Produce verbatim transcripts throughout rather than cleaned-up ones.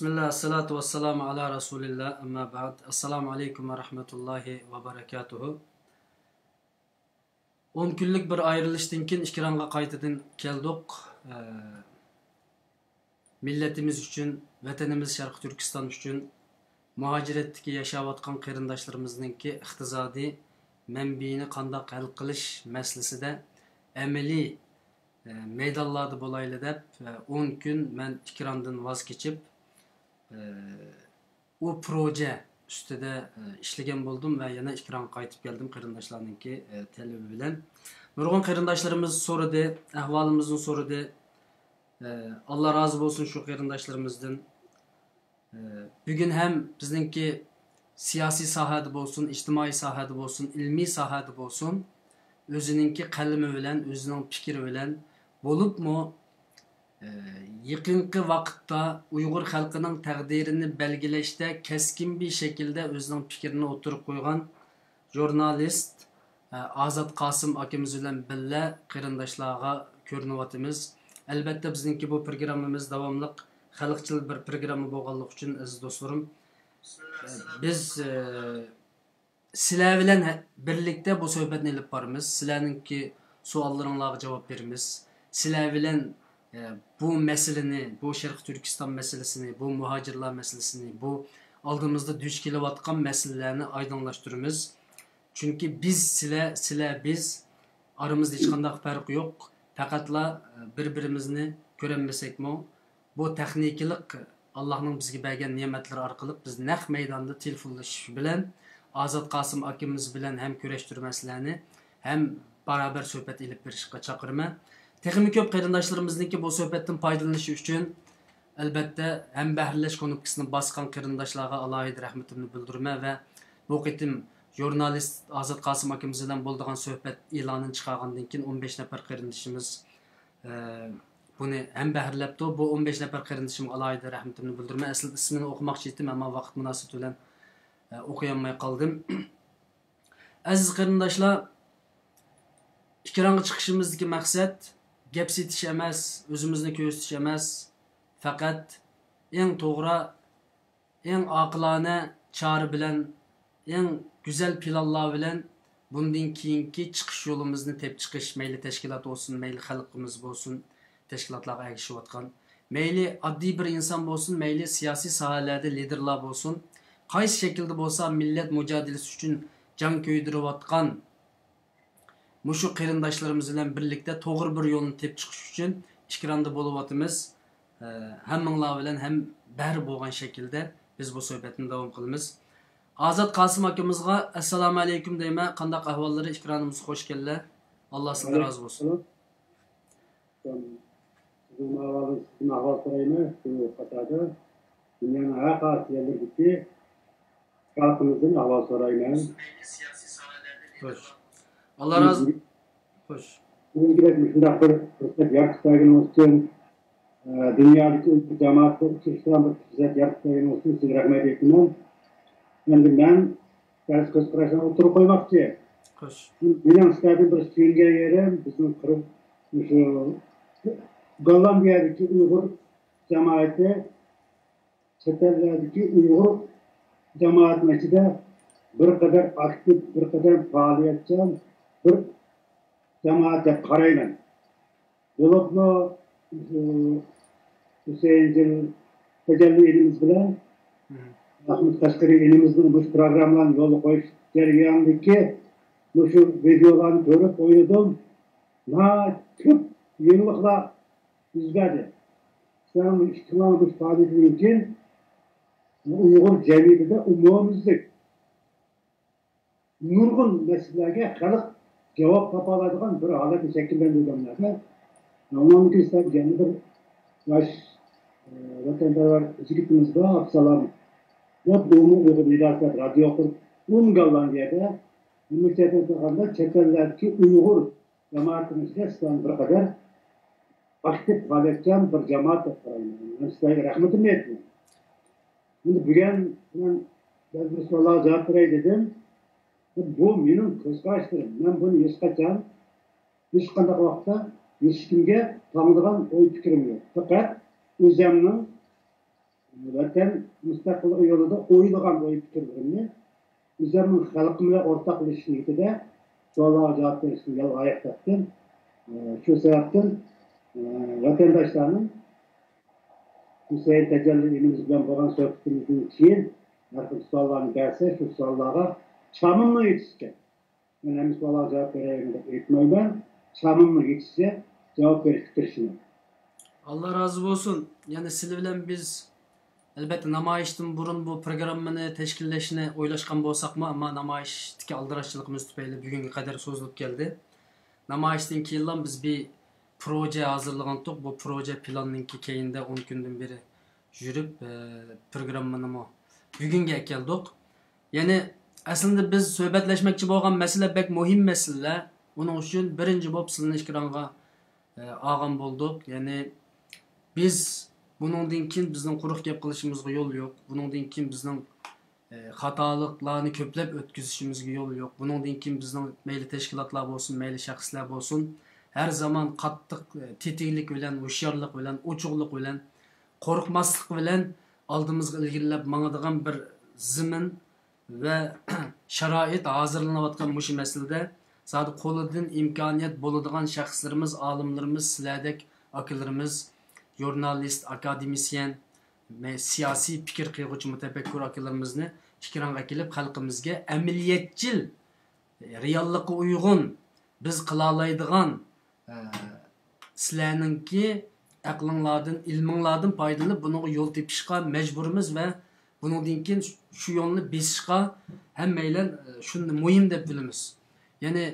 بىسمىللا، ئەسسالاتۇ ۋەسسالامۇ ئالا رەسۇلىللا، ئەمما بەئد. ئەسسالامۇ ئەلەيكۇم ۋە رەھمەتۇللاھى ۋە بەرەكاتۇھۇ. ئون كۈنلۈك بىر ئايرىلىشتىن كېيىن ئېكرانغا قايتىدىن كەلدۇق. ئە، مىللىتىمىز ئۈچۈن، ۋەتىنىمىز شەرقىي تۈركىستان ئۈچۈن، مۇھاجىرەتتىكى ياشاۋاتقان قېرىنداشلىرىمىزنىڭكى ئىقتىسادىي مەنبىيىنى قانداق ھەل قىلىش مەسىلىسىدە ئەمەلىي، ئە، مەيدانلاردا بولايلى دەپ، ئە، ئون كۈن مەن ئېكراندىن ۋاز كېچىپ، ئە، ئۇ پروژە ئۈستىدە، ئە، ئىشلىگەن بولدۇم ۋە يەنە ئېكرانغا قايتىپ كەلدىم قېرىنداشلارنىڭكى، ئە، تەلىپى بىلەن. نۇرغۇن قېرىنداشلىرىمىز سورىدى، ئەھۋالىمىزنى سورىدى. ئە، ئاللا رازى بولسۇن شۇ قېرىنداشلىرىمىزدىن. ئە، بۈگۈن ھەم بىزنىڭكى سىياسىي ساھەدە بولسۇن، ئىجتىمائىي ساھەدە بولسۇن، ئىلمىي ساھەدە بولسۇن، ئۆزىنىڭكى قەلىمى بىلەن، ئۆزىنىڭ پىكرى بىلەن، بولۇپمۇ، ئە، يېقىنقى ۋاقىتتا ئۇيغۇر خەلقىنىڭ تەقدىرىنى بەلگىلەشتە كەسكىن بىر شەكىلدە ئۆزىنىڭ پىكرىنى ئوتتۇرىغا قويغان ژۇرنالىست، ئە، ئازات قاسىم ئاكىمىز بىلەن بىللە قېرىنداشلارغا كۆرۈنۈۋاتىمىز. ئەلۋەتتە، بىزنىڭكى بۇ پروگراممىمىز داۋاملىق خەلقچىل بىر پروگرامما بولغانلىقى ئۈچۈن، ئەزىز دوستلىرىم، ئە، بىز، ئە، سىلەر بىلەن ھە-، بىرلىكتە بۇ سۆھبەتنى ئېلىپ بارىمىز. سىلەرنىڭكى سوئاللىرىڭلارغا جاۋاب بېرىمىز. سىلەر بىلەن، ئە، بۇ مەسىلىنى، بۇ شەرقىي تۈركىستان مەسىلىسىنى، بۇ مۇھاجىرلار مەسىلىسىنى، بۇ ئالدىمىزدا دۇچ كېلىۋاتقان مەسىلىلەرنى ئايدىڭلاشتۇرىمىز. چۈنكى بىز سىلە، سىلە بىز، ئارىمىزدا ھېچقانداق پەرق يوق. پەقەتلا، ئە، بىر-بىرىمىزنى كۆرەلمىسەكمۇ، بۇ تېخنىكىلىق ئاللاھنىڭ بىزگە بەرگەن نېمەتلىرى ئارقىلىق بىز نەق مەيداندا تېلېفونلىشىش بىلەن ئازات قاسىم ئاكىمىز بىلەن ھەم كۆرۈشتۈرمەسلەرنى ھەم بارابەر سۆھبەت ئېلىپ بېرىشقا چاقىرىمەن. تېخىمۇ كۆپ قېرىنداشلىرىمىزنىڭكى بۇ سۆھبەتتىن پايدىلىنىشى ئۈچۈن، ئەلۋەتتە، ھەمبەھىرلەش كۇنۇپكىسىنى باسقان قېرىنداشلارغا ئالاھىدە رەھمىتىمنى بىلدۈرىمەن ۋە بۇ قېتىم ژۇرنالىست ئازات قاسىم ئاكىمىز بىلەن بولىدىغان سۆھبەت ئېلانىنى چىقارغاندىن كېيىن، ئون بەش نەپەر قېرىندىشىمىز، ئە، بۇنى ھەمبەھىرلەپتۇ. بۇ ئون بەش نەپەر قېرىندىشىمغا ئالاھىدە رەھمىتىمنى بىلدۈرىمەن. ئەسلىدە ئىسمىنى ئوقۇماقچى ئىدىم، ئەمما ۋاقىت مۇناسىۋىتى بىلەن، ئە، ئوقۇيالماي قالدىم. ئەزىز قېرىنداشلار، ئېكرانغا چىقىشىمىزدىكى مەقسەت گەپ سېتىش ئەمەس، ئۆزىمىزنى كۆرسىتىش ئەمەس، پەقەت ئەڭ توغرا، ئەڭ ئاقىلانە چارە بىلەن، ئەڭ گۈزەل پىلانلار بىلەن بۇندىن كېيىنكى چىقىش يولىمىزنى تېپىپ چىقىش، مەيلى تەشكىلات بولسۇن، مەيلى خەلقىمىز بولسۇن، تەشكىلاتلارغا ئەگىشىۋاتقان، مەيلى ئاددىي بىر ئىنسان بولسۇن، مەيلى سىياسىي ساھەلەردە لىدېرلار بولسۇن، قايسى شەكىلدە بولسا مىللەت مۇجادىلىسى ئۈچۈن جان كۆيدۈرۈۋاتقان مۇشۇ قېرىنداشلىرىمىز بىلەن بىرلىكتە توغرا بىر يولنى تېپىپ چىقىش ئۈچۈن ئېكراندا بولۇۋاتىمىز. ئە، ھەممىڭلار بىلەن ھەم بەھرى بولغان شەكىلدە بىز بۇ سۆھبەتنى داۋام قىلىمىز. ئازات قاسىم ئاكىمىزغا ئەسسالامۇ ئەلەيكۇم دەيمەن. قانداق ئەھۋاللىرى؟ ئېكرانىمىزغا خوش كەلدىلەر. ئاللا سىزدىن رازى بولسۇن. سىزدىن ئەھۋال، سىزدىن ئەھۋال سورايمەن. شۇ قاتاردا دۇنيانىڭ ھەر قايسى يەرلىرىدىكى خەلقىمىزدىن ئەھۋال سورايمەن. خوش. ئاللا رازى. خوش. بۈگۈنكىدەك مۇشۇنداق بىر پۇرسەت يارىتىپ بەرگىنىڭىز ئۈچۈن، ئە، دۇنيادىكى ئۇيغۇر جامائەتكە ئۇچرىشىدىغان بىر پۇرسەت يارىتىپ بەرگىنىڭىز ئۈچۈن سىزگە رەھمەت ئېيتىمەن. ئەمدى مەن بەزى كۆز قاراشلارنى ئوتتۇرىغا قويماقچى. خوش. مېنىڭ سىلەردىن بىر سۆيۈنگەن يېرىم، بىزنىڭ قىرىق، مۇشۇ گوللاندىيەدىكى ئۇيغۇر جامائىتى چەت ئەللەردىكى ئۇيغۇر جامائەتنىڭ ئىچىدە بىر قەدەر ئاكتىپ، بىر قەدەر پائالىيەتچان بىر جامائەت دەپ قارايمەن. بولۇپمۇ، ئۇ، ھۈسەيىنجان تەجەللى ئىنىمىز بىلەن ئەھمەد قەشقىرى ئىنىمىزنىڭ مۇشۇ پروگراممىلارنى يولغا قويۇش جەريانىدىكى مۇشۇ ۋىدېئولارنى كۆرۈپ ئويلىدىم. ناھايىتى كۆپ يېڭىلىقلار يۈز بەردى. سىلەرنىڭ ئىككىڭلارنىڭ مۇشۇ پائالىيىتىدىن كېيىن ئۇيغۇر جەمئىيىتىدە ئومۇميۈزلۈك نۇرغۇن مەسىلىلەرگە خەلق جاۋاب تاپالايدىغان بىر ھالەتنى شەكىللەندۈرگەنلەردە، ئۇنىڭدىن كېيىن سىلەرگە يەنە بىر ياش، ئە، ۋەتەنپەرۋەر يىگىتىمىز بار، ئابدۇسالام دەپ، ئۇمۇ ئۇيغۇر نىداسى دەپ رادىيو قۇرۇپ، ئۇمۇ گوللاندىيەدە، ئۇمۇ چەت ئەلدە چەت ئەللەردىكى ئۇيغۇر جامائەتنىڭ ئىچىدە سىلەرنى بىر قەدەر ئاكتىپ پائالىيەتچان بىر جامائەت دەپ قارايمەن. مەن سىلەرگە رەھمىتىمنى ئېيتىمەن. ئەمدى بۈگۈن مەن بەزى بىر سوئاللارغا جاۋاب بېرەي دېدىم. بۇ مېنىڭ كۆز قاراشلىرىم. مەن بۇنى ھېچقاچان، ھېچقانداق ۋاقىتتا ھېچكىمگە تاڭىدىغان ئوي پىكرىم يوق. پەقەت ئۆزۈمنىڭ ۋەتەن مۇستەقىللىقى يولىدا ئويلىغان ئوي پىكىرلىرىمنى ئۆزۈمنىڭ خەلقىم بىلەن ئورتاقلىشىش نىيىتىدە سوئاللارغا جاۋاب بېرىشنى يالغان ئاياق تاپتىم. شۇ سەۋەبتىن ۋەتەنداشلارنىڭ ھۈسەيىن تەجەللى ئىنىمىز بىلەن بولغان سۆھبىتىمىزدىن كېيىن ھەر خىل سوئاللارنى بەرسە، شۇ سوئاللارغا چامىمنىڭ يېتىشىچە، مەن ھەممە سوئاللارغا جاۋاب بېرەيمەن دەپ ئېيتمايمەن، چامىمنىڭ يېتىشىچە جاۋاب بېرىشكە تىرىشىمەن. ئاللا رازى بولسۇن. يەنە سىلى بىلەن بىز ئەلبەتتە نامايىشتىن بۇرۇن بۇ پروگراممىنى تەشكىللەشنى ئويلاشقان بولساقمۇ، ئەمما نامايىشتىكى ئالدىراشچىلىقىمىز تۈپەيلى بۈگۈنگە قەدەر سوزۇلۇپ كەلدى. نامايىشتىن كېيىنلا بىز بىر پروژە ھازىرلىغانتۇق. بۇ پروژە پىلاننىڭكى كەينىدە ئون كۈندىن بېرى يۈرۈپ، پروگراممىنىمۇ بۈگۈنگە ئەكەلدۇق. يەنى ئەسلىدە بىز سۆھبەتلەشمەكچى بولغان مەسىلە بەك مۇھىم مەسىلىلەر. ئۇنىڭ ئۈچۈن بىرىنچى بولۇپ سىلىنى ئېكرانغا ئالغان بولدۇق. يەنى بىز بۇنىڭدىن كېيىن بىزنىڭ قۇرۇق گەپ قىلىشىمىزغا يول يوق. بۇنىڭدىن كېيىن بىزنىڭ خاتالىقلارنى كۆپلەپ ئۆتكۈزۈشىمىزگە يول يوق. بۇنىڭدىن كېيىن بىزنىڭ مەيلى تەشكىلاتلار بولسۇن، مەيلى شەخسلەر بولسۇن، ھەر زامان قاتتىق تېتىكلىك بىلەن، ھوشيارلىق بىلەن، ئوچۇقلۇق بىلەن، قورقماسلىق بىلەن ئالدىمىزغا ئىلگىرىلەپ ماڭىدىغان بىر زېمىن ۋە شارائىت ھازىرلىنىۋاتقان مۇشۇ مەسىلىدە زادى قولىدىن ئىمكانىيەت بولىدىغان شەخسلىرىمىز، ئالىملىرىمىز، سىلەردەك ئاكىلىرىمىز، ژۇرنالىست، ئاكادېمىسىيەن، سىياسىي پىكىر قىلغۇچى مۇتەپەككۇر ئاكىلىرىمىزنى ئېكرانغا ئەكېلىپ، خەلقىمىزگە ئەمەلىيەتچىل، رېئاللىققا ئۇيغۇن، بىز قىلالايدىغان، سىلەرنىڭكى ئەقلىڭلاردىن، ئىلمىڭلاردىن پايدىلىنىپ بۇنىڭغا يول تېپىشقا مەجبۇرمىز ۋە بۇنىڭدىن كېيىن شۇ يولنى بېسىشقا ھەممەيلەن شۇنى مۇھىم دەپ بىلىمىز. يەنى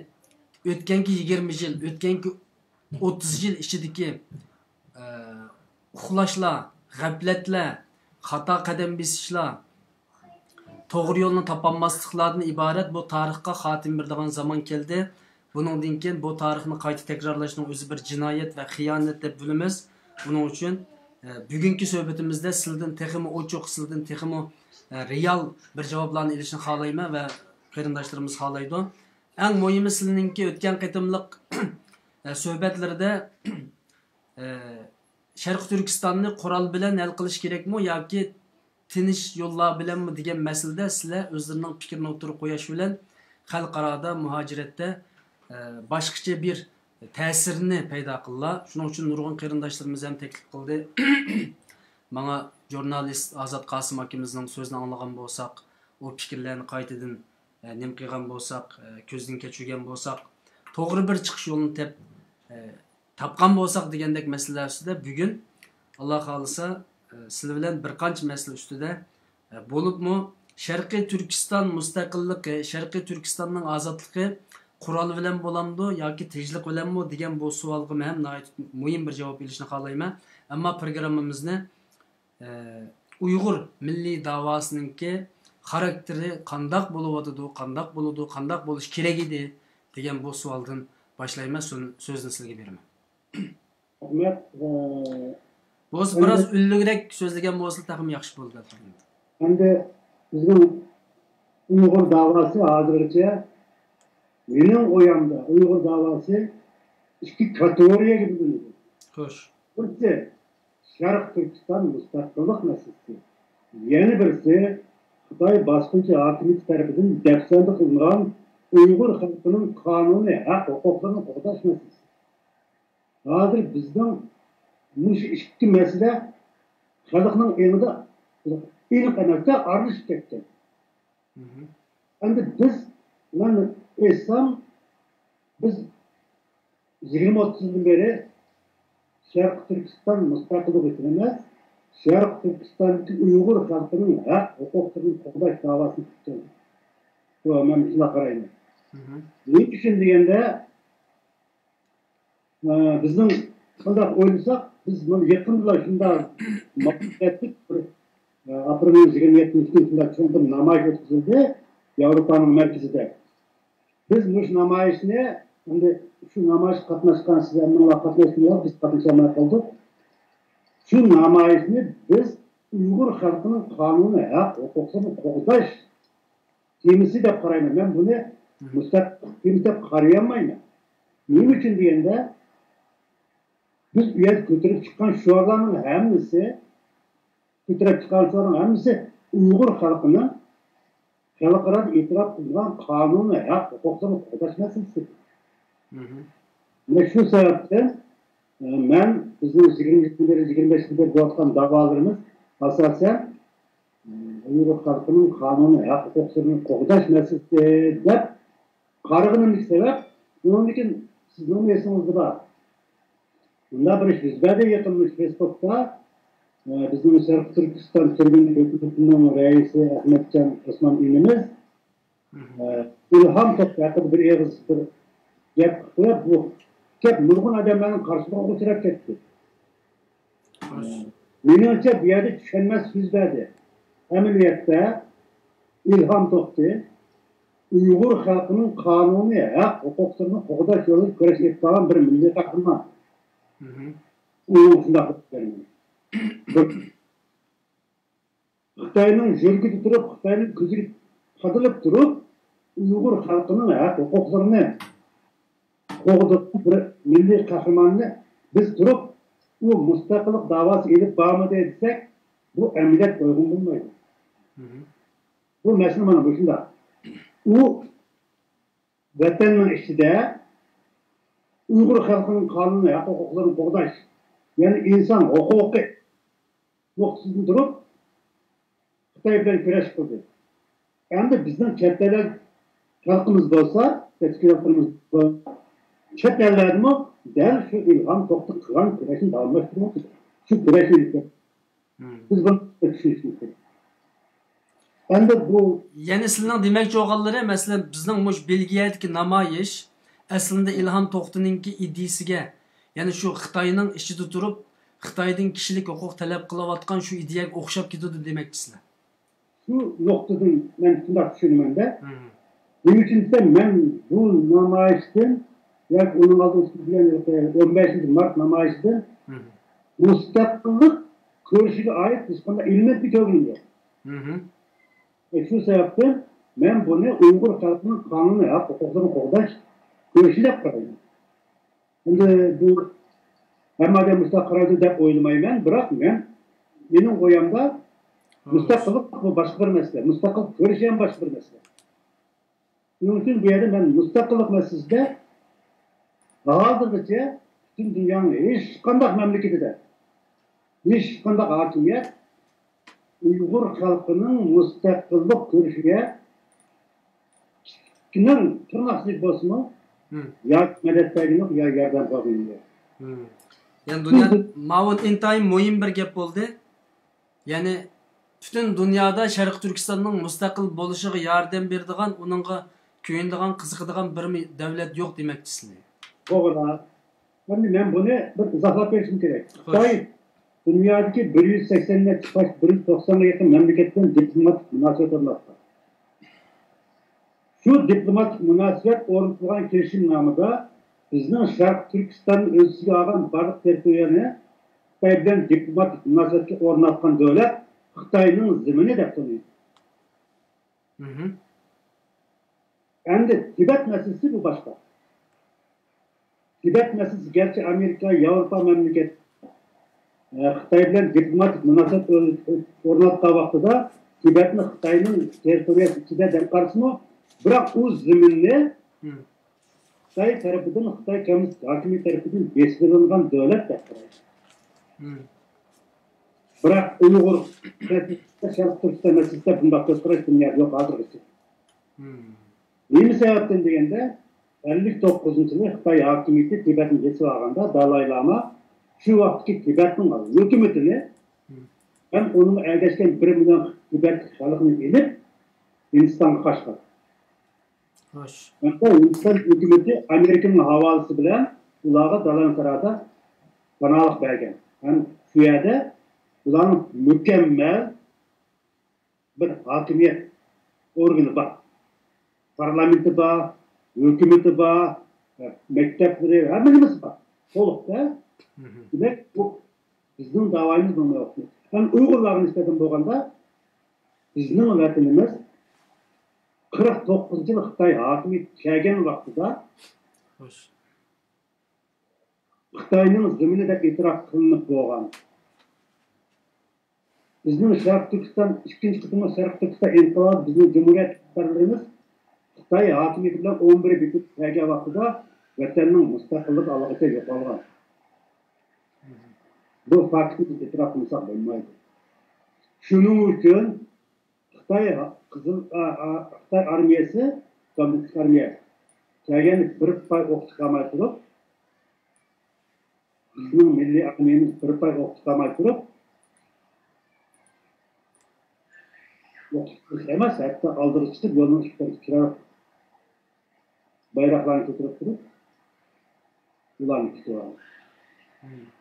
ئۆتكەنكى يىگىرمە يىل، ئۆتكەنكى ئوتتۇز يىل ئىچىدىكى ئۇخلاشلار، غەپلەتلەر، خاتا قەدەم بېسىشلار، توغرا يولنى تاپالماسلىقلاردىن ئىبارەت بۇ تارىخقا خاتىمە بېرىدىغان زامان كەلدى. بۇنىڭدىن كېيىن بۇ تارىخنى قايتا تەكرارلاشنىڭ ئۆزى بىر جىنايەت ۋە خىيانەت دەپ بىلىمىز. بۇنىڭ ئۈچۈن بۈگۈنكى سۆھبىتىمىزدە سىلىدىن تېخىمۇ ئوچۇق، سىلىدىن تېخىمۇ رېئال بىر جاۋابلارنى ئېلىشنى خالايمەن ۋە قېرىنداشلىرىمىز خالايدۇ. ئەڭ مۇھىمى سىلىنىڭكى ئۆتكەن قېتىملىق سۆھبەتلىرىدە شەرقىي تۈركىستاننى قورال بىلەن ھەل قىلىش كېرەكمۇ ياكى تىنچ يوللار بىلەنمۇ دېگەن مەسىلىدە سىلەر ئۆزلىرىنىڭ پىكرىنى ئوتتۇرىغا قويۇش بىلەن خەلقئارادا مۇھاجىرەتتە باشقىچە بىر تەسىرنى پەيدا قىلىلا. شۇنىڭ ئۈچۈن نۇرغۇن قېرىنداشلىرىمىز ھەم تەكلىپ قىلدى. ماڭا ژۇرنالىست ئازات قاسىم ئاكىمىزنىڭ سۆزىنى ئاڭلىغان بولساق، ئۇ پىكىرلەرنى قايتىدىن نېمە قىلغان بولساق، كۆزدىن كەچۈرگەن بولساق، توغرا بىر چىقىش يولىنى تەپ تاپقان بولساق دېگەندەك مەسىلىلەر ئۈستىدە بۈگۈن، ئاللا خالىسا، سىلەر بىلەن بىر قانچە مەسىلە ئۈستىدە، بولۇپمۇ شەرقىي تۈركىستان مۇستەقىللىقى، شەرقىي تۈركىستاننىڭ ئازادلىقى قورال بىلەن بولامدۇ ياكى تىنچلىق بىلەنمۇ دېگەن بۇ سوئالغا مەن ھەم ناھايىتى مۇھىم بىر جاۋاب ئېلىشنى خالايمەن. ئەمما پروگراممىمىزنى ئۇيغۇر مىللىي داۋاسىنىڭكى خاراكتېرى قانداق بولۇۋاتىدۇ، قانداق بولىدۇ، قانداق بولۇشى كېرەك ئىدى دېگەن بۇ سوئالدىن باشلايمەن، سۆ-، سۆزنى سىزگە بېرىمەن. رەھمەت. بولسا بىراز ئۈنلۈكرەك سۆزلىگەن بولسا تېخىمۇ ياخشى بولىدۇ. ئەمدى بىزنىڭ ئۇيغۇر داۋاسى ھازىرغىچە مېنىڭ ئويۇمدا ئۇيغۇر داۋاسى ئىككى كاتېگورىيەگە بۆلۈنىدۇ. خوش. بىرسى شەرقىي تۈركىستان مۇستەقىللىق مەسىلىسى. يەنە بىرسى خىتاي باسقۇنچى ھاكىمىيىتى تەرىپىدىن دەپسەندە قىلىنغان ئۇيغۇر خەلقىنىڭ قانۇنىي ھەق ھوقۇقلىرىنى قوغداش مەسىلىسى. ھازىر بىزنىڭ مۇشۇ ئىككى مەسىلە خەلقنىڭ ئېڭىدا ئېنىق ئەمەستە ئارىلىشىپ كەتكەن. ئەمدى بىز، مەن ئېيتسام، بىز يىگىرمە ئوتتۇز يىلدىن بېرى شەرقىي تۈركىستان مۇستەقىللىقى ئۈچۈن ئەمەس، شەرقىي تۈركىستاندىكى ئۇيغۇر خەلقىنىڭ ھەق ھوقۇقلىرىنى قوغداش داۋاسىنى قىلىپ كەلدۇق. بۇ مەن شۇنداق قارايمەن. نېمە ئۈچۈن دېگەندە، ئە، بىزنىڭ قانداق ئويلىساق، بىز مانا يېقىندىلا شۇنداق مەملىكەتلىك بىر، ئە، ئاپرېلنىڭ يىگىرمە يەتتىنچى كۈنى شۇنداق چوڭ بىر نامايىش ئۆتكۈزۈلدى ياۋروپانىڭ مەركىزىدە. بىز مۇشۇ نامايىشنى، ئەمدى شۇ نامايىشقا قاتناشقان، سىز ھەممىڭلار قاتناشتىڭلار، بىز قاتنىشالماي قالدۇق. شۇ نامايىشنى بىز ئۇيغۇر خەلقىنىڭ قانۇنىي ھەق ھوقۇقلىرىنى قوغداش تېمىسى دەپ قارايمەن. مەن بۇنى مۇستەقىل تېما دەپ قارىيالمايمەن. نېمە ئۈچۈن دېگەندە، بىز ئۇ يەردە كۆتۈرۈپ چىققان شوئارلارنىڭ ھەممىسى كۆتۈرۈپ چىققانلارنىڭ ھەممىسى ئۇيغۇر خەلقىنىڭ خەلقئارادا ئېتىراپ قىلىنغان قانۇنىي ھەق ھوقۇقلىرىنى قوغداش مەسىلىسى. مم. مانا شۇ سەۋەبتىن، ئە، مەن بىزنىڭ يىگىرمە يىلدىن بېرى، يىگىرمە بەش يىلدىن بېرى بولۇۋاتقان داۋالىرىمىز ئاساسەن، ئە، ئۇيغۇر خەلقىنىڭ قانۇنىي ھەق ھوقۇقلىرىنى قوغداش مەسىلىسى دەپ قارىغىنىمدىكى سەۋەب، ئۇنىڭدىن كېيىن سىزنىڭمۇ ئېسىڭىزدە بار. مۇنداق بىر ئىش يۈز بەردى يېقىندا فېيسبۇكتا، ئە، بىزنىڭ شەرقىي تۈركىستان تۈرگۈن ھۆكۈمىتىنىڭ رەئىسى ئەخمەتجان ئوسمان ئىنىمىز، ئە، ئىلھام توختى ھەققىدە بىر ئېغىز بىر گەپ قىلىپ، بۇ گەپ نۇرغۇن ئادەملەرنىڭ قارشىلىقىغا ئۇچراپ كەتتى. مېنىڭچە، بۇ يەردە چۈشەنمەس سۆز بەردى. ئەمەلىيەتتە، ئىلھام توختى ئۇيغۇر خەلقىنىڭ قانۇنىي ھەق ھوقۇقلىرىنى قوغداش يولىدا كۈرەش ئېلىپ بارغان بىر مىللىي قەھرىمان. مم. ئۇنىڭ شۇنداق بىر، خىتاينىڭ يۈرىكىدە تۇرۇپ، خىتاينىڭ كۆزىگە قادىلىپ تۇرۇپ، ئۇيغۇر خەلقىنىڭ ھەق ھوقۇقلىرىنى قوغدىغان بىر مىللىي قەھرىماننى بىز تۇرۇپ، ئۇ مۇستەقىللىق داۋاسى ئېلىپ بارمىدى دېسەك، بۇ ئەمەلىيەت ئۇيغۇن بولمايدۇ. مم. بۇ مەسىلە مانا مۇشۇنداق. ئۇ ۋەتەننىڭ ئىچىدە ئۇيغۇر خەلقىنىڭ قانۇنىي ھەق ھوقۇقلىرىنى قوغداش، يەنى ئىنسان ھوقۇقى نۇقتىسىدىن تۇرۇپ خىتاي بىلەن كۈرەش قىلدى. ئەمدى بىزنىڭ چەت ئەللەر خەلقىمىز بولسا، تەشكىلاتلىرىمىز بولسا، چەت ئەللەردىمۇ دەل شۇ ئىلھام توختى قىلغان كۈرەشنى داۋاملاشتۇرماقتا. شۇ كۈرەشنى ئېلىپ بېرىدۇ. مم. بىز بۇنى چۈشىنىشىمىز كېرەك. ئەمدى بۇ يەنى سىلىنىڭ دېمەكچى بولغانلىرى، مەسىلەن، بىزنىڭ مۇشۇ بېلگىيەدىكى نامايىش ئەسلىندە ئىلھام توختىنىڭكى ئىدىيىسىگە، يەنى شۇ خىتاينىڭ ئىچىدە تۇرۇپ، خىتايدىن كىشىلىك ھوقۇق تەلەپ قىلىۋاتقان شۇ ئىدىيەگە ئوخشاپ كېتىدۇ دېمەكچىسىلەر. شۇ نۇقتىدىن مەن شۇنداق چۈشىنىمەن-دە. مم. نېمە ئۈچۈن دېسەم، مەن بۇ نامايىشتىن ياكى ئۇنىڭ ئالدىدا ئۆتكۈزگەن ئون بەشىنچى مارت نامايىشىدىن مم. مۇستەقىللىق كۈرىشىگە ئائىت ھېچقانداق ئېلېمېنتنى كۆرگىنىم يوق. مم. ئە، شۇ سەۋەبتىن مەن بۇنى ئۇيغۇر خەلقىنىڭ قانۇنىي ھەق ھوقۇقلىرىنى قوغداش كۈرىشى دەپ قارايمەن. ئەمدى بۇ ھەممە ئادەم مۇشۇنداق قارايدۇ دەپ ئويلىمايمەن، بىراق مەن، مېنىڭ ئويۇمدا، مۇستەقىللىق بۇ باشقا بىر مەسىلە، مۇستەقىل كۈرىشى ھەم باشقا بىر مەسىلە. شۇنىڭ ئۈچۈن بۇ يەردە مەن مۇستەقىللىق مەسىلىسىدە ھازىرغىچە پۈتۈن دۇنيانىڭ ھېچقانداق مەملىكىتىدە ھېچقانداق ھاكىمىيەت ئۇيغۇر خەلقىنىڭ مۇستەقىللىق كۈرىشىگە كىمنىڭ تىرناقچىلىك بولسىمۇ، مم، يا مەدەت بەرگىنى يوق، يا ياردەم قىلغىنى يوق. مم. يەنى دۇنيا، ماۋۇ ئىنتايىن مۇھىم بىر گەپ بولدى. يەنى پۈتۈن دۇنيادا شەرقىي تۈركىستاننىڭ مۇستەقىل بولۇشىغا ياردەم بېرىدىغان، ئۇنىڭغا كۆيۈنىدىغان، قىزىقىدىغان بىرمۇ دۆلەت يوق دېمەكچىسىلەر. توغرا. ئەمدى مەن بۇنى بىر ئىزاھلاپ بېرىشىم كېرەك. خوش. خىتاي دۇنيادىكى بىر يۈز سەكسەن نەچچە، بىر يۈز توقسانغا يېقىن مەملىكەت بىلەن دىپلوماتىك مۇناسىۋەت ئورناتقان. شۇ دىپلوماتىك مۇناسىۋەت ئورنىتىلغان كېلىشىمنامىدا بىزنىڭ شەرقىي تۈركىستاننى ئۆز ئىچىگە ئالغان بارلىق تېررىتورىيەنى خىتاي بىلەن دىپلوماتىك مۇناسىۋەتكە ئورناتقان دۆلەت خىتاينىڭ زېمىنى دەپ تونۇيدۇ. مهم. ئەمدى تىبەت مەسىلىسى بۇ باشقا. تىبەت مەسىلىسى گەرچە ئامېرىكا، ياۋروپا مەملىكەت، ئە، خىتاي بىلەن دىپلوماتىك مۇناسىۋەت ئور-، ئورناتقان ۋاقتىدا تىبەتنى خىتاينىڭ تېررىتورىيەسى ئىچىدە دەپ قارىسىمۇ، بىراق ئۇ زېمىننى مم. خىتاي تەرىپىدىن، خىتاي كوممۇنىست ھاكىمىيىتى تەرىپىدىن بېسىۋېلىنغان دۆلەت دەپ قارايدۇ. مم. بىراق ئۇيغۇر، شەرقىي تۈركىستان مەسىلىسىدە بۇنداق كۆز قاراش دۇنيادا يوق ھازىرغىچە. مم. نېمە سەۋەبتىن دېگەندە، ئەللىك توققۇزىنچى يىلى خىتاي ھاكىمىيىتى تىبەتنى بېسىۋالغاندا، دالاي لاما شۇ ۋاقىتتىكى تىبەتنىڭ ھۆكۈمىتىنى مم. ھەم ئۇنىڭغا ئەگەشكەن بىر مىليون تىبەتلىك خەلقنى ئېلىپ، ھىندىستانغا قاچقان. خوش. ھەتتا ھىندىستان ھۆكۈمىتى ئامېرىكىنىڭ ھاۋالىسى بىلەن ئۇلارغا دالاي سارايدا پاناھلىق بەرگەن. ھەم شۇ يەردە ئۇلارنىڭ مۇكەممەل بىر ھاكىمىيەت ئورگىنى بار. پارلامېنتى بار، ھۆكۈمىتى بار، مەكتەپلىرى، ھەممە نېمىسى بار. تولۇق-دە. مهم. دېمەك، بۇ بىزنىڭ داۋايىمىز بولمايۋاتىدۇ. ھەم ئۇيغۇرلارغا نىسبەتەن بولغاندا، بىزنىڭ ۋەتىنىمىز قىرىق توققۇزىنچى يىل خىتاي ھاكىمىيىتى كەلگەن ۋاقتىدا خوش. خىتاينىڭ زېمىنى دەپ ئېتىراپ قىلىنىپ بولغان. بىزنىڭ شەرقىي تۈركىستان، ئىككىنچى قېتىملىق شەرقىي تۈركىستان ئىنقىلابى بىزنىڭ جۇمھۇرىيەت ئىقتىدارلىرىمىز خىتاي ھاكىمىيىتى بىلەن ئون بىر بېكىتىپ كەلگەن ۋاقتىدا ۋەتەننىڭ مۇستەقىللىقى ئاللىقاچان يوقالغان. بۇ فاكتنى بىز ئېتىراپ قىلمىساق بولمايدۇ. شۇنىڭ ئۈچۈن خىتاي قىزىل، ئا، ئا، خىتاي ئارمىيەسى، كوممۇنىستىك ئارمىيە كەلگەندە بىر پاي ئوق تىقالماي تۇرۇپ، بىزنىڭ مىللىي ئارمىيەمىز بىر پاي ئوق تىقالماي تۇرۇپ، ئوق تىقىش ئەمەس، ھەتتا ئالدىغا چىقىپ، يولنىڭ ئىككى تەرىپىگە كىرىپ، بايراقلارنى كۆتۈرۈپ تۇرۇپ، ئۇلارنى كۈتۈۋالدى.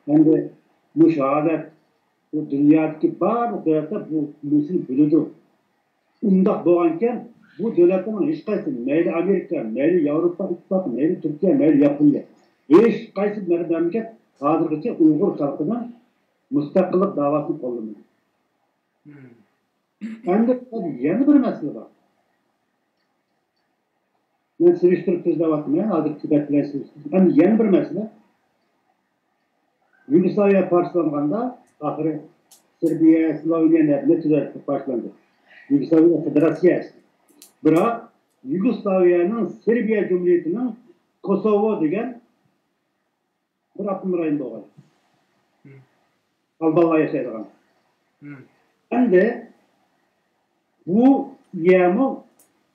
ئەمدى مۇشۇ ھالەت، بۇ دۇنيادىكى بارلىق دۆلەتلەر بۇ مۇشۇنى بىلىدۇ. ئۇنداق بولغانىكەن، بۇ دۆلەتلەرنىڭ ھېچقايسى، مەيلى ئامېرىكا، مەيلى ياۋروپا ئىتتىپاقى، مەيلى تۈركىيە، مەيلى ياپونىيە، ھېچقايسى مەملىكەت ھازىرغىچە ئۇيغۇر خەلقىنىڭ مۇستەقىللىق داۋاسىنى قوللىمىدى. ئەمدى يەنە بىر مەسىلە بار. مەن سېلىشتۇرۇپ سۆزلەۋاتىمەن، ھازىر تىبەت بىلەن سېلىشتۇرۇپ. ئەمدى يەنە بىر مەسىلە. يۇگوسلاۋىيە پارچىلانغاندا، ئاخىرى سېربىيە، سلوۋېنىيە، نەچچە دۆلەت پارچىلاندى. يۇگوسلاۋىيە فېدېراتسىيە ئەسلى. بىراق يۇگوسلاۋىيەنىڭ سېربىيە جۇمھۇرىيىتىنىڭ كوسوۋو دېگەن بىر ئاپتونوم رايون بولغان. ئالبانلار ياشايدىغان. ئەمدى بۇ يەرمۇ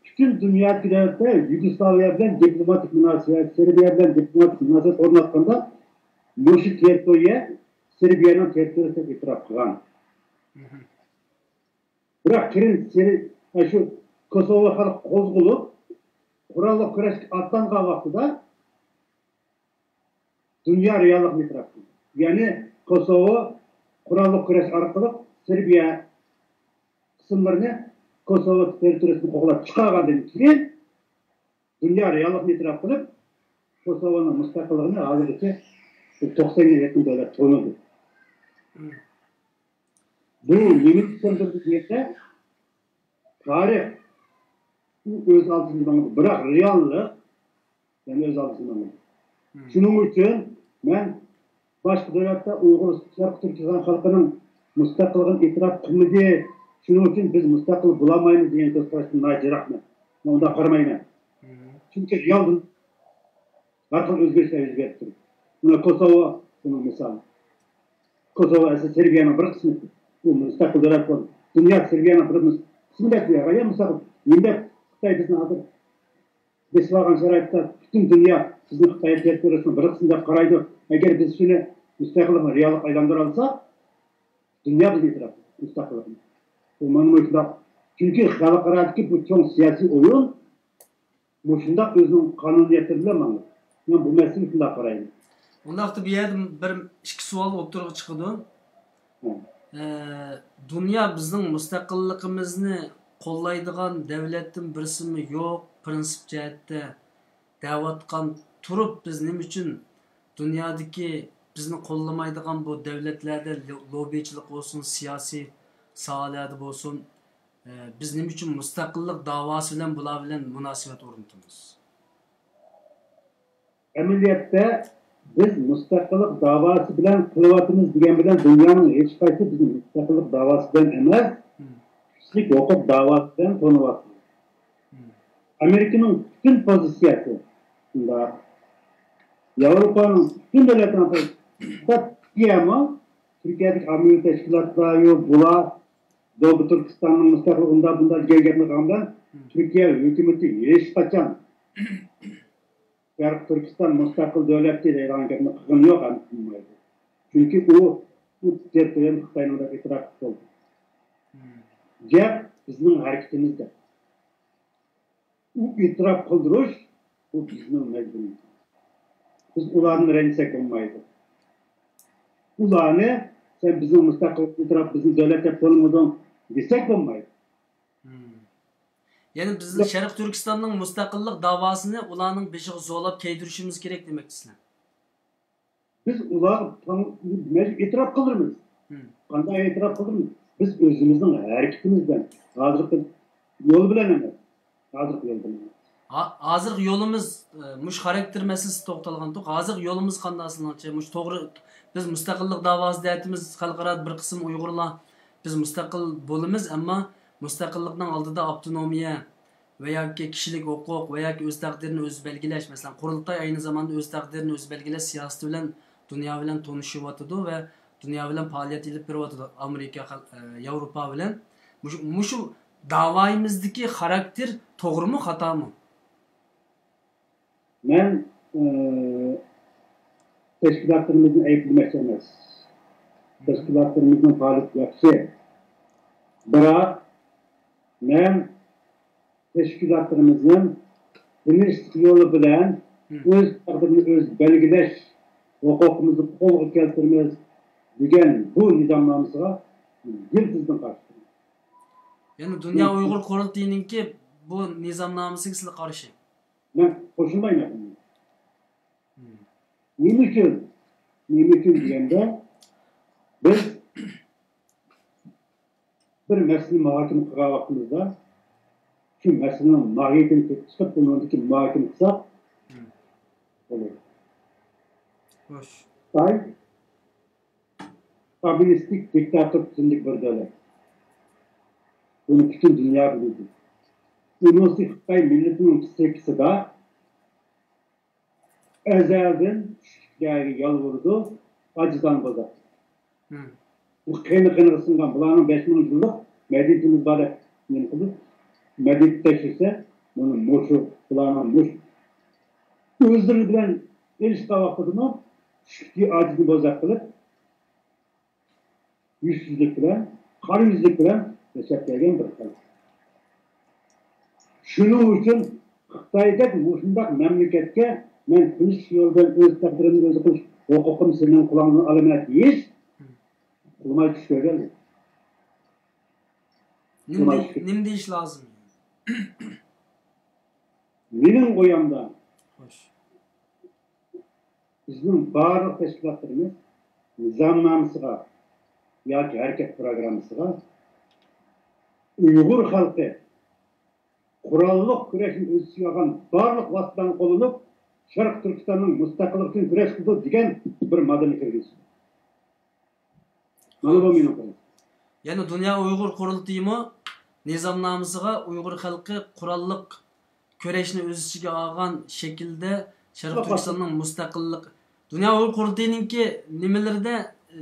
پۈتۈن دۇنيادىكى دۆلەتلەر يۇگوسلاۋىيە بىلەن دىپلوماتىك مۇناسىۋەت، سېربىيە بىلەن دىپلوماتىك مۇناسىۋەت ئورناتقاندا، مۇشۇ تېررىتورىيە سېربىيەنىڭ تېررىتورىيىسى دەپ ئېتىراپ قىلغان. بىراق قىرىم سېرى-، شۇ كوسوۋو خەلق قوزغىلىپ، قوراللىق كۈرەشكە ئاتلانغان ۋاقتىدا دۇنيا رېئاللىقىنى ئېتىراپ قىلدى. يەنى كوسوۋو قوراللىق كۈرەش ئارقىلىق سېربىيە قىسىملىرىنى، كوسوۋو تېررىتورىيىسىنى قوغلاپ چىقارغاندىن كېيىن، دۇنيا رېئاللىقىنى ئېتىراپ قىلىپ، كوسوۋونىڭ مۇستەقىللىقىنى ھازىرغىچە توقسەنگە يېقىن دۆلەت تونۇدى. بۇ نېمىنى چۈشەندۈرىدۇ دېسە، تارىخ ئۇ ئۆز ئالدىدا ماڭىدۇ، بىراق رېئاللىق يەنە ئۆز ئالدىدا ماڭىدۇ. شۇنىڭ ئۈچۈن مەن باشقا دۆلەتتە ئۇيغۇر، شەرقىي تۈركىستان خەلقىنىڭ مۇستەقىللىقىنى ئېتىراپ قىلمىدى، شۇنىڭ ئۈچۈن بىز مۇستەقىل بولالمايمىز دېگەن كۆز قاراشتىن ناھايىتى يىراقمەن. مەن ئۇنداق قارىمايمەن. چۈنكى رېئالدىن ھەر خىل ئۆزگىرىشلەر يۈز بېرىپ تۇرۇپ. مانا كوسوۋو بۇنىڭ مىسالى. كوسوۋو ئەسلى سېربىيەنىڭ بىر قىسمى. ئۇ مۇستەقىل دۆلەت بولدى. دۇنيا سېربىيەنىڭ بىر قىسمى دەپ، يا مۇستەقىل. نېمە دەپ خىتاي بىزنى ھازىر بېسىۋالغان شارائىتتا پۈتۈن دۇنيا بىزنى خىتاي تېررىتورىيىسىنىڭ بىر قىسمى دەپ قارايدۇ. ئەگەر بىز شۇنى مۇستەقىللىقنى رېئاللىققا ئايلاندۇرالىساق، دۇنيا بىزنى ئېتىراپ قىلىدۇ مۇستەقىللىقنى. بۇ مانا مۇشۇنداق. چۈنكى خەلقئارادىكى بۇ چوڭ سىياسىي ئويۇن مۇشۇنداق ئۆزىنىڭ قانۇنىيەتلىرى بىلەن ماڭىدۇ. مەن بۇ مەسىلىگە شۇنداق قارايمەن. ئۇنداقتا بۇ يەردە بىر ئىككى سوئال ئوتتۇرىغا چىقىدۇ. ئە، دۇنيا بىزنىڭ مۇستەقىللىقىمىزنى قوللايدىغان دەۋلەتتىن بىرسىمۇ يوق، پىرىنسىپ جەھەتتە دەۋاتقان تۇرۇپ، بىز نېمە ئۈچۈن دۇنيادىكى بىزنى قوللىمايدىغان بۇ دەۋلەتلەردە لو-، لوببىچىلىق بولسۇن، سىياسىي ساھەلەردە بولسۇن، ئە، بىز نېمە ئۈچۈن مۇستەقىللىق داۋاسى بىلەن بۇلار بىلەن مۇناسىۋەت ئورنىتىمىز؟ ئەمەلىيەتتە بىز مۇستەقىللىق داۋاسى بىلەن قىلىۋاتىمىز دېگەن بىلەن دۇنيانىڭ ھېچقايسى بىزنى مۇستەقىللىق داۋاسى بىلەن ئەمەس، كىشىلىك ھوقۇق داۋاسى بىلەن تونۇۋاتىدۇ. ئامېرىكىنىڭ پۈتۈن پوزىتسىيەسى شۇنداق. ياۋروپانىڭ پۈتۈن دۆلەتلىرىنىڭ پوزىتسىيەسى، تۈركىيەمۇ، تۈركىيەدىكى ئاممىۋى تەشكىلاتلار، يو، بۇلار، دوغۇ تۈركىستاننىڭ مۇستەقىل ئۇنداق بۇنداق دېگەن گەپنى قىلغاندا، تۈركىيە ھۆكۈمىتى ھېچقاچان شەرقىي تۈركىستان مۇستەقىل دۆلەتتى دەيدىغان گەپنى قىلغىنى يوق ھەم قىلمايدۇ. چۈنكى ئۇ، ئۇ تېررىتورىيەنى خىتاينىڭ دەپ ئېتىراپ قىلدى. گەپ بىزنىڭ ھەرىكىتىمىزدە. ئۇ ئېتىراپ قىلدۇرۇش، بۇ بىزنىڭ مەجبۇرىيىتىمىز. بىز ئۇلاردىن رەنجىسەك بولمايدۇ. ئۇلارنى سەن بىزنىڭ مۇستەقىل ئېتىراپ، بىزنى دۆلەت دەپ تونۇمىدىڭ دېسەك بولمايدۇ. يەنى بىز شەرقىي تۈركىستاننىڭ مۇستەقىللىق داۋاسىنى ئۇلارنىڭ بېشىغا زورلاپ كىيدۈرۈشىمىز كېرەك دېمەكچىسىلەر؟ بىز ئۇلارغا تاڭ-، مەجبۇر ئېتىراپ قىلدۇرىمىز. قانداق ئېتىراپ قىلدۇرىمىز؟ بىز ئۆزىمىزنىڭ ھەرىكىتىمىز بىلەن، ھازىرقى يول بىلەن ئەمەس. ھازىرقى يول بىلەن ئەمەس. ھا-، ھازىرقى يولىمىز، ئە، مۇشۇ خاراكتېر مەسىلىسىدە توختالغانتۇق. ھازىرقى يولىمىز قانداق سىلىڭچە؟ مۇشۇ توغرا، بىز مۇستەقىللىق داۋاسى دەۋاتىمىز، خەلقئارادا بىر قىسىم ئۇيغۇرلار بىز مۇستەقىل بولىمىز، ئەمما مۇستەقىللىقنىڭ ئالدىدا ئاپتونومىيە ۋە ياكى كىشىلىك ھوقۇق ۋە ياكى ئۆز تەقدىرىنى ئۆزى بەلگىلەش، مەسىلەن، قۇرۇلتاي ئەينى زاماندا ئۆز تەقدىرىنى ئۆزى بەلگىلەش سىياسىتى بىلەن دۇنيا بىلەن تونۇشۇۋاتىدۇ ۋە دۇنيا بىلەن پائالىيەت ئېلىپ بېرىۋاتىدۇ، ئامېرىكا خەل-، ئە، ياۋروپا بىلەن. مۇشۇ، مۇشۇ داۋايىمىزدىكى خاراكتېر توغرىمۇ، خاتامۇ؟ مەن، ئى، تەشكىلاتلىرىمىزنى ئەيىبلىمەكچى ئەمەس. تەشكىلاتلىرىمىزنىڭ پائالىيىتى ياخشى. بىراق، مەن تەشكىلاتلىرىمىزنىڭ تىنچلىق يولى بىلەن مم. ئۆز تەقدىرىنى ئۆزى بەلگىلەش ھوقۇقىمىزنى قولغا كەلتۈرىمىز دېگەن بۇ نىزامنامىسىغا يىلتىزدىن قارشى تۇرىمەن. يەنى دۇنيا مم. ئۇيغۇر قۇرۇلتىيىنىڭكى بۇ نىزامنامىسىگە سىلەر قارشى؟ مەن قوشۇلمايمەن. مم. نېمە ئۈچۈن؟ نېمە ئۈچۈن دېگەندە، بىز بىر مەسىلىنى مۇھاكىمە قىلغان ۋاقتىمىزدا، شۇ مەسىلىنىڭ ماھىيىتىنى كېلىپ چىقىپ، ئۇنىڭدىكى مۇھاكىمە قىلساق مم. بولىدۇ. خوش. خىتاي كوممۇنىستىك دىكتاتور تۈزۈمدىكى بىر دۆلەت. بۇنى پۈتۈن دۇنيا بىلىدۇ. ئۇنىڭ ئۈستىگە خىتاي مىللىتىنىڭ پسىخىكىسىدا ئەزەلدىن كۈچلۈكلەرگە يالۋۇرىدۇ، ئاجىزلارنى بوزاق. مم. بۇ قېنى قېنىغا سىڭغان، بۇلارنىڭ بەش مىڭ يىللىق مەدەنىيىتىمىز بار دەپ نېمە قىلىپ، مەدەنىيەت تەكشۈرسە، مانا مۇشۇ، بۇلارنىڭ مۇشۇ. ئۆزلىرى بىلەن ئېلىشقان ۋاقتىدىمۇ كۈچلۈكى ئاجىزنى بوزاق قىلىپ، يۈزسىزلىك بىلەن، قارا يۈزلۈك بىلەن ياشاپ كەلگەن بىر خەلق. شۇنىڭ ئۈچۈن خىتايدەك مۇشۇنداق مەملىكەتكە مەن تىنچ يول بىلەن ئۆز تەقدىرىمنى ئۆزى قىلىش ھوقۇقىمنى سېنىڭ قولۇڭدىن ئالىمەن دېيىش قۇلىماي چۈش كۆرگەن. نېمە دېيىش لازىم؟ مېنىڭ ئويۇمدا، خوش، بىزنىڭ بارلىق تەشكىلاتلىرىمىز نىزامنامىسىغا ياكى ھەرىكەت پىروگراممىسىغا ئۇيغۇر خەلقى قوراللىق كۈرەشنى ئۆز ئىچىگە ئالغان بارلىق ۋاسىتىلەرنى قوللىنىپ، شەرقىي تۈركىستاننىڭ مۇستەقىللىقى ئۈچۈن كۈرەش قىلىدۇ دېگەن بىر ماددىنى كىرگۈزسۇن. مانا بۇ مېنىڭ قولۇم. يەنى دۇنيا ئۇيغۇر قۇرۇلتىيىمۇ نىزامنامىسىغا ئۇيغۇر خەلقى قوراللىق كۈرەشنى ئۆز ئىچىگە ئالغان شەكىلدە شەرقىي تۈركىستاننىڭ مۇستەقىللىق، دۇنيا ئۇيغۇر قۇرۇلتىيىنىڭكى نېمىلىرىدە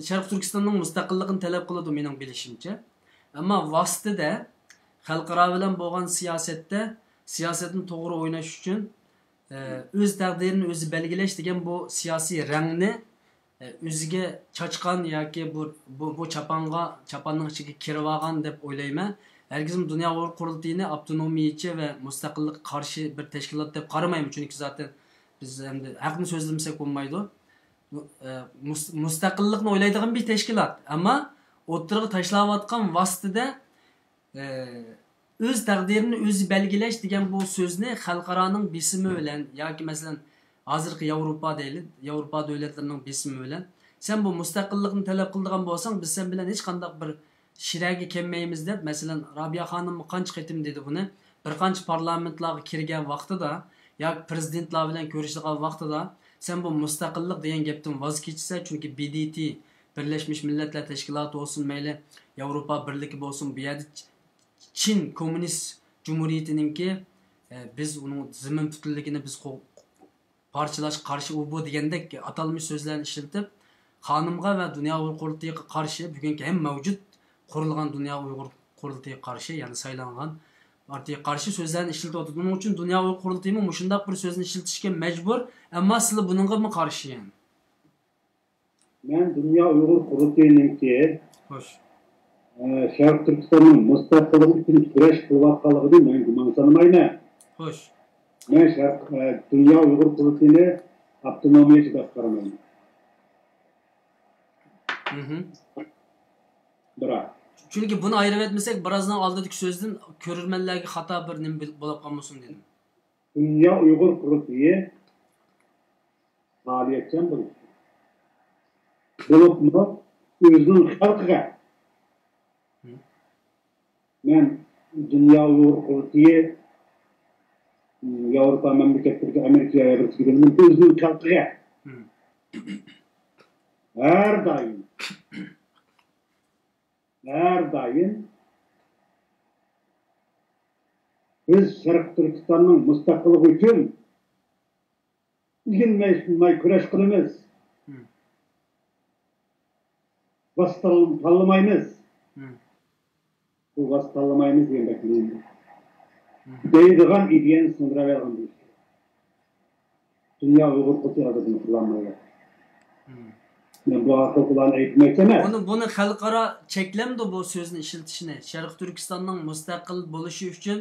شەرقىي تۈركىستاننىڭ مۇستەقىللىقىنى تەلەپ قىلىدۇ، مېنىڭ بىلىشىمچە. ئەمما ۋاسىتىدە خەلقئارا بىلەن بولغان سىياسەتتە سىياسەتنى توغرا ئويناش ئۈچۈن، ئە، ئۆز تەقدىرىنى ئۆزى بەلگىلەش دېگەن بۇ سىياسىي رەڭنى ئۆزىگە چاچقان ياكى بۇ، بۇ، بۇ چاپانغا، چاپاننىڭ ئىچىگە كىرىۋالغان دەپ ئويلايمەن. ھەرگىزمۇ دۇنيا ئۇيغۇر قۇرۇلتىيىنى ئاپتونومىيىچى ۋە مۇستەقىللىققا قارشى بىر تەشكىلات دەپ قارىمايمەن، چۈنكى زاتەن بىز ئەمدى ھەقنى سۆزلىمىسەك بولمايدۇ. بۇ، ئە، مۇس-، مۇستەقىللىقنى ئويلايدىغان بىر تەشكىلات، ئەمما ئوتتۇرىغا تاشلاۋاتقان ۋاسىتىدە ئۆز تەقدىرىنى ئۆزى بەلگىلەش دېگەن بۇ سۆزنى خەلقئارانىڭ بېسىمى بىلەن ياكى، مەسىلەن، ھازىرقى ياۋروپا دەيلى، ياۋروپا دۆلەتلىرىنىڭ بېسىمى بىلەن، سەن بۇ مۇستەقىللىقنى تەلەپ قىلىدىغان بولساڭ، بىز سەن بىلەن ھېچقانداق بىر شىرەگە كەلمەيمىز دەپ، مەسىلەن، رابىيە خانىممۇ قانچە قېتىم دېدى بۇنى، بىر قانچە پارلامېنتلارغا كىرگەن ۋاقتىدا ياكى پرېزىدېنتلار بىلەن كۆرۈشىدىغان ۋاقتىدا، سەن بۇ مۇستەقىللىق دېگەن گەپتىن ۋاز كېچىسە، چۈنكى ب د ت، بىرلەشمىش مىللەتلەر تەشكىلاتى بولسۇن، مەيلى ياۋروپا بىرلىكى بولسۇن، بۇ يەردە چ-، چىن كوممۇنىست جۇمھۇرىيىتىنىڭكى، ئە، بىز ئۇنىڭ زېمىن پۈتۈنلۈكىنى بىز قو-، پارچىلاشقا قارشى، ئۇ بۇ دېگەندەك ئاتالمىش سۆزلەرنى ئىشلىتىپ، خانىمغا ۋە دۇنيا ئۇيغۇر قۇرۇلتىيىغا قارشى، بۈگۈنكى ھەم مەۋجۇت قۇرۇلغان دۇنيا ئۇيغۇر قۇرۇلتىيىغا قارشى، يەنى سايلانغان پارتىيىغا قارشى سۆزلەرنى ئىشلىتىۋاتىدۇ. ئۇنىڭ ئۈچۈن دۇنيا ئۇيغۇر قۇرۇلتىيىمۇ مۇشۇنداق بىر سۆزنى ئىشلىتىشكە مەجبۇر، ئەمما سىلەر بۇنىڭغىمۇ قارشى، يەنى. مەن دۇنيا ئۇيغۇر قۇرۇلتىيىنىڭكى، خوش، ئە، شەرقىي تۈركىستاننىڭ مۇستەقىللىقى ئۈچۈن كۈرەش قىلىۋاتقانلىقىدىن مەن گۇمان سالمايمەن. خوش. مەن شەرق-، ئە، دۇنيا ئۇيغۇر قۇرۇلتىيىنى ئاپتونومىيەچى دەپ قارىمايمەن. مھم. بىراق. چۈنكى بۇنى ئايرىۋەتمىسەك، بىرازنىڭ ئالدىدىكى سۆزدىن كۆرۈرمەنلەرگە خاتا بىر نېمە بىل-، بولۇپ قالمىسۇن دېدىم. دۇنيا ئۇيغۇر قۇرۇلتىيى پائالىيەتچان بولۇشى، بولۇپمۇ ئۆزىنىڭ خەلقىگە، مەن دۇنيا ئۇيغۇر قۇرۇلتىيى، ياۋروپا مەملىكەتلىرىگە، ئامېرىكا ياۋروپا دېگەننى ئۆزىنىڭ خەلقىگە ھەر دائىم ھەر دائىم بىز شەرقىي تۈركىستاننىڭ مۇستەقىللىقى ئۈچۈن ئېگىنمەي تىنماي كۈرەش قىلىمىز. ۋاسىتە تاللىمايمىز. بۇ ۋاسىتە تاللىمايمىز دېگەن بەك مۇھىم. دەيدىغان ئىدىيەنى سىڭدۈرەلەيدىغان بولۇش كېرەك. دۇنيا ئۇيغۇر قىلسا ھازىر بۇنى قىلالمايدۇ. مەن بۇ ئارقىلىق ئۇلارنى ئەيىبلىمەكچى ئەمەس. بۇنى، بۇنى خەلقئارا چەكلەمدۇ بۇ سۆزنى ئىشلىتىشنى؟ شەرقىي تۈركىستاننىڭ مۇستەقىل بولۇشى ئۈچۈن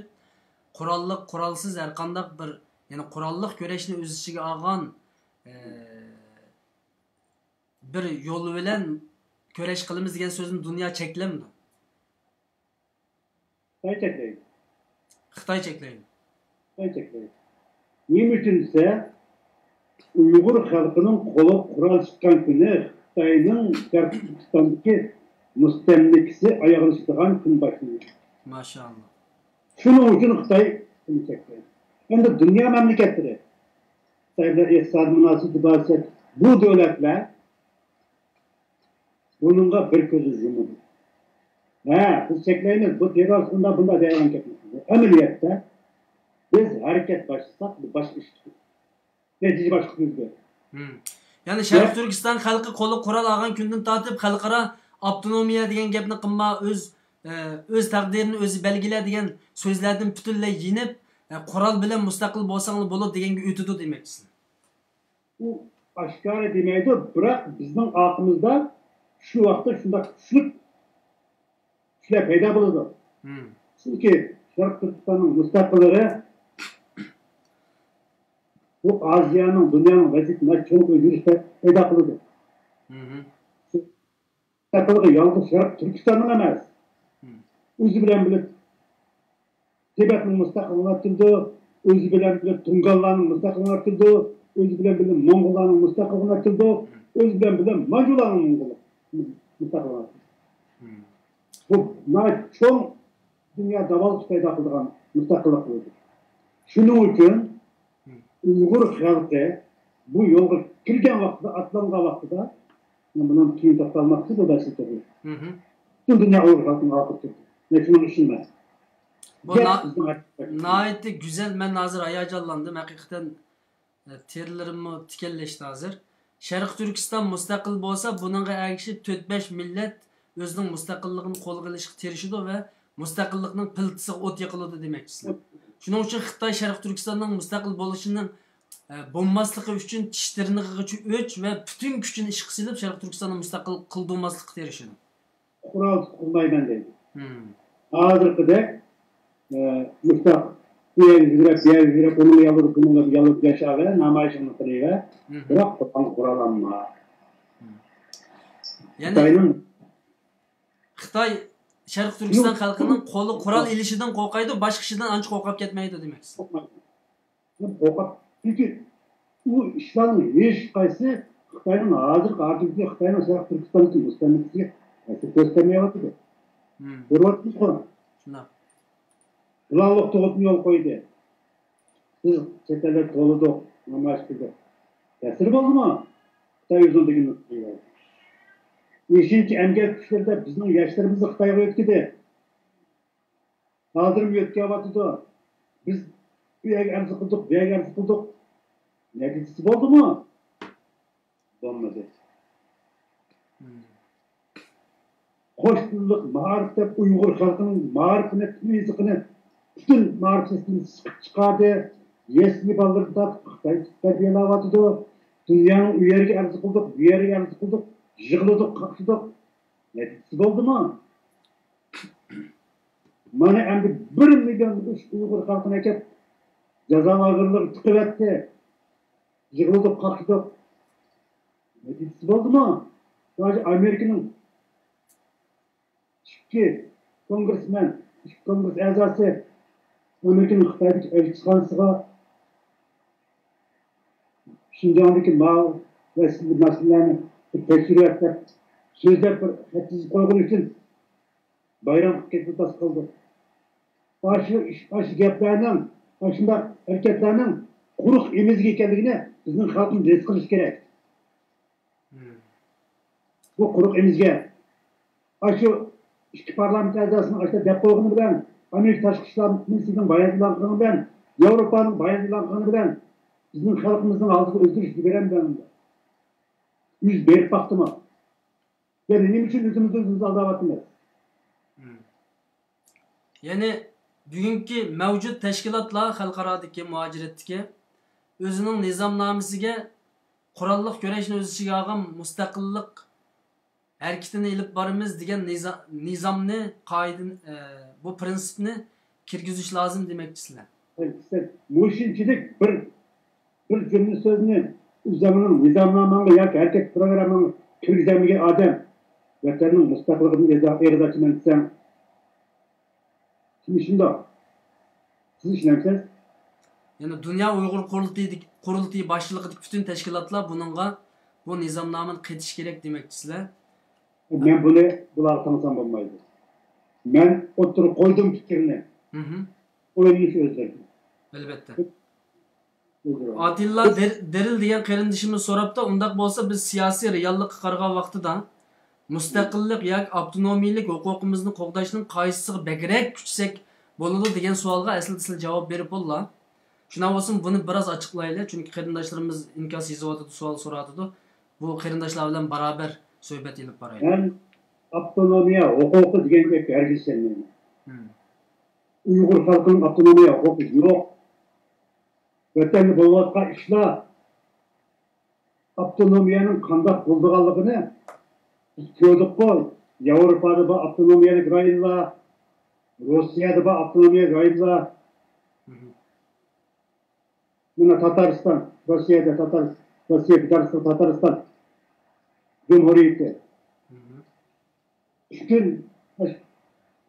قوراللىق، قورالسىز ھەر قانداق بىر، يەنى قوراللىق كۈرەشنى ئۆز ئىچىگە ئالغان، ئە، بىر يول بىلەن كۈرەش قىلىمىز دېگەن سۆزنى دۇنيا چەكلەمدۇ؟ خىتاي چەكلەيدۇ. خىتاي چەكلەيدۇ. خىتاي چەكلەيدۇ. نېمە ئۈچۈن دېسە، ئۇيغۇر خەلقىنىڭ قولىغا قورال چىققان كۈنى خىتاينىڭ شەرقىي تۈركىستاندىكى مۇستەملىكىسى ئاياغلىشىدىغان كۈن باشلىنىدۇ. ماشائاللا. شۇنىڭ ئۈچۈن خىتاي بۇنى چەكلەيدۇ. ئەمدى دۇنيا مەملىكەتلىرى، خىتاي بىلەن ئىقتىسادىي مۇناسىۋىتى بار بۇ دۆلەتلەر بۇنىڭغا بىر كۆزى يۇمىدۇ. ھە، بىز چەكلەيمىز، بۇ تېررورىست ئۇنداق بۇنداق دەيدىغان گەپ ئەمەس. ئەمەلىيەتتە بىز ھەرىكەت باشلىساق، بۇ باشقا ئىش. نەتىجە باشقا يۈز بېرىدۇ. يەنى شەرقىي تۈركىستان خەلقى قولىغا قورال ئالغان كۈندىن تارتىپ خەلقئارا ئاپتونومىيە دېگەن گەپنى قىلما، ئۆز، ئە، ئۆز تەقدىرىنى ئۆزى بەلگىلە دېگەن سۆزلەردىن پۈتۈنلەي يېنىپ، ئە، قورال بىلەن مۇستەقىل بولساڭلار بولىدۇ دېگەنگە ئۆتىدۇ دېمەكچىسىز. ئۇ ئاشكارا دېمەيدۇ، بىراق بىزنىڭ ئارقىمىزدا شۇ ۋاقىتتا شۇنداق كۈچلۈك كۈچلەر پەيدا بولىدۇ. چۈنكى شەرقىي تۈركىستاننىڭ مۇستەقىللىقى بۇ ئازىيانىڭ، دۇنيانىڭ ۋەزىيىتىنى چوڭقۇر يۈرۈشتە پەيدا قىلىدۇ. مۇستەقىللىقى يالغۇز شەرقىي تۈركىستاننىڭ ئەمەس. ئۆزى بىلەن بىللە تىبەتنىڭ مۇستەقىللىقىنى ئارتتۇرىدۇ، ئۆزى بىلەن بىللە تۇڭگانلارنىڭ مۇستەقىللىقىنى ئارتتۇرىدۇ، ئۆزى بىلەن بىللە موڭغۇللارنىڭ مۇستەقىللىقىنى ئارتتۇرىدۇ، ئۆزى بىلەن بىللە مانجۇلارنىڭ موڭغۇل مۇستەقىللىقىنى ئارتتۇرىدۇ. بۇ ناھايىتى چوڭ دۇنيا داۋالغۇش پەيدا قىلىدىغان مۇستەقىللىق بولىدۇ. شۇنىڭ ئۈچۈن ئۇيغۇر خەلقى بۇ يولغا كىرگەن ۋاقتىدا، ئاتلانغان ۋاقتىدا، بۇنىڭ كېيىن توختالماقچى بۇ مەسىلىدە. پۈتۈن دۇنيا ئۇيغۇر خەلقىنىڭ ئارقىسىدا تۇرىدۇ. مەن شۇنىڭغا ئىشىنىمەن. بۇ گەپ نا-، بىزنىڭ ھەقىقەتتە. ناھايىتى گۈزەل، مەن ھازىر ھاياجانلاندىم، ھەقىقەتەن، ئە، تېرىلىرىممۇ تىكەنلەشتى ھازىر. شەرقىي تۈركىستان مۇستەقىل بولسا، بۇنىڭغا ئەگىشىپ تۆت بەش مىللەت ئۆزىنىڭ مۇستەقىللىقىنى قولغا ئېلىشقا تىرىشىدۇ ۋە مۇستەقىللىقنىڭ پىلتىسىغا ئوت يېقىلىدۇ دېمەكچىسىلەر. شۇنىڭ ئۈچۈن خىتاي شەرقىي تۈركىستاننىڭ مۇستەقىل بولۇشىنىڭ، ئە، بولماسلىقى ئۈچۈن چىش تىرنىقىغىچە ئۆچ ۋە پۈتۈن كۈچىنى ئىشقا سېلىپ، شەرقىي تۈركىستاننى مۇستەقىل قىلدۇرماسلىققا تىرىشىدۇ. قورال تۇتقۇزمايمەن دەيدۇ. ھازىرقىدەك، ئە، مۇشتاق بۇ يەرگە يۈگۈرۈپ، بۇ يەرگە يۈگۈرۈپ، ئۇنىڭغا يالۋۇرۇپ، بۇنىڭغا يالۋۇرۇپ ياشاۋەر، نامايىشىڭنى قىلىۋەر. بىراق قولۇڭغا قورال ئالما. يەنى خىتاينىڭ خىتاي شەرقىي تۈركىستان خەلقىنىڭ قولى قورال ئېلىشىدىن قورقايدۇ، باشقا ئىشىدىن ئانچە قورقۇپ كەتمەيدۇ دېمەكچىسىز. قورقۇپ. چۈنكى ئۇ ئىشلارنىڭ ھېچقايسى خىتاينىڭ ھازىرقى ھاكىمىيىتى، خىتاينىڭ شەرقىي تۈركىستاندىكى مۇستەملىكىسىگە تەسىر كۆرسىتەلمەيۋاتىدۇ. كۆرۈۋاتىمىزغۇ؟ شۇنداق. پىلانلىق تۇغۇتنى يولغا قويدى. بىز چەت ئەللەردە توۋلىدۇق، نامايىش قىلدۇق. تەسىرى بولدىمۇ؟ خىتاي ئۆزىنىڭ دېگىنىنى قىلىۋەردى. بەشىنچى ئەمگەك كۈچلىرىدە بىزنىڭ ياشلىرىمىزنى خىتايغا يۆتكىدى. ھازىرمۇ يۆتكەۋاتىدۇ. بىز ئۇ يەرگە ئەرز قىلدۇق، بۇ يەرگە ئەرز قىلدۇق. نەتىجىسى بولدىمۇ؟ بولمىدى. قوش تىللىق مائارىپ دەپ ئۇيغۇر خەلقىنىڭ مائارىپىنى، پۈتۈن يېزىقىنى، پۈتۈن مائارىپ سىستېمىسى سىقىپ چىقاردى. يەسلى بالىلىرىنى تارتىپ خىتاي تەربىيەلەۋاتىدۇ. دۇنيانىڭ ئۇ يەرگە ئەرز قىلدۇق، بۇ يەرگە ئەرز قىلدۇق، يىغلىدۇق، قاقشىدۇق. نەتىجىسى بولدىمۇ؟ مانا ئەمدى بىر مىليون ئۇيغۇر خەلقىنى ئەكەپ جازا لاگېرلىرىغا تىقىۋەتتى. يىغلىدۇق، قاقشىدۇق. نەتىجىسى بولدىمۇ؟ ھازىر ئامېرىكىنىڭ ئىككى كونگرېسمېن، ئىككى كونگرېس ئەزاسى ئامېرىكىنىڭ خىتايدىكى ئەلچىخانىسىغا شىنجاڭدىكى ماۋۇ مەسىلىلەرنى بىر تەكشۈرۈۋەت دەپ سۆزلەپ، بىر خەت يېزىپ قويغىنى ئۈچۈن بايرام قىلىپ كەتتى، تاس قىلدى. ئاشۇ ئىش، ئاشۇ گەپلەرنىڭ، ئاشۇنداق ھەرىكەتلەرنىڭ قۇرۇق ئېمىزگە ئىكەنلىكىنى بىزنىڭ خەلقىمىز ھېس قىلىشى كېرەك. بۇ قۇرۇق ئېمىزگە. ئاشۇ ئىككى پارلامېنت ئەزاسىنىڭ ئاشۇنداق دەپ قويغىنى بىلەن، ئامېرىكا تاشقى ئىشلار مىنىستىرىنىڭ بايان ئېلان قىلغىنى بىلەن، ياۋروپانىڭ بايان ئېلان قىلغىنى بىلەن بىزنىڭ خەلقىمىزنىڭ ئالدىغا ئۆزگىرىش يۈز بېرەلمەيدۇ. يۈز بېرىپ باقتىمۇ؟ يەنە نېمە ئۈچۈن ئۆزىمىزنى ئۆزىمىز ئالداۋاتىمىز؟ يەنى بۈگۈنكى مەۋجۇت تەشكىلاتلار خەلقئارادىكى مۇھاجىرەتتىكى ئۆزىنىڭ نىزامنامىسىگە قوراللىق كۈرەشنى ئۆز ئىچىگە ئالغان مۇستەقىللىق ھەرىكىتىنى ئېلىپ بارىمىز دېگەن نىزا- نىزامنى، قائىدىنى، ئە، بۇ پرىنسىپنى كىرگۈزۈش لازىم دېمەكچىسىلەر. مۇشۇنچىلىك بىر، بىر جۈملە سۆزنى ئۆزۈڭنىڭ نىزامناماڭغا ياكى ھەرىكەت پىروگرامماڭغا كىرگۈزەلمىگەن ئادەم ۋەتەننىڭ مۇستەقىللىقىدىن ئېغىز ئاچىمەن دېسەڭ، كىم شۇنداق؟ سىز ئىشىنەمسىز؟ يەنى دۇنيا ئۇيغۇر قۇرۇلتىيىدىكى، قۇرۇلتىيى باشچىلىقىدىكى پۈتۈن تەشكىلاتلار بۇنىڭغا، بۇ نىزامنامىنى قېتىش كېرەك دېمەكچىسىلەر. مەن بۇنى بۇلارغا تاڭسام بولمايدۇ. مەن ئوتتۇرىغا قويدۇم پىكىرنى. مھم. ئويلىنىش ئۆزلىرىدىن. ئەلۋەتتە. ئاتىللا دېر- دېرىل دېگەن قېرىندىشىمىز سوراپتۇ، ئۇنداق بولسا بىز سىياسىي رېئاللىققا قارىغان ۋاقتىدا مۇستەقىللىق ياكى ئاپتونومىيىلىك ھوقۇقىمىزنى قوغداشنىڭ قايسىسىغا بەكرەك كۈچىسەك بولىدۇ دېگەن سوئالغا ئەسلىدە سىلەر جاۋاب بېرىپ بوللا. شۇنداق بولسىمۇ بۇنى بىراز ئاچىقلايلى، چۈنكى قېرىنداشلىرىمىز ئىنكاس يېزىۋاتىدۇ، سوئال سوراۋاتىدۇ. بۇ قېرىنداشلار بىلەن باراۋەر سۆھبەت ئېلىپ بارايلى. مەن ئاپتونومىيە ھوقۇقى دېگەن گەپكە ھەرگىز ئىشەنمەيمەن. مم. ئۇيغۇر خەلقىنىڭ ئاپتونومىيە ھوقۇقى يوق. ۋەتەندە بولۇۋاتقان ئىشلار، ئاپتونومىيەنىڭ قانداق بولىدىغانلىقىنى بىز كۆردۇققۇ. ياۋروپادا بار ئاپتونومىيەلىك رايونلار، روسىيەدە بار ئاپتونومىيەلىك رايونلار. مم. مانا تاتارىستان، روسىيەدە تاتار، روسىيە فېدېراتسىيە تاتارىستان جۇمھۇرىيىتى. مم. پۈتۈن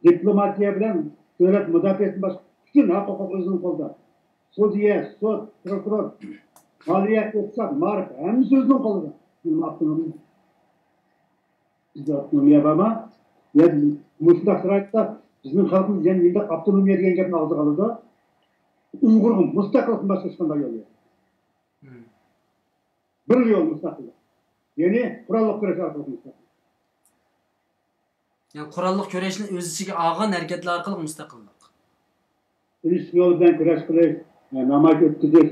دىپلوماتىيە بىلەن دۆلەت مۇداپىئەسىدىن باشقا پۈتۈن ھەق ھوقۇق ئۆزىنىڭ قولىدا. سۇدىيە، سوت، پروكۇرور، مالىيە، ئىقتىساد، مائارىپ، ھەممىسى ئۆزىنىڭ قولىدا. ئاپتونومىيە. بىزدە ئاپتونومىيە بارما؟ يا مۇشۇنداق شارائىتتا بىزنىڭ خەلقىمىز يەنە مۇنداق ئاپتونومىيە دېگەن گەپنى ئاغزىغا ئالىدۇ. ئۇيغۇرغا مۇستەقىللىقتىن باشقا ھېچقانداق يول يوق. مم. بىر يول مۇستەقىللىق. يەنى قوراللىق كۈرەش ئارقىلىق مۇستەقىللىق. يەنى قوراللىق كۈرەشنى ئۆز ئىچىگە ئالغان ھەرىكەتلەر ئارقىلىق مۇستەقىللىق. ئېلىشىش يولى بىلەن كۈرەش قىلىش، نامايىش ئۆتكۈزۈش،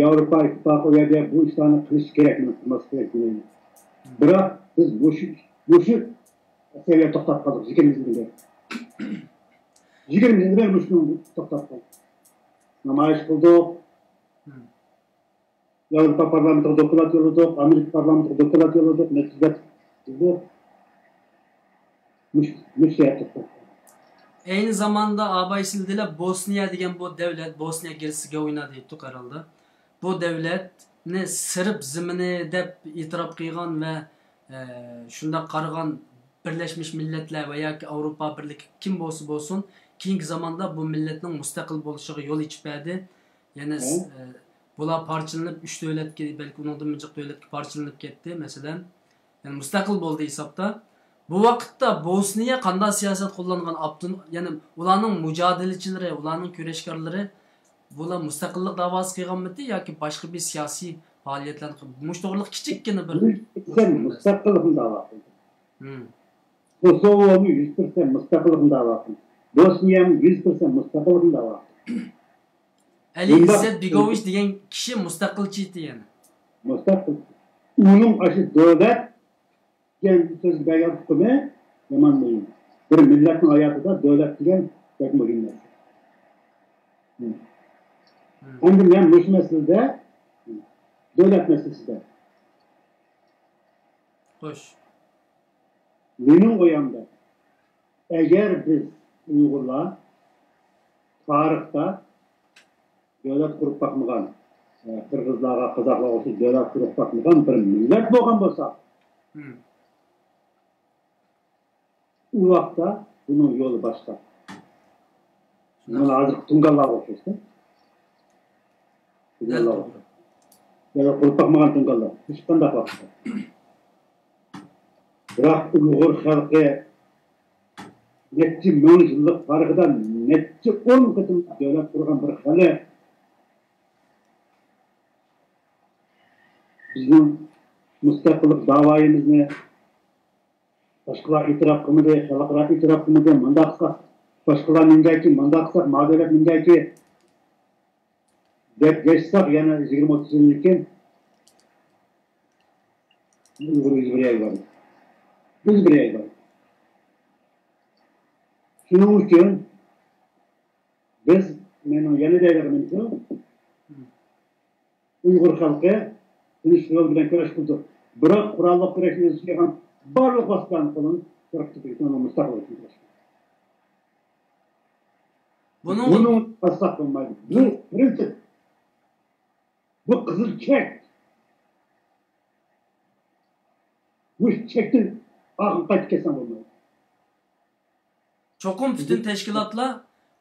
ياۋروپا ئىتتىپاقى ئۇ يەردە بۇ ئىشلارنى قىلىش كېرەك، مېنىڭ قىلماسلىق كېرەك دېمەيمەن. بىراق بىز مۇشۇ، مۇشۇ سەۋىيەدە توختاپ قالدۇق، يىگىرمە يىلدىن بېرى. يىگىرمە يىلدىن بېرى مۇشۇ توختاپ قالدۇق. نامايىش قىلدۇق. مم. ياۋروپا پارلامېنتىغا دوكلات يوللىدۇق، ئامېرىكا پارلامېنتىغا دوكلات يوللىدۇق، نەتىجە قىلدۇق. مۇش-، مۇشۇ يەردە توختاپ قالدۇق. ئەينى زاماندا ئاباي سىلدىلە بوسنىيە دېگەن بۇ دەۋلەت، بوسنىيە گېرتسېگوۋىنا دەيتتۇق ھەرھالدا. بۇ دەۋلەتنى سېرب زېمىنى دەپ ئېتىراپ قىلغان ۋە، ئە، شۇنداق قارىغان بىرلەشمىش مىللەتلەر ۋە ياكى ئاۋروپا بىرلىكى كىم بولسا بولسۇن، كېيىنكى زاماندا بۇ مىللەتنىڭ مۇستەقىل بولۇشىغا يول ئېچىپ بەردى. يەنى، ھە؟ ئە، بۇلار پارچىلىنىپ، ئۈچ دۆلەتكە، بەلكى ئۇنىڭدىن جىق دۆلەتكە پارچىلىنىپ كەتتى، مەسىلەن. يەنى مۇستەقىل بولدى ھېسابتا. بۇ ۋاقىتتا بوسنىيە قانداق سىياسەت قوللانغان؟ ئاپتون-، يەنى ئۇلارنىڭ مۇجادىلىچىلىرى، ئۇلارنىڭ كۈرەشكارلىرى بۇلار مۇستەقىللىق داۋاسى قىلغانمىتى ياكى باشقا بىر سىياسىي پائالىيەتلەرنى قىلىپ، مۇشۇ توغرىلىق كىچىككىنە بىر. يۈز پىرسەنت مۇستەقىللىقنى داۋا قىلدى. مم. كوسوۋومۇ يۈز پىرسەنت مۇستەقىللىقنى داۋا قىلدى. بوسنىيەمۇ يۈز پىرسەنت مۇستەقىللىقنى داۋا قىلدى. ئەلى ئىززەت بېگوۋىچ دېگەن كىشى مۇستەقىلچى ئىدى يەنە. مۇستەقىل. ئۇنىڭ ئاشۇ دۆلەت دېگەن سۆزگە بەرگەن ئۇقۇمى يامان مۇھىم. بىر مىللەتنىڭ ھاياتىدا دۆلەت دېگەن بەك مۇھىم نەرسە. ئەمدى مەن مۇشۇ مەسىلىدە، دۆلەت مەسىلىسىدە، خوش. مېنىڭ ئويۇمدا، ئەگەر بىز ئۇيغۇرلار تارىختا دۆلەت قۇرۇپ باقمىغان، ئە، قىرغىزلارغا، قازاقلارغا ئوخشاش دۆلەت قۇرۇپ باقمىغان بىر مىللەت بولغان بولساق، مم. ئۇ ۋاقىتتا بۇنىڭ يولى باشقا. مانا ھازىرقى تۇڭگانلارغا ئوخشاش-تە. دەل تۇڭگانلارغا توغرا. يەنە قۇرۇپ باقمىغان تۇڭگانلار. ھېچقانداق ۋاقىتتا. بىراق ئۇيغۇر خەلقى نەچچە مىڭ يىللىق تارىخىدا نەچچە ئون قېتىم دۆلەت قۇرغان بىر خەلق. بىزنىڭ مۇستەقىللىق داۋايىمىزنى باشقىلار ئېتىراپ قىلمىدى، خەلقئارا ئېتىراپ قىلمىدى، مۇنداق قىلساق، باشقىلار مەڭگەكى، مۇنداق قىلساق، ما دۆلەت مەڭگەكى دەپ ياشىساق، يەنە يىگىرمە ئوتتۇز يىلدىن كېيىن ئۇيغۇر ئۆزى بىر يەرگە بارىدۇ. ئۆزى بىر يەرگە بارىدۇ. شۇنىڭ ئۈچۈن بىز، مېنىڭ يەنە دەيدىغىنىم شۇ، ئۇيغۇر خەلقى تىنچ يول بىلەن كۈرەش قىلىدۇ. بىراق قوراللىق كۈرەشنى ئۆز ئىچىگە ئالغان بارلىق ۋاسىتىلەرنى قوللىنىپ، تەرەققىي ئېتىشنىڭ مۇستەقىل بولۇشىنى كۈرەش قىلىدۇ. بۇنىڭ بۇنى ئۇنتۇماسلىق بولمايدۇ. بۇ پىرىنسىپ. بۇ قىزىل چەك. بۇ چەكتىن ئارقىغا قايتىپ كەتسەڭ بولمايدۇ. چوقۇم پۈتۈن تەشكىلاتلار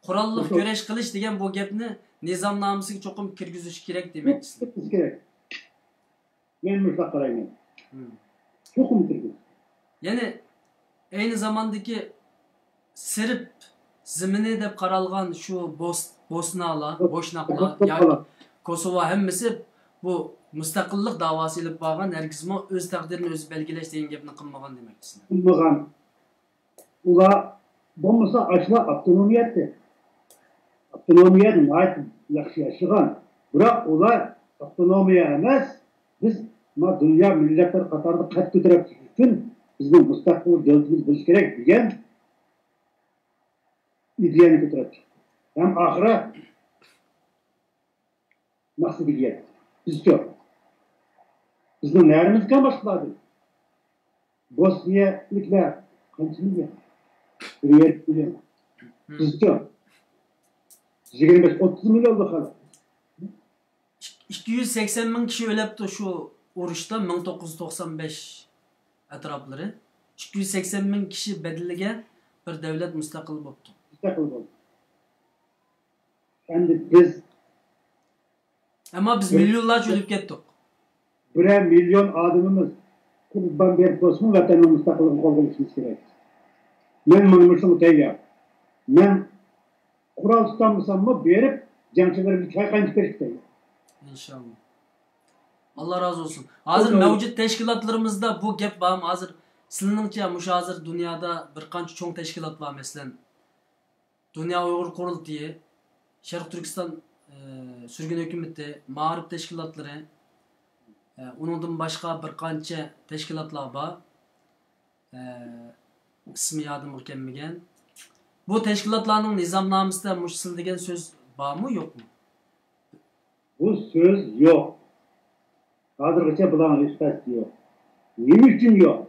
قوراللىق كۈرەش قىلىش دېگەن بۇ گەپنى نىزامنامىسىگە چوقۇم كىرگۈزۈش كېرەك دېمەكچىسىز. كىرگۈزۈش كېرەك. مەن مۇشۇنداق قارايمەن. چوقۇم كىرگۈزۈش. يەنى ئەينى زاماندىكى سېرب زېمىنى دەپ قارالغان شۇ بوس، بوسنالار، بوشناقلار ياكى كوسوۋو ھەممىسى بۇ مۇستەقىللىق داۋاسى ئېلىپ بارغان، ھەرگىزمۇ ئۆز تەقدىرىنى ئۆزى بەلگىلەش دېگەن گەپنى قىلمىغان دېمەكچىسىلەر. قىلمىغان. ئۇلار بولمىسا ئاشۇلار ئاپتونومىيە ئەتتى. ئاپتونومىيەدە ناھايىتى ياخشى ياشىغان. بىراق ئۇلار ئاپتونومىيە ئەمەس، بىز ما دۇنيا مىللەتلىرى قاتارىدا قەد كۆتۈرۈپ چىقىش ئۈچۈن بىزنىڭ مۇستەقىل دۆلىتىمىز بولۇشى كېرەك دېگەن ئىدىيەنى كۆتۈرۈپ چىقتى. ھەم ئاخىرى مەقسىتىگە يەتتى. بىزچۇ؟ بىزنىڭ نەرىمىز كەم باشقىلاردىن؟ بوسنىيەلىكلەر قانچە مىليون؟ بىر يەرلىك مىليون. بىزچۇ؟ يىگىرمە بەش، ئوتتۇز مىليون خەلق. ئىككى يۈز سەكسەن مىڭ كىشى ئۆلەپتۇ شۇ ئۇرۇشتا، مىڭ توققۇز يۈز توقسان بەش ئەتراپلىرى. ئىككى يۈز سەكسەن مىڭ كىشى بەدىلىگە بىر دۆلەت مۇستەقىل بوپتۇ. مۇستەقىل بولدى. ئەمدى بىز ئەمما بىز مىليونلارچە ئۆلۈپ كەتتۇق. بىرەر مىليون ئادىمىمىز قۇربان بېرىپ بولسىمۇ ۋەتەننىڭ مۇستەقىللىقىنى قولغا ئېلىشىمىز كېرەك. مەن مانا مۇشۇنىڭغا تەييار. مەن قورال تۇتالمىساممۇ بېرىپ جەڭچىلىرىمنى چايقايتىپ بېرىشكە تەييار. ئىنشاللا. ئاللا رازى بولسۇن. ھازىر مەۋجۇت تەشكىلاتلىرىمىزدا بۇ گەپ بارمۇ؟ ھازىر سىلىنىڭچە مۇشۇ ھازىر دۇنيادا بىر قانچە چوڭ تەشكىلات بار، مەسىلەن، دۇنيا ئۇيغۇر قۇرۇلتىيى، شەرقىي تۈركىستان، ئە، سۈرگۈن ھۆكۈمىتى، مائارىپ تەشكىلاتلىرى، ئە، ئۇنىڭدىن باشقا بىر قانچە تەشكىلاتلار بار. ئە، ئىسمى يادىمغا كەلمىگەن. بۇ تەشكىلاتلارنىڭ نىزامنامىسىدە مۇشۇ سىل دېگەن سۆز بارمۇ، يوقمۇ؟ بۇ سۆز يوق. ھازىرغىچە بۇلارنىڭ ھېچقايسىسى يوق. نېمە ئۈچۈن يوق؟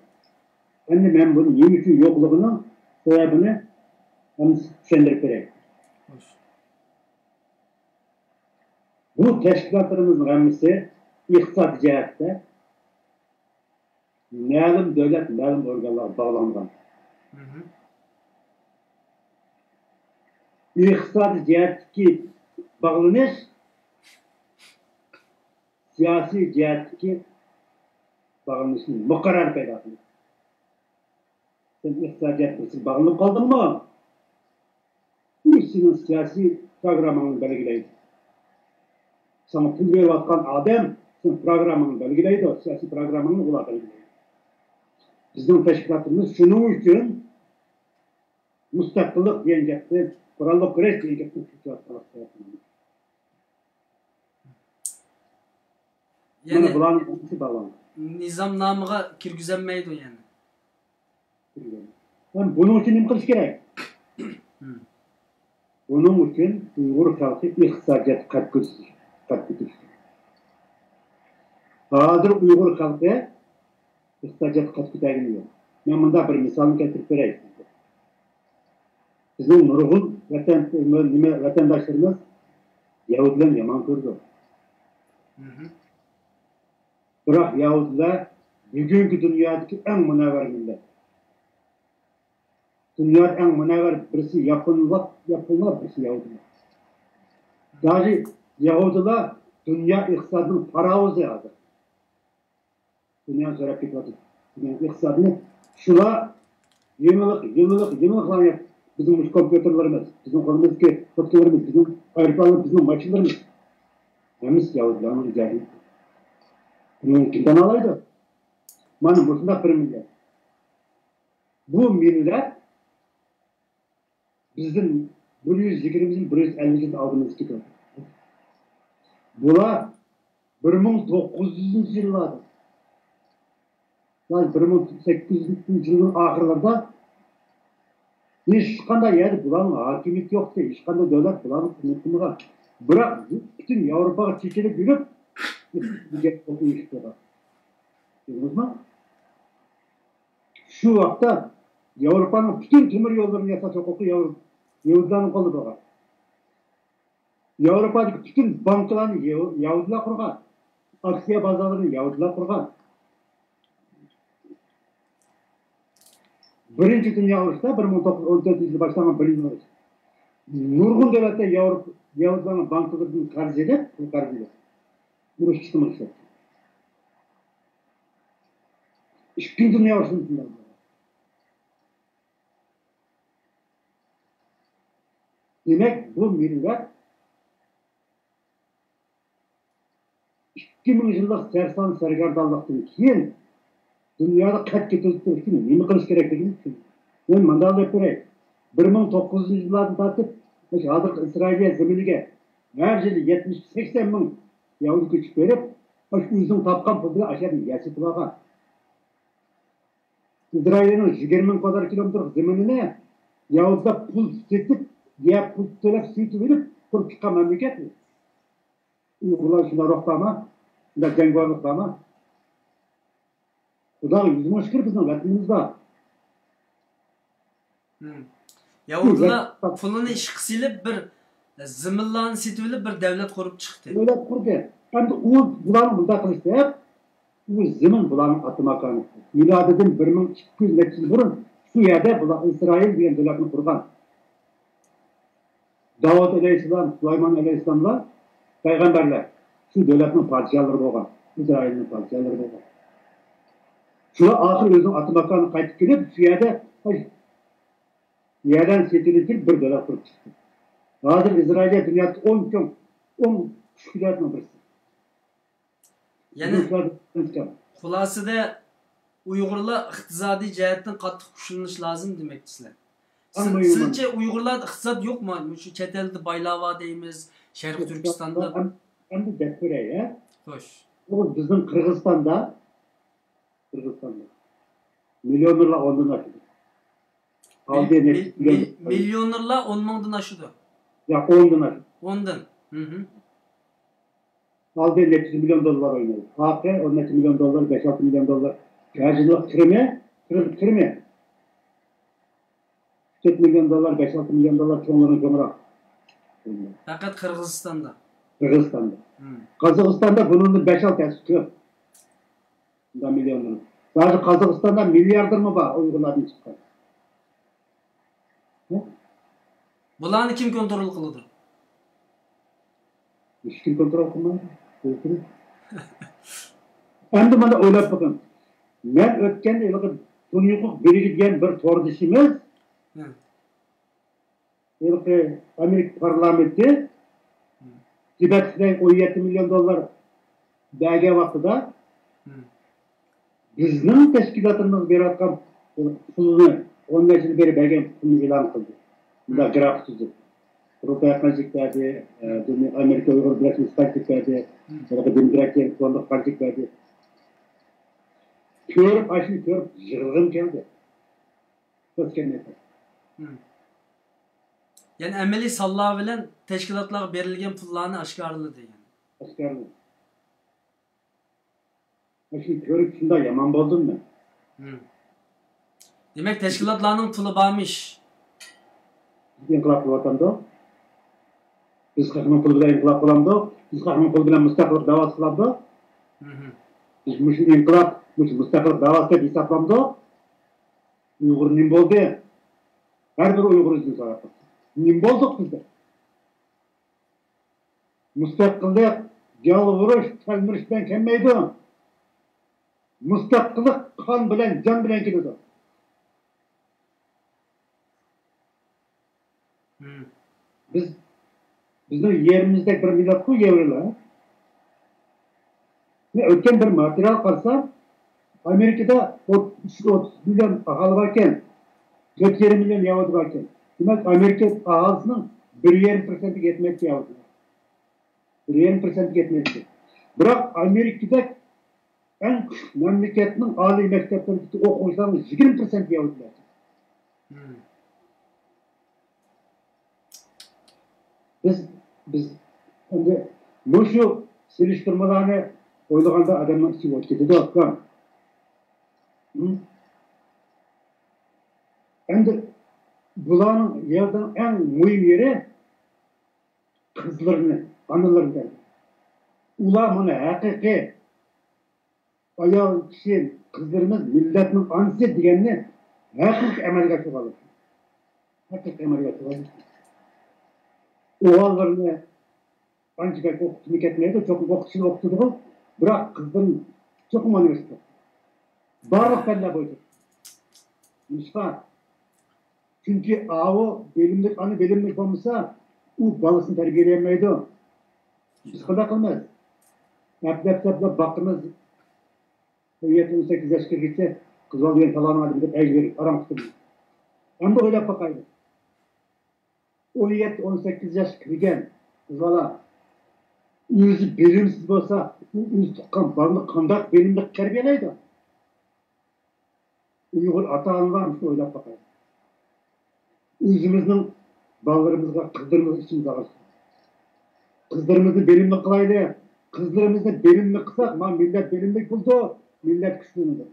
ئەمدى مەن بۇنىڭ نېمە ئۈچۈن يوقلۇقىنىڭ سەۋەبىنى ئەمدى چۈشەندۈرۈپ بېرەي. بۇ تەشكىلاتلىرىمىزنىڭ ھەممىسى ئىقتىسادىي جەھەتتە مەلۇم دۆلەت، مەلۇم ئورگانلارغا باغلانغان. ئىقتىسادىي جەھەتتىكى باغلىنىش سىياسىي جەھەتتىكى باغلىنىشنى مۇقەررەر پەيدا قىلىدۇ. سەن ئىقتىسادىي جەھەتتىن باغلىنىپ قالدىڭمۇ؟ ئۇ سېنىڭ سىياسىي پروگرامماڭنى بەلگىلەيدۇ. ساڭا پۇل بېرىۋاتقان ئادەم سېنىڭ پروگرامماڭنى بەلگىلەيدۇ، سىياسىي پروگرامماڭنى ئۇلار بەلگىلەيدۇ. بىزنىڭ تەشكىلاتىمىز شۇنىڭ ئۈچۈن مۇستەقىللىق دېگەن گەپنى، قوراللىق كۈرەش دېگەن گەپنى كۈچەيتىۋاتقانلىقى سەۋەبىدىن. مانا بۇلارنىڭ ھەممىسى باغلانغان. نىزامنامىغا كىرگۈزەلمەيدۇ يەنى. ھەم بۇنىڭ ئۈچۈن نېمە قىلىش كېرەك؟ بۇنىڭ ئۈچۈن ئۇيغۇر خەلقى ئىقتىسادىيەتتە قەد كۆتۈرۈش، قەد كۆتۈرۈش كېرەك. ھازىر ئۇيغۇر خەلقى ئىقتىسادىيەتتە قەد كۆتەرگىنى يوق. مەن مۇنداق بىر مىسالنى كەلتۈرۈپ بېرەي. بىزنىڭ نۇرغۇن ۋەتەن، نېمە، ۋەتەنداشلىرىمىز يەھۇدىيلارنى يامان كۆرىدۇ. بىراق يەھۇدىيلار بۈگۈنكى دۇنيادىكى ئەڭ مۇنەۋۋەر مىللەت. دۇنيادا ئەڭ مۇنەۋۋەر بىرسى ياپونلار، ياپونلار، بىرسى يەھۇدىيلار. داجى يەھۇدىيلار دۇنيا ئىقتىسادىنىڭ پاراۋۇزى ھازىر. دۇنيانى سۆرەپ كېتىۋاتىدۇ. دۇنيانىڭ ئىقتىسادىنى شۇلار يېڭىلىق، يېڭىلىق، يېڭىلىقلارنى ياپ-، بىزنىڭ مۇشۇ كومپيۇتېرلىرىمىز، بىزنىڭ قولىمىزدىكى خوتۇنلىرىمىز، بىزنىڭ ئايروپىلانلىرىمىز، بىزنىڭ ماشىنىلىرىمىز ھەممىسى يەھۇدىيلارنىڭ ئىجادىيىتى. بۇنى كىم تەن ئالايدۇ؟ مانا مۇشۇنداق بىر مىللەت. بۇ مىللەت بىزدىن بىر يۈز يىگىرمە يىل، بىر يۈز ئەللىك يىل ئالدىمىزدا كېتىۋاتىدۇ. بۇلار بىر مىڭ توققۇز يۈزىنچى يىللاردا، يەنى بىر مىڭ سەككىز يۈزىنچى يىلنىڭ ئاخىرلىرىدا ھېچقانداق يەردە بۇلارنىڭ ھاكىمىيىتى يوق ئىدى، ھېچقانداق دۆلەت بۇلارنى قوغدىمىغان. بىراق پۈتۈن ياۋروپاغا چېچىلىپ يۈرۈپ، بۇ گەپ ئويۇشۇپ قالغان. تۇردىڭىزمۇ؟ شۇ ۋاقىتتا ياۋروپانىڭ پۈتۈن تۆمۈر يوللىرىنى ياساش ھوقۇقى ياۋ-، يەھۇدىيلارنىڭ قولىدا بولغان. ياۋروپادىكى پۈتۈن بانكىلارنى يەھۇ-، يەھۇدىيلار قۇرغان. ئاكسىيە بازارلىرىنى يەھۇدىيلار قۇرغان. بىرىنچى دۇنيا ئۇرۇشىدا، بىر مىڭ توققۇز يۈز ئون تۆتىنچى يىلى باشلانغان بىرىنچى دۇنيا ئۇرۇشى، نۇرغۇن دۆلەتلەر ياۋروپا، يەھۇدىيلارنىڭ بانكىلىرىدىن قەرز ئېلىپ، پۇل قەرز ئېلىپ، ئۇرۇش چىقىمىغا ئىشلەتكەن. ئىككىنچى دۇنيا ئۇرۇشىدىن كېيىن. دېمەك، بۇ مىللەت ئىككى مىڭ يىللىق سەرسان سەرگەردانلىقتىن كېيىن دۇنيادا قەد كۆتۈرۈپ تۇرۇش ئۈچۈن نېمە قىلىش كېرەكلىكىنى چۈشەندى. مەن مۇنداق دەپ بېرەي، بىر مىڭ توققۇز يۈز يىللاردىن تارتىپ مۇشۇ ھازىرقى ئىسرائىلىيە زېمىنىگە ھەر يىلى يەتمىش، سەكسەن مىڭ يەھۇدىي كۆچۈپ بېرىپ، مۇشۇ ئۆزىنىڭ تاپقان پۇلى بىلەن ئاشۇ يەرنى ياسىتىپ ئالغان. ئىسرائىلىيەنىڭ يىگىرمە مىڭ كۋادرات كىلومېتىر زېمىنىنى يەھۇدىيلار پۇل سېتىپ، يەر پۇل تۆلەپ سېتىۋېلىپ قۇرۇپ چىققان مەملىكەت. ئۇيغۇرلار شۇنداق روھ بارمۇ؟ شۇنداق جەڭگىۋارلىق بارمۇ؟ خۇداغا يۈز مىڭ شۈكۈر، بىزنىڭ ۋەتىنىمىز بار. يەھۇدىيلار پۇلىنى ئىشقا سېلىپ، بىر زېمىنلارنى سېتىۋېلىپ، بىر دەۋلەت قۇرۇپ چىقتى. دۆلەت قۇردى. ئەمدى ئۇ بۇلارنىڭ بۇنداق قىلىشى سەۋەب، ئۇ زېمىن بۇلارنىڭ ئاتا ماكانى. مىلادىدىن بىر مىڭ ئىككى يۈز نەچچە يىل بۇرۇن شۇ يەردە بۇلار ئىسرائىل دېگەن دۆلەتنى قۇرغان. داۋۇت ئەلەيھىسسالام، سۇلايمان ئەلەيھىسسالاملار پەيغەمبەرلەر، شۇ دۆلەتنىڭ پادىشاھلىرى بولغان، ئىسرائىلنىڭ پادىشاھلىرى بولغان. شۇلار ئاخىرى ئۆزىنىڭ ئاتا ماكانىغا قايتىپ كېلىپ، شۇ يەردە، ھەي، يەرلەرنى سېتىۋېلىپ كېلىپ بىر دۆلەت قۇرۇپ چىقتى. ھازىر ئىسرائىلىيە دۇنيادىكى ئەڭ چوڭ، ئەڭ كۈچلۈك دۆلەتنىڭ بىرسى. يەنى خۇلاسىدە ئۇيغۇرلار ئىقتىسادىي جەھەتتىن قاتتىق كۈچلىنىش لازىم دېمەكچىسىلەر. سىلچە ئۇيغۇرلاردا ئىقتىساد يوقمۇ؟ مۇشۇ چەت ئەلدە بايلار بار دەيمىز، شەرقىي تۈركىستاندا. ئەمدى دەپ بېرەي، ھە؟ خوش. بىزنىڭ قىرغىزىستاندا، قىرغىزىستاندا مىليونېرلار ئوندىن ئاشىدۇ. مىليونېرلار ئون مىڭدىن ئاشىدۇ. ياق، ئوندىن ئاشىدۇ. ئوندىن. ئالدى نەچچە مىليون دوللار ئوينايدۇ. ئاخىرى ئون نەچچە مىليون دوللار، بەش ئالتە مىليون دوللار. كىرىمى، كىرىمى. تۆت مىليون دوللار، بەش ئالتە مىليون دوللار، چوڭلىرىنى چوڭراق. پەقەت قىرغىزىستاندا. قىرغىزىستاندا. قازاقىستاندا بۇنىڭدىن بەش ئالتە ھەسسە كۆپ. مىليونلار. ھازىر قازاقىستاندا مىلياردېرمۇ بار ئۇيغۇرلاردىن چىققان. بۇلارنى كىم كونترول قىلىدۇ؟ ھېچكىم كونترول قىلمايدۇ. ئەمدى مانا ئويلاپ بېقىڭ. مەن ئۆتكەندە ھېلىقى تۇنيۇقۇق بېرگى دېگەن بىر توردىشىمىز ھېلىقى ئامېرىكا پارلامېنتى تىبەتكە ئون يەتتە مىليون دوللار بەرگەن ۋاقتىدا بىزنىڭ تەشكىلاتىمىزغا بېرىۋاتقان پۇلنى، ئون بەش يىل بېرى بەرگەن پۇلنى ئېلان قىلدى. مۇنداق گرافىك تۈزۈپ، ئاۋروپاغا قانچىلىك بەردى، ئامېرىكا ئۇيغۇر بىرلەشمىسىگە قانچىلىق بەردى، دېموكراتىيە فوندىغا قانچىلىك بەردى. كۆرۈپ، ئاشۇنى كۆرۈپ يىغلىغۇم كەلدى. يەنى ئەمەلىي سانلار بىلەن تەشكىلاتلارغا بېرىلگەن پۇللارنى ئاشكارىلىدى. ئاشكارىلىدى. شۇنى كۆرۈپ شۇنداق يامان بولدۇم مەن. دېمەك، تەشكىلاتلارنىڭ پۇلى بارمىش. ئىنقىلاب قىلىۋاتامدۇ؟ بىز خەقنىڭ پۇلى بىلەن ئىنقىلاب قىلامدۇ؟ بىز خەقنىڭ پۇلى بىلەن مۇستەقىللىق داۋاسى قىلامدۇ؟ بىز مۇشۇ ئىنقىلاب، مۇشۇ مۇستەقىللىق داۋاسى دەپ ھېسابلامدۇ؟ ئۇيغۇر نېمە بولدى؟ ھەر بىر ئۇيغۇر ئۆزىدىن سوراپ باقسۇن. نېمە بولدۇق بىز دەپ؟ مۇستەقىللىق يالۋۇرۇش، تەلمۈرۈش بىلەن كەلمەيدۇ. مۇستەقىللىق قان بىلەن، جان بىلەن كېلىدۇ. بىز، بىزنىڭ يېرىمىزدەك بىر مىللەتقۇ يەۋرىلەر. مەن ئۆتكەن بىر ماتېرىيال قارىسام، ئامېرىكىدا ئوتتۇز مىليون ئاھالى باركەن. تۆت يېرىم مىليون يەھۇدىي باركەن. دېمەك، ئامېرىكا ئاھالىسىنىڭ بىر يېرىم پىرسەنتىگە يەتمەيدىكەن يەھۇدىيلار. بىر يېرىم پىرسەنتىگە يەتمەيدىكەن. بىراق ئامېرىكىدەك ئەڭ كۈچلۈك مەملىكەتنىڭ ئالىي مەكتەپلىرىدىكى ئوقۇغۇچىلارنىڭ يىگىرمە پىرسەنتى يەھۇدىيلار. بىز، بىز ئەمدى مۇشۇ سېلىشتۇرمىلارنى ئويلىغاندا ئادەمنىڭ ئىچى ئوت كېتىدۇ، ئۇكام. ئەمدى بۇلارنىڭ يەردىن ئەڭ مۇھىم يېرى قىزلىرىنى، ئانىلىرىنى. ئۇلار مانا ھەقىقىي ئايال كىشى، قىزلىرىمىز مىللەتنىڭ ئانىسى دېگەننى ھەقىقىي ئەمەلگە ئاشۇرغانلىق. ھەقىقىي ئەمەلگە ئاشۇرغانلىق. ئوغۇللىرىنى ئانچە بەك ئوقۇتقىلى كەتمەيدۇ، چوقۇم ئوقۇتۇشنى ئوقۇتىدىغۇ، بىراق قىزدىن چوقۇم ئۇنىۋېرسىتېت. بارلىق پەنلەر بويىچە. نېمىشقا؟ چۈنكى ئاۋۇ بىلىملىك ئانا بىلىملىك بولمىسا، ئۇ بالىسىنى تەربىيەلىيەلمەيدۇ. بىز قانداق قىلىمىز؟ ئەپلەپ-سەپلەپ باقىمىز. ئون يەتتە، ئون سەككىز ياشقا كىرگىچە قىز بالا دېگەن پالان ئادەم دەپ ئەيلىۋېرىپ ئاران قۇتۇلمايدۇ. ئەمدى ئويلاپ باقايلى. ئون يەتتە، ئون سەككىز ياشقا كىرگەن قىز بالا ئۆزى بىلىمسىز بولسا، ئۇ ئۆزى تۇغقان بالىنى قانداق بىلىملىك تەربىيەلەيدۇ؟ ئۇيغۇر ئاتا-ئانىلار مۇشۇنى ئويلاپ باقايلى. ئۆزىمىزنىڭ بالىلىرىمىزغا، قىزلىرىمىزغا ئىچىمىز ئاغرىسۇن. قىزلىرىمىزنى بىلىملىك قىلايلى. قىزلىرىمىزنى بىلىملىك قىلساق، ما مىللەت بىلىملىك بولىدۇ، مىللەت كۈچلىنىدۇ.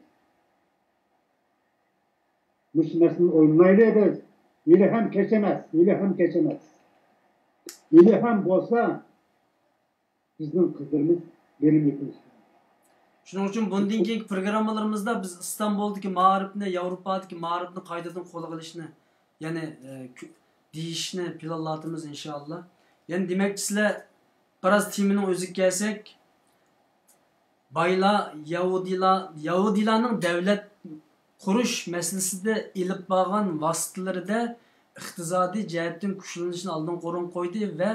مۇشۇ مەسىلىنى ئويلىنايلى بىز. ھېلىھەم كەچ ئەمەس، ھېلىھەم كەچ ئەمەس. ھېلىھەم بولسا، بىزنىڭ قىزلىرىمىز بىلىم يېتىلىشى. شۇنىڭ ئۈچۈن بۇندىن كېيىنكى پروگراممىلىرىمىزدا بىز ئىستانبۇلدىكى مائارىپنى، ياۋروپادىكى مائارىپنى قايتىدىن قولغا ئېلىشنى، يەنى، ئە، كۆ-، دېيىشنى پىلانلاۋاتىمىز، ئىنشائاللا. يەنى دېمەكچى، سىلەر بىراز تېمىنىڭ ئۆزىگە كەلسەك، بايلار يەھۇدىيلار، يەھۇدىيلارنىڭ دەۋلەت قۇرۇش مەسىلىسىدە ئېلىپ بارغان ۋاسىتىلىرىدە ئىقتىسادىي جەھەتتىن كۈچلىنىشنى ئالدىنقى ئورۇنغا قويدى ۋە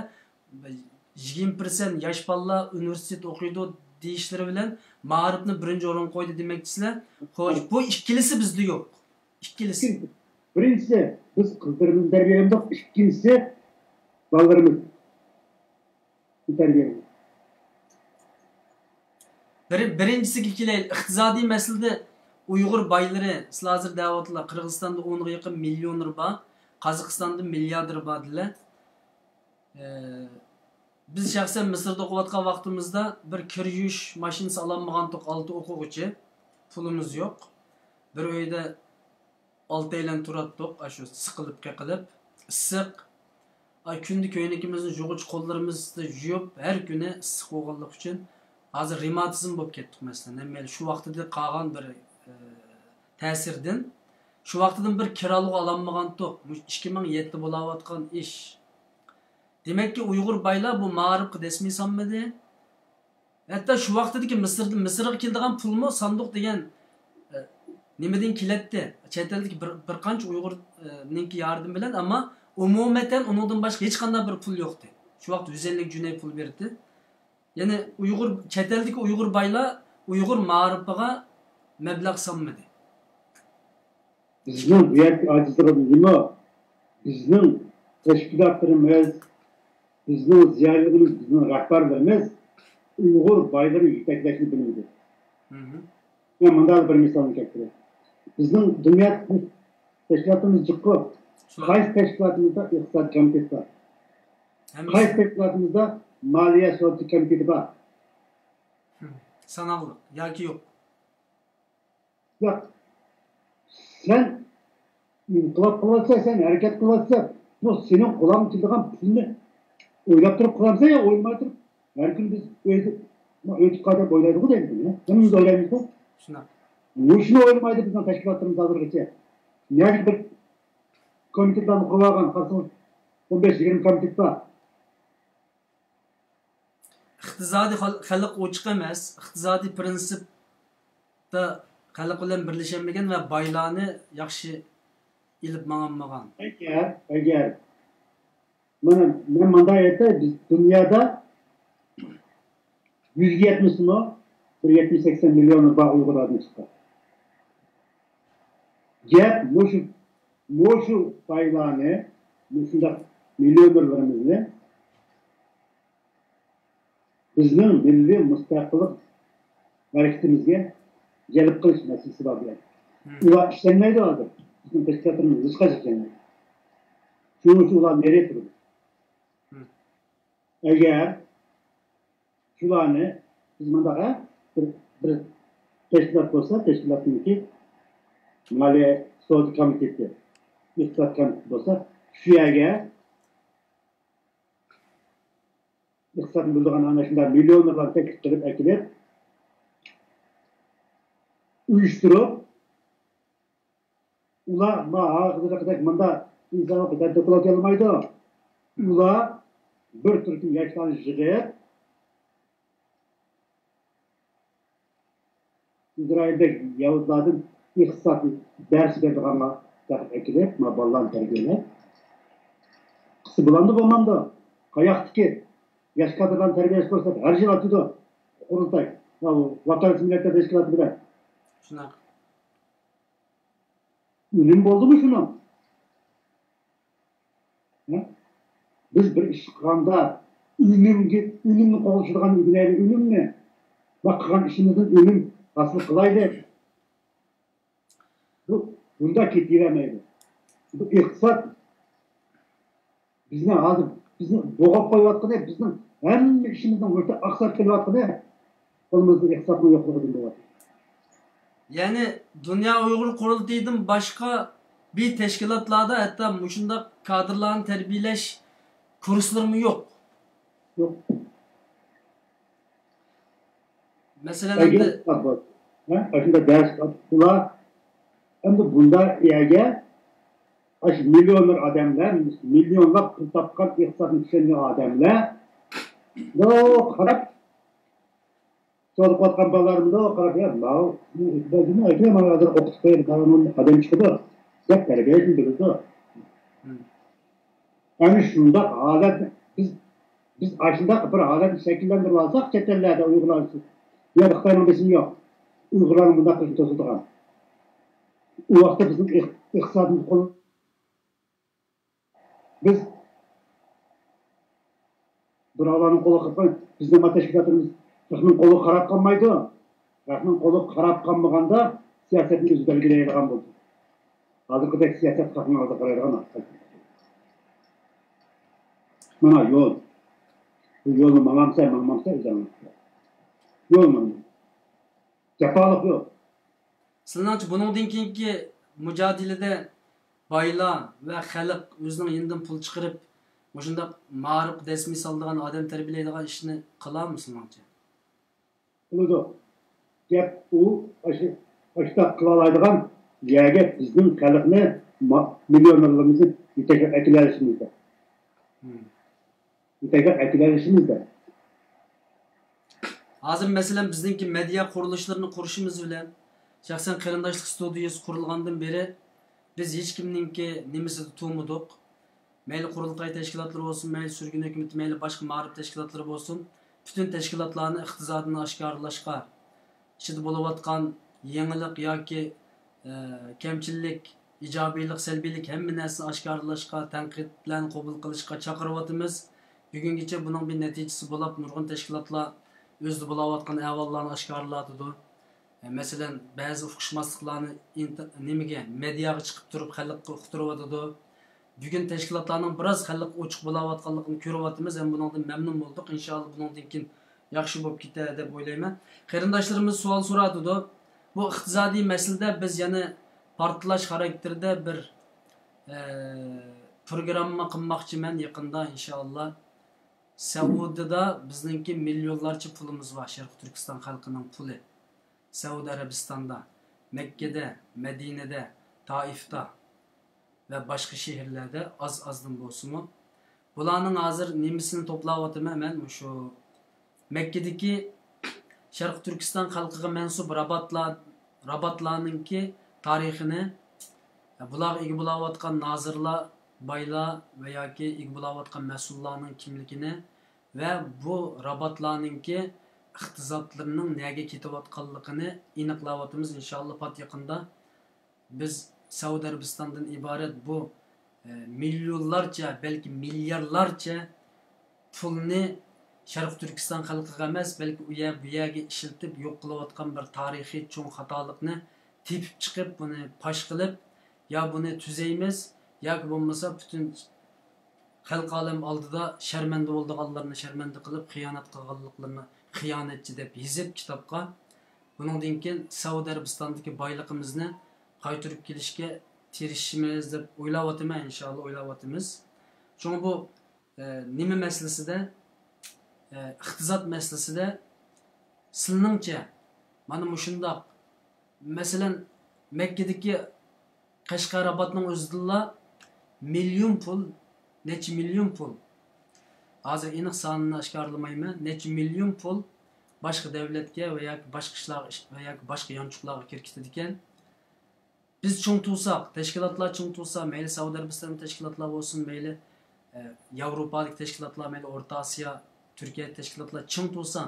يىگىرمە پىرسەنت ياش بالىلار ئۇنىۋېرسىتېتتا ئوقۇيدۇ دېيىشلىرى بىلەن مائارىپنى بىرىنچى ئورۇنغا قويدى دېمەكچىسىلەر. خوش، بۇ ئىككىلىسى بىزدە يوق. ئىككىلىسى. بىرىنچىسى، بىز قىزلىرىمىزنى تەربىيەلىمىدۇق. ئىككىنچىسى، بالىلىرىمىز. بىر، بىرىنچىسىگە كېلەيلى. ئىقتىسادىي مەسىلىدە ئۇيغۇر بايلىرى، سىلەر ھازىر دەۋاتىدىلەر، قىرغىزىستاندا ئونغا يېقىن مىليونېر بار، قازاقىستاندا مىلياردېر بار دېدىلەر. ئە، بىز شەخسەن مىسىردا ئوقۇۋاتقان ۋاقتىمىزدا بىر كىر يۇيۇش ماشىنىسى ئالالمىغانتۇق، ئالتە ئوقۇغۇچى. پۇلىمىز يوق. بىر ئۆيدە ئالتەيلەن تۇراتتۇق، ئاشۇ سىقىلىپ قېقىلىپ، ئىسسىق. ئاي، كۈندە كۆينىكىمىزنى يۇغۇچ قوللىرىمىزدا يۇيۇپ، ھەر كۈنى ئىسسىق بولغانلىقى ئۈچۈن ھازىر رېماتىزم بولۇپ كەتتۇق، مەسىلەن. ھەممەيلى شۇ ۋاقتىدا قالغان بىر، ئە، تەسىردىن. شۇ ۋاقتىدىن بىر كىرالغۇ ئالالمىغانتۇق. مۇشۇ ئىككى مىڭ يەتتە بولاۋاتقان ئىش. دېمەككى، ئۇيغۇر بايلار بۇ مائارىپقا دەسمى سالمىدى. ھەتتا شۇ ۋاقتىدىكى مىسىردا، مىسىرغا كېلىدىغان پۇلمۇ ساندۇق دېگەن، ئە، نېمىدىن كېلەتتى؟ چەت ئەلدىكى بىر، بىر قانچە ئۇيغۇر، ئە، نىڭكى ياردىمى بىلەن، ئەمما ئومۇمەن ئۇنىڭدىن باشقا ھېچقانداق بىر پۇل يوقتى. شۇ ۋاقىت يۈز ئەللىك جۈنەي پۇل بېرىتتى. يەنى ئۇيغۇر، چەت ئەلدىكى ئۇيغۇر بايلار ئۇيغۇر مائارىپىغا مەبلەغ سالمىدى. بىزنىڭ بۇ يەردىكى ئاجىزلىقىمىز نېمە؟ بىزنىڭ تەشكىلاتلىرىمىز، بىزنىڭ زىيالىيلىرىمىز، بىزنىڭ رەھبەرلىرىمىز ئۇيغۇر بايلىرىنى يېتەكلەشنى بىلمىدى. مەن مۇنداق بىر مىسالنى كەلتۈرەي. بىزنىڭ دۇنيا تەشكىلاتىمىز جىققۇ. قايسى تەشكىلاتىمىزدا ئىقتىساد كومىتېتى بار؟ قايسى تەشكىلاتىمىزدا مالىيە سودا كومىتېتى بار؟ ساناقلىق ياكى يوق؟ ياق. سەن ئىنقىلاب قىلىۋاتىسەن، سەن ھەرىكەت قىلىۋاتىسەن. بۇ سېنىڭ قولۇڭدىن كېلىدىغان پۇلنى ئويلاپ تۇرۇپ قىلامسەن يا ئويلىماي تۇرۇپ؟ ھەر كۈنى بىز ئۆيدە، ئۆيدە قايتىپ ئويلايدىغۇ دەيمىز. ھەممىمىز ئويلايمىزغۇ. شۇنداق. مۇشۇنى ئويلىمايدۇ بىزنىڭ تەشكىلاتلىرىمىز ھازىرغىچە. نەدىكى بىر كومىتېتلارنى قۇرۇۋالغان، قارىسىڭىز، ئون بەش يىگىرمە كومىتېت بار. ئىقتىسادىي خەل-، خەلق ئوچۇق ئەمەس، ئىقتىسادىي پىرىنسىپتا خەلق بىلەن بىرلىشەلمىگەن ۋە بايلارنى ياخشى ئېلىپ ماڭالمىغان. ئەگەر، ئەگەر، مانا، مەن مۇنداق ئېيتاي، بىز دۇنيادا يۈزگە يەتمىسىمۇ، بىر يەتمىش سەكسەن مىليون بار ئۇيغۇر ئادىمى چىققان. گەپ مۇشۇ مۇشۇ بايلارنى، مۇشۇنداق مىليونېرلىرىمىزنى بىزنىڭ مىللىي مۇستەقىللىق ھەرىكىتىمىزگە جەلپ قىلىش مەسىلىسى بار بۇ يەردە. ئۇلار ئىشلەنمەيدۇ ھازىر. بىزنىڭ تەشكىلاتلىرىمىز ھېچقاچان ئىشلەنمەيدۇ. شۇنىڭ ئۈچۈن ئۇلار نېرى تۇرىدۇ. ئەگەر شۇلارنى بىز مۇنداق، ھە، بىر، بىر تەشكىلات بولسا، تەشكىلاتنىڭكى مالىيە سودا كومىتېتى، ئىقتىساد كومىتېتى بولسا، شۇ يەرگە ئىقتىسادنى بۇزىدىغان ئەنە شۇنداق مىليونېرلارنى تەكلىپ قىلىپ ئەكېلىپ، ئۇيۇشتۇرۇپ، ئۇلار ما ھازىرقىدەك مۇنداق ئىنسانلارغا تەدبىر قىلالمايدۇ. ئۇلار بىر تۈركۈم ياشلارنى يىغىپ، ئىسرائىلدەك يەھۇدىيلاردىن ئىقتىساد دەرس بېرىدىغانلار تېخىپ ئەكېلىپ، ما بالىلارنى تەربىيەلەپ، قىلسا بولامدۇ، بولمامدۇ؟ قاياقتىكى ياش كادىرلارنى تەربىيەلەش بولسا، ھەر يىل ئاچىدۇ قۇرۇلتاي. ما بۇ ۋاكالەتسىز مىللەتلەر تەشكىلاتى بىلەن. شۇنداق. ئۈنۈم بولدىمۇ شۇنىڭ؟ ھە؟ بىز بىر ئىش قىلغاندا ئۈنۈمگە، ئۈنۈمنى قوغلىشىدىغان ئۆگىنەيلى، ئۈنۈمنى. ۋە قىلغان ئىشىمىزدىن ئۈنۈم ھاسىل قىلايلى. بۇ، بۇنداق كېتىۋەرمەيدۇ. بۇ ئىقتىساد بىزنى ھازىر، بىزنى بوغاپ قويۇۋاتقىنى، بىزنىڭ ھەممە ئىشىمىزنىڭ ۋاقتى ئاقساپ كېلىۋاتقىنى، قولىمىزدا ئىقتىسادنىڭ يوقلۇقىدىن بولۇۋاتىدۇ. يەنى دۇنيا ئۇيغۇر قۇرۇلتىيىدىن باشقا بىر تەشكىلاتلاردا ھەتتا مۇشۇنداق كادىرلارنى تەربىيەلەش كۇرسلىرىمۇ يوق. يوق. مەسىلەن، ئەمدى ئاشۇنداق دەرس قىلىپ، ئۇلار ئەمدى بۇنداق يەرگە ئاشۇ مىليونېر ئادەملەر، مىليونلاپ پۇل تاپقان، ئىقتىسادنى چۈشەنگەن ئادەملەر، مۇنداق قاراپ، سودا قىلىۋاتقان بالىلار مۇنداق قاراپ، يا ماۋۇ، مانا ھازىر ئوقۇتۇپ قويايلى، ماۋۇ ئادەم چىقىدۇ دەپ تەربىيەلەشنى بىلىدۇ. ئەنە شۇنداق ھالەت، بىز، بىز ئاشۇنداق بىر ھالەتنى شەكىللەندۈرۈۋالساق، چەت ئەللەردە ئۇيغۇرلار ئۈچۈن، يا خىتاينىڭ بېسىمى يوق، ئۇيغۇرلارنىڭ بۇنداق قىلىشنى توسىدىغان. ئۇ ۋاقىتتا بىزنىڭ ئىق-، ئىقتىسادىمىز قول-، بىز بىراۋلارنىڭ قولىغا قاپقان، بىزنىڭ تەشكىلاتىمىز خەقنىڭ قولىغا قاراپ قالمايدۇ. خەقنىڭ قولىغا قاراپ قالمىغاندا، سىياسەتنى ئۆزى بەلگىلەيدىغان بولدى. ھازىرقىدەك سىياسەت خەقنىڭ ئالدىغا قارايدىغان ئەمەس. مانا يول. بۇ يولنى ماڭامسەن، ماڭمامسەن، ئۆزۈڭ. يول مانا. جاپالىق يول. سىلىنىڭچە، بۇنىڭدىن كېيىنكى مۇجادىلىدە بايلار ۋە خەلق ئۆزىنىڭ يېنىدىن پۇل چىقىرىپ، مۇشۇنداق مائارىپقا دەسمىي سالىدىغان، ئادەم تەربىيەلەيدىغان ئىشنى قىلارمۇ سىلىنىڭچە؟ قىلىدۇ. گەپ ئۇ، ئاشۇ، ئاشۇنداق قىلالايدىغان يەرگە بىزنىڭ خەلقنى، ما-، مىليونېرلىرىمىزنى يېتەكلەپ ئەكېلەلىشىمىزدە. يېتەكلەپ ئەكېلەلىشىمىزدە. ھازىر، مەسىلەن، بىزنىڭكى مېدىيا قۇرۇلۇشلىرىنى قۇرۇشىمىز بىلەن، شەخسەن قېرىنداشلىق ستۇدىيىسى قۇرۇلغاندىن بېرى، بىز ھېچكىمنىڭكى نېمىسىدە تۇرمىدۇق. مەيلى قۇرۇلتاي تەشكىلاتلىرى بولسۇن، مەيلى سۈرگۈن ھۆكۈمىتى، مەيلى باشقا مائارىپ تەشكىلاتلىرى بولسۇن، پۈتۈن تەشكىلاتلارنى ئىقتىسادىنى ئاشكارىلاشقا، ئىچىدە بولۇۋاتقان يېڭىلىق ياكى، ئە، كەمچىللىك، ئىجابىيلىق، سەلبىيلىك ھەممە نەرسىنى ئاشكارىلاشقا، تەنقىدلەرنى قوبۇل قىلىشقا چاقىرىۋاتىمىز. بۈگۈنگىچە بۇنىڭ بىر نەتىجىسى بولاپ، نۇرغۇن تەشكىلاتلار ئۆزىدە بولاۋاتقان ئەھۋاللارنى ئاشكارىلاۋاتىدۇ. مەسىلەن، بەزى ئۇقۇشماسلىقلارنى ئىنت-، نېمىگە، مېدىياغا چىقىپ تۇرۇپ خەلققە ئۇقتۇرۇۋاتىدۇ. بۈگۈن تەشكىلاتلارنىڭ بىراز خەلققە ئوچۇق بولاۋاتقانلىقىنى كۆرۈۋاتىمىز ھەم بۇنىڭدىن مەمنۇن بولدۇق. ئىنشائاللا، بۇنىڭدىن كېيىن ياخشى بولۇپ كېتەر دەپ ئويلايمەن. قېرىنداشلىرىمىز سوئال سوراۋاتىدۇ. بۇ ئىقتىسادىي مەسىلىدە بىز يەنە پارتلاش خاراكتېرىدە بىر، ئە، پروگرامما قىلماقچىمەن يېقىندا، ئىنشائاللا. سەئۇدىدا بىزنىڭكى مىليونلارچە پۇلىمىز بار، شەرقىي تۈركىستان خەلقىنىڭ پۇلى. سەئۇدى ئەرەبىستاندا، مەككىدە، مەدىنىدە، تائىفتا ۋە باشقا شەھەرلەردە ئاز-ئازدىن بولسىمۇ. بۇلارنىڭ ھازىر نېمىسىنى توپلاۋاتىمەن مەن؟ مۇشۇ مەككىدىكى شەرقىي تۈركىستان خەلقىگە مەنسۇپ راباتلار، راباتلارنىڭكى تارىخىنى، بۇلارغا ئىگە بولاۋاتقان نازىرلار، بايلار ۋە ياكى ئىگە بولاۋاتقان مەسئۇللارنىڭ كىملىكىنى ۋە بۇ راباتلارنىڭكى ئىقتىسادلىرىنىڭ نەگە كېتىۋاتقانلىقىنى ئېنىقلاۋاتىمىز. ئىنشائاللا، پات يېقىندا بىز سەئۇدى ئەرەبىستاندىن ئىبارەت بۇ، ئە، مىليونلارچە، بەلكى مىليارلارچە پۇلنى شەرقىي تۈركىستان خەلقىگە ئەمەس، بەلكى ئۇ يەر، بۇ يەرگە ئىشلىتىپ يوق قىلىۋاتقان بىر تارىخىي چوڭ خاتالىقنى تېپىپ چىقىپ، بۇنى پاش قىلىپ، يا بۇنى تۈزەيمىز، ياكى بولمىسا پۈتۈن خەلقى ئالەم ئالدىدا شەرمەندە بولىدىغانلارنى شەرمەندە قىلىپ، خىيانەت قىلغانلىقلىرىنى خىيانەتچى دەپ يېزىپ كىتابقا، بۇنىڭدىن كېيىن سەئۇدى ئەرەبىستاندىكى بايلىقىمىزنى قايتۇرۇپ كېلىشكە تىرىشىمىز دەپ ئويلاۋاتىمەن، ئىنشائاللا ئويلاۋاتىمىز. شۇڭا بۇ، ئە، نېمە مەسىلىسىدە، ئە، ئىقتىساد مەسىلىسىدە سىلىنىڭچە مانا مۇشۇنداق، مەسىلەن، مەككىدىكى قەشقەر راباتنىڭ ئۆزىدىلا مىليون پۇل، نەچچە مىليون پۇل، ھازىر ئېنىق سانىنى ئاشكارىلىمايمەن، نەچچە مىليون پۇل باشقا دەۋلەتكە ۋە ياكى باشقا ئىشلارغا، ۋە ياكى باشقا يانچۇقلارغا كىرىپ كېتىدىكەن. بىز چىڭ تۇرساق، تەشكىلاتلار چىڭ تۇرسا، مەيلى سەئۇدى ئەرەبىستان تەشكىلاتلار بولسۇن، مەيلى، ئە، ياۋروپادىكى تەشكىلاتلار، مەيلى ئورتا ئاسىيا، تۈركىيە تەشكىلاتلار چىڭ تۇرسا،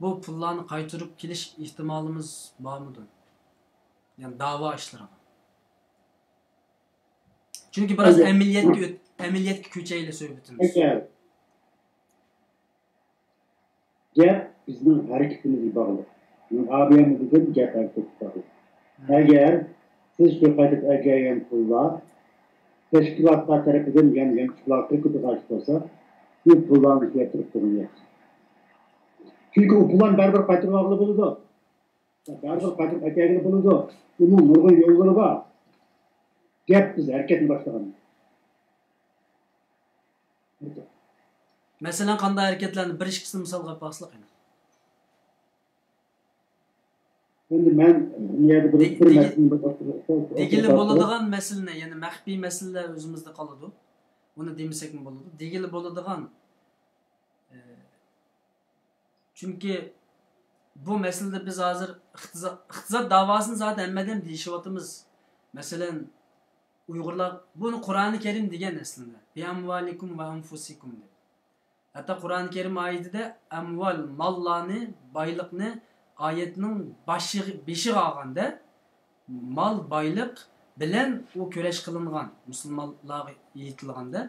بۇ پۇللارنى قايتۇرۇپ كېلىش ئېھتىمالىمىز بارمىدۇ؟ يەنى داۋا ئىشلىرىغا. چۈنكى بىراز ئەمەلىيەتكە ئۆت-، ئەمەلىيەتكە كۆچەيلى سۆھبىتىمىز. ئەگەر گەپ بىزنىڭ ھەرىكىتىمىزگە باغلىق. مەن ئابىيەمدە دېدىم، گەپ ھەرىكەتكە باغلىق. ئەگەر سىز شۇ قايتىپ ئەكەلگەن پۇللار تەشكىلاتلار تەرىپىدىن يەنە يانچۇقلارغا كىرىپ كېتىدىغان بولسا، بۇ پۇللارنى شۇ يەردە تۇرۇپ تۇرغىنى ياخشى. چۈنكى ئۇ پۇللارنى بەرىبىر قايتۇرۇۋالغىلى بولىدۇ. بەرىبىر قايتۇرۇپ ئەكەلگىلى بولىدۇ. ئۇنىڭ نۇرغۇن يوللىرى بار. گەپ بىز ھەرىكەتنى باشلىغاندا. مەسىلەن، قانداق ھەرىكەتلەرنى، بىر ئىككىسىنى مىسالغا ئېلىپ باقسىلا قېنى. ئەمدى مەن بۇ يەردە بىر، دېگ-، بىر دېگى-، نەرسىنى بىر ئوتتۇرىغا، دېگىلى بولىدىغان مەسىلىنى، يەنى مەخپىي مەسىلىلەر ئۆزىمىزدە قالىدۇ. ئۇنى دېمىسەكمۇ بولىدۇ. دېگىلى بولىدىغان، ئى، چۈنكى بۇ مەسىلىدە بىز ھازىر ئىقتىسا-، ئىقتىساد داۋاسىنى زادى ھەممە ئادەم دېيىشىۋاتىمىز. مەسىلەن، ئۇيغۇرلار، بۇنى قۇرئانى كەرىم دېگەن ئەسلىندە، بىئەمۋالىكۇم ۋە ئەنفۇسىكۇم دەپ. ھەتتا قۇرئانى كەرىم ئايىتىدە ئەمۋال، ماللارنى، بايلىقنى ئايەتنىڭ باشى، بېشىغا ئالغاندا، مال، بايلىق بىلەن ئۇ كۈرەش قىلىنغان، مۇسۇلمانلارغا ئېيتىلغاندا،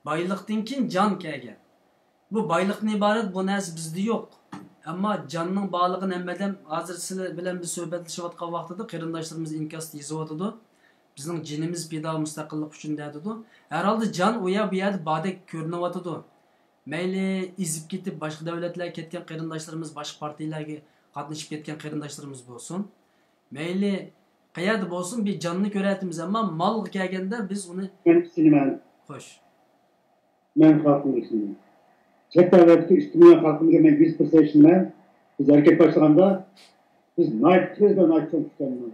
بايلىقتىن كېيىن جان كەلگەن. بۇ بايلىقتىن ئىبارەت بۇ نەرسە بىزدە يوق. ئەمما جاننىڭ بارلىقىنى ھەممە ئادەم، ھازىر سىلەر بىلەن بىز سۆھبەتلىشىۋاتقان ۋاقتىدا قېرىنداشلىرىمىز ئىنكاستا يېزىۋاتىدۇ. بىزنىڭ جېنىمىز پىدا مۇستەقىللىق ئۈچۈن دەۋاتىدۇ. ھەر ھالدا جان ئۇ يەر بۇ يەردە باردەك كۆرۈنۈۋاتىدۇ. مەيلى ئېزىپ كېتىپ باشقا دۆلەتلەرگە كەتكەن قېرىنداشلىرىمىز، باشقا پارتىيىلەرگە قاتنىشىپ كەتكەن قېرىنداشلىرىمىز بولسۇن. مەيلى قەيەردە بولسۇن، بىر جاننى كۆرەتتىمىز، ئەمما مالغا كەلگەندە بىز ئۇنى، مەن ئىشىنىمەن. خوش. مەن خەلقىمگە ئىشىنىمەن. چەت دەۋلەتتىكى ئىككى مىليون خەلقىمگە مەن يۈز پىرسەنت ئىشىنىمەن. بىز ھەرىكەت باشلىغاندا، بىز ناھايىتى تېز ۋە ناھايىتى چوڭ كۈچلەنگەن.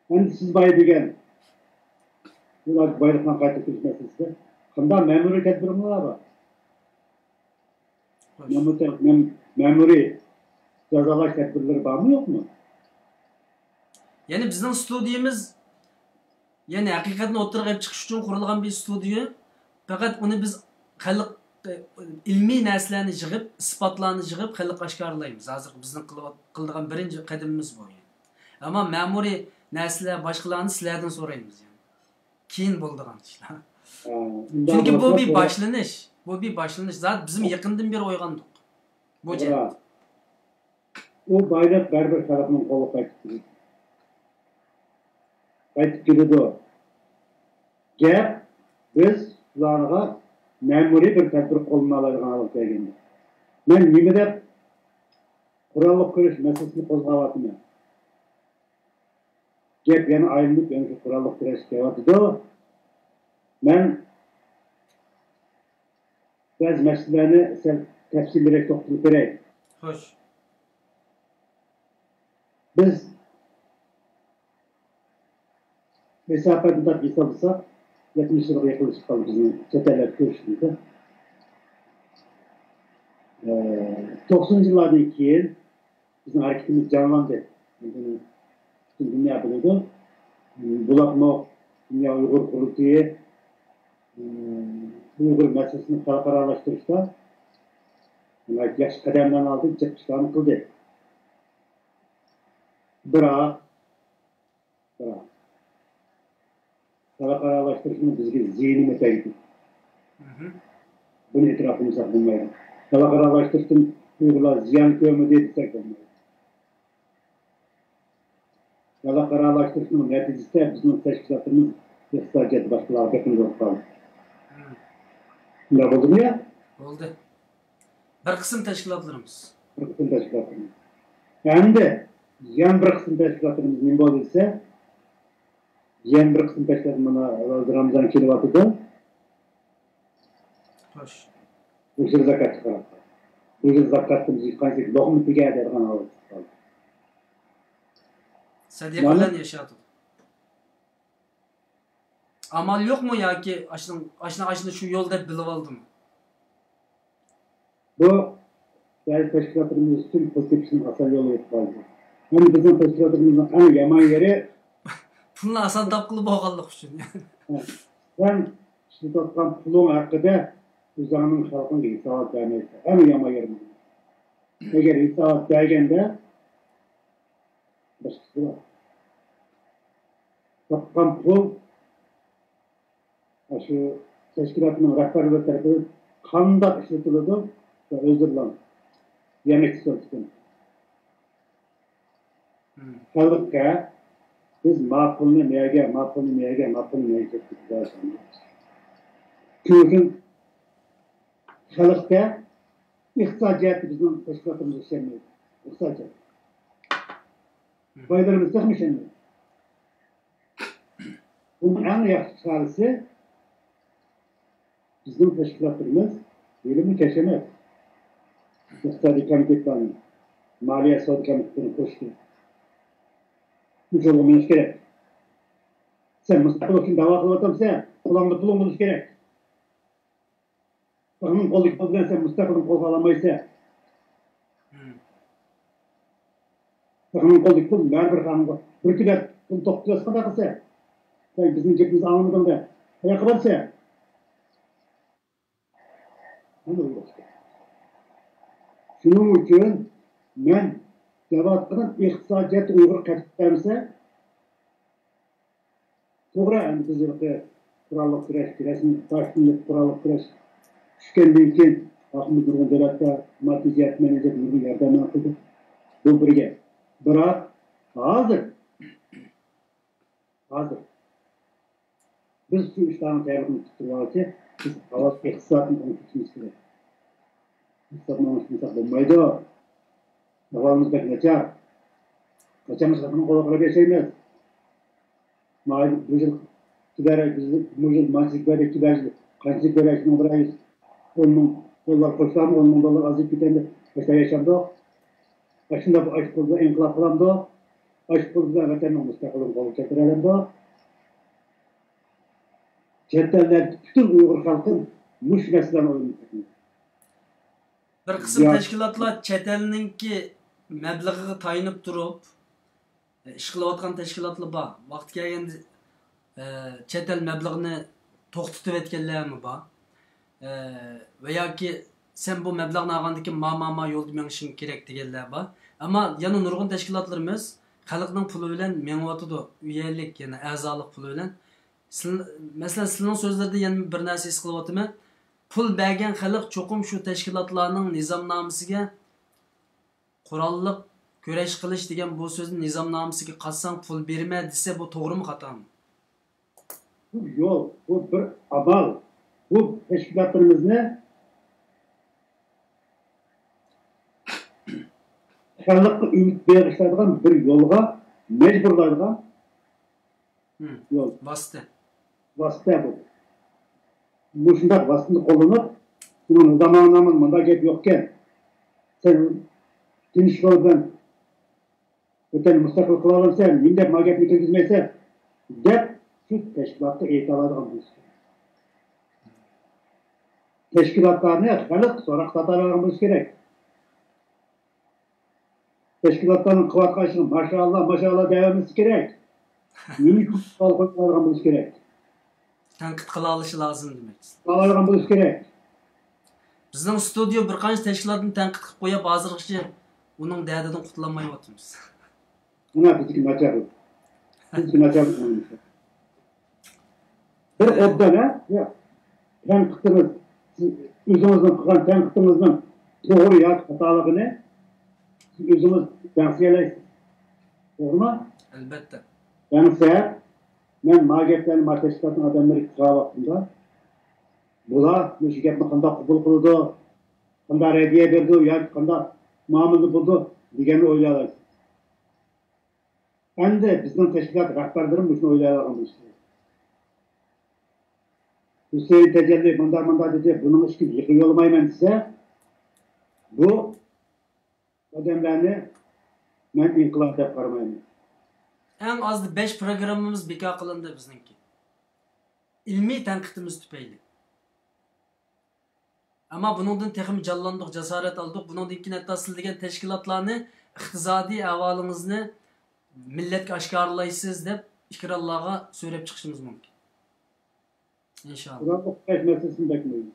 ئەمدى سىز بايا دېگەن بۇ بايلىقنى قايتۇرۇپ كېلىش مەسىلىسىدە قانداق مەمۇرىي تەدبىرىڭلار بار؟ مەمۇرىي، مەم-، مەمۇرىي جازالاش تەدبىرلىرى بارمۇ، يوقمۇ؟ يەنى بىزنىڭ ستۇدىيىمىز، يەنى ھەقىقەتنى ئوتتۇرىغا ئېلىپ چىقىش ئۈچۈن قۇرۇلغان بىر ستۇدىيە. پەقەت ئۇنى بىز خەلق، ئىلمىي نەرسىلەرنى يىغىپ، ئىسپاتلارنى يىغىپ، خەلققە ئاشكارىلايمىز. ھازىرقى بىزنىڭ قىلىۋات-، قىلىدىغان بىرىنچى قەدىمىمىز بۇ. ئەمما مەمۇرىي نەرسىلەر، باشقىلارنى سىلەردىن سورايمىز، يەنى. كېيىن بولىدىغان ئىشلار. ئۇنداق چۈنكى بۇ بولسا بىر توغرا. باشلىنىش. بۇ بىر باشلىنىش. زادى بىزمۇ يېقىندىن بېرى ئويغاندۇق. بۇ توغرا. جەھەتتە. ئۇ بايلىق بەرىبىر خەلقنىڭ قولىغا قايتىپ كېلىدۇ. قايتىپ كېلىدۇ. گەپ بىز ئۇلارغا مەمۇرىي بىر تەدبىر قوللىنالايدىغان ھالغا كەلگەندە. مەن نېمە دەپ قوراللىق كۈرەش مەسىلىسىنى قوزغاۋاتىمەن؟ گەپ يەنە ئايلىنىپ، يەنە شۇ قوراللىق كۈرەشكە كېلىۋاتىدۇ. مەن بەزى مەسىلىلەرنى سەل تەپسىلىيرەك توختىلىپ بېرەي. خوش. بىز مەساپە مۇنداق ھېسابلىساق، يەتمىش يىلغا يېقىنلىشىپ قالدى بىزنىڭ چەت ئەللەردە كۆرۈشۈشىمىزدە. ئە، توقسىنىنچى يىللاردىن كېيىن بىزنىڭ ھەرىكىتىمىز جانلاندى. بۇنى پۈتۈن دۇنيا بىلىدۇ. بۇلارمۇ دۇنيا ئۇيغۇر قۇرۇلتىيى، ئۇيغۇر مەسىلىسىنى خەلقئارالاشتۇرۇشتا ناھايىتى ياخشى قەدەملەرنى ئالدى، جىق ئىشلارنى قىلدى. بىراق، بىراق، خەلقئارالاشتۇرۇشنىڭ بىزگە زىيىنىمۇ تەگدى. بۇنى ئېتىراپ قىلمىساق بولمايدۇ. خەلقئارالاشتۇرۇشتىن ئۇيغۇرلار زىيان كۆرمىدى دېسەك بولمايدۇ. خەلقئارالاشتۇرۇشنىڭ نەتىجىسىدە بىزنىڭ تەشكىلاتىمىز ئىقتىسادىي جەھەتتە باشقىلارغا بېقىندى بولۇپ قالدى. شۇنداق بولدىمۇ يا؟ بولدى. بىر قىسىم تەشكىلاتلىرىمىز. بىر قىسىم تەشكىلاتلىرىمىز. ئەمدى يەنە بىر قىسىم تەشكىلاتلىرىمىز نېمە بولدى دېسە، يەنە بىر قىسىم تەشكىلات مانا ھازىر رامىزان كېلىۋاتىدۇ. خوش. ئۇجرا زاكاتقا قاراپ قالدى. ئۇجرا زاكاتتىن بىزگە قانچىلىك لوقما تېگەر دەيدىغان ھالەتكە قالدى. سەدىقە بىلەن ياشاۋاتىدۇ. ئامال يوقمۇ ياكى ئاشنىڭ، ئاشنى، ئاشنى شۇ يول دەپ بىلىۋالدىمۇ؟ بۇ بەزى تەشكىلاتلىرىمىز ئۈچۈن پۇل تېپىشنىڭ ئاسان يولى بولۇپ قالدى. ئەمدى بىزنىڭ تەشكىلاتلىرىمىزنىڭ ئەڭ يامان يېرى پۇلنى ئاسان تاپقىلى بولغانلىقى ئۈچۈن. سەن ئىشلىتىۋاتقان پۇلۇڭ ھەققىدە ئۆزۈڭنىڭ خەلقىڭگە ھېسابات بەرمەيسەن. ئەڭ يامان يېرى بۇ. ئەگەر ھېسابات بەرگەندە، باشقىسى بار. تاپقان پۇل ئاشۇ تەشكىلاتنىڭ رەھبەرلىرى تەرىپىدىن قانداق ئىشلىتىلىدۇ ۋە ئۆزلىرىلا يېڭىچە سۆزلىسۇن. خەلققە بىز ماقۇلنى مەگە، ماقۇلنى مەگە، ماقۇلنى مەگە دەپ كېتىدۇ. شۇنىڭ ئۈچۈن خەلقتە ئىقتىساد جەھەتتە بىزنىڭ تەشكىلاتىمىز ئىشلەنمەيدۇ. ئىقتىساد جەھەتتە. بايلىرىمىز تېخىمۇ ئىشەنمەيدۇ. بۇنىڭ ئەڭ ياخشى چارىسى، بىزنىڭ تەشكىلاتلىرىمىز ھېلىمۇ كەچ ئەمەس. ئىقتىسادىي كومىتېتلارنى، مالىيە سودا كومىتېتلىرىنى قۇرۇش كېرەك. مۇشۇ يولغا مېڭىش كېرەك. سەن مۇستەقىل ئۈچۈن داۋا قىلىۋاتامسەن، قولۇڭدا پۇلۇڭ بولۇشى كېرەك. بىرىنىڭ قولىدىكى پۇل بىلەن سەن مۇستەقىل قولغا ئالالمايسەن. بىرىنىڭ قولىدىكى پۇل بەرىبىر قانۇنغا بىر كۈندە پۇل توختىتىۋەتسە قانداق قىلىسەن؟ سەن بىزنىڭ گېپىمىزنى ئاڭلىمىدىڭ دە قاياققا بارىسەن؟ شۇنىڭ ئۈچۈن مەن دەۋاتقىنىم ئىقتىسادىي جەھەتتە ئۇيغۇر قېتىپ بەرمىسە، توغرا، ئەمدى بىز ھېلىقى قوراللىق كۈرەش، رەسمىي باشلىنىپ قوراللىق كۈرەش چۈشكەندىن كېيىن، خەلقىمىز نۇرغۇن دۆلەتكە ماددىي جەھەتتىن، مەنىۋى جەھەتتىن نۇرغۇن ياردەملەرنى قىلدى. بۇ بىر گەپ. بىراق، ھازىر، ھازىر بىز شۇ ئىشلارنىڭ تەييارلىقىنى كۈتۈپ تۇرۇۋالىشى، بىز ئاۋۋال ئىقتىسادنى ئوڭشىتىشىمىز كېرەك. ئىقتىسادنى ئوڭشىتمىساق بولمايدۇ. ئەھۋالىمىز بەك ناچار. قاچانغىچە خەلقنىڭ قولىغا قاراپ ياشايمىز؟ ماۋۇ بۇ يىل كىبەر، بۇ يىل مانچىلىك بەردى، كىبەر قانچىلىك بېرەي، شۇنىڭ بىر ئاي ئون مىڭ دوللار قوشسام، ئون مىڭ دوللار ئازىيىپ كېتەمدۇ؟ ئاشۇنداق ياشامدۇق؟ ئاشۇنداق ئاشۇ پۇل بىلەن ئىنقىلاب قىلامدۇ؟ ئاشۇ پۇل بىلەن ۋەتەننىڭ مۇستەقىللىقىنى قولغا كەلتۈرەلەمدۇ؟ چەت ئەللەردىكى پۈتۈن ئۇيغۇر خەلقى مۇشۇ مەسىلىنى ئويلىنىپ بېقىڭ. بىر قىسىم يا- تەشكىلاتلار چەت ئەلنىڭكى مەبلىغىغا تايىنىپ تۇرۇپ، ئىش قىلىۋاتقان تەشكىلاتلار بار. ۋاقتى كەلگەندە، ئە، چەت ئەل مەبلىغىنى توختىتىۋەتكەنلەرمۇ بار. ئە، ۋە ياكى سەن بۇ مەبلەغنى ئالغاندىن كېيىن ما، ما، ما يولدا مېڭىشىڭ كېرەك دېگەنلەر بار. ئەمما يەنە نۇرغۇن تەشكىلاتلىرىمىز خەلقنىڭ پۇلى بىلەن مېڭىۋاتىدۇ. ئۈيەلىك، يەنە ئەزالىق پۇلى بىلەن. سىل-، مەسىلەن، سىلىنىڭ سۆزلىرىدىن يەنە بىر نەرسە ھېس قىلىۋاتىمەن. پۇل بەرگەن خەلق چوقۇم شۇ تەشكىلاتلارنىڭ نىزامنامىسىگە قوراللىق كۈرەش قىلىش دېگەن بۇ سۆزنى نىزامنامىسىگە قاتساڭ پۇل بېرىمەن دېسە، بۇ توغرىمۇ خاتامۇ؟ بۇ يول، بۇ بىر ئامال. بۇ تەشكىلاتلىرىمىزنى خەلققە ئۈمىد بېغىشلايدىغان بىر يولغا مەجبۇرلايدىغان يول. ۋاسىتە. ۋاسىتە بۇ. مۇشۇنداق ۋاسىتىنى قوللىنىپ، سېنىڭ زامانىڭدا مۇنداق گەپ يوقكەن. سەن تىنچ يول بىلەن ۋەتەننى مۇستەقىل قىلالامسەن، نېمە دەپ ما گەپنى كىرگۈزمەيسەن؟ دەپ شۇ تەشكىلاتقا ئېيتالايدىغان بولۇش كېرەك. تەشكىلاتلارنى خەلق سوراققا تارتالايدىغان بولۇش كېرەك. تەشكىلاتلارنىڭ قىلىۋاتقان ئىشىغا ماشائاللا، ماشائاللا دەۋەرمەسلىك كېرەك. نېمە ئۈچۈن سوئال قويۇپ قالىدىغان بولۇش كېرەك؟ تەنقىد قىلالايدىغان بولۇش كېرەك. بىزنىڭ ستۇدىيو بىر قانچە تەشكىلاتنى تەنقىد قىلىپ قويۇپ، ھازىرغىچە ئۇنىڭ دەردىدىن قۇتۇلالمايۋاتىمىز. مانا بىزدىكى ناچارلىق. بىزدىكى ناچارلىق مانا مۇشۇ. بىر ئوبدان، ھە؟ ياق. تەنقىدىڭىز، سىز ئۆزىڭىزنىڭ قىلغان تەنقىدىڭىزنىڭ توغرا ياكى خاتالىقىنى سىز ئۆزىڭىز بەڭسىيەلەيسىز. توغرىمۇ؟ ئەلۋەتتە. بەڭسەپ، مەن ما گەپلەرنى ما تەشكىلاتنىڭ ئادەملىرىگە قىلغان ۋاقتىمدا، بۇلار مۇشۇ گەپنى قانداق قوبۇل قىلىدۇ، قانداق رەددىيە بېرىدۇ ياكى قانداق مۇئامىلىدە بولىدۇ دېگەننى ئويلايلايسىز. ئەمدى بىزنىڭ تەشكىلات رەھبەرلىرى مۇشۇنى ئويلايدىغان بولۇشى كېرەك. ھۈسەيىن تەجەللى مۇنداق، مۇنداق دېدى، بۇنىڭ ئىشىغا يېقىن يولىمايمەن دېسە، بۇ ئادەملەرنى مەن ئىنقىلاب دەپ قارىمايمەن. ئەڭ ئازدا بەش پروگراممىمىز بىكار قىلىندى بىزنىڭكى. ئىلمىي تەنقىدىمىز تۈپەيلى. ئەمما بۇنىڭدىن تېخىمۇ جانلاندۇق، جاسارەت ئالدۇق. بۇنىڭدىن كېيىن ھەتتا سىز دېگەن تەشكىلاتلارنى، ئىقتىسادىي ئەھۋالىڭىزنى مىللەتكە ئاشكارىلايسىز دەپ ئېكرانلارغا سۆرەپ چىقىشىمىز مۇمكىن. ئىنشاللا. قوراللىق كۈرەش مەسىلىسىنى بەك مۇھىم.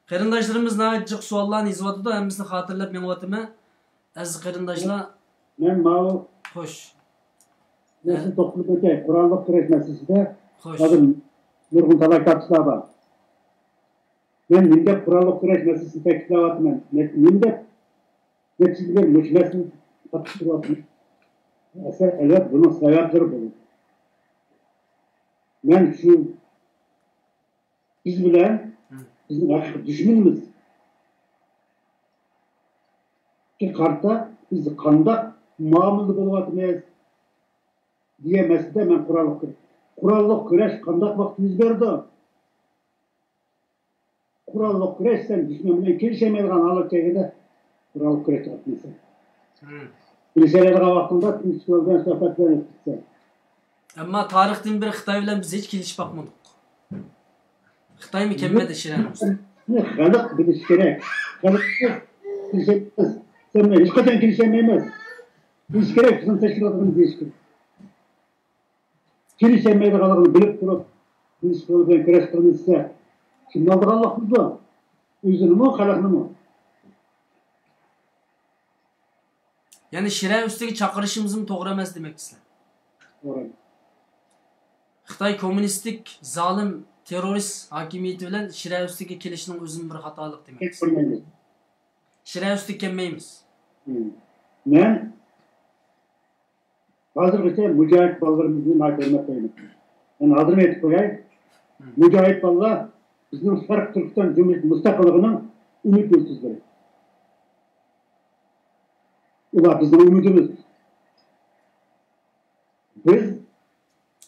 قېرىنداشلىرىمىز ناھايىتى جىق سوئاللارنى يېزىۋاتىدۇ، ھەممىسىنى خاتىرىلەپ مېڭىۋاتىمەن. ئەزىز قېرىنداشلار. مەن ماۋۇ خوش. نەرسىنى توختىتىپ ئۆتەي. قوراللىق كۈرەش مەسىلىسىدە خوش. ھازىر نۇرغۇن تالاي تارتىشلار بار. مەن نېمە دەپ قوراللىق كۈرەش مەسىلىسىنى تەكىتلەۋاتىمەن؟ نە-، نېمە دەپ نەتىجىدە مۇشۇ مەسىلىنى تارتىشتۇرۇۋاتىمەن؟ ئەسەر، ئەلۋەتتە، بۇنىڭ سەۋەبلىرى بولىدۇ. مەن شۇ بىز بىلەن بىزنىڭ ھەقىقىي دۈشمىنىمىزگە قارىتا بىز قانداق مۇئامىلىدە بولۇۋاتىمىز دېگەن مەسىلىدە مەن قوراللىق كۈرەش، قوراللىق كۈرەش قانداق ۋاقىتتا يۈز بېرىدۇ؟ قوراللىق كۈرەش سەن دۈشمەن بىلەن كېلىشەلمەيدىغان ھالەت كەلگەندە قوراللىق كۈرەش ئاتمىسا. كېلىشەلەيدىغان ۋاقتىڭدا تىنچ يول بىلەن سۆھبەت بىلەن ئۆتكۈزسەن. ئەمما تارىختىن بېرى خىتاي بىلەن بىز ھېچ كېلىشىپ باقمىدۇق. خىتايمۇ كەلمىدى شىرەنىڭ ئۈستىگە. خەلق بىلىشى كېرەك. خەلق كېلىشەلمەيمىز. سەن بىلەن ھېچقاچان كېلىشەلمەيمىز. بىلىشى كېرەك، بىزنىڭ تەشكىلاتىمىز دېيىشى كېرەك. كېلىشەلمەيدىغانلىقىنى بىلىپ تۇرۇپ، بىز قول بىلەن كۈرەش قىلىمىز دېسە، كىمنى ئالدىغانلىق قىلىدۇ؟ ئۆزىنىمۇ، خەلقنىمۇ. يەنى شىرە ئۈستىگە چاقىرىشىمىزمۇ توغرا ئەمەس دېمەكچىسىلەر؟ توغرا. خىتاي كوممۇنىستىك زالىم تېررورىست ھاكىمىيىتى بىلەن شىرە ئۈستىگە كېلىشنىڭ ئۆزىمۇ بىر خاتالىق دېمەكچىسىلەر؟ شىرە ئۈستىگە كەلمەيمىز. مەن ھازىرغىچە مۇجاھىد بالىلىرىمىزنى ناھايىتى ھۆرمەتلەيمەن. مەن ھازىرمۇ ئېيتىپ قوياي، مۇجاھىد بالىلار بىزنىڭ شەرقىي تۈركىستان جۇمھۇرىيىتى مۇستەقىللىقىنىڭ ئۈمىد يۇلتۇزلىرى. ئۇلار بىزنىڭ ئۈمىدىمىز. بىز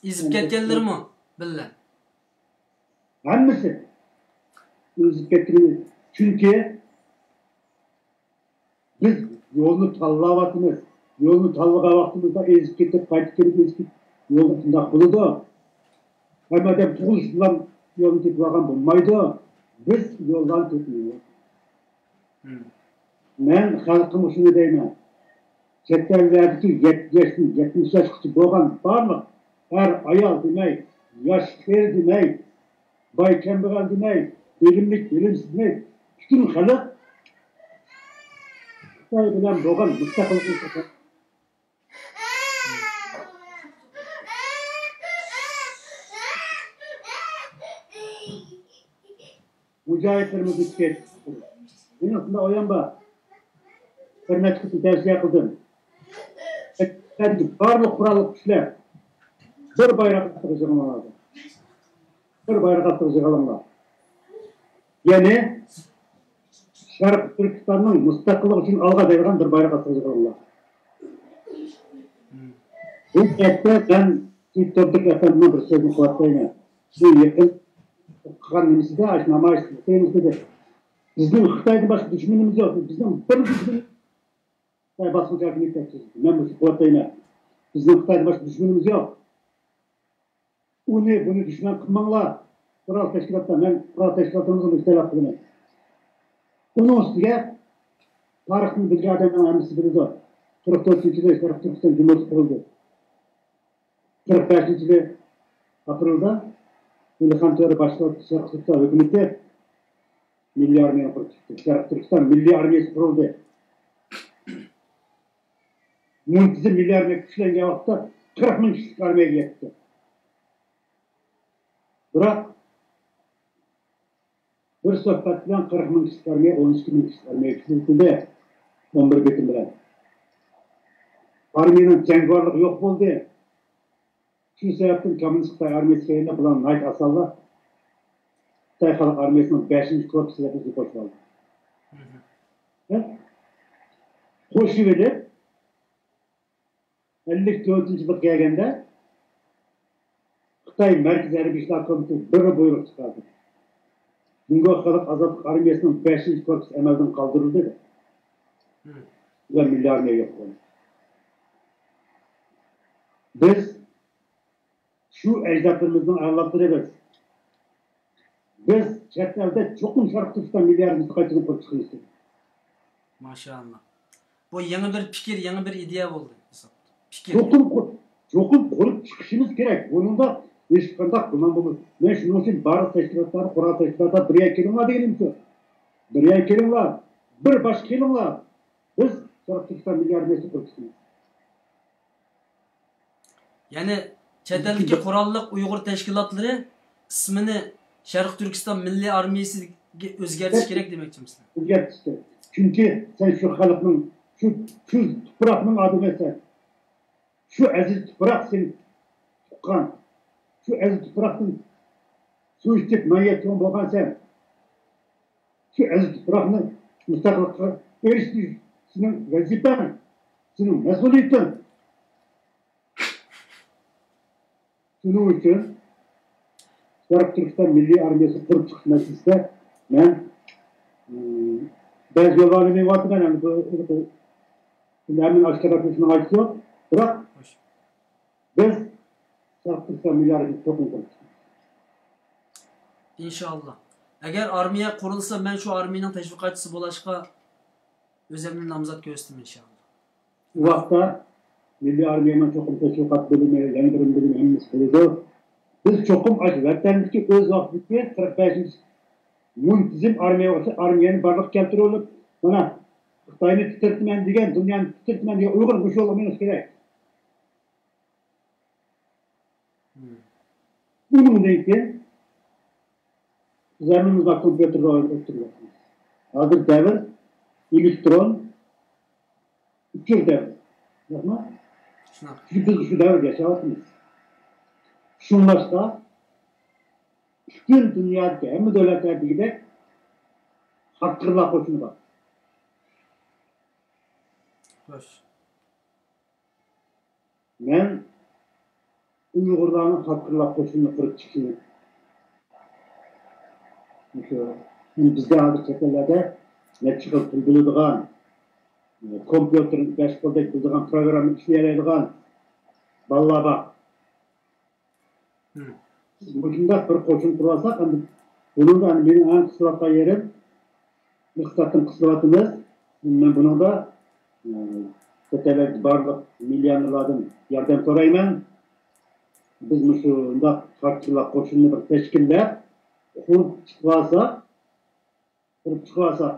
ئېزىپ كەتكەنلىرىمۇ بىللە. ھەممىسى ئېزىپ كەتكىنى. چۈنكى بىز يولنى تاللاۋاتىمىز. يولنى تاللىغان ۋاقتىمىزدا ئېزىپ كېتىپ، قايتىپ كېلىپ ئېزىپ كېتىپ، يولدا قانداق بولىدۇ؟ ھەممە ئادەم تۇغۇلۇشىدىلا يولنى تېپىۋالغان بولمايدۇ. بىز يوللارنى تېپىۋاتىمىز. مەن خەلقىمگە شۇنى دەيمەن. چەت ئەللەردىكى يەتتە ياشتىن يەتمىش ياشقىچە بولغان بارلىق ئەر، ئايال دېمەي، ياش، قېرى دېمەي، باي، كەمبەغەل دېمەي، بىلىملىك، بىلىمسىز دېمەي، پۈتۈن خەلق خىتاي بىلەن بولغان مۇستەقىللىقنى مۇجاھىدلىرىمىز يېتىپ كەتتى. مېنىڭ شۇنداق ئويۇم بار. بىر نەچچە قېتىم تەۋسىيە قىلدىم. بارلىق قوراللىق كۈچلەر بىر بايراق ئاستىغا يىغىلىڭلار. بىر بايراق ئاستىغا يىغىلىڭلار. يەنى شەرقىي تۈركىستاننىڭ مۇستەقىللىقى ئۈچۈن ئالغا دەيدىغان بىر بايراق ئاستىغا يىغىلىڭلار. بۇ ھەقتە مەن توردىكى ئەپەندىنىڭ بىر سۆزىنى قۇۋۋەتلەيمەن. شۇ يېقىن قىلغان نېمىسىدە، ئاشۇ نامايىش قىلىمىز دېدى. بىزنىڭ خىتايدىن باشقا دۈشمىنىمىز يوق. بىزنىڭ بىر دۈشمىنىمىز خىتاي باسقۇنچى ھاكىمىيىتى. مەن بۇنى قۇۋۋەتلەيمەن. بىزنىڭ خىتايدىن باشقا دۈشمىنىمىز يوق. ئۇنى، بۇنى دۈشمەن قىلماڭلار. قورال تەشكىلاتلار، مەن قورال تەشكىلاتلىرىمىزغا مۇشۇ تەلەپ قىلىمەن. ئۇنىڭ ئۈستىگە تارىخنى بىلگەن ئادەمنىڭ ھەممىسى بىلىدۇ. قىرىق تۆتىنچى يىلى شەرقىي تۈركىستان جۇمھۇرىيىتى قۇرۇلدى. قىرىق بەشىنچى يىلى ئاپرېلدا ئىلھام تۆرە باشلىق شەرقىي تۈركىستان ھۆكۈمىتى مىللىي ئارمىيەنى قۇرۇپ چىقتى. شەرقىي تۈركىستان مىللىي ئارمىيەسى قۇرۇلدى. مۇنتىزىم مىللىي ئارمىيە كۈچلەنگەن ۋاقىتتا قىرىق مىڭ كىشىلىك ئارمىيەگە يەتتى. بىراق، بىر سۆھبەت بىلەن قىرىق مىڭ كىشىلىك ئارمىيە، ئون ئىككى مىڭ كىشىلىك ئارمىيە كۈچلۈتۈلدى. ئون بىر بېتىم بىلەن. ئارمىيەنىڭ جەڭگىۋارلىقى يوق بولدى. شۇ سەۋەبتىن كوممۇنىست خىتاي ئارمىيەسى كەلگەندە بۇلار ناھايىتى ئاسانلا خىتاي خەلق ئارمىيەسىنىڭ بەشىنچى كورپۇسى دەپ ئىسمىنى قوشۇۋالدى. ھە؟ قوشۇۋېلىپ، ئەللىك تۆتىنچى يىلغا كەلگەندە خىتاي مەركىزىي ھەربىي ئىشلار كومىتېتى بىرلا بۇيرۇق چىقاردى. جۇڭگو خەلق ئازادلىق ئارمىيەسىنىڭ بەشىنچى كورپۇسى ئەمەلدىن قالدۇرۇلدى دەپ. ۋە مىللىي ئارمىيە يوق بولدى. بىز شۇ ئەجدادلىرىمىزنىڭ ئەۋلادلىرى بىز. بىز چەت ئەلدە چوقۇم شەرقىي تۈركىستان مىللىي ئارمىيەسىنى قايتىدىن قۇرۇپ چىقىمىز. ماشائاللا. بۇ يېڭى بىر پىكىر، يېڭى بىر ئىدىيە بولدى. پىكىر. چوقۇم قۇر-، چوقۇم قۇرۇپ چىقىشىمىز كېرەك. بۇنىڭدا ھېچقانداق گۇمان بولمايدۇ. مەن شۇنىڭ ئۈچۈن بارلىق تەشكىلاتلار، قورال تەشكىلاتلار بىر يەرگە كېلىڭلار دېگىنىم شۇ. بىر يەرگە كېلىڭلار. بىر باشقا كېلىڭلار. بىز شەرقىي تۈركىستان مىللىي ئارمىيەسىنى قۇرۇپ چىقىمىز. يەنى چەت ئەلدىكى قوراللىق ئۇيغۇر تەشكىلاتلىرى ئىسمىنى شەرقىي تۈركىستان مىللىي ئارمىيەسىگە ئۆزگەرتىش كېرەك دېمەكچىمىسىلەر؟ ئۆزگەرتىش كېرەك. چۈنكى سەن شۇ خەلقنىڭ، شۇ، شۇ تۇپراقنىڭ ئادىمى سەن. شۇ ئەزىز تۇپراق سېنى تۇغقان. شۇ ئەزىز تۇپراقتىن سۇ ئىچىپ، نان يەپ چوڭ بولغان سەن. شۇ ئەزىز تۇپراقنى مۇستەقىللىققا ئېرىشتۈرۈش سېنىڭ ۋەزىپەڭ، سېنىڭ مەسئۇلىيىتىڭ. شۇنىڭ ئۈچۈن شەرقىي تۈركىستان مىللىي ئارمىيەسى قۇرۇپ چىقىش مەسىلىسىدە مەن، ئىم، بەزى يوللارنى مېڭىۋاتىمەن، ئەمدى بۇ، بۇ، بۇ ھەممىنى ئاشكارىلاپ بېرىشنىڭ ھاجىتى يوق. بىراق بىز شەرقىي تۈركىستان مىللىي ئارمىيەسىنى چوقۇم قۇرۇپ چىقىمىز. ئىنشائاللا. ئەگەر ئارمىيە قۇرۇلسا، مەن شۇ ئارمىيەنىڭ تەشۋىقاتچىسى بولۇشقا ئۆزۈمنى نامزات كۆرسىتىمەن، ئىنشائاللا. ئۇ ۋاقىتتا مىللىي ئارمىيەنىڭ چوقۇم تەشۋىقات بۆلۈمى، يەنە بىر بۆلۈم ھەممىسى بولىدۇ. بىز چوقۇم ئاشۇ ۋەتەندىكى ئۆز ۋاقتىدىكى قىرىق بەشىنچى مۇنتىزىم ئارمىيە ئوخشاش ئارمىيەنى بارلىققا كەلتۈرۈۋېلىپ، مانا، خىتاينى تىترىتىمەن دېگەن، دۇنيانى تىترىتىمەن دېگەن ئۇيغۇر مۇشۇ يولغا مېڭىش كېرەك. مم. ئۇنىڭدىن كېيىن بىز ھەممىمىز بار كومپيۇتېردا ئولتۇرۇۋاتىمىز. ھازىر دەۋر ئېلېكترون ئۇچۇر دەۋرى. ياقمۇ؟ شۇنداق. چۈنكى بىز شۇ دەۋردە ياشاۋاتىمىز. شۇڭلاشقا پۈتۈن دۇنيادىكى ھەممە دۆلەتلەر دېگۈدەك خاككېرلار قوشۇنى بار. خوش. مەن ئۇيغۇرلارنىڭ خاككېرلار قوشۇنىنى قۇرۇپ چىقىشىنى، مۇشۇ، بىزدە ھازىر چەت ئەللەردە نەچچە خىل تىل بىلىدىغان، كومپيۇتېرنى بەش قولدەك بىلىدىغان، پروگرامما ئىشلىيەلەيدىغان بالىلار بار. مم. مۇشۇنداق بىر قوشۇن قۇرۇۋالساق، ئەمدى بۇنىڭدا ئەمدى مېنىڭ ئەڭ قىستىۋاتقان يېرىم، ئىقتىسادتىن قىستىۋاتىمىز. مەن بۇنىڭدا، ئە، چەت ئەللەردىكى بارلىق مىليونېرلاردىن ياردەم سورايمەن. بىز مۇشۇنداق خاككېرلار قوشۇنىنى بىر تەشكىللەپ، قۇرۇپ چىقىۋالساق، قۇرۇپ چىقىۋالساق،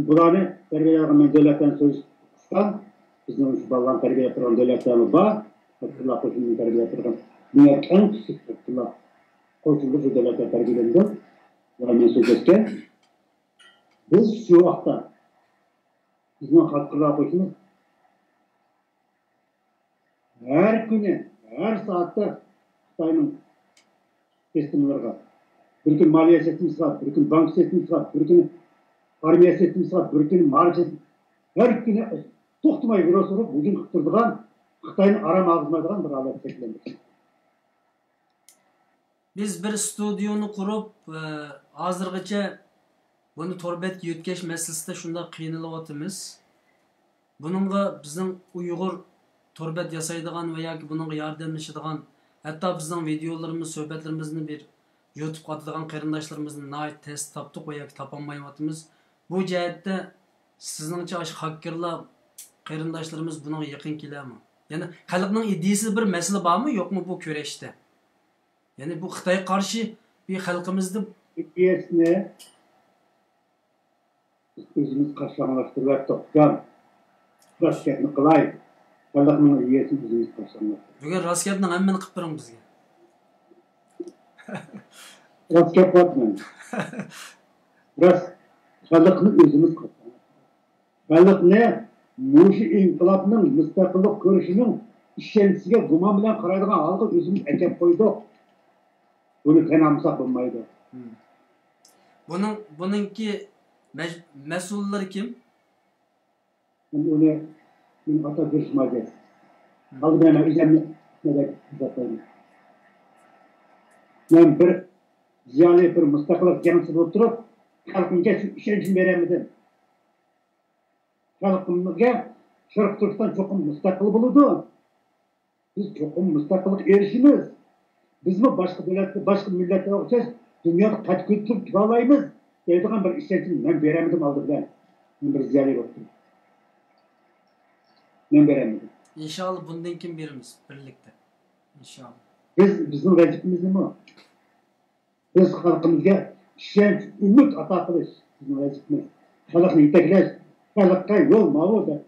بۇلارنى تەربىيەلەيدىغان مەن دۆلەتلەرنى سۆزلەشكەن، بىزنىڭ شۇ بالىلارنى تەربىيەلەپ تۇرغان دۆلەتلەرمۇ بار. خاككېرلار قوشۇنىنى تەربىيەلەپ تۇرغان دۇنيادىقى ئەڭ كۈچلۈك خاككېرلار قوشۇنىدا شۇ دۆلەتلەر تەربىيەلىنىدۇ. بۇلار مەن سۆزلەشكەن. بىز شۇ ۋاقىتتا بىزنىڭ خاككېرلار قوشۇنى ھەر كۈنى، ھەر سائەتتە خىتاينىڭ سىستېمىلىرىغا، بىر كۈنى مالىيە سىستېمىسىغا، بىر كۈنى بانكا سىستېمىسىغا، بىر كۈنى ئارمىيە سىستېمىسىغا، بىر كۈنى مائارىپ سىستېمىسىغا، ھەر كۈنى توختىماي ۋىرۇس ئۇرۇپ، ھۇجۇم قىلىپ تۇرىدىغان خىتاينى ئارام ئالغۇزمايدىغان بىر ھالەت شەكىللەندۈرۈش. بىز بىر ستۇدىيونى قۇرۇپ، ئە، ھازىرغىچە بۇنى تور بەتكە يۆتكەش مەسىلىسىدە شۇنداق قىينىلىۋاتىمىز. بۇنىڭغا بىزنىڭ ئۇيغۇر تور بەت ياسايدىغان ۋە ياكى بۇنىڭغا ياردەملىشىدىغان، ھەتتا بىزنىڭ ۋىدېئولىرىمىز، سۆھبەتلىرىمىزنى بىر يۇتۇبقا ئاتىدىغان قېرىنداشلىرىمىزنى ناھايىتى تەستە تاپتۇق ۋە ياكى تاپالمايۋاتىمىز. بۇ جەھەتتە سىزنىڭچە ئاشۇ خاككېرلار قېرىنداشلىرىمىز بۇنىڭغا يېقىن كېلەرمۇ؟ يەنى خەلقنىڭ ئىدىيىسىدە بىر مەسىلە بارمۇ، يوقمۇ بۇ كۈرەشتە؟ يەنى بۇ خىتايغا قارشى بىر خەلقىمىزدە ئىدىيەسىنى ئۆزىمىز قارشى ئاڭلاشتۇرۇۋەتتۇق، جان. راست گەپنى قىلاي. خەلقنىڭ ئىدىيەسىنى ئۆزىمىز قارشى ئاڭلاشتۇرۇۋەتتۇق. بۈگۈن راست گەپنىڭ ھەممىنى قىلىپ بېرىڭ بىزگە. راست گەپ قىلىۋاتىمەن. راست، خەلقنى ئۆزىمىز قىلىپ، خەلقنى مۇشۇ ئىنقىلابنىڭ مۇستەقىللىق كۈرىشىنىڭ ئىشەنچىسىگە گۇمان بىلەن قارايدىغان ھالغا ئۆزىمىز ئەكەپ قويدۇق. بۇنى تەن ئالمىساق بولمايدۇ. بۇنىڭ، بۇنىڭكى مەج-، مەسئۇللىرى كىم؟ ئۇنى مەن ئاتاپ بېرىشىم ھاجەتسىز. ئالدى بىلەن مەن ئۆزۈمنى ھېسابلايمەن. مەن بىر زىيالىي، بىر مۇستەقىللىق جەڭچىسى بولۇپ تۇرۇپ، خەلقىمگە شۇ ئىشەنچنى بېرەلمىدىم. خەلقىمگە شەرقىي تۈركىستان چوقۇم مۇستەقىل بولىدۇ. بىز چوقۇم مۇستەقىللىققا ئېرىشىمىز. بىزمۇ باشقا دۆلەتلەر، باشقا مىللەتلەرگە ئوخشاش دۇنيادا قەد كۆتۈرۈپ تۇرالايمىز دەيدىغان بىر ئىشەنچنى مەن بېرەلمىدىم ئالدى بىلەن. مەن بىر زىيالىي بولۇپ تۇرۇپ. مەن بېرەلمىدىم. ئىنشاللا بۇندىن كېيىن بېرىمىز بىرلىكتە. ئىنشاللا. بىز، بىزنىڭ ۋەزىپىمىز نېمە؟ بىز خەلقىمىزگە ئىشەنچ، ئۈمىد ئاتا قىلىش بىزنىڭ ۋەزىپىمىز. خەلقنى يېتەكلەش، خەلققە يول ماۋۇ دەپ.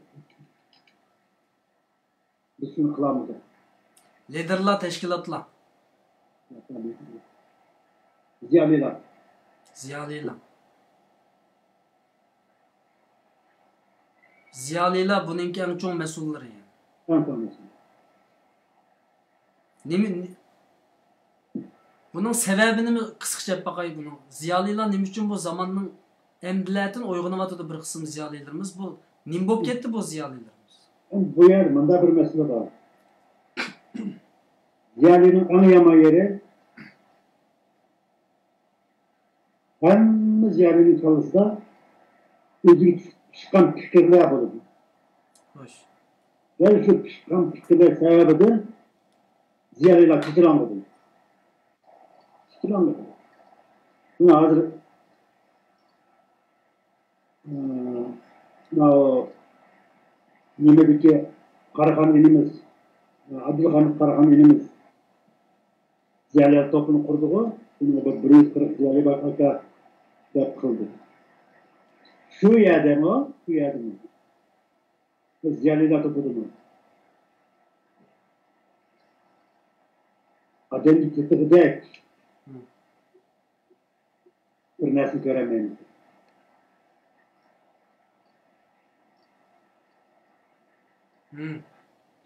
بىز شۇنى قىلالمىدۇق. لىدېرلار، تەشكىلاتلار. زىيالىيلار. زىيالىيلار. زىيالىيلار بۇنىڭكى ئەڭ چوڭ مەسئۇللىرى. ئەڭ چوڭ مەسئۇل. نېمە، نې-، بۇنىڭ سەۋەبىنى قىسقىچە دەپ باقاي بۇنىڭ. زىيالىيلار نېمە ئۈچۈن بۇ زاماننىڭ ئەمدىلەتىن ئويغىنىۋاتىدۇ بىر قىسىم زىيالىيلىرىمىز؟ بۇ نېمە بولۇپ كەتتى بۇ زىيالىيلىرىمىز؟ بۇ يەردە مۇنداق بىر مەسىلە بار. زىيالىينىڭ ئەڭ يامان يېرى، ھەممە زىيالىينىڭ كاللىسىدا ئۆزىگە چىققان پىكىرلەر بولىدۇ. خوش. دەل شۇ چىققان پىكىرلەر سەۋەبىدىن زىيالىيلار كېچىلەڭلىدى. كېچىلەڭلىدى. مانا ھازىر، ئى، ماۋۇ نېمىدىكى قاراخان ئىنىمىز، ئابدۇلخالىق قاراخان ئىنىمىز زىيالىيلار توپىنى قۇردىغۇ، ئۇنىڭغا بىر، بىر يۈز قىرىق زىيالىي بار ئاكا دەپ قىلدى. شۇ يەردىمۇ، شۇ يەردىمۇ. بىز زىيالىيلار توپىدىمۇ. ئادەمگە تېتىغۇدەك بىر نەرسىنى كۆرەلمەيمىز.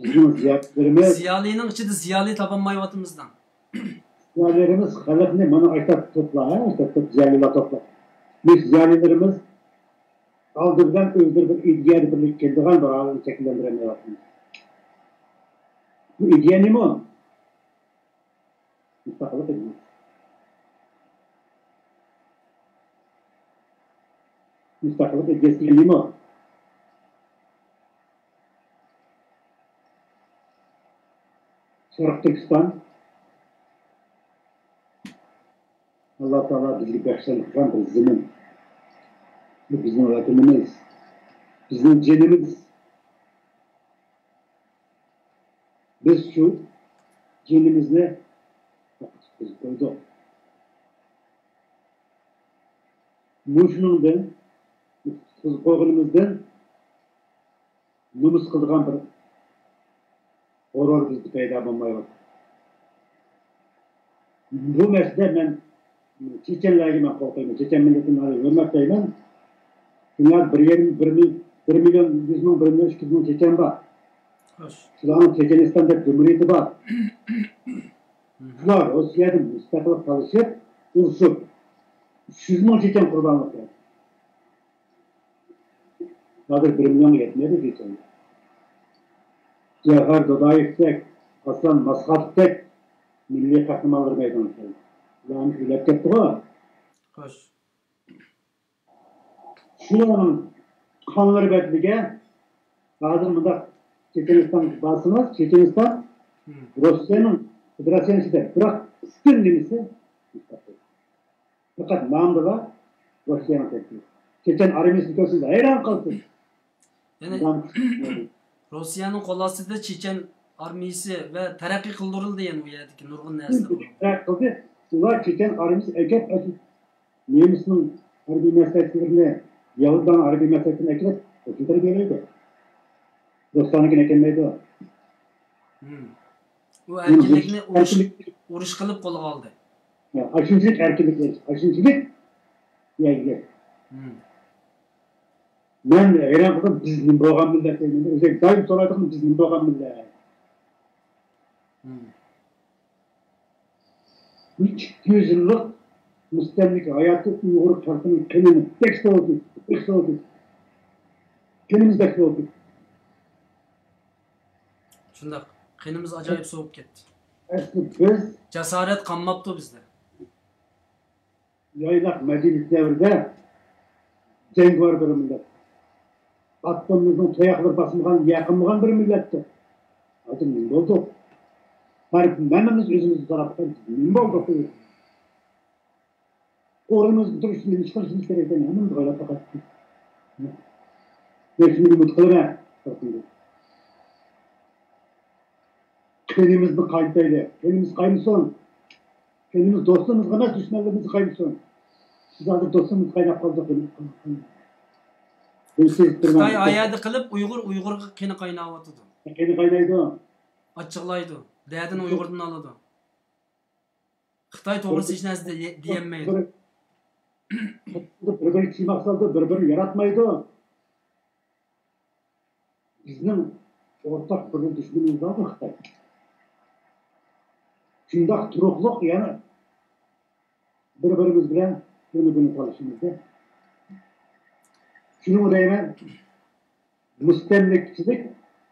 بىزنىڭ زىيالىيلىرىمىز، زىيالىينىڭ ئىچىدە زىيالىي تاپالمايۋاتىمىز دەڭ. زىيالىيلىرىمىز خەلقنى مانا ئاشۇنداق توپلا، ھە، ئاشۇنداق توپ، زىيالىيلار توپلا. مۇشۇ زىيالىيلىرىمىز ئالدى بىلەن ئۆزلىرى بىر ئىدىيەدە بىرلىككە كېلىدىغان بىر ھالنى شەكىللەندۈرەلمەيۋاتىمىز. بۇ ئىدىيە نېمە؟ مۇستەقىللىق ئىدىيەسى. مۇستەقىللىق ئىدىيەسى دېگەن نېمە؟ شەرقىي تۈركىستان ئاللا تائالا بىزگە بەخشەندە قىلغان بىر زېمىن. بۇ بىزنىڭ ۋەتىنىمىز، بىزنىڭ جېنىمىز. بىز شۇ جېنىمىزنى ئوقۇتۇپ بىز قويدۇق. مۇشۇنىڭدىن، قويغىنىمىزدىن نومۇس قىلىدىغان بىر غۇرۇر بىزدە پەيدا بولمايۋاتىدۇ. بۇ مەسىلىدە مەن چېچەنلەرگە مەن قول قويىمەن. چېچەن مىللىتىنى ھۆرمەتلەيمەن. دۇنيادا بىر يېرىم، بىر مىل-، بىر مىليون يۈز مىڭ، بىر مىليون ئىككى يۈز مىڭ چېچەن بار. شۇلارنىڭ چېچەنىستان دەپ جۇمھۇرىيىتى بار. شۇلار روسىيەدىن مۇستەقىل تالىشىپ، ئۇرۇشۇپ، ئۈچ يۈز مىڭ چېچەن قۇربانلىق بەردى. ھازىر بىر مىليونغا يەتمەيدۇ چېچەنلەر. جەۋھەر دودايېۋتەك، ئاسلان ماسخادوۋتەك مىللىي قەھرىمانلار مەيدانغا كەلدى. ئۇلارنى ئۆيلەپ كەتتىغۇ. خوش. شۇلارنىڭ قانلىرى بەدىلىگە ھازىر مۇنداق چېچەنىستانغا بارسىڭىز، چېچەنىستان روسىيەنىڭ فېدېراتسىيەنىڭ ئىچىدە، بىراق پۈتۈن نېمىسى مۇستەقىل. پەقەت نامىدىلا روسىيەنىڭ تەركىبى. چېچەن ئارمىيىسىنى كۆرسىڭىز ھەيران قالىسىز. يەنى روسىيەنىڭ قول ئاستىدا چېچەن ئارمىيىسى ۋە تەرەققىي قىلدۇرۇلدى، يەنى ئۇ يەردىكى نۇرغۇن نەرسىلەر. تەرەققىي قىلدى. ئۇلار چېچەن ئارمىيىسى ئەگەر نېمىسنىڭ ھەربىي مەسلىھەتچىلىرىنى، يەھۇدىيلارنىڭ ھەربىي مەسلىھەتچىلىرىنى ئەكىرىپ، ئۆزىنى تەربىيەلەيدۇ. دوستانىڭكىنى ئەكەلمەيدۇ. ئۇ ئەركىنلىكنى ئۇرۇش، ئۇرۇش قىلىپ قولغا ئالدى. ئاشۇنچىلىك ئەركىنلىك، ئاشۇنچىلىك. يەيلى. مەن ھەيران قالدىم، بىز نېمە بولغان مىللەت دەيمەن. ئۆزى دائىم سورايدىغان، بىز نېمە بولغان مىللەت؟ بۇ ئىككى يۈز يىللىق مۇستەملىكە ھاياتى ئۇيغۇر خەلقىنىڭ قېنىنى بەك سوۋۇتۇپ، بەك سوۋۇتۇپ، قېنىمىز بەك سوۋۇتۇپ. شۇنداق. قېنىمىز ئاجايىپ سوۋۇپ كەتتى. ئەسلى بىز جاسارەت قالماپتۇ بىزدە. يايلاق مەدەنىيەت دەۋرىدە جەڭگىۋار بىر مىللەت. ئاتلىرىمىزنىڭ تاياقلىرى باسمىغان، يەقىنمىغان بىر مىللەتتۇق. ھازىر نېمە بولدۇق؟ بارىپ ھەممىمىز ئۆزىمىزنى سوراپ باقايلى، نېمە بولدۇق؟ ئورنىمىزدا تۇرۇش ئۈچۈن نېمە قىلىشىمىز كېرەك ئىكەنلىكىنى ھەممىمىز ئويلاپ باقايلى. مەن شۇنى ئۈمىد قىلىمەن. قېنىمىزنى قاينىتايلى. قېنىمىز قاينىسۇن. قېنىمىز دوستلىرىمىزغا ئەمەس، دۈشمەنلىرىمىزغا قاينىسۇن. بىز ھازىر دوستلىرىمىز قايناپ قالدۇق. بۇنى سېزىپ تۇرىمەن. خىتاي ئايەردە قىلىپ، ئۇيغۇر ئۇيغۇرغا قېنى قايناۋاتىدۇ. قېنى قاينايدۇ. ئاچچىقلايدۇ. دەردىنى ئۇيغۇردىن ئالىدۇ. خىتاي توغرىسىدا ھېچ نەرسە دېيەلمەيدۇ. بىر-بىرىگە چىماق سالىدۇ، بىر-بىرىنى ياراتمايدۇ. بىزنىڭ ئورتاق بىر دۈشمىنىمىز بار، بۇ خىتاي. شۇنداق تۇرۇقلۇق يەنە بىر-بىرىمىز بىلەن كۈنى-كۈنى تالىشىمىزدا. شۇنىڭ دەيمەن، مۇستەملىكىچىلىك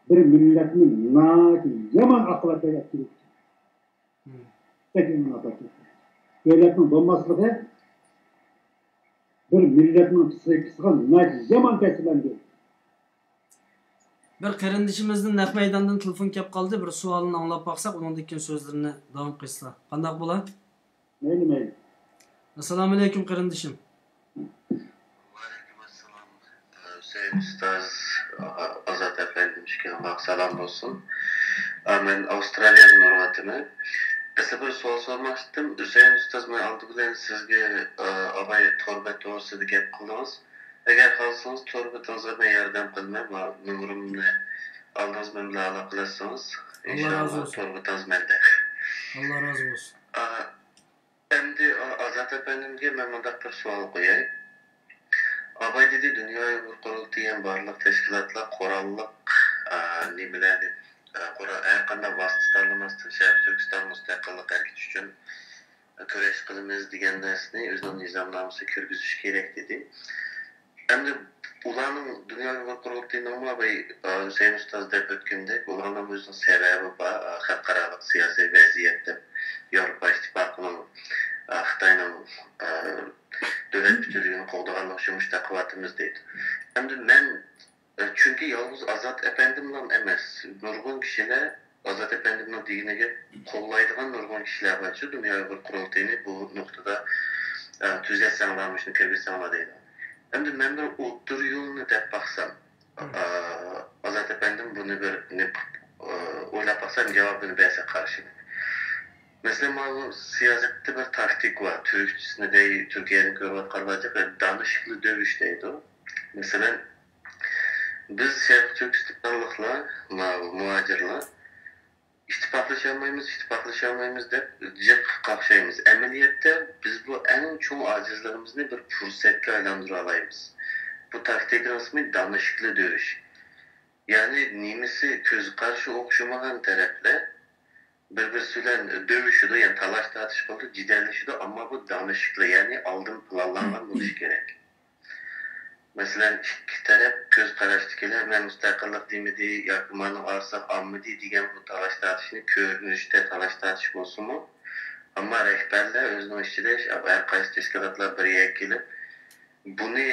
بىر مىللەتنى ناھايىتى يامان ئاقىۋەتلەرگە ئەكىرىپ، بەك يامان ئاقىۋەتلەر. دۆلەتنىڭ بولماسلىقى بىر مىللەتنىڭ پسىخىكىسىغا ناھايىتى يامان تەسىرلەندۈرىدۇ. بىر قېرىندىشىمىزدىن نەق مەيداندىن تېلېفون كەپ قالدى. بىر سوئالىنى ئاڭلاپ باقساق، ئۇنىڭدىن كېيىن سۆزلىرىنى داۋام قىلسا قانداق بولا؟ مەيلى، مەيلى. ئەسسالامۇئەلەيكۇم، قېرىندىشىم. ۋەئەلەيكۇم ئەسسالام. ھۈسەيىن ئۇستاز، ئازات ئەپەندىم، ئىككىڭلارغا سالام بولسۇن. ئا، مەن ئاۋسترالىيەدىن ئۇرۇۋاتىمەن. ئەسلى بىر سوئال سورىماقچىدىم. ھۈسەيىن ئۇستاز، مەن ئالدى بىلەن سىزگە، ئا، ئاباي تور بەت توغرىسىدا گەپ قىلدىڭىز. ئەگەر خالىسىڭىز، تور بېتىڭىزغا مەن ياردەم قىلىمەن. ما نومۇرۇمنى ئالدىڭىز، مەن بىلەن ئالاقىلەشسىڭىز. ئاللا رازى ئىنشاللا، بولسۇن. تور بېتىڭىز مەندە. ئاللا رازى بولسۇن. ئا، ئەمدى ئا-، ئازات ئەپەندىمگە مەن مۇنداق بىر سوئال قوياي. ئاباي دېدى، دۇنيا ئۇيغۇر قۇرۇلتىيى ھەم بارلىق تەشكىلاتلار قوراللىق، ئا، نېمىلەرنى، ئا، قورال، ھەر قانداق ۋاسىتە تاللىماستىن شەرقىي تۈركىستان مۇستەقىللىق ھەرىكىتى ئۈچۈن كۈرەش قىلىمىز دېگەن نەرسىنى ئۆزىنىڭ نىزامنامىسىغا كىرگۈزۈش كېرەك دېدى. ئەمدى ئۇلارنىڭ دۇنيا ئۇيغۇر قۇرۇلتىيىنىڭمۇ باي، ئا، ھۈسەيىن ئۇستاز دەپ ئۆتكىنىدەك، ئۇلارنىڭ ئۆزىنىڭ سەۋەبى بار، ئا، خەلقئارالىق سىياسىي ۋەزىيەت دەپ ياۋروپا ئىتتىپاقىنىڭ، ئا، خىتاينىڭ، ئا، دۆلەت پۈتۈنلۈكىنى قوغدىغانلىقى ئۈچۈن مۇشۇنداق قىلىۋاتىمىز دەيدۇ. ئەمدى مەن، ئا، چۈنكى يالغۇز ئازات ئەپەندىملا ئەمەس، نۇرغۇن كىشىلەر ئازات ئەپەندىمنىڭ دېگىنىگە قوللايدىغان نۇرغۇن كىشىلەر بارچۇ، دۇنيا ئۇيغۇر قۇرۇلتىيىنى بۇ نۇقتىدا، ئە، تۈزەتسەڭلار، مۇشۇنى كىرگۈزسەڭلار دەيدۇ. ئەمدى مەن بىر ئوتتۇرا يولنى دەپ باقسام، ئە، ئازات ئەپەندىم بۇنى بىر نېمە قىلىپ، ئە، ئويلاپ باقسام، جاۋابىنى بەرسە قارىشىمەن. مەسىلەن، مانا بۇ سىياسەتتە بىر تاكتىكا بار. تۈركچىسىنى دەي، تۈركىيەدىن كۆرۈۋاتقانلارچە بىر دانىشىقلى دۆۋۈش دەيدۇ. مەسىلەن، بىز شەرقىي تۈركىستانلىقلار، ماۋۇ مۇھاجىرلار، ئىتتىپاقلىشالمايمىز، ئىتتىپاقلىشالمايمىز دەپ جىق قاقشايمىز. ئەمەلىيەتتە بىز بۇ ئەڭ چوڭ ئاجىزلىقىمىزنى بىر پۇرسەتكە ئايلاندۇرالايمىز. بۇ تاكتىكىنىڭ ئىسمى دانىشىكلى دۆۋۈش. يەنى نېمىسى كۆز قارىشى ئوخشىمىغان تەرەپلەر بىر-بىرسى بىلەن دۆۋۈشىدۇ، يەنى تالاش-تارتىش قىلىدۇ، جېدەللىشىدۇ، ئەمما بۇ دانىشىكلى، يەنى ئالدىن پىلانلانغان بولۇشى كېرەك. مەسىلەن، ئىككى تەرەپ كۆز قاراشتىكىلەر، مەن مۇستەقىللىق دېمىدى ياكى مانا ئارىساق ئالمىدى دېگەن بۇ تالاش-تارتىشنى كۆرۈنۈشتە تالاش-تارتىش بولسىمۇ، ئەمما رەھبەرلەر ئۆزىنىڭ ئىچىدە ھەر قايسى تەشكىلاتلار بىر يەرگە كېلىپ، بۇنى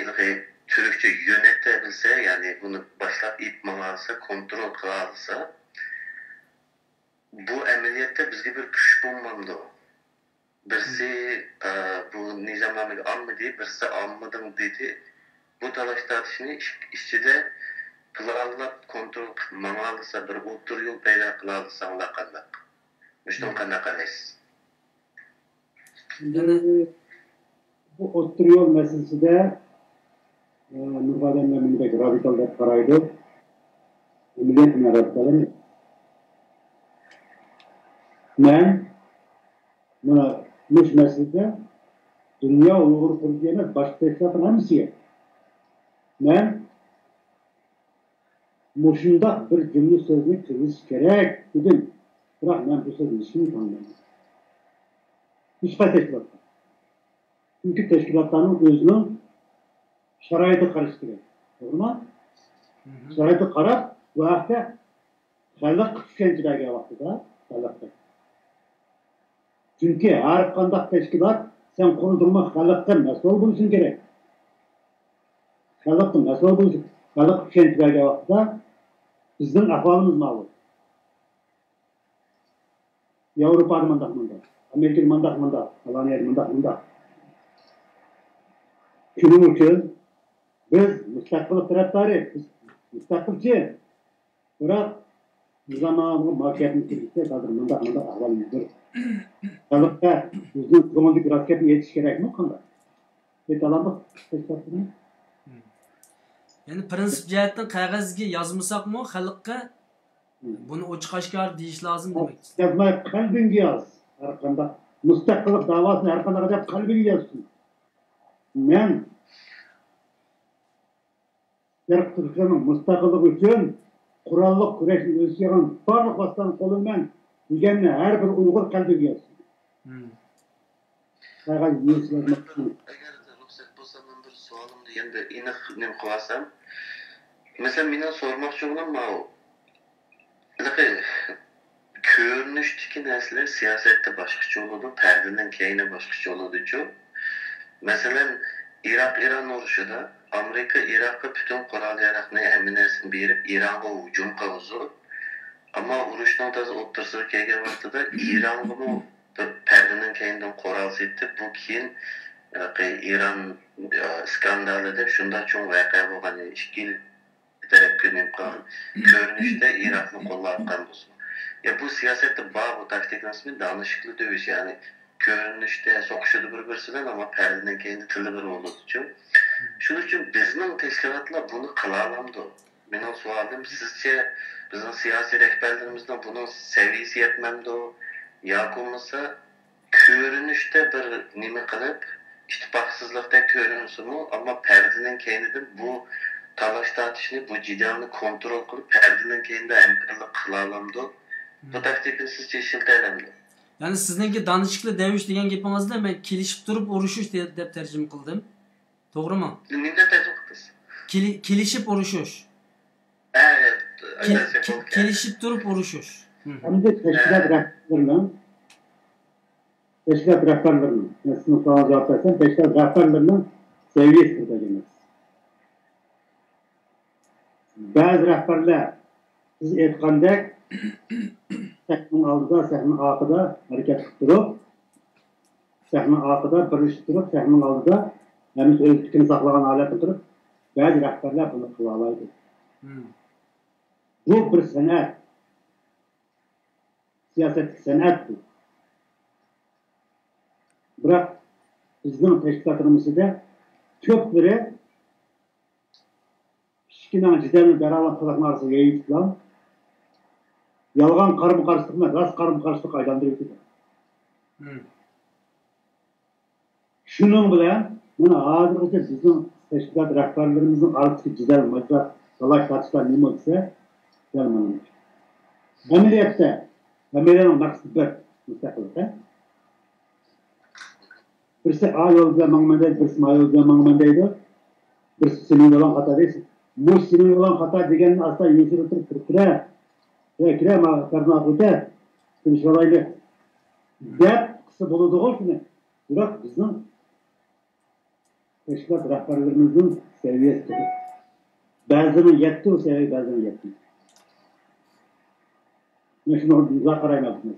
تۈركچە يۆنەتەبىلسە، يەنى بۇنى باشلاپ ئېلىپ ماڭالىسا، كونترول قىلالىسا، بۇ ئەمەلىيەتتە بىزگە بىر كۈچ بولمامدۇ؟ بىرسى، ئە، بۇ نىزامنامىنى ئالمىدى، بىرسى ئالمىدىڭ دېدى. بۇ تالاش-تارتىشنى ئىچ-، ئىچىدە پىلانلاپ، كونترول قىلىپ ماڭالىسا، بىر ئوتتۇرا يول پەيدا قىلالىساڭلار قانداق؟ مۇشۇنىڭغا قانداق قارايسىز؟ يەنە بۇ ئوتتۇرا يول مەسىلىسىدە، ئە، نۇرغۇن ئادەملەر مېنى بەك رادىكال دەپ قارايدۇ. ئەمەلىيەتتە مەن رادىكال ئەمەس. مەن مانا مۇشۇ مەسىلىدە دۇنيا ئۇيغۇر قۇرۇلتىيى ئەمەس، باشقا تەشكىلاتنىڭ ھەممىسىگە مەن مۇشۇنداق بىر جۈملە سۆزنى كىرگۈزۈش كېرەك دېدىم. بىراق مەن بۇ سۆزنى ھېچكىمگە تاڭمايمەن. ھېچقايسى تەشكىلاتقا. چۈنكى تەشكىلاتلارنىڭ ئۆزىنىڭ شارائىتىغا قارىشى كېرەك. توغرىمۇ؟ شارائىتىغا قاراپ، بۇ ھەقتە خەلققە چۈشەنچە بەرگەن ۋاقتىدا خەلققە. چۈنكى ھەر قانداق تەشكىلات سەن قۇردۇڭمۇ خەلققە مەسئۇل بولۇشۇڭ كېرەك. خەلققە مەسئۇل بولۇش، خەلققە چۈشەنچە بەرگەن ۋاقتىدا بىزنىڭ ئەھۋالىمىز ماۋۇ. ياۋروپادا مانداق مانداق، ئامېرىكىدا مانداق مانداق، ئالمانىيەدە مانداق مانداق. شۇنىڭ ئۈچۈن بىز مۇستەقىللىق تەرەپدارى، بىز مۇستەقىلچى. بىراق نىزامنامىغا ماھىيەتنى كىرگۈزسەك، ھازىر مۇنداق، مۇنداق ئەھۋال يۈز بېرىدۇ. خەلققە ئۆزىنىڭ كۆڭلىدىكى راست گەپنى ئېيتىش كېرەكمۇ قانداق؟ ئېيتالامدۇق تەشكىلاتنى. يەنى پرىنسىپ جەھەتتىن قەغەزگە يازمىساقمۇ خەلققە بۇنى ئوچۇق ئاشكارا دېيىش لازىم دېمەك. يازماي قەلبىڭگە ياز. ھەر قانداق مۇستەقىللىق داۋاسىنى ھەر قانداق ئادەم قەلبىگە يازسۇن. مەن شەرقىي تۈركىستاننىڭ مۇستەقىللىقى ئۈچۈن قوراللىق كۈرەشنى ئۆز ئىچىگە ئالغان بارلىق ۋاسىتىلەرنى قوللىنىمەن دېگەننى ھەر بىر ئۇيغۇر قەلبىگە يازسۇن. قەغەز يېزىش يازماق ئۈچۈن. ئەگەر رۇخسەت بولسا، مەن بىر سوئالىمنى يەنە بىر ئېنىق نېمە قىلىۋالسام. مەسىلەن، مېنىڭ سورىماقچى بولغىنىم ماۋۇ. ھېلىقى كۆرۈنۈشتىكى نەرسىلەر سىياسەتتە باشقىچە بولىدۇ، پەردىنىڭ كەينى باشقىچە بولىدۇچۇ. مەسىلەن، ئىراق-ئىران ئۇرۇشىدا ئامېرىكا ئىراققا پۈتۈن قورال-ياراغنى، ھەممە نەرسىنى بېرىپ، ئىرانغا ھۇجۇم قىلغۇزۇپ، ئەمما ئۇرۇشنىڭ تازا ئوتتۇرىسىغا كەلگەن ۋاقتىدا ئىرانغىمۇ بىر پەردىنىڭ كەينىدىن قورال سېتىپ، بۇ كېيىن، ھېلىقى ئىران، ئى، ئىسكاندالى دەپ شۇنداق چوڭ ۋەقە بولغان، ئىككى تەرەپكە نېمە قىلغان كۆرۈنۈشتە ئىراقنى قوللاۋاتقان بولسا. يا بۇ سىياسەتتە بار بۇ تاكتىكىنىڭ ئىسمى دانىشىكلى دۆۋىشى، يەنى كۆرۈنۈشتە سوقۇشىدۇ بىر-بىرسى بىلەن، ئەمما پەردىنىڭ كەينىدە تىلى بىر بولىدۇچۇ. شۇنىڭ ئۈچۈن بىزنىڭ تەشكىلاتلار بۇنى قىلالامدۇ؟ مېنىڭ سوئالىم، سىزچە بىزنىڭ سىياسىي رەھبەرلىرىمىزنىڭ بۇنىڭ سەۋىيىسى يەتمەمدۇ؟ ياكى بولمىسا كۆرۈنۈشتە بىر نېمە قىلىپ، ئىتتىپاقسىزلىقتەك كۆرۈنسىمۇ، ئەمما پەردىنىڭ كەينىدىن بۇ تالاش-تارتىشنى، بۇ جېدەلنى كونترول قىلىپ، پەردىنىڭ كەينىدە ھەمكارلىق قىلالامدۇ؟ بۇ تاكتىكىنى سىزچە ئىشلىتەلەمدۇ؟ يەنى سىزنىڭكى دانىشىكلى دەۋۈش دېگەن گېپىڭىزنى مەن كېلىشىپ تۇرۇپ ئۇرۇشۇش دە-، دەپ تەرجىمە قىلدىم. توغرىمۇ؟ نېمە دەپ تەرجىمە قىلدىڭىز؟ كېلى-، كېلىشىپ ئۇرۇشۇش. ھە، كېلى-، كېلى-، كېلىشىپ تۇرۇپ ئۇرۇشۇش. ئەمدى تەشكىلات رەھبەرلىرىنىڭ، تەشكىلات رەھبەرلىرىنىڭ، مەن سىزنىڭ سوئالىڭىزغا جاۋاب بەرسەم، تەشكىلات رەھبەرلىرىنىڭ سەۋىيەسى بىردەك ئەمەس. بەزى رەھبەرلەر، سىز ئېيتقاندەك، سەھنىنىڭ ئالدىدا، سەھنىنىڭ ئارقىدا ھەرىكەت قىلىپ تۇرۇپ، سەھنىنىڭ ئارقىدا بىرلىشىپ تۇرۇپ، سەھنىنىڭ ئالدىدا ھەممىسى ئۆز پىكرىنى ساقلىغان ھالەتتە تۇرۇپ، بەزى رەھبەرلەر بۇنى قىلالايدۇ. بۇ بىر سەنئەت. سىياسەتتىكى سەنئەت بۇ. بىراق بىزنىڭ تەشكىلاتلىرىمىزدا كۆپلىرى ئىككىنىڭ جېدەلنى بەراۋان قۇلاقنىڭ ئارىسىغا يېيىۋېتىپلا، يالغان قارىمۇ قارشىلىقنى راست قارىمۇ قارشىلىققا ئايلاندۇرۇۋېتىدۇ. شۇنىڭ بىلەن مانا ھازىرغىچە بىزنىڭ تەشكىلات رەھبەرلىرىمىزنىڭ ئارىسىدىكى جېدەل، ماجىرا، تالاش-تارتىشلار نېمە بولسا، دەل مانا مۇشۇ. ئەمەلىيەتتە ھەممەيلەننىڭ مەقسىتى بىر، مۇستەقىللىق. بىرسى ئا يول بىلەن ماڭىمەن دەيدۇ، بىرسى ما يول بىلەن ماڭىمەن دەيدۇ. بىرسى سېنىڭ يولۇڭ خاتا دەيدۇ. مۇشۇ سېنىڭ يولۇڭ خاتا دېگەننى ئاستا يوشۇرۇپ تۇرۇپ كىرىپ كىرە. يا كىرە، ما كارناغا ئۆتە. كۆرۈشۈۋالايلى. دەپ قىلسا بولىدىغۇ شۇنى. بىراق بىزنىڭ تەشكىلات رەھبەرلىرىمىزنىڭ سەۋىيەسى تۆۋەن. بەزىلىرىنىڭ يەتتى ئۇ سەۋىيە، بەزىلىرىنىڭ يەتمىدى. مەن شۇنداق قارايمەن بۇ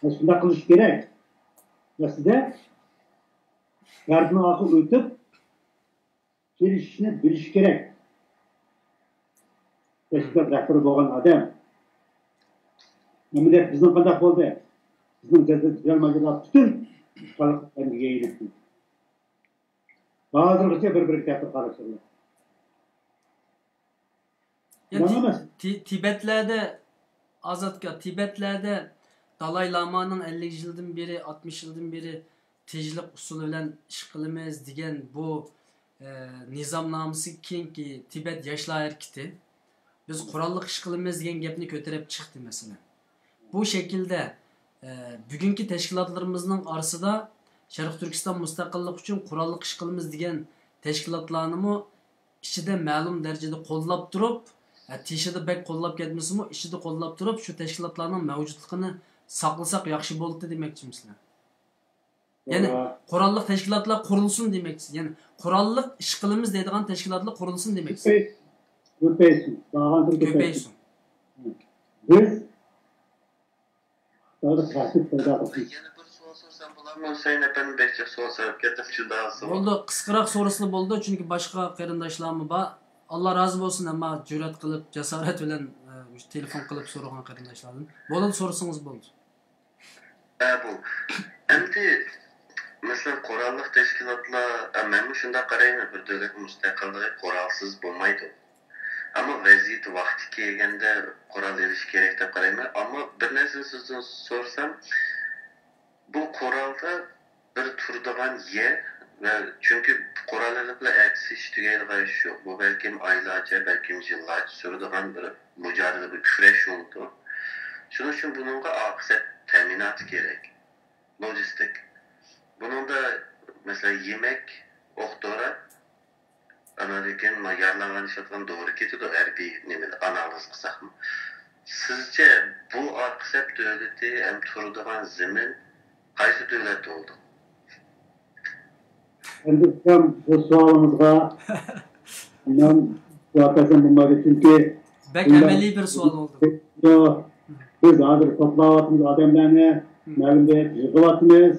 مەسىلىگە. شۇنداق قىلىش كېرەك. ئەسلىدە پەردىنىڭ ئارقىغا ئۆتۈپ كېلىشىشنى بىلىش كېرەك. تەشكىلات رەھبىرى بولغان ئادەم. ئەمەلىيەت بىزنىڭ قانداق بولدى؟ بىزنىڭ جەزىرە ماجىرا پۈتۈن خەلق ئەمگىگە يېيىلىپتۇ. ھازىرغىچە بىر-بىرىگە تەتۈر قاراشلىرى. يا، تى-، تى-، تىبەتلەردە، ئازادكا، تىبەتلەردە دالاي لامانىڭ ئەللىك يىلدىن بېرى، ئاتمىش يىلدىن بېرى تىنچلىق ئۇسۇلى بىلەن ئىش قىلىمىز دېگەن بۇ، ئە، نىزامنامىسى كېيىنكى تىبەت ياشلار ھەرىكىتى، بىز قوراللىق ئىش قىلىمىز دېگەن گەپنى كۆتۈرۈپ چىقتى، مەسىلەن. بۇ شەكىلدە، ئە، بۈگۈنكى تەشكىلاتلىرىمىزنىڭ ئارىسىدا شەرقىي تۈركىستان مۇستەقىللىقى ئۈچۈن قوراللىق ئىش قىلىمىز دېگەن تەشكىلاتلارنىمۇ ئىچىدە مەلۇم دەرىجىدە قوللاپ تۇرۇپ، ئە، تېشىدا بەك قوللاپ كەتمىسىمۇ، ئىچىدە قوللاپ تۇرۇپ، شۇ تەشكىلاتلارنىڭ مەۋجۇتلۇقىنى ساقلىساق ياخشى بولاتتى دېمەكچىمىسىلەر؟ يەنى قوراللىق تەشكىلاتلار قۇرۇلسۇن دېمەكچىسىز. يەنى قوراللىق ئىش قىلىمىز دەيدىغان تەشكىلاتلار قۇرۇلسۇن دېمەكچىسىز. كۆپەيسۇن. كۆپەيسۇن. بارغانسېرى كۆپەيسۇن. كۆپەيسۇن. بىز خىتايدا تەھدىت پەيدا قىلىپ. يەنە بىر سوئال سورىسام بولامدۇ؟ ھۈسەيىن ئەپەندى بەك جىق سوئال سوراپ كەتتىم، شۇنداق. بولدى، قىسقىراق سورىسىلا بولدى، چۈنكى باشقا قېرىنداشلارمۇ بار. ئاللا رازى بولسۇن، ئەمما جۈرئەت قىلىپ، جاسارەت بىلەن، ئە، مۇشۇ تېلېفون قىلىپ سورىغان قېرىنداشلاردىن. بولدى، سورىسىڭىز بولدى. ئە، بۇ. ئەمدى، مەسىلەن، قوراللىق تەشكىلاتلار، ئە، مەنمۇ شۇنداق قارايمەن، بىر دۆلەت مۇستەقىللىقى قورالسىز بولمايدۇ. ئەمما ۋەزىيىتى ۋاقتى كەلگەندە قورال ئېلىش كېرەك دەپ قارايمەن. ئەمما بىر نەرسىنى سىزدىن سورىسام، بۇ قورالدا بىر تۇرىدىغان يەر ۋە، چۈنكى قورال ئېلىپلا ئەتىسى ئىش تۈگەيدىغان ئىش يوق. بۇ بەلكىم ئايلارچە، بەلكىم يىللارچە سۈرىدىغان بىر مۇجادىلە، بىر كۈرەش بولىدۇ. شۇنىڭ ئۈچۈن بۇنىڭغا ئاقىۋەت تەمىناتى كېرەك. لوجىستىك. بۇنىڭدا، مەسىلەن، يېمەك، ئوق-دورا، ئاندىن كېيىن ما-، يارىلانغان ئىشلەتكەن دورا كېتىدۇ، ھەربىي نېمىدە ئانالىز قىلساقمۇ. سىزچە بۇ ئارقا سەپ دۆلىتى ھەم تۇرىدىغان زېمىن قايسى دۆلەتتە بولىدۇ؟ ئەمدى ئۇكام، بۇ سوئالىڭىزغا مەن جاۋاب بەرسەم بولمايدۇ، چۈنكى بەك ئەمەلىي بىر سوئال بولدى. ياق، بىز ھازىر توپلاۋاتىمىز ئادەملەرنى، مەلۇم بىر يىغىۋاتىمىز.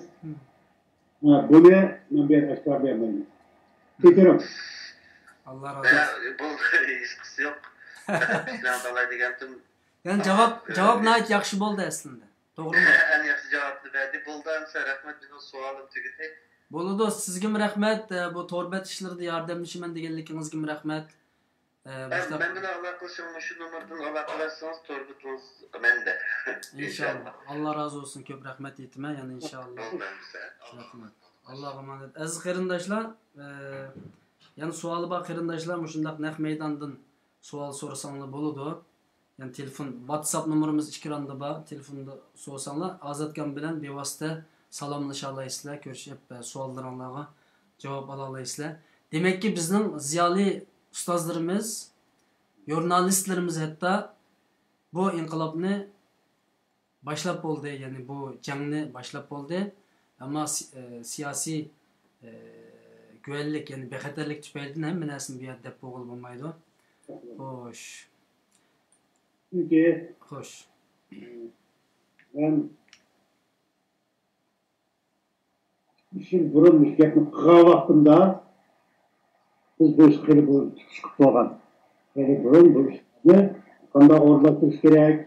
ھە، بۇنى مەن بۇ يەردە ئاشكارىلايالمايمەن. كەچۈرۈڭ. ئاللا رازى بولسۇن. بولدى، ھېچقىسى يوق. پەقەت پىكرىڭىزنى ئالاي دېگەنتىم. يەنى جاۋاب، جاۋاب ناھايىتى ياخشى بولدى ئەسلىندە. توغرىمۇ؟ ئەڭ ياخشى جاۋابنى بەردى. بولدى، ئەمىسە رەھمەت، مېنىڭ سوئالىم تۈگىدى. بولىدۇ، سىزگىمۇ رەھمەت، ئە، بۇ تور بەت ئىشلىرىدا ياردەملىشىمەن دېگەنلىكىڭىزگىمۇ رەھمەت. ئە، مەن، مۇشۇنداق مەن بىلەن ئالاقىلىشىڭ، مۇشۇ نومۇردىن ئالاقىلەشسىڭىز، تور بېتىڭىز مەندە. ئىنشاللا. ئاللا رازى بولسۇن، كۆپ رەھمەت ئېيتىمەن، يەنە ئىنشاللا. بولدى، ئەمىسە. رەھمەت. ئاللاغا ئامانەت. ئەزىز قېرىنداشلار، ئە، يەنە سوئالى بار قېرىنداشلار مۇشۇنداق نەق مەيداندىن سوئال سورىساڭلار بولىدۇ. يەنى تېلېفون، ۋاتساپ نومۇرىمىز ئېكراندا بار. تېلېفوندا سورىساڭلار، ئازادكام بىلەن بىۋاسىتە سالاملىشالايسىلەر، كۆرۈشۈپ، سوئاللىرىڭلارغا جاۋاب ئالالايسىلەر. دېمەككى، بىزنىڭ زىيالىي ئۇستازلىرىمىز، ژۇرنالىستلىرىمىز ھەتتا بۇ ئىنقىلابنى باشلاپ بولدى، يەنى بۇ جەڭنى باشلاپ بولدى. ئەمما سى-، ئە، سىياسىي، ئە، گۇۋەنلىك، يەنى بىخەتەرلىك تۈپەيلىدىن ھەممە نەرسىنى بۇ يەردە دەپ بولغىلى بولمايدۇ. خوش. چۈنكى خوش. مەن ئۈچ يىل بۇرۇن مۇشۇ گەپنى قىلغان ۋاقتىمدا، بىز بۇ ئىشقا خېلى بۇرۇن تۇتۇش قىلىپ بولغان. خېلى بۇرۇن بۇ ئىشلارنى قانداق ئورۇنلاشتۇرۇش كېرەك،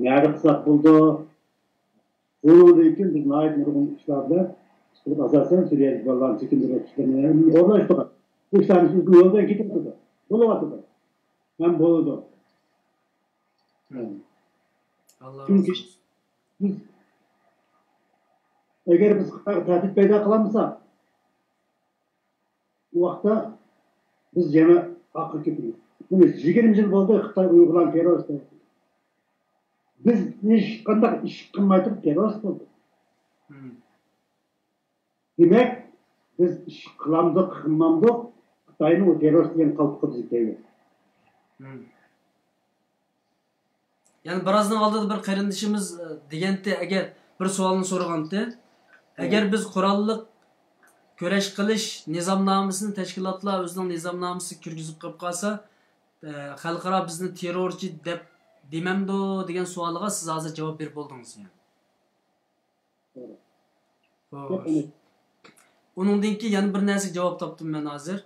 نەدە قىلساق بولىدۇ. بۇنىڭدىن كېيىن بىز ناھايىتى نۇرغۇن ئىشلار بىلەن ئىش قىلىپ، ئاساسەن، سۈرىيەدىكى بالىلارنى چېكىندۈرۈش ئىشلىرىنى ئورۇنلاشتۇردۇق. بۇ ئىشلارنىڭ يولىدىن كېتىۋاتىدۇ. بولۇۋاتىدۇ. ھەم بولىدۇ. ئاللا چۈنكى رازى بولسۇن. بىز، ئەگەر بىز خىتايغا تەھدىت پەيدا قىلالمىساق، ئۇ ۋاقىتتا بىز يەنە ئارقىغا كېتىمىز. مۇنۇ يىگىرمە يىل بولدى خىتاي ئۇيغۇرلارنى تېررورىست دەپ. بىز ھېچقانداق ئىش قىلماي تۇرۇپ تېررورىست بولدۇق. دېمەك، بىز ئىش قىلامدۇق، قىلمامدۇق، خىتاينىڭ ئۇ تېررورىست دېگەن قالپىقىدا بىز كەلگەن. يەنە بىرازنىڭ ئالدىدا بىر قېرىندىشىمىز، ئە، دېگەنتى، ئەگەر بىر سوئالنى سورىغانتى، ئەگەر بىز قوراللىق كۈرەش قىلىش نىزامنامىسىنى تەشكىلاتلار ئۆزىنىڭ نىزامنامىسىغا كىرگۈزۈپ قويۇپ قالسا، ئە، خەلقئارا بىزنى تېررورچى دەپ دېمەمدۇ دېگەن سوئالىغا سىز ھازىر جاۋاب بېرىپ بولدىڭىز يەنى. خوش. ئۇنىڭدىن كېيىن يەنە بىر نەرسىگە جاۋاب تاپتىم مەن ھازىر.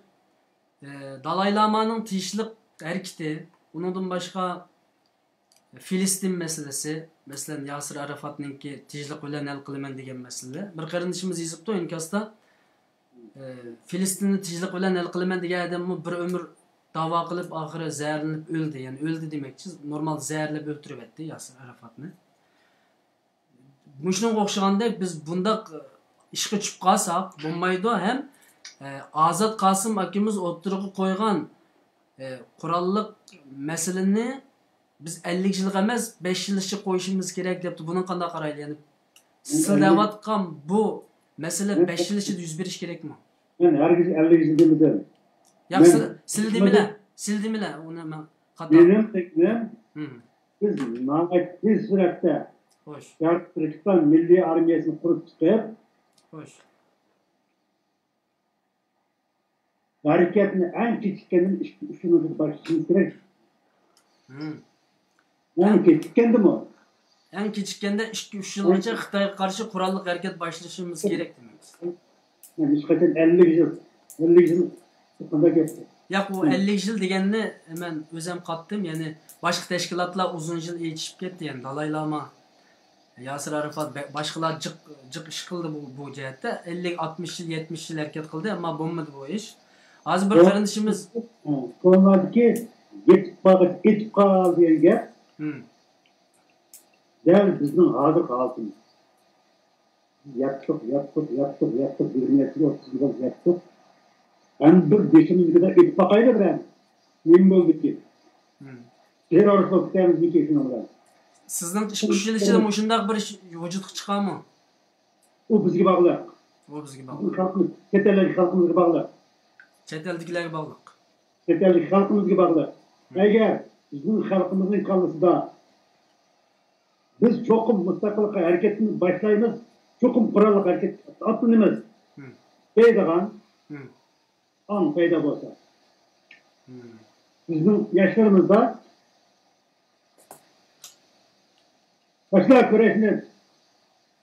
ئە، دالاي لامانىڭ تىنچلىق ھەرىكىتى، ئۇنىڭدىن باشقا فىلىستىن مەسىلىسى، مەسىلەن، ياسىر ئارافاتنىڭكى تىنچلىق بىلەن ھەل قىلىمەن دېگەن مەسىلە. بىر قېرىندىشىمىز يېزىپتۇ ئىنكاستا، ئە، فىلىستىننى تىنچلىق بىلەن ھەل قىلىمەن دېگەن ئادەممۇ بىر ئۆمۈر داۋا قىلىپ، ئاخىرى زەھەرلىنىپ ئۆلدى. يەنى ئۆلدى دېمەكچى، نورمال زەھەرلەپ ئۆلتۈرۈۋەتتى ياسىر ئارافاتنى. مۇشۇنىڭغا ئوخشىغاندەك، بىز بۇنداق، ئە، ئىشقا چۈشۈپ قالساق بولمايدۇ. ھەم، ئە، ئازات قاسىم ئاكىمىز ئوتتۇرىغا قويغان، ئە، قوراللىق مەسىلىنى بىز ئەللىك يىلغا ئەمەس، بەش يىل ئىچىگە قويۇشىمىز كېرەك دەپتۇ. بۇنىڭغا قانداق قارايلى؟ يەنى سىلەر دەۋاتقان بۇ مەسىلە بەش يىل ئىچىدە يۈز بېرىشى كېرەكمۇ؟ مەن ھەرگىز ئەللىك يىل دېمىدىم. ياق، سىلەر، سىلەر دېمىلە، سىلەر دېمىلە، ئۇنى مەن خاتا. مېنىڭ پىكرىم، بىز ناھايىتى تېز سۈرئەتتە شەرقىي تۈركىستان مىللىي ئارمىيەسىنى قۇرۇپ چىقىپ، ھەرىكەتنى ئەڭ كېچىككەندىن ئىككى، ئۈچ يىلغىچە باشلىشىمىز كېرەك. ئەڭ كېچىككەندىمۇ؟ ئەڭ كېچىككەندە ئىككى، ئۈچ يىلغىچە خىتايغا قارشى قوراللىق ھەرىكەت باشلىشىمىز كېرەك دېمەكچىسىز. مەن ھېچقاچان ئەللىك يىل، ئەللىك يىل قانداق گەپ؟ ياق، ئۇ ئەللىك يىل دېگەننى مەن ئۆزۈم قاتتىم. يەنى باشقا تەشكىلاتلار ئۇزۇن يىل ئېچىشىپ كەتتى. يەنى دالاي لاما، ياسىر ئاراپات، بە-، باشقىلار جىق، جىق ئىش قىلدى بۇ، بۇ جەھەتتە. ئەللىك، ئاتمىش يىل، يەتمىش يىل ھەرىكەت قىلدى، ئەمما بولمىدى بۇ ئىش. ھازىر بىر قېرىندىشىمىز، كونىلاردىكى يېتىپ قالغىچە ئېتىپ قال دېگەن گەپ. دەل بىزنىڭ ھازىرقى ھالىتىمىز. ياتتۇق، ياتتۇق، ياتتۇق، ياتتۇق، يىگىرمە يەتتە، ئوتتۇز يىل ياتتۇق. ئەمدى بىر بېشىمىزدىكىدە ئېتىپ باقايلى بىرەر. نېمە بولدىكى؟ تېررورىست بولۇپ كېتەمىزمىكىن شۇنىڭ بىلەن؟ سىزنىڭ ئىككى، ئۈچ يىل ئىچىدە مۇشۇنداق بىر ئىش ۋۇجۇدقا چىقارمۇ؟ ئۇ بىزگە باغلىق. ئۇ بىزگە باغلىق. بىزنىڭ خەلقىمىز، چەت ئەلدىكى خەلقىمىزغا باغلىق. چەت ئەلدىكىلەرگە باغلىق. چەت ئەلدىكى خەلقىمىزگە باغلىق. ئەگەر بىزنىڭ خەلقىمىزنىڭ كاللىسىدا بىز چوقۇم مۇستەقىللىققا ھەرىكەتنى باشلايمىز، چوقۇم قوراللىق ھەرىكەتكە ئاتلىنىمىز دەيدىغان ئاڭ پەيدا بولسا، بىزنىڭ ياشلىرىمىزدا باشلا كۈرەشنى،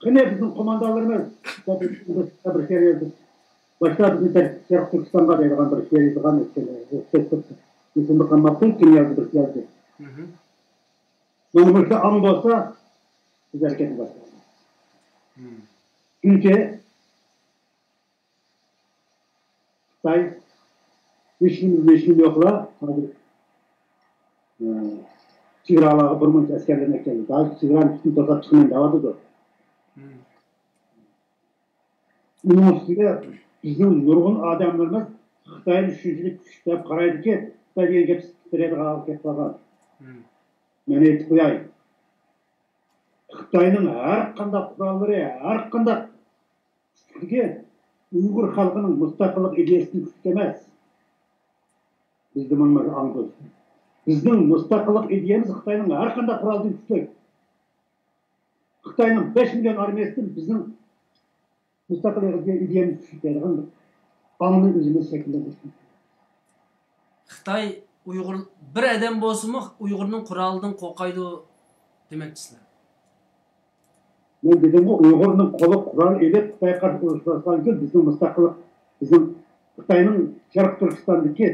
قېنى بىزنىڭ قوماندانلىرىمىز بىر شېئىر يازدى. باشلا بىزنى شەرقىي تۈركىستانغا دەيدىغان بىر شېئىر يازغان ئىكەن. ئېسىمدە قالماپتۇ، كىم يازدى، بىرسى يازدى. مانا مۇشۇ ئاڭ بولسا، بىز ھەرىكەتنى باشلايمىز. چۈنكى خىتاي ھېچنېمە، ھېچنېمە يوقلا، ھازىر، ئە، چېگرالارغا بىر مۇنچە ئەسكەرلەرنى ئەكەلدى. ھازىر چېگرانى پۈتۈن توساپ چىقىمەن دەۋاتىدۇ. ئۇنىڭ ئۈستىگە بىزنىڭ نۇرغۇن ئادەملىرىمىز خىتاينى شۇنچىلىك كۈچلۈك دەپ قارايدۇكى، خىتاي دېگەن گەپ سىقىپ بېرىدىغان ھالغا كېلىپ قالغان. مەن ئېيتىپ قوياي، خىتاينىڭ ھەر قانداق قوراللىرى، ھەر قانداق كۈچلۈكى ئۇيغۇر خەلقىنىڭ مۇستەقىللىق ئىدىيەسىدىن كۈچلۈك ئەمەس. بىزدە مانا مۇشۇ ئاڭ بولسۇن. بىزنىڭ مۇستەقىللىق ئىدىيەمىز خىتاينىڭ ھەر قانداق قورالىدىن كۈچلۈك. خىتاينىڭ بەش مىليون ئارمىيەسىدىن بىزنىڭ مۇستەقىل ئىدىيەمىز كۈچلۈك دەيدىغان بىر ئاڭنى ئۆزىمىز شەكىللەندۈرۈشىمىز كېرەك. خىتاي ئۇيغۇر بىر ئادەم بولسىمۇ ئۇيغۇرنىڭ قورالىدىن قورقايدۇ دېمەكچىسىلەر. مەن دېدىمغۇ، ئۇيغۇرنىڭ قولىغا قورال ئېلىپ خىتايغا قارشى ئۇرۇش باشلىغان كۈن بىزنىڭ مۇستەقىللىق، بىزنىڭ خىتاينىڭ شەرقىي تۈركىستاندىكى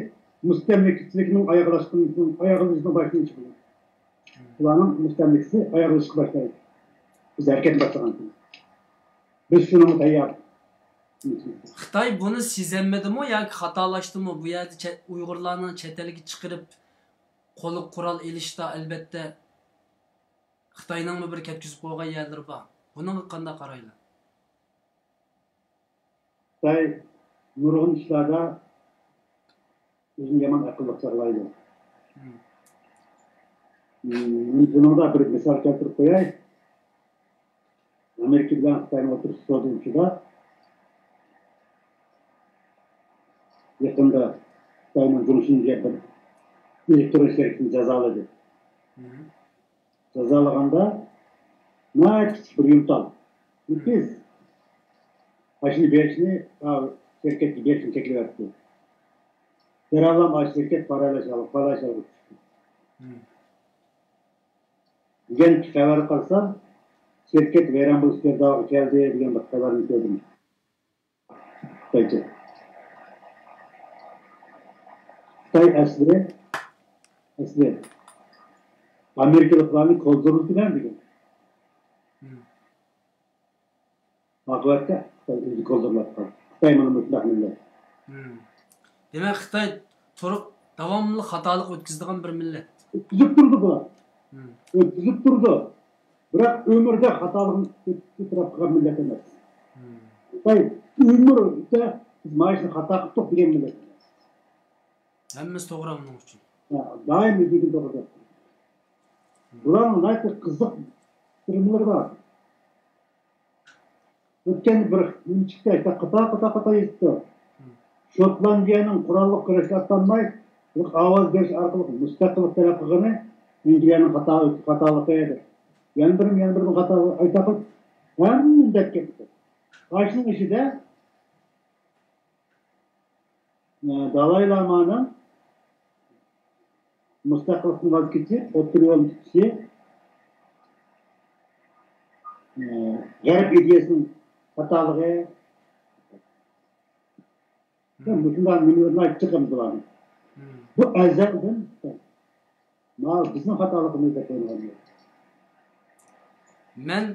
مۇستەملىكىچىلىكىنىڭ ئاياغلاشقىنىڭ، ئاياغلىشىشىنىڭ باشلىنىشى بولىدۇ. ئۇلارنىڭ مۇستەملىكىسى ئاياغلىشىشقا باشلايدۇ. بىز ھەرىكەتنى باشلىغان كۈن. بىز شۇنىڭغا تەييار. خىتاي بۇنى سېزەلمىدىمۇ ياكى خاتالاشتىمۇ؟ بۇ يەردە چەت-، ئۇيغۇرلارنى چەت ئەلگە چىقىرىپ، قولىغا قورال ئېلىشتا، ئەلۋەتتە، خىتاينىڭمۇ بىر كەتكۈزۈپ قويغان يەرلىرى بار. بۇنىڭغا قانداق قارايلا؟ خىتاي نۇرغۇن ئىشلاردا ئۆزىنى يامان ئەقىللىق چاغلايدۇ. مم. مم، بۇنىڭدا بىر مىسال كەلتۈرۈپ قوياي. ئامېرىكا بىلەن خىتاينىڭ ئوتتۇرىسىدا سودا ئۇرۇشىدا يېقىندا خىتاينىڭ جۇڭشىن دېگەن بىر ئېلېكترون شىركىتىنى جازالىدى. مم. جازالىغاندا ناھايىتى كىچىك بىر يۇمتال. نېپىز. ئاشۇنى بېرىشنى، ئا، شىركەتكە بېرىشنى تەكلىپ ئەتتى. دەرھاللا ئاشۇ شىركەت پارالاش ھالغا، پالاش ھالغا چۈشتى. مم. دېگەن خەۋەر قارىسام، شىركەت ۋەيران بولۇش گىردابىغا كەلدى دېگەن بىر خەۋەرنى كۆردۈم. خىتايچە. خىتاي ئەسلى، ئەسلى ئامېرىكىلىقلارنى كولدۇرلىتىمەن دېگەن. مم. ئاقىۋەتتە خىتاي ئۆزى كولدۇرلاپ قالدى. خىتاي مانا مۇشۇنداق مىللەت. مم. دېمەك، خىتاي تۇرۇق داۋاملىق خاتالىق ئۆتكۈزىدىغان بىر مىللەت. ئۆتكۈزۈپ تۇرىدۇ بۇلار. مم. ئۆتكۈزۈپ تۇرىدۇ. بىراق ئۆمرىدە خاتالىقنى ئۆت-، ئۆترەپ قىلغان مىللەت ئەمەس. مم. خىتاي ئۆمۈر ئۆتە، بىز مانا شۇنى خاتا قىلدۇق دېگەن مىللەت. ھەممىسى توغرا ئۇنىڭ ئۈچۈن. ھە، دائىم ئۆزىدىن توغرا گەپ. بۇلارنىڭ ناھايىتى قىزىق پىلىملىرى بار. ئۆتكەندە بىر نېمە چىقتى، قاتا، قاتا، قاتا يېزىپتۇ. شوتلاندىيەنىڭ قوراللىق كۈرەشكە ئاتلانماي، بىر ئاۋاز بېرىش ئارقىلىق مۇستەقىللىق تەلەپ قىلغىنى ئەنگلىيەنىڭ خاتا-، خاتالىقى دەپ. يەنە بىر، يەنە بىر خاتا ئايتا قىلىپ، ھەممىنى دەپ كەتتى. ئاشۇنىڭ ئىچىدە، ئە، دالاي لامانىڭ مۇستەقىللىقتىن ۋاز كېچىپ، ئوتتۇرا يولنى تۇتۇشى، ئە، غەرب ئىدىيەسىنىڭ خاتالىقى. مۇشۇنداق نېمىلەرنى ئېيتىپ چىقىمىز بۇلارنى. بۇ ئەزەلدىن مانا بىزنىڭ خاتالىقىمىز دەپ ئويلىغان. مەن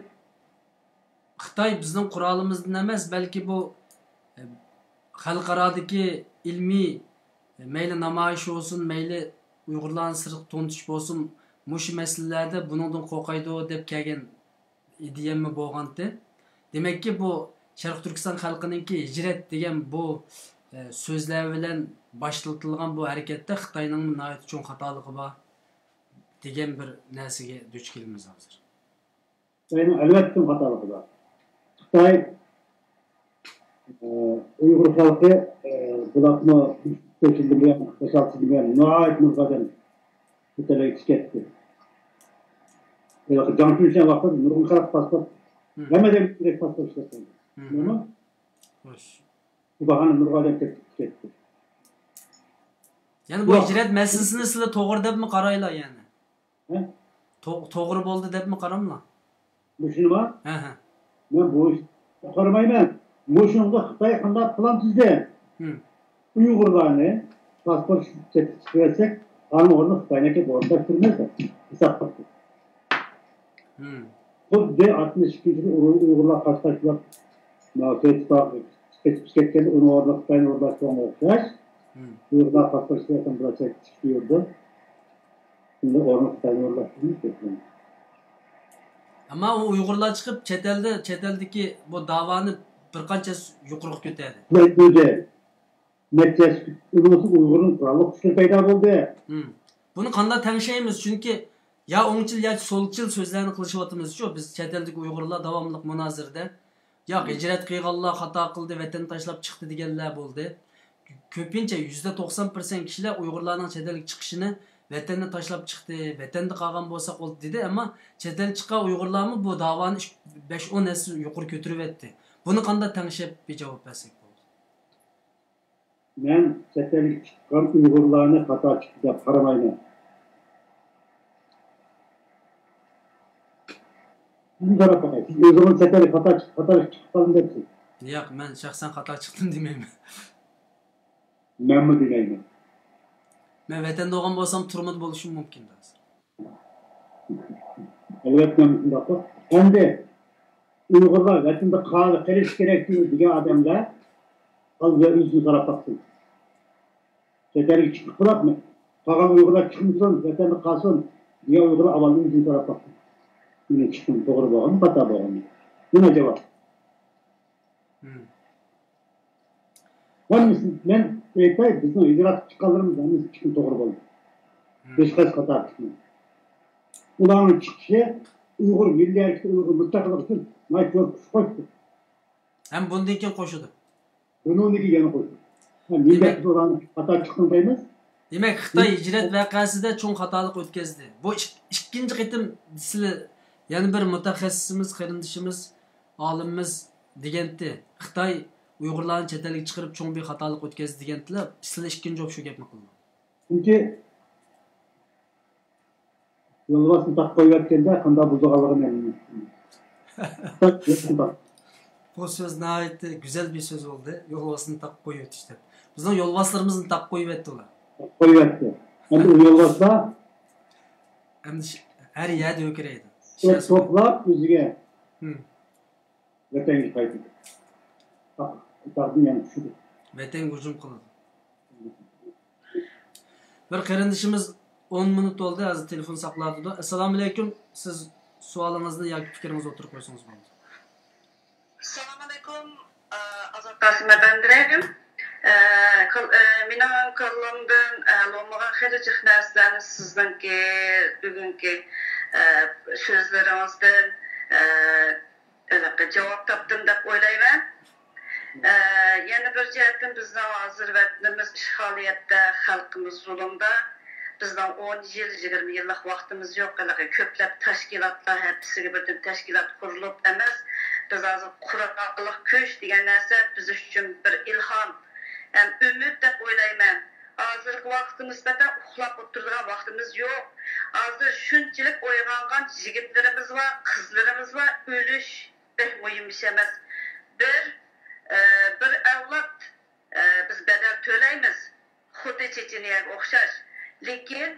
خىتاي بىزنىڭ قورالىمىزدىن ئەمەس، بەلكى بۇ، ئە، خەلقئارادىكى ئىلمىي، ئە، مەيلى نامايىش بولسۇن، مەيلى ئۇيغۇرلارنى سىرتقا تونۇتۇش بولسۇن، مۇشۇ مەسىلىلەردە بۇنىڭدىن قورقايدۇ دەپ كەلگەن ئىدىيەممۇ بولغانتى. دېمەككى، بۇ شەرقىي تۈركىستان خەلقىنىڭكى ھىجرەت دېگەن بۇ، ئە، سۆزلەر بىلەن باشلىتىلغان بۇ ھەرىكەتتە خىتاينىڭمۇ ناھايىتى چوڭ خاتالىقى بار دېگەن بىر نەرسىگە دۇچ كېلىمىز ھازىر. خىتاينىڭ ئەلۋەتتە چوڭ خاتالىقى بار. خىتاي، ئە، ئۇيغۇر خەلقى، ئە، بۇلاپمۇ بەش ئالتە يىلدىن بۇيان ناھايىتى نۇرغۇن ئادەم چەت ئەلگە كېتىپ كەتتى. ھېلىقى جاڭ چۈنشەن ۋاقتىدا نۇرغۇن خەلق پاسپورت، ھەممە ئادەم كېرەك پاسپورت ئىشلەتكەن. نېمە؟ خوش. بۇ باھانە نۇرغۇن ئادەم كېتىپ كەتتى. يەنى بۇ ھىجرەت مەسىلىسىنى سىلەر توغرا دەپمۇ قارايلا يەنى؟ ھە؟ تو-، توغرا بولدى دەپمۇ قاراملا؟ مۇشۇنىما؟ ھە، ھە. مەن بۇ ئىشقا قارىمايمەن. مۇشۇنىڭغا خىتاي قانداق پىلان تۈزدى؟ ئۇيغۇرلارنى پاسپورت چەتكە چىقىرىۋەتسەك، ئانىڭ ئورنىدا خىتاينىڭكى ئورۇنلاشتۇرىمىز دەپ ھېساب قىلدى. خۇددى ئاتمىش ئىككىنچى يىلى ئۇيغۇرلار قاچ-قاچلاپ، سوۋېت ئىتتىپاقىغا قېچىپ كەتكەندە ئۇنىڭ ئورنىغا خىتاينى ئورۇنلاشتۇرغانغا ئوخشاش، ئۇيغۇرلار قاچ-قاچلاپ بۇلار چەتكە چىقىپ يۈرىدۇ. شۇنداق ئورنىغا خىتاينى ئورۇنلاشتۇرىمىز دەپ. ئەمما ئۇ ئۇيغۇرلار چىقىپ، چەت ئەلدە، چەت ئەلدىكى بۇ داۋانى بىر قانچە يۇقىرىغا كۆتەردى. نەتىجە، ئۇنىڭ ئۈستىدە ئۇيغۇرنىڭ قوراللىق كۈچلىرى پەيدا بولدى. بۇنى قانداق تەڭشەيمىز؟ چۈنكى يا ئوڭچىل يا سولچىل سۆزلەرنى قىلىشىۋاتىمىزچۇ، بىز چەت ئەلدىكى ئۇيغۇرلار داۋاملىق مۇنازىرىدە. ياق، ھىجرەت قىلغانلار خاتا قىلدى، ۋەتەننى تاشلاپ چىقتى دېگەنلەر بولدى. كۆپىنچە يۈزدە توقسان پىرسەنت كىشىلەر ئۇيغۇرلارنىڭ چەت ئەلگە چىقىشىنى ۋەتەننى تاشلاپ چىقتى، ۋەتەندە قالغان بولساق بولدى دېدى، ئەمما چەت ئەلگە چىققان ئۇيغۇرلارمۇ بۇ داۋانى ئۈچ، بەش، ئون ھەسسە يۇقىرى كۆتۈرۈۋەتتى. بۇنى قانداق تەڭشەپ بىر جاۋاب بەرسەك بولىدۇ؟ مەن چەت ئەلگە چىققان ئۇيغۇرلارنى خاتا چىقتى دەپ قارىمايمەن. سىزدىن سوراپ باقاي، سىز ئۆزىڭىز چەت ئەلگە خاتا چىق-، خاتا چىقىپ قالدىم دەپسىز؟ ياق، مەن شەخسەن خاتا چىقتىم دېمەيمەن. مەنمۇ دېمەيمەن. مەن ۋەتەندە بولغان بولسام، تۈرمىدە بولۇشۇم مۇمكىن ھازىر. ئەلۋەتتە، مەن مۇشۇنداق. ئەمدى ئۇيغۇرلار ۋەتەندە قال-، قېلىشى كېرەك دېگەن ئادەملەر ئاۋۋال ئۆزىدىن سوراپ باقسۇن. چەت ئەلگە چىقىپ بولۇپ، قالغان ئۇيغۇرلار چىقمىسۇن، ۋەتەندە قالسۇن دېگەن ئۇيغۇرلار ئاۋۋال ئۆزىدىن سوراپ باقسۇن. مېنىڭ چىققىنىم توغرا بولغانمۇ، خاتا بولغانمۇ؟ مانا جاۋاب. ھەممىسى، مەن ئېيتاي، بىزنىڭ ھىجرەت چىققانلىرىمىز ھەممىسى چىقىم توغرا بولدى. ھېچقايسى خاتا چىقمىدى. ئۇلارنىڭ چىقىشى ئۇيغۇر مىللىي ھەرىكىتى، ئۇيغۇر مۇستەقىللىقى ئۈچۈن ناھايىتى زور كۈچ قوشتى. ھەم بۇندىن كېيىن قوشىدۇ. بۇنىڭدىن كېيىن يەنە قوشىدۇ. ھە، نېمە دەپ بىز ئۇلارنى خاتا چىققان دەيمىز؟ دېمەك، خىتاي ھىجرەت ۋەقەسىدە چوڭ خاتالىق ئۆتكەزدى. بۇ ئىك-، ئىككىنچى قېتىم سىلى يەنە بىر مۇتەخەسسىسىمىز، قېرىندىشىمىز، ئالىمىمىز دېگەنتى، خىتاي ئۇيغۇرلارنى چەت ئەلگە چىقىرىپ چوڭ بىر خاتالىق ئۆتكەزدى دېگەنتىلەر، سىلى ئىككىنچى بولۇپ شۇ گەپنى قىلدى. چۈنكى يولۋاسنى تاققا قويۇۋەتكەندە قانداق بۇزۇلغانلىقىنى ئەمدى. بۇ سۆز ناھايىتى گۈزەل بىر سۆز بولدى. يولۋاسنى تاققا قويۇۋېتىش دەپ. بىزنىڭ يولۋاسلىرىمىزنى تاققا قويۇۋەتتى ئۇلار. قويۇۋەتتى. ئەمدى ئۇ يولۋاسلار ئەمدى ش-، ھەر يەردە ھۆركىرەيدۇ. شۇ توپلاپ ئۆزىگە. ۋەتەنگە قايتىدۇ. تاغدىن يەنە چۈشىدۇ. ۋەتەنگە ھۇجۇم قىلىدۇ. بىر قېرىندىشىمىز ئون مىنۇت بولدى، ھازىر تېلېفون ساقلاۋاتىدۇ. ئەسسالامۇئەلەيكۇم، سىز سوئالىڭىزنى ياكى پىكرىڭىزنى ئوتتۇرىغا قويسىڭىز بولىدۇ. ئەسسالامۇئەلەيكۇم، ئازات قاسىم ئەپەندىم. ئە، كال-، ئە، مېنىڭ كاللامدىن، ئە، بولمىغان خېلى جىق نەرسىلەرنى سىزنىڭكى بۈگۈنكى، ئە، سۆزلىرىڭىزدىن، ئە، ھېلىقى جاۋاب تاپتىم دەپ ئويلايمەن. ئە، يەنە بىر جەھەتتىن بىزنىڭ ھازىر ۋەتىنىمىز ئىشغالىيەتتە، خەلقىمىز زۇلۇمدا. بىزنىڭ ئون يىل، يىگىرمە يىللىق ۋاقتىمىز يوق. ھېلىقى كۆپلەپ تەشكىلاتلار، ھەپتىسىگە بىردىن تەشكىلات قۇرۇلۇپ ئەمەس، بىز ھازىر قۇراللىق كۈچ دېگەن نەرسە بىز ئۈچۈن بىر ئىلھام ھەم ئۈمىد دەپ ئويلايمەن. ھازىرقى ۋاقىتقا نىسبەتەن ئۇخلاپ ئولتۇرىدىغان ۋاقتىمىز يوق. ھازىر شۇنچىلىك ئويغانغان يىگىتلىرىمىز بار، قىزلىرىمىز بار، ئۆلۈش بەك مۇھىم ئىش ئەمەس. بىر، ئە، بىر ئەۋلاد، ئە، بىز بەدەل تۆلەيمىز، خۇددى چېچىنىيەگە ئوخشاش. لېكىن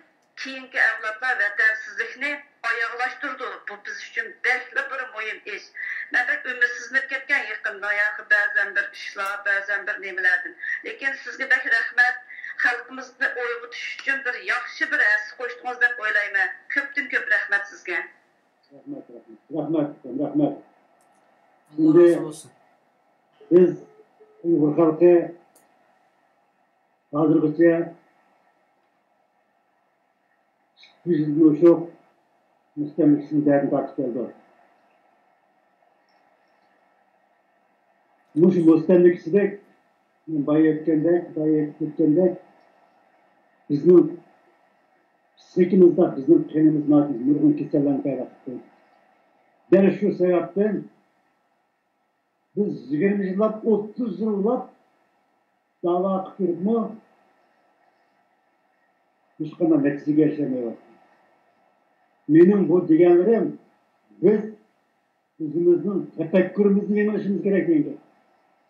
كېيىنكى ئەۋلادلار ۋەتەنسىزلىكنى ئاياغلاشتۇرىدۇ. بۇ بىز ئۈچۈن بەكلا بىر مۇھىم ئىش. مەن بەك ئۈمىدسىزلىنىپ كەتكەن يېقىندا، ياقى بەزەن بىر ئىشلار، بەزەن بىر نېمىلەردىن. لېكىن سىزگە بەك رەھمەت. خەلقىمىزنى ئويغىتىش ئۈچۈن بىر ياخشى بىر ھەسسە قوشتىڭىز دەپ ئويلايمەن. كۆپتىن كۆپ رەھمەت سىزگە. رەھمەت، رەھمەت. رەھمەت، رەھمەت. ئاللا ئەمدى رازى بولسۇن. بىز ئۇيغۇر خەلقى ھازىرغىچە ئىككى يۈز يىلدىن ئوشۇق مۇستەملىكىچىنىڭ دەردىنى تارتىپ كەلدۇق. مۇشۇ مۇستەملىكىچىلىك، مەن بايا ئېيتقاندەك، بايا ئېيتىپ ئۆتكەندەك، بىزنىڭ پىسخىكىمىزدا، بىزنىڭ قېنىمىزدا نۇرغۇن كېسەللەرنى پەيدا قىلىپ قويدى. دەل شۇ سەۋەبتىن بىز يىگىرمە يىللاپ، ئوتتۇز يىللاپ داۋا قىلىپ يۈرۈپمۇ، ھېچقانداق نەتىجىگە ئېرىشەلمەيۋاتىمىز. مېنىڭ بۇ دېگەنلىرىم، بىز ئۆزىمىزنىڭ تەپەككۇرىمىزنى يېڭىلىشىمىز كېرەك دېگەن گەپ.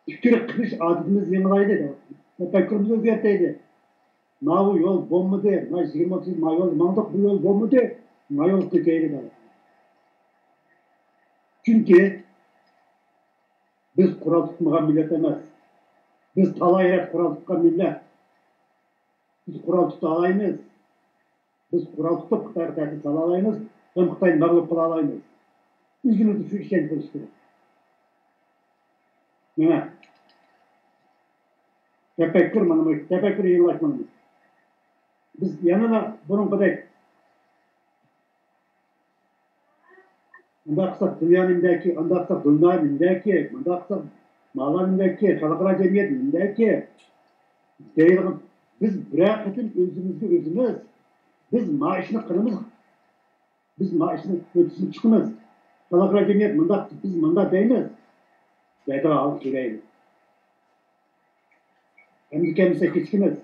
پىكىر قىلىش ئادىتىمىزنى يېڭىلايلى دەپ، تەپەككۇرىمىزنى ئۆزگەرتەيلى. ماۋۇ يول بولمىدى، ما يىگىرمە ئوتتۇز يىل ما يولدا ماڭدۇق، بۇ يول بولمىدى، ما يولغا كۆچەيلى دەپ. چۈنكى بىز قورال تۇتمىغان مىللەت ئەمەس. بىز تالاي رەت قورال تۇتقان مىللەت. بىز قورال تۇتالايمىز. بىز قورال تۇتۇپ خىتايغا تەھدىت سالالايمىز ھەم خىتاينى مەغلۇپ قىلالايمىز. ئۆزىمىزدە شۇ ئىشەنچ بولۇشى كېرەك. مانا، تەپەككۇر مانا بۇ، تەپەككۇر يېڭىلاش مانا بۇ. بىز يەنىلا بۇرۇنقىدەك ئۇنداق قىلساق دۇنيا نېمىدەكى، ئۇنداق قىلساق دۇنيا نېمىدەكى، مۇنداق قىلساق مالا نېمىدەكى، خەلقئارا جەمئىيەت نېمىدەكى دەيدىغان، بىز بىرەر قېتىم ئۆزىمىزگە ئۆزىمىز، بىز ما ئىشنى قىلىمىز، بىز ما ئىشنى ئۆتكۈزۈپ چىقىمىز، خەلقئارا جەمئىيەت مۇنداق، بىز مۇنداق دەيمىز دەيدىغان ھالغا كېلەيلى. ئەمدى كەلمىسە كېچىكىمىز.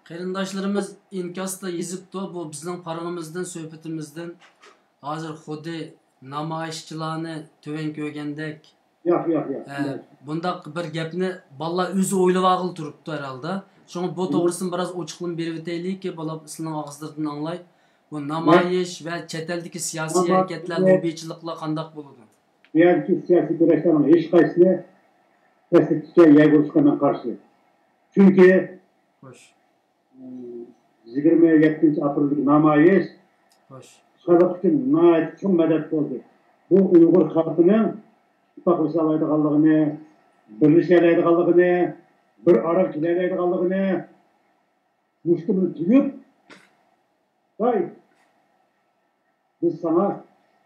قېرىنداشلىرىمىز ئىنكاستا يېزىپتۇ، بۇ بىزنىڭ پارىڭىمىزدىن، سۆھبىتىمىزدىن ھازىر خۇددى نامايىشچىلارنى تۆۋەن كۆرگەندەك. ياق، ياق، ياق. ھە، بۇنداق بىر گەپنى بالىلار ئۆزى ئويلىۋالغىلى تۇرۇپتۇ ھەرھالدا. شۇڭا بۇ توغرىسىدىن بىراز ئوچۇقلىما بېرىۋېتەيلىكى، بالام سىلىنىڭ ئاغزىلىرىدىن ئاڭلاي. بۇ نامايىش ۋە چەت ئەلدىكى سىياسىي ھەرىكەتلەر، لوببىچىلىقلار قانداق بولىدۇ؟ بۇ يەردىكى سىياسىي كۈرەشلەرنىڭ ھېچقايسىسى دەسلەپكىچە يەرگە ئۇرۇشقا مەن قارشى. چۈنكى، خوش. ئىم، يىگىرمە يەتتىنچى ئاپرېلدىكى نامايىش، خوش. خەلق ئۈچۈن ناھايىتى چوڭ مەدەت بولدى. بۇ ئۇيغۇر خەلقىنىڭ ئىتتىپاقلىشالايدىغانلىقىنى، بىرلىشەلەيدىغانلىقىنى، بىر ئارىغا كېلەلەيدىغانلىقىنى، مۇشتۇمنى تۈگۈپ، ۋاي، بىز ساڭا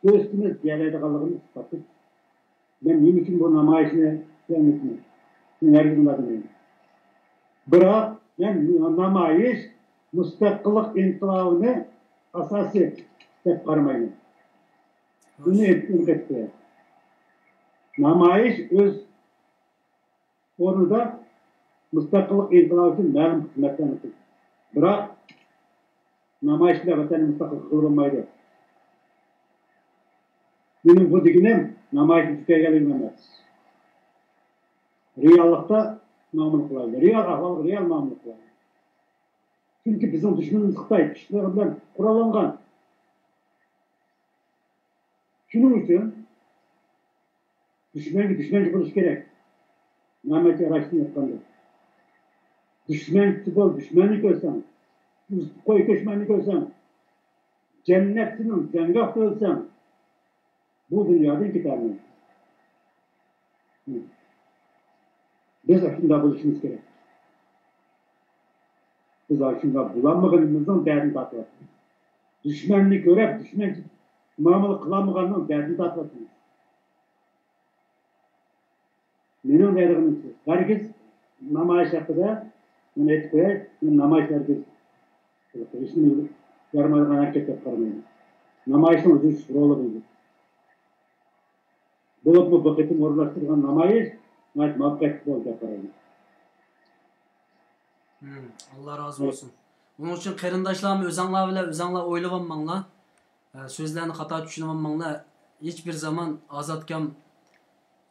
دوستىمىز دېيەلەيدىغانلىقىنى ئىسپاتلىدى. مەن نېمە ئۈچۈن بۇ نامايىشنى كۆرمىدىم؟ مەن ھەرگىز ئۇنداق دېمەيمەن. بىراق مەن نامايىش مۇستەقىللىق ئىنقىلابىنى ئاساسىي دەپ قارىمايمەن. بۇنى ئېيتقۇم كەتتى. نامايىش ئۆز ئورنىدا مۇستەقىللىق ئىنقىلابى ئۈچۈن مەلۇم خىزمەتلەرنى قىلدى. بىراق نامايىش بىلەن ۋەتەننى مۇستەقىل قىلغىلى بولمايدۇ. مېنىڭ بۇ دېگىنىم نامايىشنى كۆپەيگەنلىكىم ئەمەس. رېئاللىقتا مۇئامىلە قىلايلى. رېئال ئەھۋالغا رېئال مۇئامىلە قىلايلى. چۈنكى بىزنىڭ دۈشمىنىمىز خىتاي، كۈچلىرى بىلەن قوراللانغان. شۇنىڭ ئۈچۈن دۈشمەنگە دۈشمەنچى بولۇش كېرەك. نامەرتچە راستىنى ئېيتقاندا. دۈشمەنچى بول، دۈشمەننى كۆرسەڭ. ئۈزۈپ قوي كۆچمەننى كۆرسەڭ. جەننەتچىنىڭ جەڭگاھتا ئۆلسەڭ، بۇ دۇنيادىن كېتەلمەيسەن. بىز ئاشۇنداق بولۇشىمىز كېرەك. بىز ئاشۇنداق بولالمىغىنىمىزنىڭ دەردىنى تارتىۋاتىمىز. دۈشمەننى كۆرۈپ، دۈشمەنچە مۇئامىلە قىلالمىغاننىڭ دەردىنى تارتىۋاتىمىز. مېنىڭ دەيدىغىنىم شۇ. ھەرگىز نامايىش ھەققىدە، مەن ئېيتىپ قوياي، مەن نامايىش ھەرگىز ھېچنېمە يارىمايدىغان ھەرىكەت دەپ قارىمايمەن. نامايىشنىڭ ئۆزىنىڭ رولى بولىدۇ. بولۇپمۇ بۇ قېتىم ئورۇنلاشتۇرغان نامايىش ناھايىتى مۇۋەپپەقىيەتلىك بولدى دەپ قارايمەن. ھىم، ئاللا رازى بولسۇن. ئۇنىڭ ئۈچۈن قېرىنداشلارمۇ ئۆزەڭلار بىلەن ئۆزەڭلار ئويلىۋالماڭلار. ئە، سۆزلەرنى خاتا چۈشىنىۋالماڭلار. ھېچبىر زامان ئازادكام،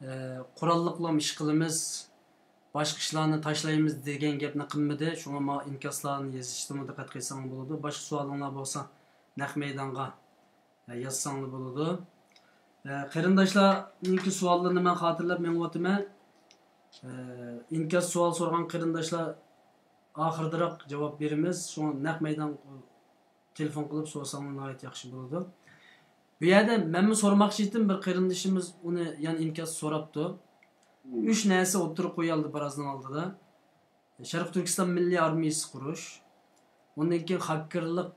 ئە، قوراللىقلام ئىش قىلىمىز، باشقا ئىشلارنى تاشلايمىز دېگەن گەپنى قىلمىدى. شۇڭا ماۋۇ ئىنكاسلارنى يېزىشتىمۇ دىققەت قىلساڭلار بولىدۇ. باشقا سوئالىڭلار بولسا نەق مەيدانغا، ئە، يازساڭلار بولىدۇ. ئە، قېرىنداشلارنىڭكى سوئاللىرىنى مەن خاتىرىلەپ مېڭىۋاتىمەن. ئە، ئىنكاس سوئال سورىغان قېرىنداشلار ئاخىرىدىراق جاۋاب بېرىمىز. شۇڭا نەق مەيدان تېلېفون قىلىپ سورىساڭلار ناھايىتى ياخشى بولىدۇ. بۇ يەردە مەنمۇ سورىماقچى ئىدىم، بىر قېرىندىشىمىز ئۇنى يەنە ئىنكاس سوراپتۇ. ئۈچ نەرسە ئوتتۇرىغا قويالدى بىرازنىڭ ئالدىدا. شەرقىي تۈركىستان مىللىي ئارمىيىسى قۇرۇش، ئۇندىن كېيىن خاككېرلىق،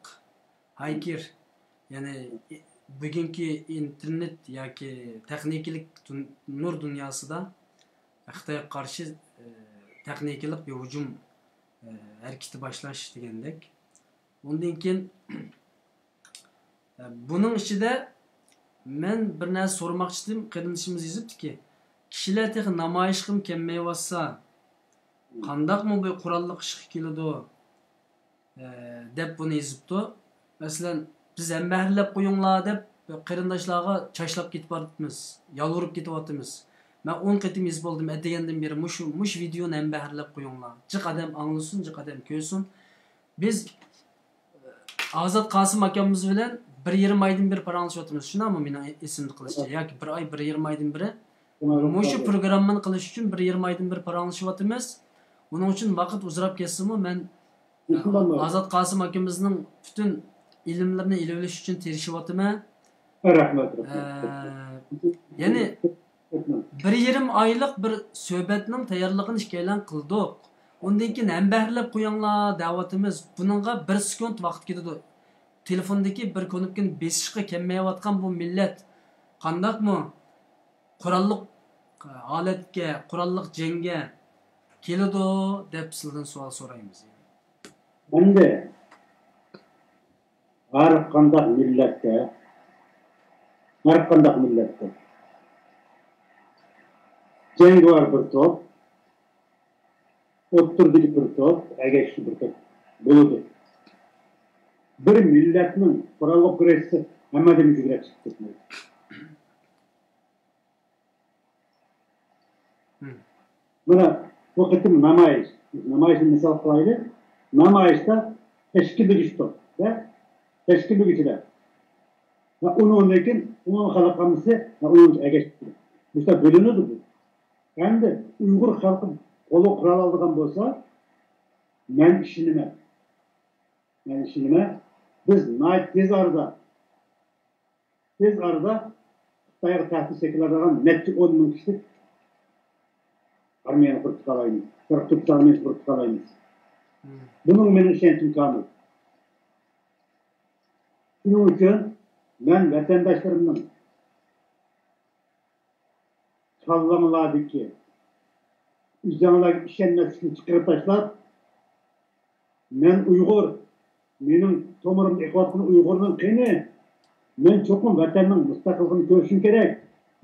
ھاككېر، يەنى بۈگۈنكى ئىنتېرنېت ياكى تېخنىكىلىق دۇن-، نۇر دۇنياسىدا خىتايغا قارشى، ئە، تېخنىكىلىق بىر ھۇجۇم، ئە، ھەرىكىتى باشلاش دېگەندەك. ئۇندىن كېيىن بۇنىڭ ئىچىدە مەن بىر نەرسە سورىماقچى ئىدىم، قېرىندىشىمىز يېزىپتىكى، كىشىلەر تېخى نامايىشقىمۇ كەلمەيۋاتسا، قانداقمۇ بۇ قوراللىق ئىشقا كېلىدۇ، ئە، دەپ بۇنى يېزىپتۇ. مەسىلەن، بىز ھەمبەھىرلەپ قويۇڭلار دەپ قېرىنداشلارغا چاچلاپ كېتىۋاتىمىز، يالۋۇرۇپ كېتىۋاتىمىز. مەن ئون قېتىم يېزىپ بولدۇم، ئەتىگەندىن بېرى مۇشۇ، مۇشۇ ۋىدېئونى ھەمبەھىرلەپ قويۇڭلار. جىق ئادەم ئاڭلىسۇن، جىق ئادەم كۆرسۇن. بىز ئازات قاسىم ئاكامىز بىلەن بىر يېرىم ئايدىن بېرى پاراڭلىشىۋاتىمىز. شۇنداقمۇ مېنىڭ ئېسىمدە قېلىشىچە؟ ياكى بىر ئاي، بىر يېرىم ئايدىن بېرى مۇشۇ پروگراممىنى قىلىش ئۈچۈن بىر يېرىم ئايدىن بېرى پاراڭلىشىۋاتىمىز. ئۇنىڭ ئۈچۈن ۋاقىت ئۇزىراپ كەتسىمۇ، مەن ئازات قاسىم ئاكىمىزنىڭ پۈتۈن ئىلىملىرىنى ئېلىۋېلىش ئۈچۈن تىرىشىۋاتىمەن. رەھمەت، رەھمەت. ئە، يەنى بىر يېرىم ئايلىق بىر سۆھبەتنىڭ تەييارلىقىنى ئىككىيلەن قىلدۇق. ئۇندىن كېيىن ھەمبەھىرلەپ قويۇڭلار دەۋاتىمىز. بۇنىڭغا بىر سېكۇنت ۋاقىت كېتىدۇ. تېلېفوندىكى بىر كۇنۇپكىنى بېسىشقا كەلمەيۋاتقان بۇ مىللەت قانداقمۇ قوراللىق ھالەتكە، قوراللىق جەڭگە كېلىدۇ دەپ سىلىدىن سوئال سورايمىز. ئەمدى ھەر قانداق مىللەتتە، ھەر قانداق مىللەتتە جەڭگىۋار بىر توپ، ئوتتۇرىدىكى بىر توپ، ئەگەشكۈچى بىر توپ بولىدۇ. بىر مىللەتنىڭ قوراللىق كۈرەشچىسى ھەممە ئادەم يۈگرەپ چىقىپ كەتمەيدۇ. مانا بۇ قېتىم نامايىش، نامايىشنى مىسال قىلايلى. نامايىشتا تەشكىللىگۈچ توپ، تەشكىللىگۈچىلەر. ۋە ئۇنىڭدىن كېيىن ئومۇمىي خەلق ئاممىسى ۋە ئۇنىڭ ئەگەشكۈچىلىرى. مۇشۇنداق بۆلۈنىدۇ بۇ. ئەمدى ئۇيغۇر خەلقى قولىغا قورال ئالىدىغان بولسا، مەن ئىشىنىمەن. مەن ئىشىنىمەن. بىز ناھايىتى تېز ئارىدا، تېز ئارىدا خىتايغا تەھدىت شەكىللەندۈرىدىغان نەچچە ئون مىڭ كىشىلىك ئارمىيەنى قۇرۇپ چىقالايمىز. شەرقىي تۈركىستان ئارمىيەسىنى قۇرۇپ چىقالايمىز. بۇنىڭغا مېنىڭ ئىشەنچىم كامىل. شۇنىڭ ئۈچۈن مەن ۋەتەنداشلىرىمنىڭ كاللاڭلاردىكى ئۆزۈڭلارغا ئىشەنمەسلىكنى چىقىرىپ تاشلاپ، مەن ئۇيغۇر، مېنىڭ تومۇرۇمدا ئېقىۋاتقان ئۇيغۇرنىڭ قېنى، مەن چوقۇم ۋەتەننىڭ مۇستەقىللىقىنى كۆرۈشۈم كېرەك،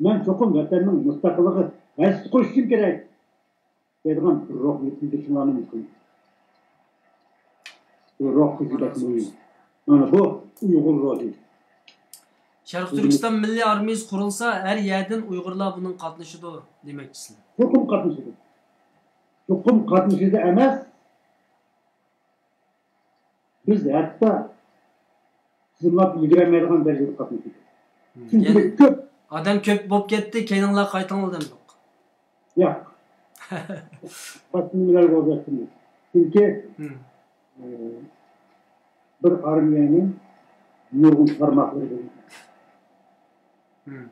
مەن چوقۇم ۋەتەننىڭ مۇستەقىللىقىغا ھەسسە قوشۇشۇم كېرەك دەيدىغان بىر روھ يېتىلدۈرۈشۈڭلارنى ئۈمىد قىلىمەن. بۇ روھ كۈچى بەك مۇھىم. مانا بۇ ئۇيغۇر روھى. شەرقىي تۈركىستان مىللىي ئارمىيىسى قۇرۇلسا، ھەر يەردىن ئۇيغۇرلار بۇنىڭغا قاتنىشىدۇ دېمەكچىسىلەر. چوقۇم قاتنىشىدۇ. چوقۇم قاتنىشىدۇ ئەمەس، بىز ھەتتا تىزىملاپ ئۈلگۈرەلمەيدىغان دەرىجىدە قاتنىشىدۇ. چۈنكى كۆپ. ئادەم كۆپ بولۇپ كەتتى، كەينىڭلار قايتىڭلار دەمدۇق. ياق. قاتنىمىلەر بولۇپ كەتتىمىز. چۈنكى بىر ئارمىيەنىڭ نۇرغۇن تارماقلىرى بولىدۇ.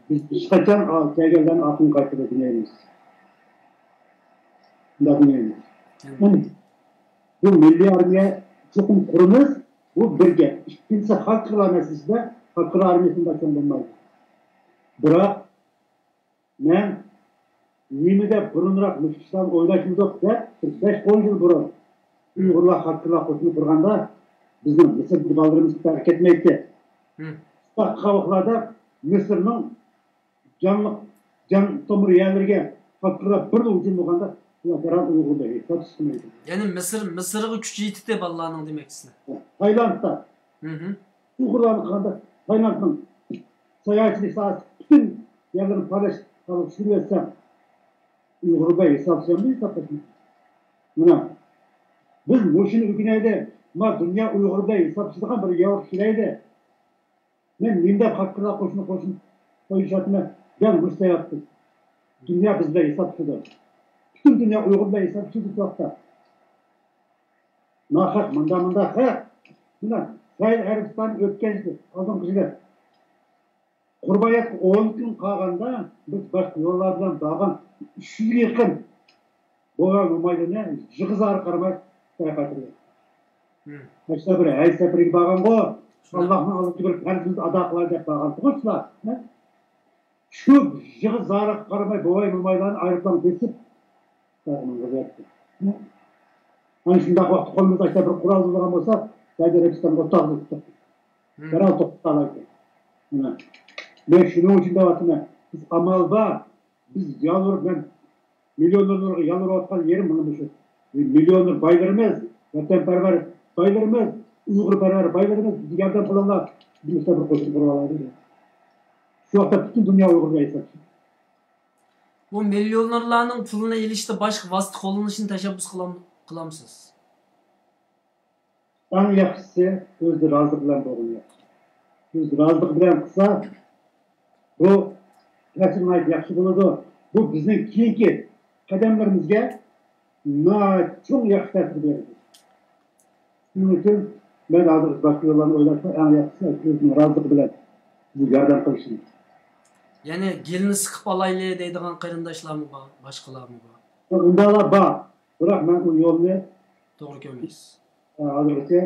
بىز ھېچقاچان كەلگەنلەرنى ئارقىدىن قايتۇرۇپ دېمەيمىز. شۇنداق دېمەيمىز. يەنى بۇ مىللىي ئارمىيە چوقۇم قۇرىمىز، بۇ بىر گەپ. ئىككىنچىسى، خەلقئارا مەسىلىسىدە خەلقئارا ئارمىيە شۇنداق چوڭ بولمايدۇ. بىراق مەن نېمە دەپ بۇرۇنراق مۇشۇ ئىشلارنى ئويلاشمىدۇق دەپ، بىر بەش-ئون يىل بۇرۇن ئۇيغۇرلار خەلقئارا قوشۇن قۇرغاندا، بىزنىڭ مىسىردىكى بالىلىرىمىز تەرك كەتمەيتتى. شۇنداق قاۋاقلاردا مىسىرنىڭ جانلىق، جان تومۇر يەرلىرىگە خەلقئارا بىر ھۇجۇم بولغاندا، بۇلار دەرھال ئۇيغۇر دەپ ھېسابلىشىپ قالمايدۇ. يەنى مىسىر، مىسىرغا كۈچ يېتىتتى بالىلارنىڭ دېمەكچىسى. تايلاندتا. ئۇيغۇرلارنى قىلغاندا، تايلاندنىڭ ساياھەتچىلىك ساھەسى پۈتۈن يەرلىرىنى پالاش، پالاش چۈشۈرۈۋەتسەم، ئۇيغۇر بىلەن ھېسابلىشامدۇ، ھېسابلاشمايدۇ. مانا، بىز مۇشۇنى ئۆگىنەيلى، ما دۇنيا ئۇيغۇر بىلەن ھېسابلىشىدىغان بىر ياۋۇق كېلەيلى. مەن نېمە دەپ خەلقئارا قوشۇن، قوشۇن قويۇشاتىمەن؟ دەل مۇشۇ سەۋەبتىن. دۇنيا بىز بىلەن ھېسابلىشىدۇ. پۈتۈن دۇنيا ئۇيغۇر بىلەن ھېسابلىشىدۇ بۇ ھەقتە. ناھەق، مۇنداق، مۇنداق ھەق. مانا، سەئۇدى ئەرەبىستان ئۆتكەن يىل، ئالدىنقى يىلى قۇربان ھېيتقا ئون كۈن قالغاندا، بىز باشقا يوللار بىلەن بارغان ئۈچ يۈزگە يېقىن بوۋاي مومايلىرىنى يىغا زارىغا قارىماي خىتايغا قايتۇردۇق. مم. ئاشۇنداق بىر ھەج سەپىرىگە بارغانغۇ، شۇنداق. ئاللاھنىڭ ئالدىدا بىر پەرزىمىزنى ئادا قىلاي دەپ بارغانتىغۇ شۇلار. شۇ يىغا زارىغا قارىماي بوۋاي مومايلارنى ئايروپىلانغا بېسىپ، ئانا شۇنداق ۋاقىتتا قولىمىزدا ئاشۇنداق بىر قورال بولىدىغان بولسا، سەئۇدى ئەرەبىستانغا ئوتتۇرا ئاغزىدا تۇتۇپ، دەرھال توختىتالايتتى. مانا، مەن شۇنىڭ ئۈچۈن دەۋاتىمەن، بىز ئامال بار، بىز يالۋۇرۇپ، مەن مىليونېرلارغا يالۋۇرۇۋاتقان يېرىم مانا مۇشۇ. مىليونېر بايلىرىمىز، ۋەتەنپەرۋەر بايلىرىمىز، ئۇيغۇرپەرۋەر بايلىرىمىز، بىزگە ياردەم قىلىڭلار، بىز مۇشۇنداق بىر قوشۇن قۇرۇۋالايلى. شۇ ۋاقىتتا پۈتۈن دۇنيا ئۇيغۇرغا ھېساب. بۇ مىليونېرلارنىڭ پۇلىنى ئېلىشتا باشقا ۋاسىتە قوللىنىشنى تەشەببۇس قىلام-، قىلامسىز؟ ئەڭ ياخشىسى ئۆزى رازى بىلەن بولغىنى ياخشى. ئۆزى رازىلىقى بىلەن قىلسا، بۇ تەسىر ناھايىتى ياخشى بولىدۇ. بۇ بىزنىڭ كېيىنكى قەدەملىرىمىزگە ناھايىتى چوڭ ياخشى تەسىر بېرىدۇ. شۇنىڭ ئۈچۈن مەن ھازىر باشقا يوللارنى ئويلاشماي، ئەڭ ياخشىسى ئۆزىنىڭ رازىلىقى بىلەن بىزگە ياردەم قىلىشى. يەنى گېلىنى سىقىپ ئالايلى دەيدىغان قېرىنداشلارمۇ بار، باشقىلارمۇ بار؟ ئۇنداقلار بار. بىراق مەن ئۇ يولنى توغرا كۆرمەيسىز. ھازىرغىچە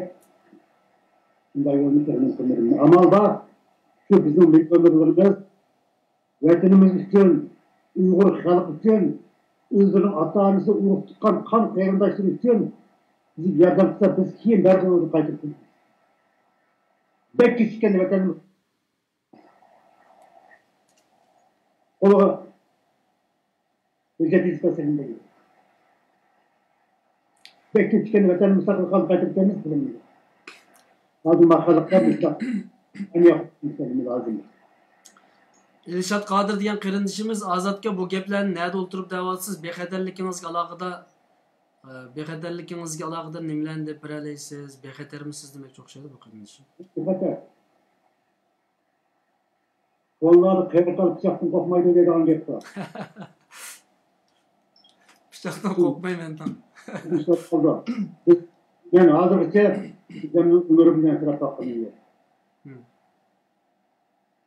ئۇنداق يولنى تەخمىن قىلمىدىم. ئامال بار، شۇ بىزنىڭ مىليونېرلىرىمىز ۋەتىنىمىز ئۈچۈن، ئۇيغۇر خەلقى ئۈچۈن، ئۆزلىرىنىڭ ئاتا-ئانىسى، ئۇرۇق-تۇغقان، قان قېرىنداشلىرى ئۈچۈن بىزگە ياردەم قىلسا، بىز كېيىن بەرىبىر ئۇنى قايتۇرۇپ كېلىمىز. بەك كېچىككەندە ۋەتەننىڭ قولىغا ھۆججەت يېزىپ بەرسەك نېمە بولىدۇ؟ بەك كېچىككەندە ۋەتەننى مۇستەقىل قىلىپ قايتۇرۇپ كەلمىسە بولمايدۇ. ھازىر ما خەلققە مۇستەقىل، ئەمەلىي لازىم. ئىلشات قادىر دېگەن قېرىندىشىمىز، ئازادكا، بۇ گەپلەرنى نەدە ئولتۇرۇپ دەۋاتىسىز؟ بىخەتەرلىكىڭىزگە ئالاقىدار، ئە، بىخەتەرلىكىڭىزگە ئالاقىدار نېمىلەرنى دەپ بېرەلەيسىز؟ بىخەتەرمىسىز دېمەكچى ئوخشايدۇ بۇ قېرىندىشىم. بىخەتەر. بالىلاردا قېرى تال پىچاقتىن قورقمايدۇ دەيدىغان گەپ بار. پىچاقتىن قورقمايمەن تاڭ. مەن ھازىرغىچە ئۆزۈمنىڭ ئۆمرۈمدىن ئەنسىرەپ باققىنىم يوق. مم.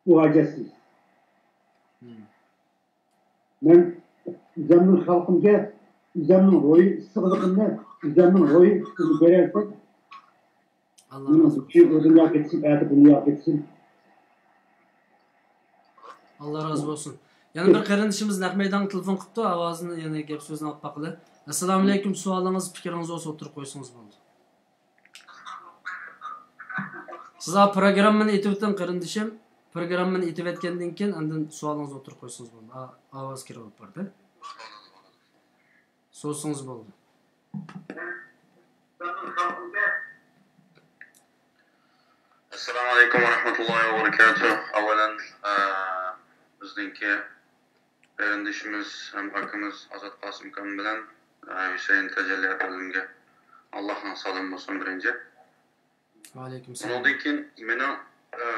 ئۇ ھاجەتسىز. مم. مەن ئۆزۈمنىڭ خەلقىمگە ئۆزۈمنىڭ روھىي ئىسسىقلىقىمنى، ئۆزۈمنىڭ روھىي ئىسسىقلىقىمنى بېرەلىسەم، ئاللا رازى بولسۇن. بۈگۈن ئۇ دۇنياغا كەتسۇن، ئەتە دۇنياغا كەتسۇن. ئاللا رازى بولسۇن. يەنە بىر قېرىندىشىمىز نەق مەيدانغا تېلېفون قىپتۇ، ئاۋازىنى يەنە گەپ سۆزىنى ئاڭلاپ باقىلى. ئەسسالامۇئەلەيكۇم، سوئالىڭىز، پىكرىڭىز بولسا ئوتتۇرىغا قويسىڭىز بولدى. سىز ھا پروگراممىنى ئېتىۋېتىڭ قېرىندىشىم. پروگراممىنى ئېتىۋەتكەندىن كېيىن ئاندىن سوئالىڭىزنى ئوتتۇرىغا قويسىڭىز بولدى. ھا، ئاۋاز كىرىپ بارىدۇ. سورىسىڭىز بولدى. ئەسسالامۇئەلەيكۇم ۋە رەھمەتۇللاھى ۋە بەرىكاتۇھ. ئەۋۋەلەن، ئە، بىزنىڭكى قېرىندىشىمىز ھەم ئاكىمىز ئازات قاسىمكان بىلەن، ئە، ھۈسەيىن تەجەللى ئەپەندىمگە ئاللاھنىڭ سالامى بولسۇن بىرىنچى. ۋەئەلەيكۇم سالام. ئۇنىڭدىن كېيىن مېنىڭ، ئە،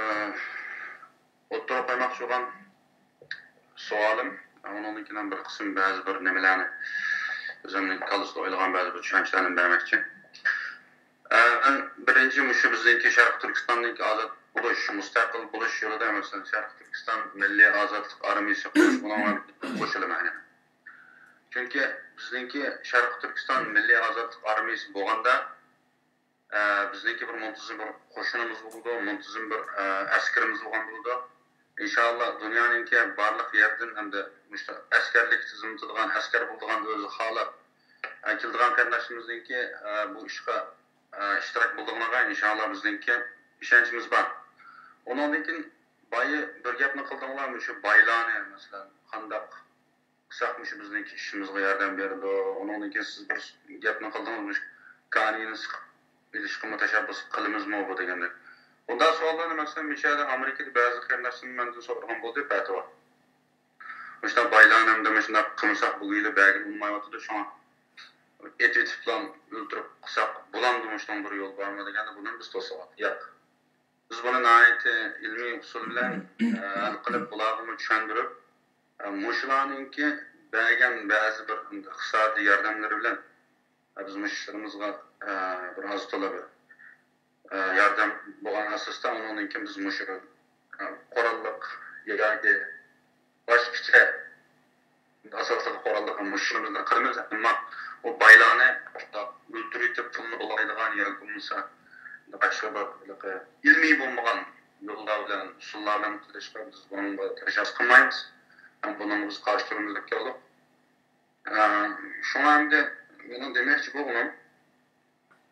ئوتتۇرىغا قويماقچى بولغان سوئالىم، ئۇنىڭدىن كېيىن بىر قىسىم بەزى بىر نېمىلەرنى، ئۆزۈمنىڭ كاللىسىدا ئويلىغان بەزى بىر چۈشەنچىلەرنى بەرمەكچى. ئە، مەن بىرىنچى مۇشۇ بىزنىڭكى شەرقىي تۈركىستاندىكى ئازاد بولۇش، مۇستەقىل بولۇش يولىدا، مەسىلەن، شەرقىي تۈركىستان مىللىي ئازادلىق ئارمىيىسى قۇرۇش، بۇنىڭغا قوشۇلىمەن يەنە. چۈنكى بىزنىڭكى شەرقىي تۈركىستان مىللىي ئازادلىق ئارمىيىسى بولغاندا، ئە، بىزنىڭكى بىر مۇنتىزىم بىر قوشۇنىمىز بولىدۇ، مۇنتىزىم بىر، ئە، ئەسكىرىمىز بولغان بولىدۇ. ئىنشائاللا، دۇنيانىڭكى بارلىق يەردىن ھەمدە مۇشۇ ئەسكەرلىك خىزمىتىدىغان ئەسكەر بولىدىغان، ئۆزى خالاپ، ئە، كېلىدىغان قېرىنداشلىرىمىزنىڭكى، ئە، بۇ ئىشقا، ئە، ئىشتىراك بولىدىغىنىغا ئىنشائاللا بىزنىڭكى ئىشەنچىمىز بار. ئۇنىڭدىن كېيىن بايا بىر گەپنى قىلدىڭلار، مۇشۇ بايلارنى، مەسىلەن، قانداق قىلساق مۇشۇ بىزنىڭكى ئىشىمىزغا ياردەم بېرىدۇ. ئۇنىڭدىن كېيىن سىز بىر گەپنى قىلدىڭىز، مۇشۇ كانىينى سىقىپ ئېلىشقىمۇ تەشەببۇس قىلىمىزمۇ بۇ دېگەندەك. بۇنداق سوئاللارنى، مەسىلەن، مۇشۇ يەردە ئامېرىكىدا بەزى قېرىنداشلىرىم مەندىن سورىغان بولدى، پەتىۋا. مۇشۇنداق بايلارنى ئەمدى مۇشۇنداق قىلمىساق بۇ يىلى بەرگىلى بولمايۋاتىدۇ، شۇڭا ئېتىۋېتىپلا ئۆلتۈرۈپ قىلساق بولامدۇ، مۇشۇنىڭ بىر يولى بارمۇ دېگەندە، بۇنى بىز توسۇۋاتتۇق. ياق. بىز بۇنى ناھايىتى ئىلمىي ئۇسۇل بىلەن، ئە، ھەل قىلىپ، بۇلارغىمۇ چۈشەندۈرۈپ، ئە، مۇشۇلارنىڭكى بەرگەن بەزى بىر ئىقتىسادىي ياردەملىرى بىلەن، ئە، بىز مۇشۇ ئىشلىرىمىزغا، ئە، بىر ئاز تولا بىر، ئە، ياردەم بولغان ئاساستا، ئۇنىڭدىن كېيىن بىز مۇشۇ، ئە، قوراللىق ياكى باشقىچە ئاساسلىق قوراللىق مۇشۇنىمىزنى قىلىمىز، ئەمما ئۇ بايلارنى ئۆلتۈرۈۋېتىپ پۇلنى بۇلايدىغان ياكى بولمىسا باشقا بىر ھېلىقى ئىلمىي بولمىغان يوللار بىلەن، ئۇسۇللار بىلەن قىلىشقا بىز بۇنىڭغا تەشەببۇس قىلمايمىز. ھەم بۇنىڭغا بىز قارشى تۇرىمىز دەپ كەلدۇق. ئە، شۇڭا ئەمدى مېنىڭ دېمەكچى بولغىنىم،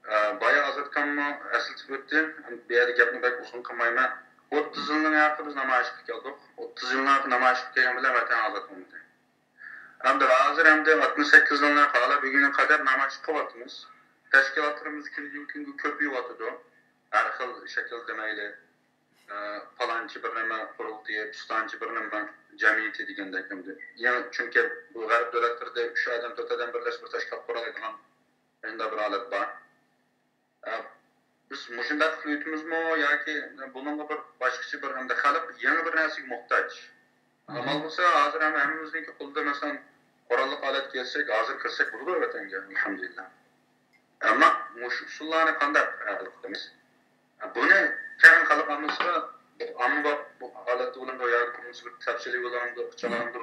ئە، بايا ئازادكاممۇ ئەسلىتىپ ئۆتتى. بۇ يەردە گەپنى بەك ئۇزۇن قىلمايمەن. ئوتتۇز يىلنىڭ ھەققى بىز نامايىش قىلىپ كەلدۇق. ئوتتۇز يىلنىڭ ھەققى نامايىش قىلىپ كەلگەن بىلەن ۋەتەن ئازاد بولمىدى. ئەمدى ھازىر ئەمدى ئاتمىش سەككىز يىلنىڭ ھەققى ھالا بۈگۈنگە قەدەر نامايىش قىلىۋاتىمىز. تەشكىلاتلىرىمىز كۈندىن كۈنگە كۆپىيىۋاتىدۇ. ھەر خىل شەكىلدە مەيلى، ئە، پالانچى بىر نېمە قۇرۇلتىيى، پىستانچى بىر نېمە جەمئىيىتى دېگەندەك ئەمدى. يېڭى، چۈنكى بۇ غەرب دۆلەتلىرىدە ئۈچ ئادەم، تۆت ئادەم بىرلەشىپ بىر تەشكىلات قۇرالايدىغان شۇنداق بىر ھالەت بار. ئە، بىز مۇشۇنداق قىلىۋېتىمىزمۇ ياكى بۇنىڭغا بىر باشقىچە بىر ئەمدى خەلق يېڭى بىر نەرسىگە موھتاج. ئامال بولسا ھازىر ھەم ھەممىمىزنىڭكى قولىدا مەسىلەن قوراللىق ئالەت كەلسەك ھازىر كىرسەك بولىدۇ ۋەتەنگە، ئەلھەمدۇلىللا. ئەمما مۇشۇ ئۇسۇللارنى قانداق ھەل قىلىمىز؟ بۇنى كەڭ خەلق ئاممىسىغا ئاممىباب بۇ ھالەتتە بولامدۇ ياكى بۇنىسى بىر تەپسىلىي بولامدۇ، قىچالاندۇ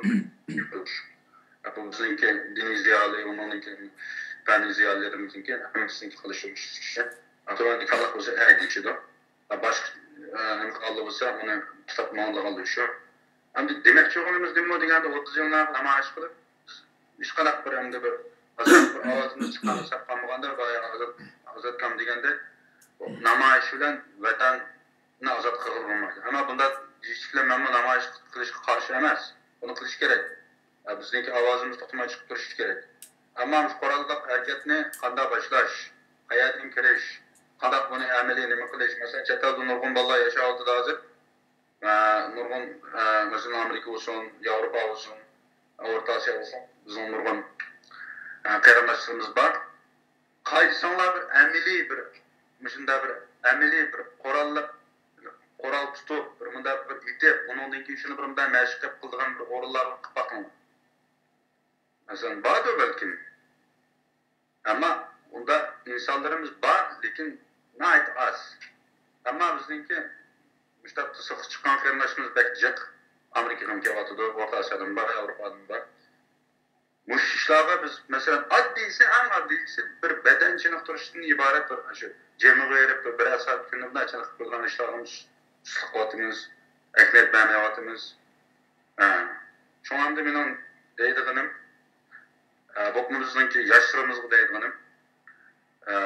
بۇ بىزنىڭكى دىنىي زىيالىي، ئۇنىڭدىن كېيىن پەننىي زىيالىيلىرىمىزنىڭكى ھەممىسىنىڭكى قىلىشى مۇشۇ ئىش. تۆۋەندىكى خەلق بولسا ئەگىشىدۇ. باشقا، ئە، نېمە قىلغانلار بولسا ئۇنى تۇتۇپ ماڭىدىغانلىقى شۇ. ئەمدى دېمەكچى بولغىنىمىز نېمە دېگەندە، ئوتتۇز يىلنى نامايىش قىلىپ، بىز ھېچقانداق بىر ئەمدى بىر ئازاد بىر ئاۋازىمىز چىققان ساپ قالمىغاندا، بايا ئازاد، ئازاد كام دېگەندەك، نامايىش بىلەن ۋەتەننى ئازاد قىلغىلى بولمايدۇ. ئەمما بۇنداق دېيىش بىلەن مەنمۇ نامايىش قىلىشقا قارشى ئەمەس. بۇنى قىلىش كېرەك. ئە، بىزنىڭكى ئاۋازىمىز توختىماي چىقىپ تۇرۇشى كېرەك. ئەمما مۇشۇ قوراللىق ھەرىكەتنى قانداق باشلاش، قەيەردىن كىرىش، قانداق بۇنى ئەمەلىي نېمە قىلىش؟ مەسىلەن، چەت ئەلدە نۇرغۇن بالىلار ياشاۋاتىدۇ ھازىر. ئە، نۇرغۇن، ئە، مەسىلەن، ئامېرىكا بولسۇن، ياۋروپا بولسۇن، ئورتا ئاسىيا بولسۇن، بىزنىڭ نۇرغۇن، ئە، قېرىنداشلىرىمىز بار. قايسىڭلار بىر ئەمەلىي بىر، مۇشۇنداق بىر ئەمەلىي بىر قوراللىق، قورال تۇتۇپ، بىر مۇنداق بىر ئېتىپ، ئۇنىڭدىن كېيىن شۇنى بىر مۇنداق مەشىق قىلىپ قىلىدىغان بىر ئورۇنلارغا قىلىپ باقىڭلار. مەسىلەن، باردۇ بەلكىم. ئەمما ئۇنداق ئىنسانلىرىمىز بار، لېكىن ناھايىتى ئاز. ئەمما بىزنىڭكى مۇشۇنداق سىرتقا چىققان قېرىنداشلىرىمىز بەك جىق. ئامېرىكىغىمۇ كېلىۋاتىدۇ، ئورتا ئاسىيادىن بار، ياۋروپادىن بار. مۇشۇ ئىشلارغا بىز، مەسىلەن، ئاددىيسى، ئەڭ ئاددىيسى بىر بەدەن چېنىقتۇرۇشتىن ئىبارەت بىر شۇ جىمغا بېرىپ بىر، بىرەر سائەت كۈندە بۇنداق چېنىقىپ كۆرىدىغان ئىشلارغىمۇ سۇس قىلىۋاتىمىز، ئەھمىيەت بەرمەيۋاتىمىز. ھە. شۇڭا ئەمدى مېنىڭ دەيدىغىنىم، ئە، بولۇپمۇ بىزنىڭكى ياشلىرىمىزغا دەيدىغىنىم، ئە،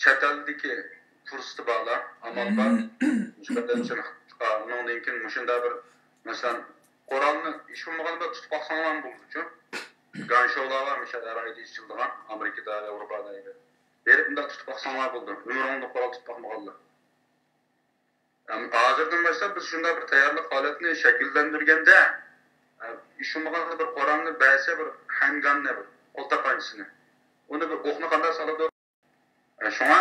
چەت ئەلدىكى پۇرسىتى بارلار، ئامال بار. مۇشۇ قېتىم چېنىقىشقا، ئۇنىڭدىن كېيىن مۇشۇنداق بىر، مەسىلەن، قورالنى ھېچ بولمىغاندا تۇتۇپ باقساڭلارمۇ بولىدۇ. گانشولار بار، مۇشۇ ھەر ئايدا ئېچىلىدىغان، ئامېرىكىدا، ياۋروپادا. بېرىپ مۇنداق تۇتۇپ باقساڭلار بولىدۇ. ئۆمرۈڭدە قورال تۇتۇپ باقمىغانلار. ھازىردىن باشلاپ بىز شۇنداق بىر تەييارلىق ھالەتنى شەكىللەندۈرگەندە، ھېچ بولمىغاندا بىر قورالنى بەرسە، بىر ھەنگاننى، بىر قول تاپانچىسىنى، ئۇنى بىر ئوقنى قانداق سالىدۇ؟ شۇڭا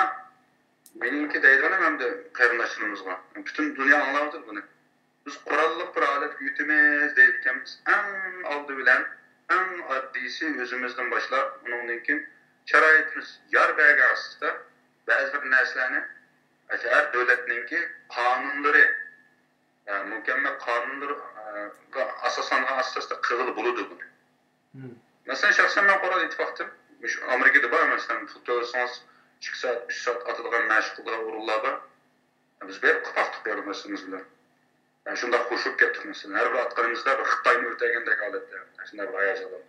مېنىڭكى دەيدىغىنىم ئەمدى قېرىنداشلىرىمىزغا، پۈتۈن دۇنيا ئاڭلاۋاتىدۇ بۇنى. بىز قوراللىق بىر ھالەتكە ئۆتىمىز دەيدىكەنمىز، ئەڭ ئالدى بىلەن، ئەڭ ئاددىيسى ئۆزىمىزدىن باشلاپ، ئۇنىڭدىن كېيىن شارائىتىمىز يار بەرگەن ئاساستا بەزى بىر نەرسىلەرنى ھەر دۆلەتنىڭكى قانۇنلىرى، مۇكەممەل قانۇنلىرىغا ئاساسلانغان ئاساستا قىلغىلى بولىدۇ بۇنى. مەسىلەن، شەخسەن مەن قورال ئېتىپ باقتىم. مۇشۇ ئامېرىكىدا بار، مەسىلەن، پۇل تۆلىسىڭىز، ئىككى سائەت، ئۈچ سائەت ئاتىدىغان مەشىق قىلىدىغان ئورۇنلار بار. بىز بېرىپ قىلىپ باقتۇق يولداشلىرىمىز بىلەن. يەنى شۇنداق خوش بولۇپ كەتتۇق، مەسىلەن، ھەر بىر ئاتقىنىمىزدا بىر خىتاينى ئۆتەگەندەك ھالەتتە، شۇنداق بىر ھاياجانلىنىپ.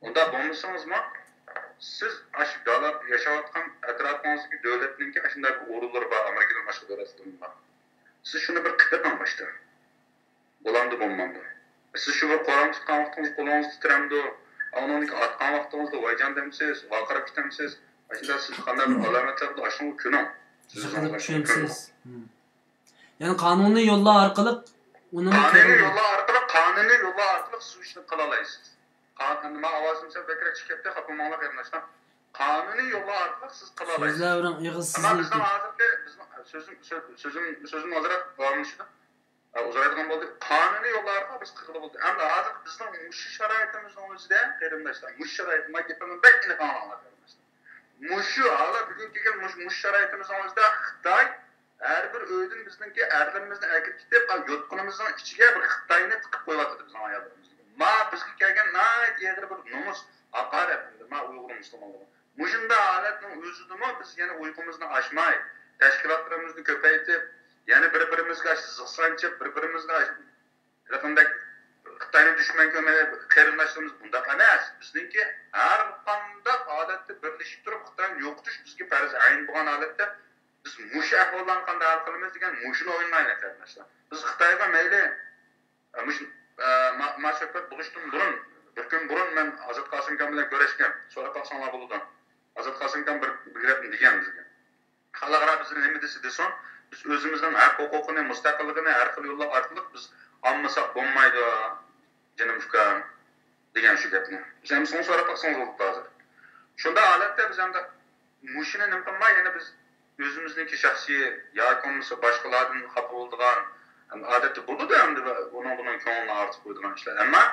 ئۇنداق بولمىسىڭىزمۇ، سىز ئاشۇ دالا ياشاۋاتقان ئەتراپىڭىزدىكى دۆلەتنىڭكى ئاشۇنداق بىر ئورۇنلىرى بار، ئامېرىكىدىن باشقا دۆلەتلىرىمۇ بار. سىز شۇنى بىر قىلىپ بېقىڭ باشتا. بولامدۇ، بولمامدۇ؟ سىز شۇ بىر قورالنى تۇتقان ۋاقتىڭىزدا قولىڭىز تىترەمدۇ؟ ئاندىن كېيىن ئاتقان ۋاقتىڭىزدا ۋايجان دەمسىز، ۋارقىراپ كېتەمسىز؟ ئشۇنداق سىز قانداق بىر ئالامەتلەر بولدى، ئاشۇنى كۆرۈڭ. سىز سىزنىڭ ئۆزىڭىز ئاشۇنى كۆرۈڭ. مم. يەنى قانۇنىي يوللار ئارقىلىق ئۇنىمۇ قانۇنىي يوللار ئارقىلىق، قانۇنىي يوللار ئارقىلىق سىز ئىشنى قىلالايسىز. قان-، ئەمدى مانا ئاۋازىم سەل بەكرەك چىقىپ كەتتى، خاپا بولماڭلار قېرىنداشلار. قانۇنىي يوللار ئارقىلىق سىز قىلالايسىز. سۆزلەۋېرىڭ، ئېغىز ئەمما سىزنىڭكى. بىزنىڭ ھازىرقى، بىزنىڭ سۆزۈم، سۆ-، سۆزۈم، سۆزۈم ئازراق داۋاملىشىدۇ. ئە، ئۇزىرايدىغان بولدى. قانۇنىي يوللارغا بىز قىلغىلى بولدى. ئەمدى ھازىر بىزنىڭ مۇشۇ شارائىتىمىزنىڭ ئۆزىدە، قېرىنداشلار، مۇشۇ شارائىت، مانا گېپىمنى بەك ئېنىق ئاڭلاڭلار، قېرىنداشلار. مۇشۇ ھالا بۈگۈنكى كۈن مۇشۇ، مۇشۇ شارائىتىمىزنىڭ ئۆزىدە خىتاي ھەر بىر ئۆيدىن بىزنىڭكى ئەرلىرىمىزنى ئەكىرىپ كېتىپ، يوتقىنىمىزنىڭ ئىچىگە بىر خىتاينى تىقىپ قويۇۋاتىدۇ بىزنىڭ ئاياللىرىمىزنى. ما بىزگە كەلگەن ناھايىتى ئېغىر بىر نومۇس، ھاقارەت، ما ئۇيغۇر مۇسۇلمانلىرىغا. مۇشۇنداق ھالەتنىڭ ئۆزىدىمۇ بىز يەنە ئۇيقۇمىزنى ئاچماي، تەشكىلاتلىرىمىزنى كۆپەيتىپ، يەنە بىر-بىرىمىزگە زىغ سانچىپ، بىر-بىرىمىزگە ھېلىقىندەك خىتاينى دۈشمەن كۆرمەي قېرىنداشلىرىمىز بۇنداق ئەمەس. بىزنىڭكى ھەر قانداق ھالەتتە بىرلىشىپ تۇرۇپ خىتاينى يوقىتىش بىزگە پەرز ئەين بولغان ھالەتتە بىز مۇشۇ ئەھۋاللارنى قانداق ھەل قىلىمىز دېگەن مۇشۇنى ئويلايلى قېرىنداشلار. بىز خىتايغا مەيلى، ئە، مۇشۇ، ئە، ما، ما سۆھبەت بولۇشتىن بۇرۇن، بىر كۈن بۇرۇن مەن ئازات قاسىمكان بىلەن كۆرۈشكەن. سوراپ باقساڭلار بولىدۇ. ئازات قاسىمكان بىر، بىر گەپنى دېگەن بىزگە. خەلقئارا بىزنى نېمە دېسە دېسۇن، بىز ئۆزىمىزنىڭ ھەق ھوقۇقىنى، مۇستەقىللىقىنى ھەر خىل يوللار ئارقىلىق بىز ئالمىساق بولمايدۇ، جېنىم ئۇكام، دېگەن شۇ گەپنى. بىز ئەمدى سوڭ سوراپ باقسىڭىز بولۇپتۇ ھازىر. شۇنداق ھالەتتە بىز ئەمدى مۇشۇنى نېمە قىلماي، يەنە بىز ئۆزىمىزنىڭكى شەخسىي ياكى بولمىسا باشقىلاردىن خاپا بولىدىغان، ئەمدى ئادەتتە بولىدۇ ئەمدى ئۇنىڭ بۇنىڭ كۆڭلىنى ئاغرىتىپ قويىدىغان ئىشلار. ئەمما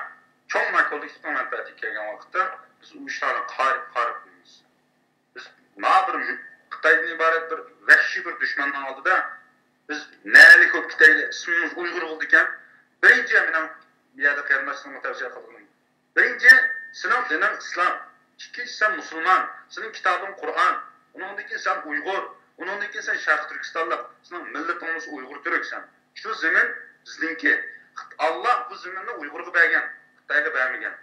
چوڭ ما كوللېكتىپنىڭ مەنپەئەتىگە كەلگەن ۋاقىتتا بىز ئۇ ئىشلارنى قارىپ، قارىپ قويىمىز. بىز ما بىر خىتايدىن ئىبارەت بىر ۋەھشىي بىر دۈشمەننىڭ ئالدىدا بىز نەلىك بولۇپ كېتەيلى، ئىسمىمىز ئۇيغۇر بولىدىكەن. بىرىنچى، مېنىڭ بۇ يەردە قېرىنداشلىرىمغا تەۋسىيە قىلغىنىم، بىرىنچى، سېنىڭ دىنىڭ ئىسلام، ئىككىنچى، سەن مۇسۇلمان، سېنىڭ كىتابىڭ قۇرئان، ئۇنىڭدىن كېيىن سەن ئۇيغۇر، ئۇنىڭدىن كېيىن سەن شەرقىي تۈركىستانلىق، سېنىڭ مىللىتىڭ بولسا ئۇيغۇر تۈرك سەن. شۇ زېمىن بىزنىڭكى. ئاللا بۇ زېمىننى ئۇيغۇرغا بەرگەن، خىتايغا بەرمىگەن.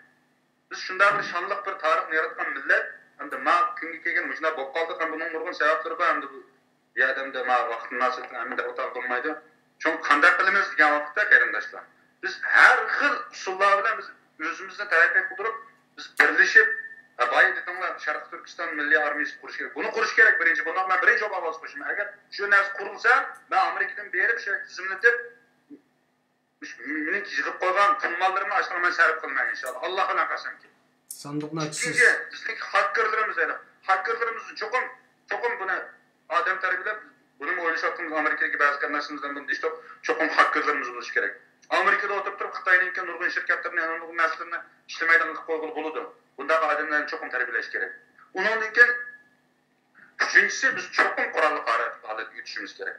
بىز شۇنداق بىر شانلىق بىر تارىخنى ياراتقان مىللەت، ئەمدى ما كۈنگە كەلگەن مۇشۇنداق بولۇپ قالدۇق، ھەم بۇنىڭ نۇرغۇن سەۋەبلىرى بار، ئەمدى بۇ يەردە ئەمدى ما ۋاقىت مۇناسىۋىتى ئەمدى ئوتتۇرىغا بولمايدۇ. شۇڭا قانداق قىلىمىز دېگەن ۋاقىتتا، قېرىنداشلار، بىز ھەر خىل ئۇسۇللار بىلەن بىز ئۆزىمىزنى تەرەققىي قىلدۇرۇپ، بىز بىرلىشىپ، ھە، بايا دېدىڭلار، شەرقىي تۈركىستان مىللىي ئارمىيىسى قۇرۇش كېرەك. بۇنى قۇرۇش كېرەك بىرىنچى. بۇنىڭغا مەن بىرىنچى بولۇپ ئاۋاز قوشىمەن. ئەگەر شۇ نەرسە قۇرۇلسا، مەن ئامېرىكىدىن بېرىپ شۇ يەرگە تىزىملىتىپ، مېنىڭ يىغىپ قويغان پۇل ماللىرىمنى ئاشۇنىڭغا مەن سەرپ قىلىمەن ئىنشاللا. ئاللا بىلەن قەسەمكى. ساندۇقنى ئاچىسىز. ئىككىنچى، بىزنىڭكى خاككېرلىرىمىز، يەنى خاككېرلىرىمىزنى چوقۇم، چوقۇم بۇنى ئادەم تەربىيەلەپ، بۇنىمۇ ئويلىشىۋاتقىنىمىز، ئامېرىكىدىكى بەزى قېرىنداشلىرىمىز بىلەن بۇنى دېيىشتۇق، چوقۇم خاككېرلىرىمىز بولۇشى كېرەك. ئامېرىكىدا ئولتۇرۇپ تۇرۇپ خىتاينىڭكى نۇرغۇن شىركەتلىرىنى، يەنە نۇرغۇن نەرسىلىرىنى ئىشلىمەيدىغان قىلىپ قويغىلى بولىدۇ. بۇنداق ئادەملەرنى چوقۇم تەربىيەلەش كېرەك. ئۇنىڭدىن كېيىن ئۈچىنچىسى، بىز چوقۇم قوراللىق ھالەت-، ھالەتكە ئۆتۈشىمىز كېرەك.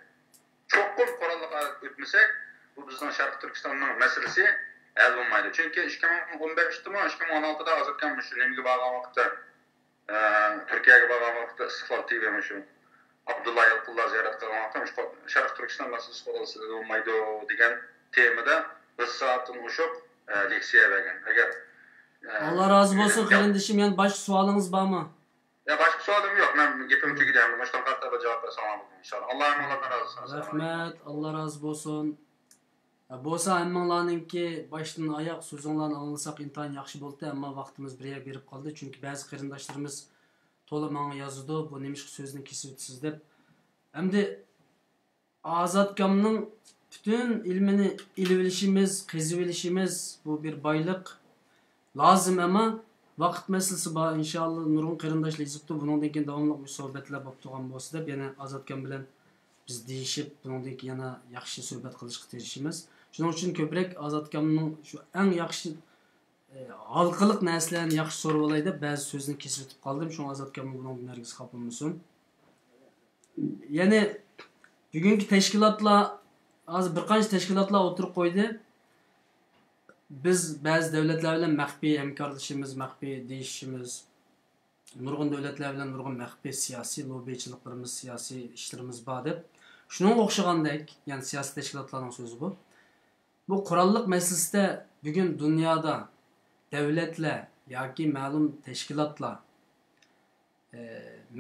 چوقۇم قوراللىق ھالەتكە ئۆتمىسەك، بۇ بىزنىڭ شەرقىي تۈركىستاننىڭ مەسىلىسى ھەل بولمايدۇ. چۈنكى ئىككى مىڭ ئون بەشتىمۇ، ئىككى مىڭ ئون ئالتىدا ئازادكەن مۇشۇ نېمىگە بارغان ۋاقىتتا، ئە، تۈركىيەگە بارغان ۋاقىتتا ئىستىقلال تىۋى مۇشۇ ئابدۇللا يالقۇنلار زىيارەت قىلغان ۋاقىتتا مۇشۇ شەرقىي تۈركىستان مەسىلىسى قورال سىلىدە بولمايدۇ دېگەن تېمىدا بىر سائەتتىن ئوشۇق، ئە، لېكسىيە بەرگەن. ئەگەر، ئە، ئاللا رازى بولسۇن، قېرىندىشىم، يەنە باشقا سوئالىڭىز بارمۇ؟ يا، باشقا سوئالىم يوق. مەن گېپىم تۈگىدى. مۇشۇلارغا قاراپ جاۋاب بەرسەڭلار بولدى، ئىنشاللا. ئاللا ھەممىڭلاردىن رازى بولسۇن. رەھمەت، ئاللا رازى بولسۇن. بولسا ھەممىڭلارنىڭكى باشتىن ئاياغ سۆزۈڭلارنى ئاڭلىساق ئىنتايىن ياخشى بولاتتى، ئەمما ۋاقتىمىز بىر يەرگە بېرىپ قالدى، چۈنكى بەزى قېرىنداشلىرىمىز تولا ماڭا يازىدۇ، بۇ نېمىشقا سۆزنى كېسىۋېتىسىز دەپ. ئەمدى ئازادكامنىڭ پۈتۈن ئىلمىنى ئېلىۋېلىشىمىز، قېزىۋېلىشىمىز، بۇ بىر بايلىق. لازىم، ئەمما ۋاقىت مەسىلىسى بار. ئىنشاللا نۇرغۇن قېرىنداشلار يېزىپتۇ، بۇنىڭدىن كېيىن داۋاملىق مۇشۇ سۆھبەتلەر بولۇپ تۇرغان بولسا دەپ، يەنە ئازادكام بىلەن بىز دېيىشىپ، بۇنىڭدىن كېيىن يەنە ياخشى سۆھبەت قىلىشقا تىرىشىمىز. شۇنىڭ ئۈچۈن كۆپرەك ئازادكامنىڭ شۇ ئەڭ ياخشى، ئە، ھالقىلىق نەرسىلەرنى ياخشى سورىۋالاي دەپ بەزى سۆزنى كېسىۋېتىپ قالدىم. شۇڭا ئازادكاممۇ بۇنىڭدىن ھەرگىز خاپا بولمىسۇن. يەنى بۈگۈنكى تەشكىلاتلار، ھازىر بىر قانچە تەشكىلاتلار ئوتتۇرىغا قويدى. بىز بەزى دۆلەتلەر بىلەن مەخپىي ھەمكارلىشىمىز، مەخپىي دېيىشىمىز، نۇرغۇن دۆلەتلەر بىلەن نۇرغۇن مەخپىي سىياسىي لوببىچىلىقلىرىمىز، سىياسىي ئىشلىرىمىز بار دەپ. شۇنىڭغا ئوخشىغاندەك، يەنى سىياسىي تەشكىلاتلارنىڭ سۆزى بۇ. بۇ قوراللىق مەسىلىسىدە بۈگۈن دۇنيادا دۆلەتلەر ياكى مەلۇم تەشكىلاتلار، ئە،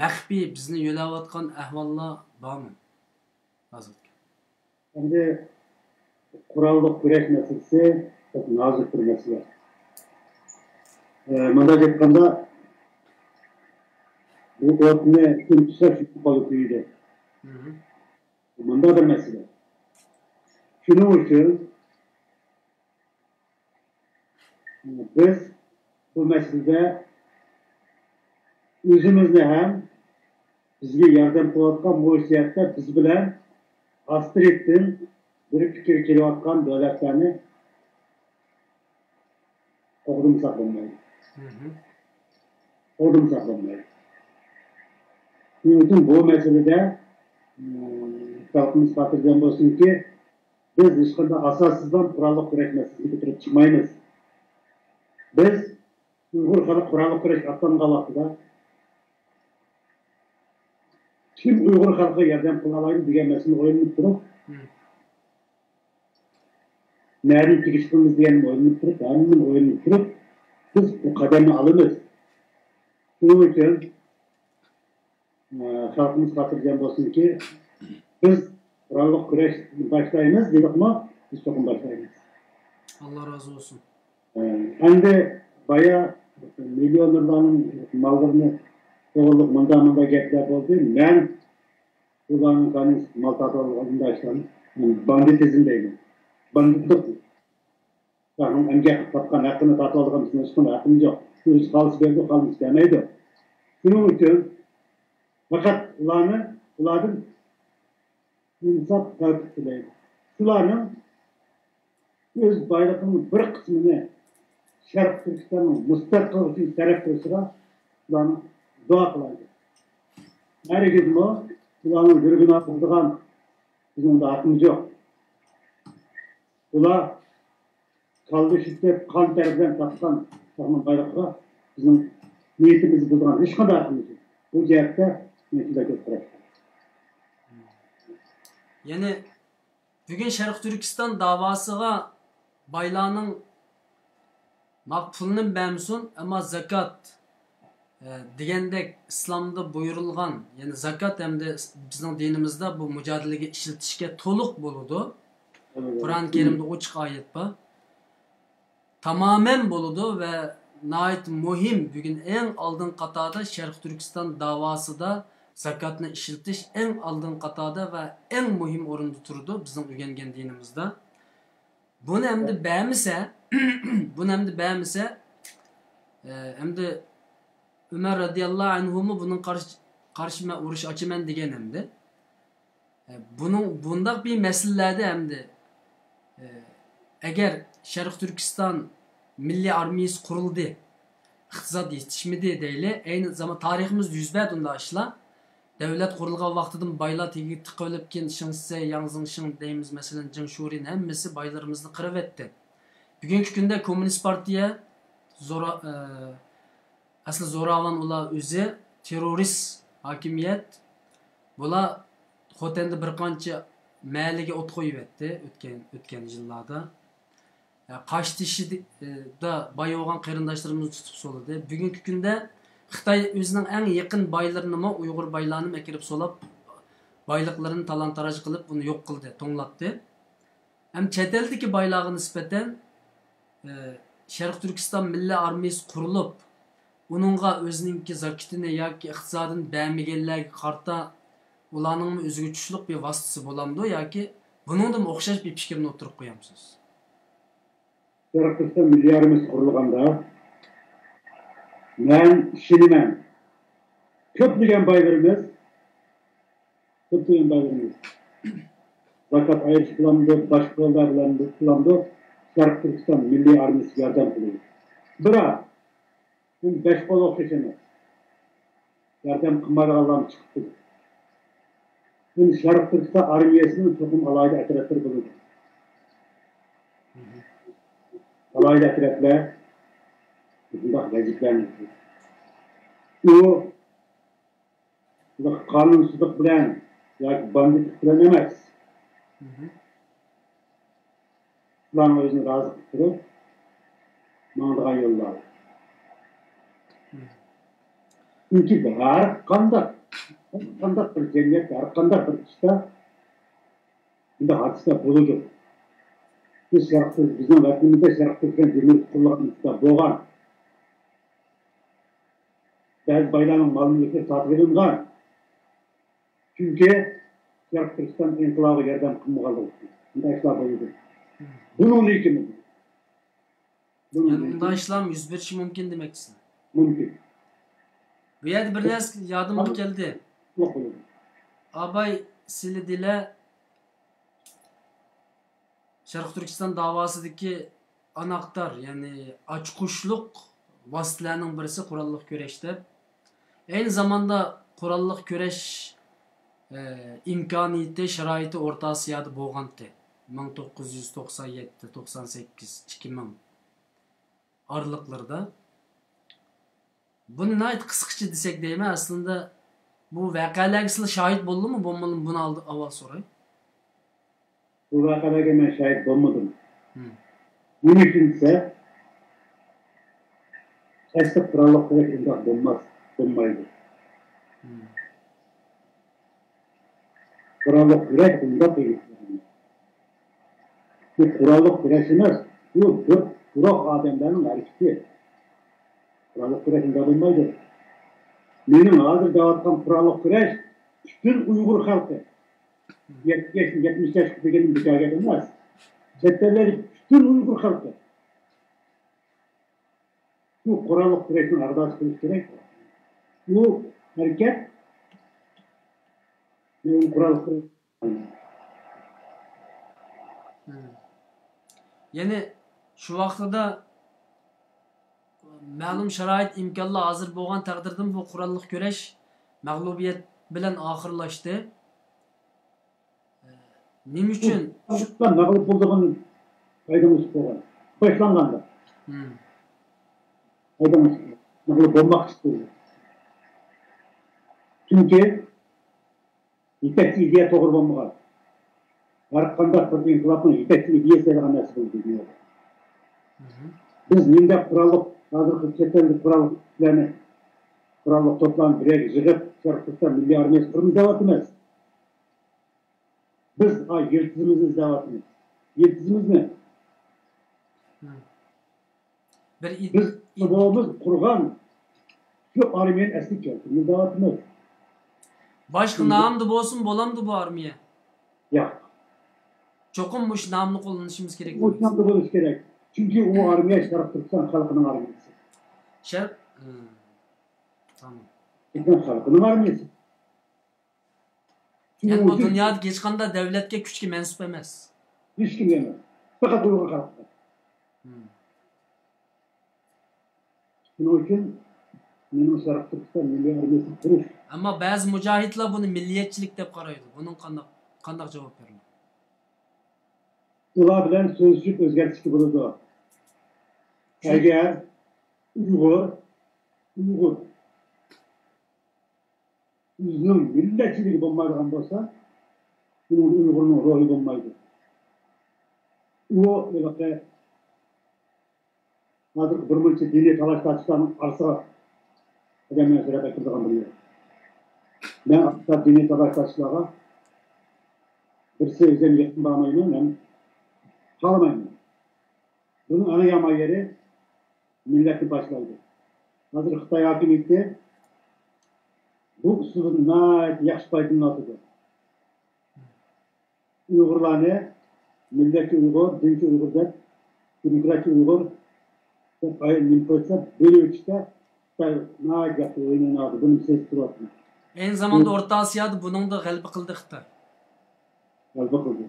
مەخپىي بىزنى يۆلەۋاتقان ئەھۋاللار بارمۇ؟ ئازاد. ئەمدى قوراللىق كۈرەش مەسىلىسى بەك نازۇك بىر مەسىلە. ئە، مۇنداق ئېيتقاندا، بۇ ئوتنى كىم تۇتسا، شۇ قولى كۆيىدۇ. مھم. بۇ مۇنداق بىر مەسىلە. شۇنىڭ ئۈچۈن بىز بۇ مەسىلىدە ئۆزىمىزنى ھەم بىزگە ياردەم قىلىۋاتقان، بۇ جەھەتتە بىز بىلەن ئاستىرتىن بىر پىكىرگە كېلىۋاتقان دۆلەتلەرنى قوغدىمىساق بولمايدۇ. مھم. قوغدىمىساق بولمايدۇ. شۇنىڭ ئۈچۈن بۇ مەسىلىدە، ئىم، خەلقىمىز خاتىرجەم بولسۇنكى، بىز ھېچقانداق ئاساسسىزلا قوراللىق كۈرەش مەسىلىسىنى كۆتۈرۈپ چىقمايمىز. بىز ئۇيغۇر خەلقى قوراللىق كۈرەشكە ئاتلانغان ۋاقتىدا، كىم ئۇيغۇر خەلقىگە ياردەم قىلالايدۇ دېگەن مەسىلىنى ئويلىنىپ تۇرۇپ، مم. نەدىن تېگىش قىلىمىز دېگەننى ئويلىنىپ تۇرۇپ، ھەممىنى ئويلىنىپ تۇرۇپ، بىز بۇ قەدەمنى ئالىمىز. شۇنىڭ ئۈچۈن، ئە، خەلقىمىز خاتىرجەم بولسۇنكى، بىز قوراللىق كۈرەش باشلايمىز دېدۇقمۇ؟ بىز چوقۇم باشلايمىز. ئاللا رازى بولسۇن. ئەمدى بايا مىليونېرلارنىڭ ماللىرىنى توغرىلىق مۇنداق مۇنداق گەپلەر بولدى. مەن ئۇلارنىڭ قانۇنسىز مال تارتىۋالغان ئىشلارنى باندىتىزم دەيمەن. باندىتلىق. ئۇلارنىڭ ئەمگەك قىلىپ تاپقان ھەققىنى تارتىۋالغان بىزنىڭ ھېچقانداق ھەققىمىز يوق. ئۆزى خالىسا بېرىدۇ، خالىمىسا بەرمەيدۇ. شۇنىڭ ئۈچۈن پەقەت ئۇلارنى، ئۇلاردىن ئىنساپ تەۋپىق تىلەيدۇ. شۇلارنىڭ ئۆز بايلىقىنىڭ بىر قىسمىنى شەرقىي تۈركىستاننىڭ مۇستەقىللىقى ئۈچۈن سەرپ قىلىشىغا ئۇلارنىڭ دۇئا قىلايلى. ھەرگىزمۇ ئۇلارنىڭ يۈرىكىنى ئاغرىتىدىغان بىزنىڭ ھەققىمىز يوق. ئۇلار كاللا شىتتەك قان تەر بىلەن تاپقان شاھنىڭ بايرىقىغا بىزنىڭ نىيىتىمىزنى بۇزىدىغان ھېچقانداق ھەققىمىز يوق. بۇ جەھەتتە مەن شۇنداق كۆپ قارايمەن. يەنى بۈگۈن شەرقىي تۈركىستان داۋاسىغا بايلارنىڭ ما پۇلنى بەرمىسۇن، ئەمما زاكات، ئە، دېگەندەك ئىسلامدا بۇيرۇلغان، يەنى زاكات ھەمدە بىزنىڭ دىنىمىزدا بۇ مۇجادىلىگە ئىشلىتىشكە تولۇق بولىدۇ. قۇرئان كەرىمدە ئوچۇق ئايەت بار. تامامەن بولىدۇ ۋە ناھايىتى مۇھىم، بۈگۈن ئەڭ ئالدىنقى قاتاردا شەرقىي تۈركىستان داۋاسىدا زاكاتنى ئىشلىتىش ئەڭ ئالدىنقى قاتاردا ۋە ئەڭ مۇھىم ئورۇندا تۇرىدۇ بىزنىڭ ئۆگەنگەن دىنىمىزدا. بۇنى ئەمدى بەرمىسە، بۇنى ئەمدى بەرمىسە، ئە، ئەمدى ئۆمەر رەزىياللاھۇ ئەنھۇمۇ بۇنىڭ قارشى، قارشى مەن ئۇرۇش ئاچىمەن دېگەن ئەمدى. ئە، بۇنىڭ، بۇنداق بىر مەسىلىلەردە ئەمدى، ئە، ئەگەر شەرقىي تۈركىستان مىللىي ئارمىيەسى قۇرۇلدى، ئىقتىساد يېتىشمىدى دەيلى، ئەينى زامان تارىخىمىزدا يۈز بەردى ئۇنداق ئىشلار. دۆلەت قۇرۇلغان ۋاقتىدىن بايلار تېگىگە تىقىۋېلىپ، كېيىن شېڭ شىسەي، ياڭ زېڭشىڭ دەيمىز، مەسىلەن، جېڭ شورىن ھەممىسى بايلىرىمىزنى قىرىۋەتتى. بۈگۈنكى كۈندە كوممۇنىست پارتىيە زورا-، ئە، ئەسلى زوراۋان ئۇلار ئۆزى، تېررورىست ھاكىمىيەت. بۇلار خوتەندە بىر قانچە مەھەللىگە ئوت قويۇۋەتتى ئۆتكەن، ئۆتكەن يىللاردا. قاشتېشىدا باي بولغان قېرىنداشلىرىمىزنى تۇتۇپ سولىدى. بۈگۈنكى كۈندە خىتاي ئۆزىنىڭ ئەڭ يېقىن بايلىرىنىمۇ، ئۇيغۇر بايلارنىمۇ ئەكىرىپ سولاپ، بايلىقلىرىنى تالان-تاراج قىلىپ، ئۇنى يوق قىلدى، توڭلاتتى. ھەم چەت ئەلدىكى بايلارغا نىسبەتەن، ئى، شەرقىي تۈركىستان مىللىي ئارمىيەسى قۇرۇلۇپ، ئۇنىڭغا ئۆزىنىڭكى زاكىتىنى ياكى ئىقتىسادىنى بەرمىگەنلەرگە قارىتا ئۇلارنىڭمۇ ئۆزىگە چۈشلۈك بىر ۋاسىتىسى بولامدۇ ياكى بۇنىڭدىمۇ ئوخشاش بىر پىكىرنى ئوتتۇرىغا قويامسىز؟ شەرقىي تۈركىستان مىللىي ئارمىيەسى قۇرۇلغاندا، مەن ئىشىنىمەن، كۆپلىگەن بايلىرىمىز، كۆپلىگەن بايلىرىمىز زاكات ئايرىش قىلامدۇ، باشقا يوللار بىلەن قىلامدۇ، شەرقىي تۈركىستان مىللىي ئارمىيەسىگە ياردەم قىلىدۇ. بىراق، بۇ بەش قول ئوخشاش ئەمەس. ياردەم قىلمايدىغانلارمۇ چىقىپ تۇرىدۇ. بۇ شەرقىي تۈركىستان ئارمىيەسىنىڭ چوقۇم ئالاھىدە ئەترەتلىرى بولىدۇ. ئالاھىدە تەرەپلەر مۇشۇنداق ۋەزىپىلەرنى ئۇ قانۇنسىزلىق بىلەن ياكى باندىتلىق بىلەن ئەمەس. ئۇلارنىڭ ئۆزىنى رازى قىلدۇرۇپ ماڭىدىغان يوللار. چۈنكى ھەر قانداق، ھەر قانداق بىر جەمئىيەتتە، ھەر قانداق بىر ئىشتا بۇنداق ھادىسىلەر بولىدۇ. بىز شەرق، بىزنىڭ ۋەتىنىمىزدە شەرقىي تۈركىستان جۇمھۇرىيىتى قۇرۇلغان، بولغان. بەزى بايلارنىڭ مال-مۈلكى ساتىۋېلىنغان. چۈنكى شەرقىي تۈركىستان ئىنقىلابىغا ياردەم قىلمىغانلىقى ئۈچۈن. بۇنداق ئىشلار بولىدۇ. بۇنىڭدىن كېيىن بۇنىڭدىن يەنى ئۇنداق كېيىن ئىشلارمۇ يۈز بېرىشى مۇمكىن دېمەكچىسىلەر؟ مۇمكىن. بۇ يەردە بىر نەرسە يادىمغا كەلدى. ئاباي سىلىدىلە شەرقىي تۈركىستان داۋاسىدىكى ئاناقتار، يەنى ئاچقۇچلۇق ۋاسىتىلەرنىڭ بىرسى قوراللىق كۈرەش دەپ. ئەينى زاماندا قوراللىق كۈرەش، ئە، ئىمكانىيىتى، شارائىتى ئورتا ئاسىيادا بولغانتى. مىڭ توققۇز يۈز توقسان يەتتە، توقسان سەككىز، ئىككى مىڭ ئارىلىقلىرىدا. بۇنى ناھايىتى قىسقىچە دېسەك دەيمەن، ئەسلىدە بۇ ۋەقەلەرگە سىلەر شاھىت بولدىمۇ، بولمىدىمۇ، بۇنى ئالدى، ئاۋۋال سوراي. بۇ ۋەقەلەرگە مەن شاھىت بولمىدىم. مم. نېمە ئۈچۈن دېسە، ئەسلى قوراللىق كۈرەش ئۇنداق بولماس، بولمايدۇ. مم. قوراللىق كۈرەش ئۇنداق ئېلىپ بېرىلىدۇ. بۇ قوراللىق كۈرەش ئەمەس، بۇ بىر گۇرۇھ ئادەملەرنىڭ ھەرىكىتى. قوراللىق كۈرەش ئۇنداق بولمايدۇ. مېنىڭ ھازىر دەۋاتقان قوراللىق كۈرەش پۈتۈن ئۇيغۇر خەلقى. يەتمىش ياش، يەتمىش ياشقا دېگىنىم بىكار گەپ ئەمەس. چەت ئەللەردىكى پۈتۈن ئۇيغۇر خەلقى. شۇ قوراللىق كۈرەشنىڭ ئەزاسى بولۇش كېرەك. بۇ ھەرىكەت قوراللىق كۈرەش. مم. يەنى شۇ ۋاقتىدا مەلۇم شارائىت، ئىمكانلار ھازىر بولغان تەقدىردىمۇ بۇ قوراللىق كۈرەش مەغلۇبىيەت بىلەن ئاخىرلاشتى. نېمە ئۈچۈن؟ مەغلۇپ بولىدىغان پايدا بولغان. باشلانغاندا. مم. پايدا مەغلۇپ بولماق ئۈچۈن. چۈنكى يېتەكچى ئىدىيە توغرا بولمىغان. ھەر قانداق بىر ئىنقىلابنىڭ يېتەكچى ئىدىيەسى دەيدىغان نەرسە بولىدۇ دۇنيادا. مم. بىز نېمىندەك قوراللىق، ھازىرقى چەت ئەلدىكى قوراللىق كۈچلەرنى، قوراللىق توپلارنى بىر يەرگە يىغىپ، شەرقىي تۈركىستان مىللىي ئارمىيەسى قۇرىمىز دەۋاتىمىز. بىز، ئا، يىلتىزىمىزنى ئىزدەۋاتىمىز. يىلتىزىمىزنى. مم. بىر ئىد-، بىز ئىد-، بولىمىز قۇرغان شۇ ئارمىيەنى ئەسلىگە كەلتۈرىمىز دەۋاتىمىز. باشقا نامدا بولسۇن، بولامدۇ بۇ ئارمىيە؟ ياق. چوقۇم مۇشۇ نامنى قوللىنىشىمىز كېرەك. مۇشۇ نامدا بولۇشى كېرەك. چۈنكى ئۇ ئارمىيە شەرقىي تۈركىستان خەلقىنىڭ ئارمىيەسى. شەرق، ھە. تامام. تۈركىستان خەلقىنىڭ ئارمىيەسى. يەنى بۇ دۇنيادىكى ھېچقانداق دۆلەتكە، كۈچكە مەنسۇپ ئەمەس. ھېچكىمگە ئەمەس. پەقەت ئۇيغۇر خەلقىگە. مم. شۇنىڭ ئۈچۈن مېنىڭ شەرقىي تۈركىستان مىللىي ئارمىيەسىنى قۇرۇش. ئەمما بەزى مۇجاھىدلار بۇنى مىللىيەتچىلىك دەپ قارايدۇ. بۇنىڭ قانداق، قانداق جاۋاب بېرىلىدۇ؟ ئۇلار بىلەن سۆزلىشىپ ئۆزگەرتىشكە بولىدۇ. ئەگەر ئۇيغۇر، ئۇيغۇر ئۆزىنىڭ مىللەتچىلىكى بولمايدىغان بولسا، ئۇنىڭ ئۇيغۇرنىڭ روھى بولمايدۇ. ئۇ ھېلىقى ھازىرقى بىر مۇنچە دىنىي تالاش-تارتىشلارنىڭ ئارىسىغا ئادەملەرنى سۆرەپ ئەكىرىدىغان بىر يەر. مەن ئاساسەن دىنىي تالاش-تارتىشلارغا بىرسى ئۆزۈم يېقىن بارمايمەن، ھەم خالىمايمەن. بۇنىڭ ئەڭ يامان يېرى مىللەتنى باشلايدۇ. ھازىر خىتاي ھاكىمىيىتى بۇ ئۇسۇلدىن ناھايىتى ياخشى پايدىلىنىۋاتىدۇ. ئۇيغۇرلارنى مىللەتچى ئۇيغۇر، دىنچى ئۇيغۇر دەپ، دېموكراتچى ئۇيغۇر دەپ ئايرىم نېمە قىلسا، بۆلۈۋېتىشتە خىتاي ناھايىتى ياخشى ئويۇن ئويناۋاتىدۇ. بۇنى سېزىپ تۇرۇۋاتىمەن. ئەينى زاماندا ئورتا ئاسىيادا بۇنىڭدا غەلىبە قىلدى خىتاي. غەلىبە قىلدى.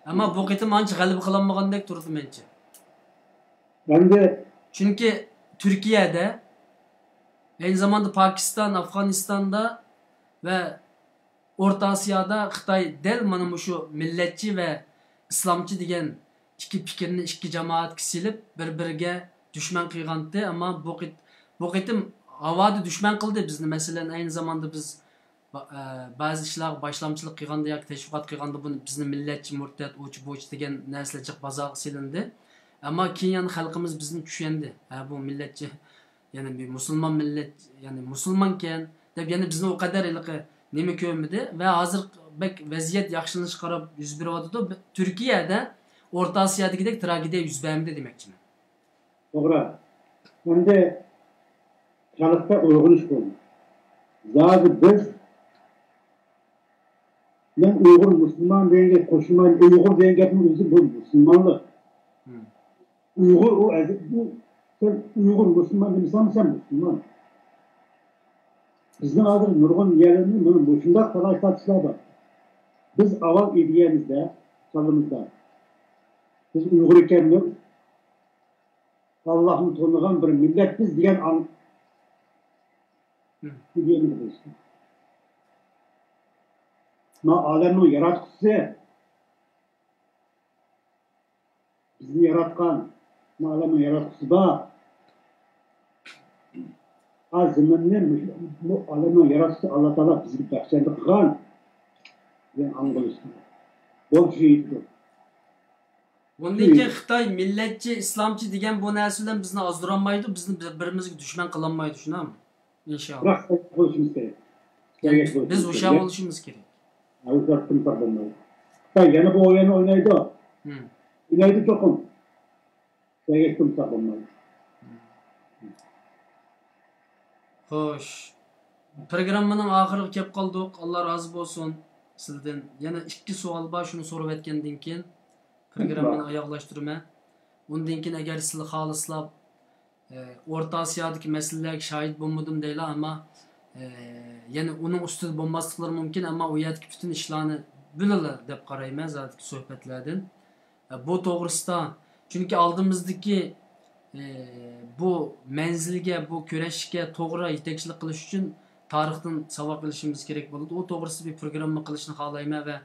ئەمما بۇ قېتىم ئانچە غەلىبە قىلالمىغاندەك تۇرىدۇ مەنچە. ئەمدى چۈنكى تۈركىيەدە، ئەينى زاماندا پاكىستان، ئافغانىستاندا ۋە ئورتا ئاسىيادا خىتاي دەل مانا مۇشۇ مىللەتچى ۋە ئىسلامچى دېگەن ئىككى پىكىرنى ئىككى جامائەتكە سېلىپ، بىر-بىرىگە دۈشمەن قىلغانتى. ئەمما بۇ قېت-، بۇ قېتىم ھاۋادا دۈشمەن قىلدى بىزنى. مەسىلەن، ئەينى زاماندا بىز با-، ئە، بەزى ئىشلارغا باشلامچىلىق قىلغاندا ياكى تەشۋىقات قىلغاندا بۇنى، بىزنى مىللەتچى، مۇرتەت، ئۇچ-بۇچ دېگەن نەرسىلەر جىق بازارغا سېلىندى. ئەمما كېيىن يەنە خەلقىمىز بىزنى چۈشەندى. ھە، بۇ مىللەتچى، يەنى بىر مۇسۇلمان مىللەت، يەنى مۇسۇلمانكەن دەپ يەنە بىزنى ئۇ قەدەر ھېلىقى نېمە كۆرمىدى. ۋە ھازىر بەك ۋەزىيەت ياخشىلىنىشقا قاراپ يۈز بېرىۋاتىدۇ. تۈركىيەدە ئورتا ئاسىيادىكىدەك تراگېدىيە يۈز بەرمىدى دېمەكچىمەن. توغرا. ئەمدى خەلقتە ئويغىنىش بولدى. زادى بىز، مەن ئۇيغۇر مۇسۇلمان دېگەن گەپ قوشۇلمايمەن. ئۇيغۇر دېگەن گەپنىڭ ئۆزى بۇ مۇسۇلمانلىق. مم. ئۇيغۇر ئۇ ئەزەل، بۇ، سەن ئۇيغۇر مۇسۇلمان دېمىسەڭمۇ سەن مۇسۇلمان. بىزنىڭ ھازىر نۇرغۇن يەرلىرىمىزدە مانا مۇشۇنداق تالاش تارتىشلار بار. بىز ئاۋۋال ئىدىيەمىزدە، كاللىمىزدا، بىز ئۇيغۇر ئىكەنمىز، ئاللاھنى تونۇغان بىر مىللەتمىز دېگەن ئاڭ-، مم. ئىدىيەمىزدە بولسۇن. ما ئالەمنىڭ ياراتقۇچىسى، بىزنى ياراتقان، ما ئالەمنىڭ ياراتقۇچىسى بار. ئا زېمىننى مۇشۇ، بۇ ئالەمنىڭ ياراتقۇچىسى ئاللا تائالا بىزگە بەخشەندە قىلغان دېگەن ئاڭ بولۇشى كېرەك. بولۇشى يېتىدۇ. بۇندىن كېيىن خىتاي مىللەتچى، ئىسلامچى دېگەن بۇ نەرسە بىلەن بىزنى ئازدۇرالمايدۇ، بىزنى بىر-، بىرىمىزگە دۇشمەن قىلالمايدۇ، شۇنداقمۇ؟ ئىنشاللا. بىراق، بولۇشىمىز كېرەك. يەنى بىز ھوشيار بولۇشىمىز كېرەك. ھە، ھوشيار تۇرمىساق بولمايدۇ. خىتاي يەنە بۇ ئويۇننى ئوينايدۇ. مم. ئوينايدۇ چوقۇم. سەگەك تۇرمىساق بولمايدۇ. خوش. پروگراممىنىڭ ئاخىرىغا كەپ قالدۇق. ئاللا رازى بولسۇن سىلدىن. يەنە ئىككى سوئال بار، شۇنى سورىۋەتكەندىن كېيىن پروگراممىنى ئاياغلاشتۇرىمەن. ئۇندىن كېيىن ئەگەر سىلەر خالىسىلار، ئە، ئورتا ئاسىيادىكى مەسىلىلەرگە شاھىت بولمىدىم دەيلا، ئەمما، ئە، يەنە ئۇنىڭ ئۈستىدە بولماسلىقلىرى مۇمكىن، ئەمما ئۇ يەردىكى پۈتۈن ئىشلارنى بىلىلا دەپ قارايمەن، زادىكى سۆھبەتلەردىن. ئە، بۇ توغرىسىدا، چۈنكى ئالدىمىزدىكى، ئە، بۇ مەنزىلگە، بۇ كۈرەشكە توغرا يېتەكچىلىك قىلىش ئۈچۈن تارىختىن ساۋاق ئېلىشىمىز كېرەك بولىدۇ. ئۇ توغرىسىدا بىر پروگرامما قىلىشنى خالايمەن ۋە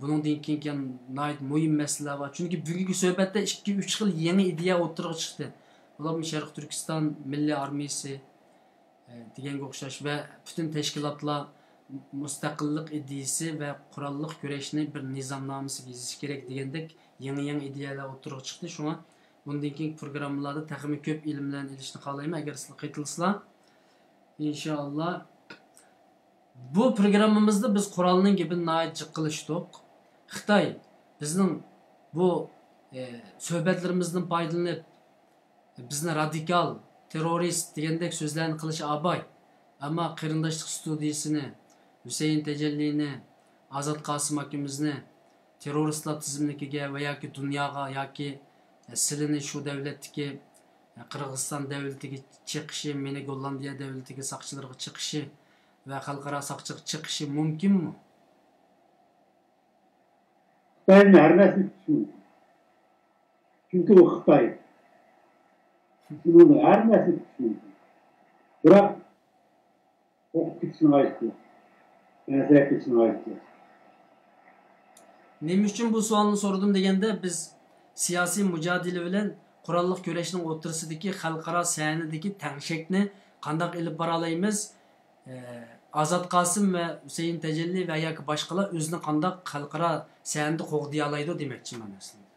بۇنىڭدىن كېيىنكى ناھايىتى مۇھىم مەسىلىلەر بار. چۈنكى بۈگۈنكى سۆھبەتتە ئىككى، ئۈچ خىل يېڭى ئىدىيە ئوتتۇرىغا چىقتى. بۇلارمۇ شەرقىي تۈركىستان مىللىي ئارمىيىسى، ئە، دېگەنگە ئوخشاش ۋە پۈتۈن تەشكىلاتلار مۇستەقىللىق ئىدىيىسى ۋە قوراللىق كۈرەشنى بىر نىزامنامىسىگە يېزىشى كېرەك دېگەندەك يېڭى، يېڭى ئىدىيەلەر ئوتتۇرىغا چىقتى. شۇڭا بۇندىن كېيىنكى پروگراممىلاردا تېخىمۇ كۆپ ئىلىملەرنى ئېلىشنى خالايمەن. ئەگەر سىلەر قېتىلسىلا، ئىنشائاللا. بۇ پروگراممىمىزدا بىز قورالنىڭ گېپىنى ناھايىتى جىق قىلىشتۇق. خىتاي بىزنىڭ بۇ، ئە، سۆھبەتلىرىمىزدىن پايدىلىنىپ، بىزنى رادىكال، تېررورىست دېگەندەك سۆزلەرنى قىلىشى ئاباي. ئەمما قېرىنداشلىق ستۇدىيىسىنى، ھۈسەيىن تەجەللىنى، ئازات قاسىم ئاكىمىزنى تېررورىستلار تىزىملىكىگە ۋە ياكى دۇنياغا ياكى سىلىنى شۇ دەۋلەتتىكى، قىرغىزىستان دەۋلىتىگە چېقىشى، مېنى گوللاندىيە دەۋلىتىگە ساقچىلىرىغا چېقىشى ۋە خەلقئارا ساقچىغا چېقىشى مۇمكىنمۇ؟ خىتاينىڭ ھەر نەرسىنى كۈتۈشى مۇمكىن. چۈنكى ئۇ خىتاي. ئۇنىڭ ھەر نەرسىنى كۈتۈشى مۇمكىن. بىراق، قورقۇپ كېتىشنىڭ ھاجىتى يوق. ئەنسىرەپ كېتىشنىڭ ھاجىتى يوق. نېمە ئۈچۈن بۇ سوئالنى سورىدىم دېگەندە، بىز سىياسىي مۇجادىلە بىلەن قوراللىق كۈرەشنىڭ ئوتتۇرىسىدىكى خەلقئارا سەھنىدىكى تەڭشەكنى قانداق ئېلىپ بارالايمىز؟ ئازات قاسىم ۋە ھۈسەيىن تەجەللى ۋە ياكى باشقىلار ئۆزىنى قانداق خەلقئارا سەھنىدە قوغدىيالايدۇ دېمەكچىمەن ئەسلىدە.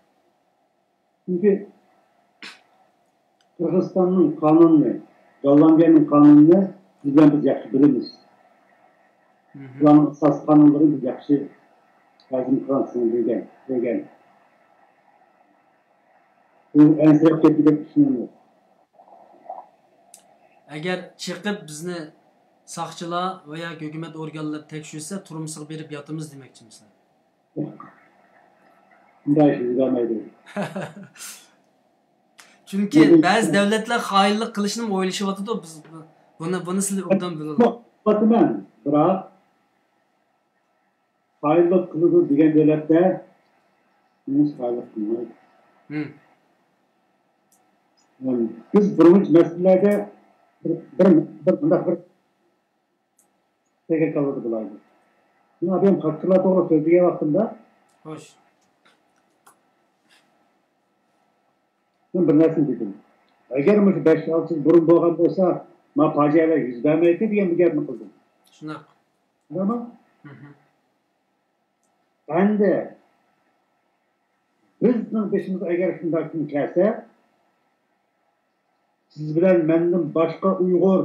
چۈنكى قىرغىزىستاننىڭ قانۇنىنى، گوللاندىيەنىڭ قانۇنىنى بىز بىلەن بىز ياخشى بىلىمىز. مھم. ئۇلارنىڭ ئاساسىي قانۇنلىرىنى بىز ياخشى ھەزىم قىلغان، بىلگەن، بىلگەن. بۇ ئەنسىرەپ كەتكۈدەك ئىشمۇ يوق. ئەگەر چېقىپ بىزنى ساقچىلار ۋە ياكى ھۆكۈمەت ئورگانلىرى تەكشۈرسە، تۈرمىسىگە بېرىپ ياتىمىز دېمەكچىمىسىلەر؟ ئۇنداق ئىش يۈز بەرمەيدۇ. چۈنكى بۇ بەزى دۆلەتلەر خائىنلىق قىلىشنىمۇ ئويلىشىۋاتىدۇ. بىز بۇ-، بۇنى، بۇنى سىلەر ئوبدان بىلىدۇ. بىراق، خائىنلىق قىلىدۇ دېگەن دۆلەتلەر نېمىشقا خائىنلىق قىلمايدۇ؟ ھىم. يەنى بىز بۇرۇنقى مەسىلىلەردە بىر، بىر، بىر مۇنداق بىر سەگەك كاللىدا بولايلى. مەن ئادەم فاكتورلار توغرا سۆزلىگەن ۋاقتىمدا، خوش. بىر نەرسىنى دېدىم. ئەگەر مۇشۇ بەش ئالتە يىل بۇرۇن بولغان بولسا، ما پاجىئەلەر يۈز بەرمەيتتى دېگەن بىر گەپنى قىلدىم. شۇنداق. ئەمما مھم. ئەمدى بىزنىڭ بېشىمىزغا ئەگەر شۇنداق كۈن كەلسە، سىز بىلەن مەندىن باشقا ئۇيغۇر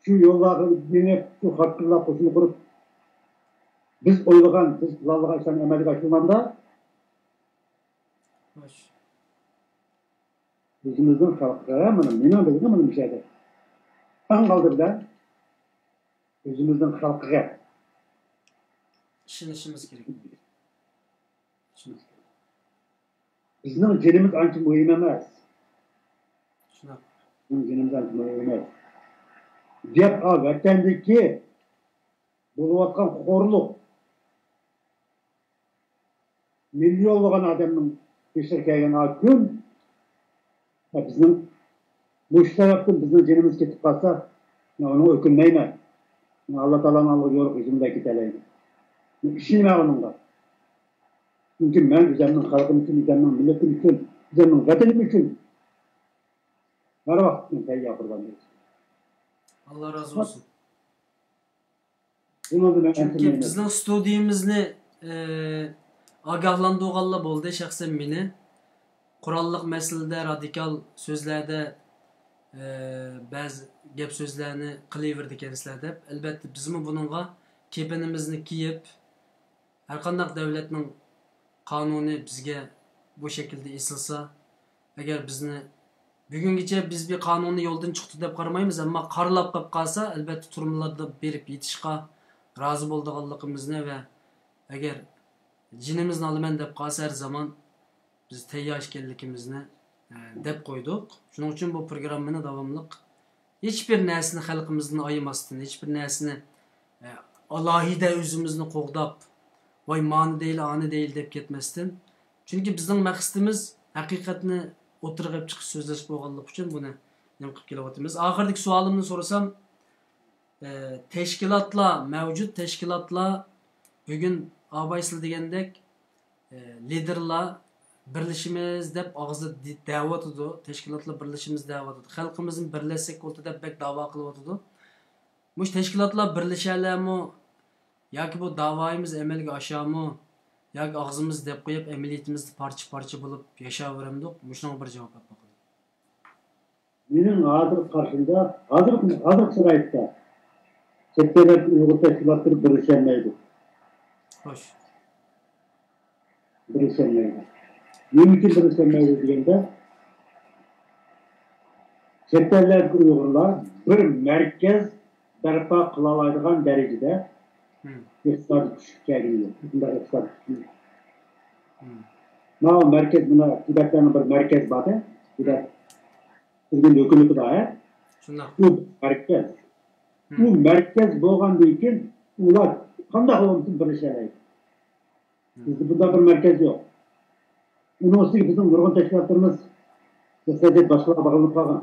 شۇ يوللارغا مېڭىپ، شۇ خاتىرىلەر قوشۇن قۇرۇپ، بىز ئويلىغان، بىز پىلانلىغان ئىشلارنى ئەمەلگە ئاشۇرغاندا، خوش. ئۆزىمىزنىڭ خەلقىگە، مانا مېنىڭ بىلگىنىم مانا مۇشۇ يەردە. ئەڭ ئالدى بىلەن ئۆزىمىزنىڭ خەلقىگە ئىشىنىشىمىز كېرەك. بىزنىڭ جېنىمىز ئانچە مۇھىم ئەمەس. شۇنداق. بىزنىڭ جېنىمىز ئانچە مۇھىم ئەمەس. گەپ ئا ۋەتەندىكى بولۇۋاتقان خورلۇق. مىليونلىغان ئادەمنىڭ بېشىغا كەلگەن ئا كۈن، بىزنىڭ مۇشۇ سەۋەبتىن بىزنىڭ جېنىمىز كېتىپ قالسا، مەن ئۇنىڭغا ئۆكۈنمەيمەن. مەن ئاللا تائالانىڭ ئالدىغا يورۇق ئۆزۈمدەك كېتەلەيمەن. مەن ئىشىنىمەن ئۇنىڭغا. چۈنكى مەن ئۆزۈمنىڭ خەلقىم ئۈچۈن، ئۆزۈمنىڭ مىللىتىم ئۈچۈن، ئۆزۈمنىڭ ۋەتىنىم ئۈچۈن ھەر ۋاقىت تەييار قۇربان بېرىشكە. ئاللا رازى بولسۇن. بۇنىڭدىن مەن چۈنكى ئەنسىرىمەيمەن. بىزنىڭ ستۇدىيىمىزنى ئى، ئاگاھلاندۇرغانلا بولدى، شەخسەن مېنى. قوراللىق مەسىلىدە، رادىكال سۆزلەردە، ئى، بەزى گەپ سۆزلەرنى قىلىۋېرىدىكەنسىلەر دەپ. ئەلۋەتتە، بىزمۇ بۇنىڭغا كېپىنىمىزنى كىيىپ، ھەرقانداق دۆلەتنىڭ قانۇنى بىزگە بۇ شەكىلدە ئېسىلسا، ئەگەر بىزنى بۈگۈنگىچە بىز بىر قانۇننى يولدىن چىقتى دەپ قارىمايمىز، ئەمما قارىلاپ قېلىپ قالسا، ئەلۋەتتە، تۈرمىلەردە بېرىپ يېتىشقا رازى بولىدىغانلىقىمىزنى ۋە ئەگەر جېنىمىزنى ئالىمەن دەپ قالسا، ھەر زامان بىز تەييار ئىكەنلىكىمىزنى، ئە، دەپ قويدۇق. شۇنىڭ ئۈچۈن بۇ پروگراممىنى داۋاملىق ھېچبىر نەرسىنى خەلقىمىزدىن ئايىماستىن، ھېچبىر نەرسىنى، ئە، ئالاھىدە ئۆزىمىزنى قوغداپ، ۋاي، مانى دەيلى، ئانى دەيلى دەپ كەتمەستىن. چۈنكى بىزنىڭ مەقسىتىمىز ھەقىقەتنى ئوتتۇرىغا ئېلىپ چىقىش، سۆزلەش بولغانلىقى ئۈچۈن بۇنى نېمە قىلىپ كېلىۋاتىمىز. ئاخىرىدىكى سوئالىمنى سورىسام، ئە، تەشكىلاتلار، مەۋجۇت تەشكىلاتلار بۈگۈن ئاباي سىلەر دېگەندەك، ئە، لىدېرلار بىرلىشىمىز دەپ ئاغزىدا دە-، دەۋاتىدۇ، تەشكىلاتلار بىرلىشىمىز دەۋاتىدۇ، خەلقىمىزمۇ بىرلەشسەك بولدى دەپ بەك داۋا قىلىۋاتىدۇ. مۇشۇ تەشكىلاتلار بىرلىشەلەرمۇ ياكى بۇ داۋايىمىز ئەمەلگە ئاشامۇ ياكى ئاغزىمىزدا دەپ قويۇپ، ئەمەلىيىتىمىزدە پارچە-پارچە بولۇپ ياشاۋېرەمدۇق؟ مۇشۇنىڭغا بىر جاۋاب بېرىپ باقىڭ. مېنىڭ ھازىر قارىشىمدا، ھازىر، ھازىرقى شارائىتتا چەت ئەللەردىكى ئۇيغۇر تەشكىلاتلىرى بىرلىشەلمەيدۇ. خوش. بىرلىشەلمەيدۇ. نېمە ئۈچۈن بىرلىشەلمەيدۇ دېگەندە، چەت ئەللەردىكى ئۇيغۇرلار بىر مەركەز بەرپا قىلالايدىغان دەرىجىدە مم. ئىقتىسادىي كۈچكە كەلگىنى يوق. شۇنداق ئىقتىسادىي كۈچ. مم. ماۋۇ مەركەز، مانا تىبەتلەرنىڭ بىر مەركەزى بار-دە، تىبەت ئۆزىنىڭ ھۆكۈمىتى بار، ھە؟ شۇنداق. ئۇ مەركەز. ئۇ مم. مەركەز بولغاندىن كېيىن ئۇلار قانداق بولمىسۇن بىرلىشەلەيدۇ. بىزدە بۇنداق بىر مەركەز يوق. ئۇنىڭ ئۈستىگە بىزنىڭ نۇرغۇن تەشكىلاتلىرىمىز ئىقتىسادىيەت باشقىلارغا باغلىنىپ قالغان.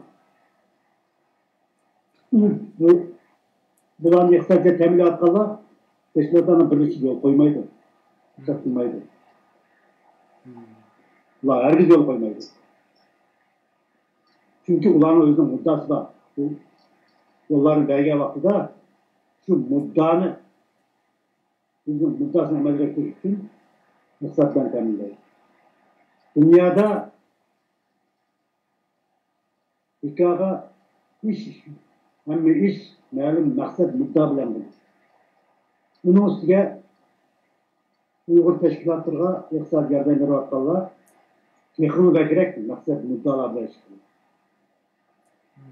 ئۇ، بۇ، بۇلارنى ئىقتىسادىيەت تەمىنلەۋاتقانلار تەشكىلاتلارنىڭ بىرلىشىشىگە يول قويمايدۇ. رۇخسەت قىلمايدۇ. مم. ئۇلار ھەرگىز يول قويمايدۇ. چۈنكى ئۇلارنىڭ ئۆزىنىڭ مۇددىئاسى بار. ئۇ يوللارنى بەرگەن ۋاقتىدا شۇ مۇددىئانى، ئۆزىنىڭ مۇددىئاسىنى ئەمەلگە ئاشۇرۇش ئۈچۈن مەقسەت بىلەن تەمىنلەيدۇ. دۇنيادا بىكارغا ئىش، ھەممە ئىش مەلۇم مەقسەت، مۇددىئا بىلەن بولىدۇ. ئۇنىڭ ئۈستىگە ئۇيغۇر تەشكىلاتلىرىغا ئىقتىسادىي ياردەم بېرىۋاتقانلار تېخىمۇ بەكرەك مەقسەت، مۇددىئالار بىلەن ئىش قىلىدۇ.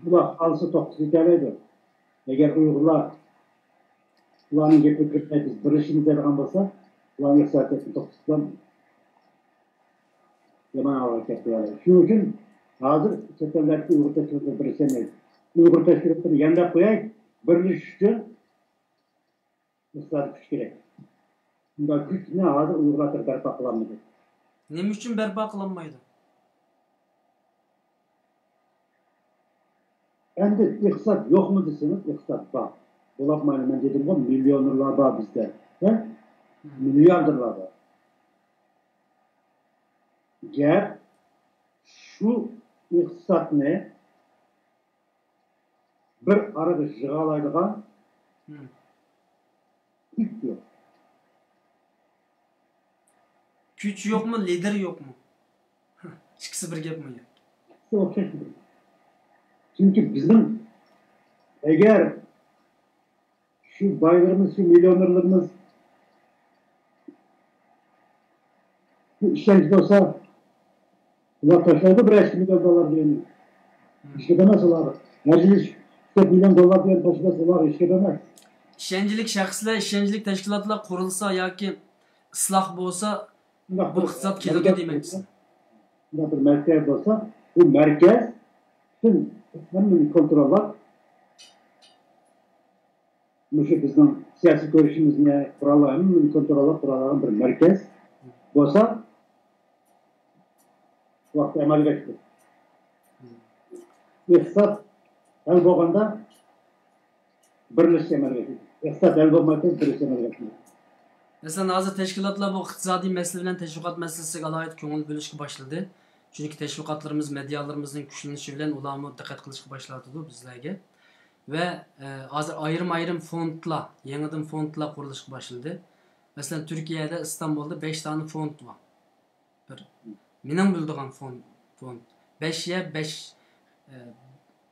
ئۇلار خالىسا توختىتىپ كېتەلەيدۇ. ئەگەر ئۇيغۇرلار ئۇلارنىڭ گېپىگە كىرمەي بىز بىرلىشىمىز دەيدىغان بولسا، ئۇلارنىڭ ئىقتىسادىيەتنى توختىتىپ يامان ئەھۋالغا كەپ قويالايدۇ. شۇنىڭ ئۈچۈن ھازىر چەت ئەللەردىكى ئۇيغۇر تەشكىلاتلىرى بىرلىشەلمەيدۇ. ئۇيغۇر تەشكىلاتلىرىنى يانداپ قوياي، بىرلىشىش ئۈچۈن ئىقتىسادىي كۈچ كېرەك. بۇنداق كۈچنى ھازىر ئۇيغۇرلار بەرپا قىلالمىدى. نېمە ئۈچۈن بەرپا قىلالمايدۇ؟ ئەمدى ئىقتىساد يوقمۇ دېسىڭىز، ئىقتىساد بار. بولۇپمۇ مەن دېدىمغۇ، مىليونېرلار بار بىزدە. ھە؟ مىلياردېرلار بار. گەپ شۇ ئىقتىسادنى بىر ئارىغا يىغالايدىغان كۈچ يوق. كۈچ يوقمۇ، لىدېر يوقمۇ؟ ئىككىسى بىر گەپمۇ يا؟ ئوخشاش. چۈنكى بىزنىڭ ئەگەر شۇ بايلىرىمىز، شۇ مىليونېرلىرىمىز بۇ ئىشەنچ بولسا، ئۇلار تاشلايدۇ بىر ئىككى مىليون دوللار دېگەننى. ھېچ گەپ ئەمەس ئۇلارغا. ھەر يىلى ئۈچ تۆت مىليون دوللار دېگەن تاشلىسا ئۇلارغا ھېچ گەپ ئەمەس. ئىشەنچلىك شەخسلەر، ئىشەنچلىك تەشكىلاتلار قۇرۇلسا ياكى ئىسلاھ بولسا، بۇ ئىقتىساد كېلىدۇ دېمەكچىسىز. شۇنداق بىر مەركەز بولسا، بۇ مەركەز پۈتۈن ھەممىنى كونتروللاپ، مۇشۇ بىزنىڭ سىياسىي كۈرىشىمىزنى قوراللاپ، ھەممىنى كونتروللاپ تۇرالىغان بىر مەركەز بولسا، ۋاقتى ئەمەلگە ئاشىدۇ. ئىقتىساد ھەل بولغاندا بىرلىشىش ئەمەلگە ئاشىدۇ. ئىقتىساد ھەل بولماي تۇرۇپ بىرلىشىش ئەمەلگە ئاشىدۇ. مەسىلەن، ھازىر تەشكىلاتلار بۇ ئىقتىسادىي مەسىلە بىلەن تەشۋىقات مەسىلىسىگە ئالاھىدە كۆڭۈل بۆلۈشكە باشلىدى. چۈنكى تەشۋىقاتلىرىمىز، مېدىيالىرىمىزنىڭ كۈچلىنىشى بىلەن ئۇلارمۇ دىققەت قىلىشقا باشلاۋاتىدۇ بىزلەرگە. ۋە ھازىر ئايرىم-ئايرىم فوندلار، يېڭىدىن فوندلار قۇرۇلۇشقا باشلىدى. مەسىلەن، تۈركىيەدە، ئىستانبۇلدا بەش دانە فوند بار. بىر مېنىڭ بىلىدىغان فوند، فوند بەش يە بەش،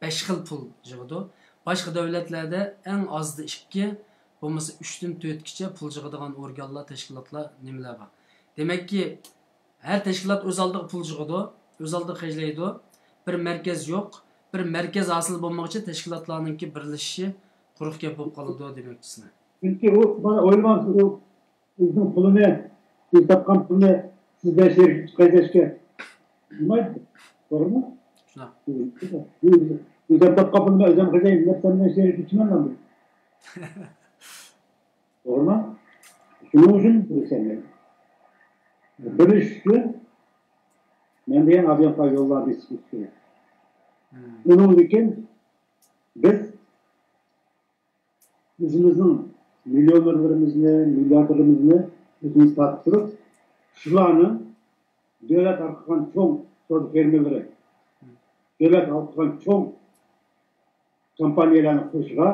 بەش خىل پۇل يىغىدۇ. باشقا دۆلەتلەردە ئەڭ ئازدا ئىككى، بولمىسا ئۈچتىن تۆتكىچە پۇل يىغىدىغان ئورگانلار، تەشكىلاتلار، نېمىلەر بار. دېمەككى، ھەر تەشكىلات ئۆز ئالدىغا پۇل يىغىدۇ، ئۆز ئالدىغا خەجلەيدۇ. بىر مەركەز يوق. بىر مەركەز ھاسىل بولمىغۇچە تەشكىلاتلارنىڭكى بىرلىشىشى قۇرۇق گەپ بولۇپ قالىدۇ دېمەكچىسىلەر. چۈنكى ئۇ، مانا ئويلىمامسىز، ئۇ ئۆزىنىڭ پۇلىنى، ئۆزى تاپقان پۇلنى سىز بىلەن شېرىك خەجلەشكە قىلمايدۇ. توغرىمۇ؟ شۇنداق. ئۆزۈم تاپقان پۇلنى مەن ئۆزۈم خەجلەيمەن دەپ سەن بىلەن شېرىك ئىچىمەن مەن بۇ. توغرىمۇ؟ شۇنىڭ ئۈچۈن بىرلىشەلمەيدۇ. بىرلىشىش ئۈچۈن مەن دېگەن ئادەمگە يوللار بېسىش كېرەك. ئۇنىڭدىن كېيىن بىز ئۆزىمىزنىڭ مىليونېرلىرىمىزنى، مىلياردېرلىرىمىزنى ئۆزىمىز تارتىپ تۇرۇپ، شۇلارنىڭ دۆلەت ھالقىغان چوڭ سودا فېرمىلىرى، دۆلەت ھالقىغان چوڭ كومپانىيەلەرنى قۇرۇشىغا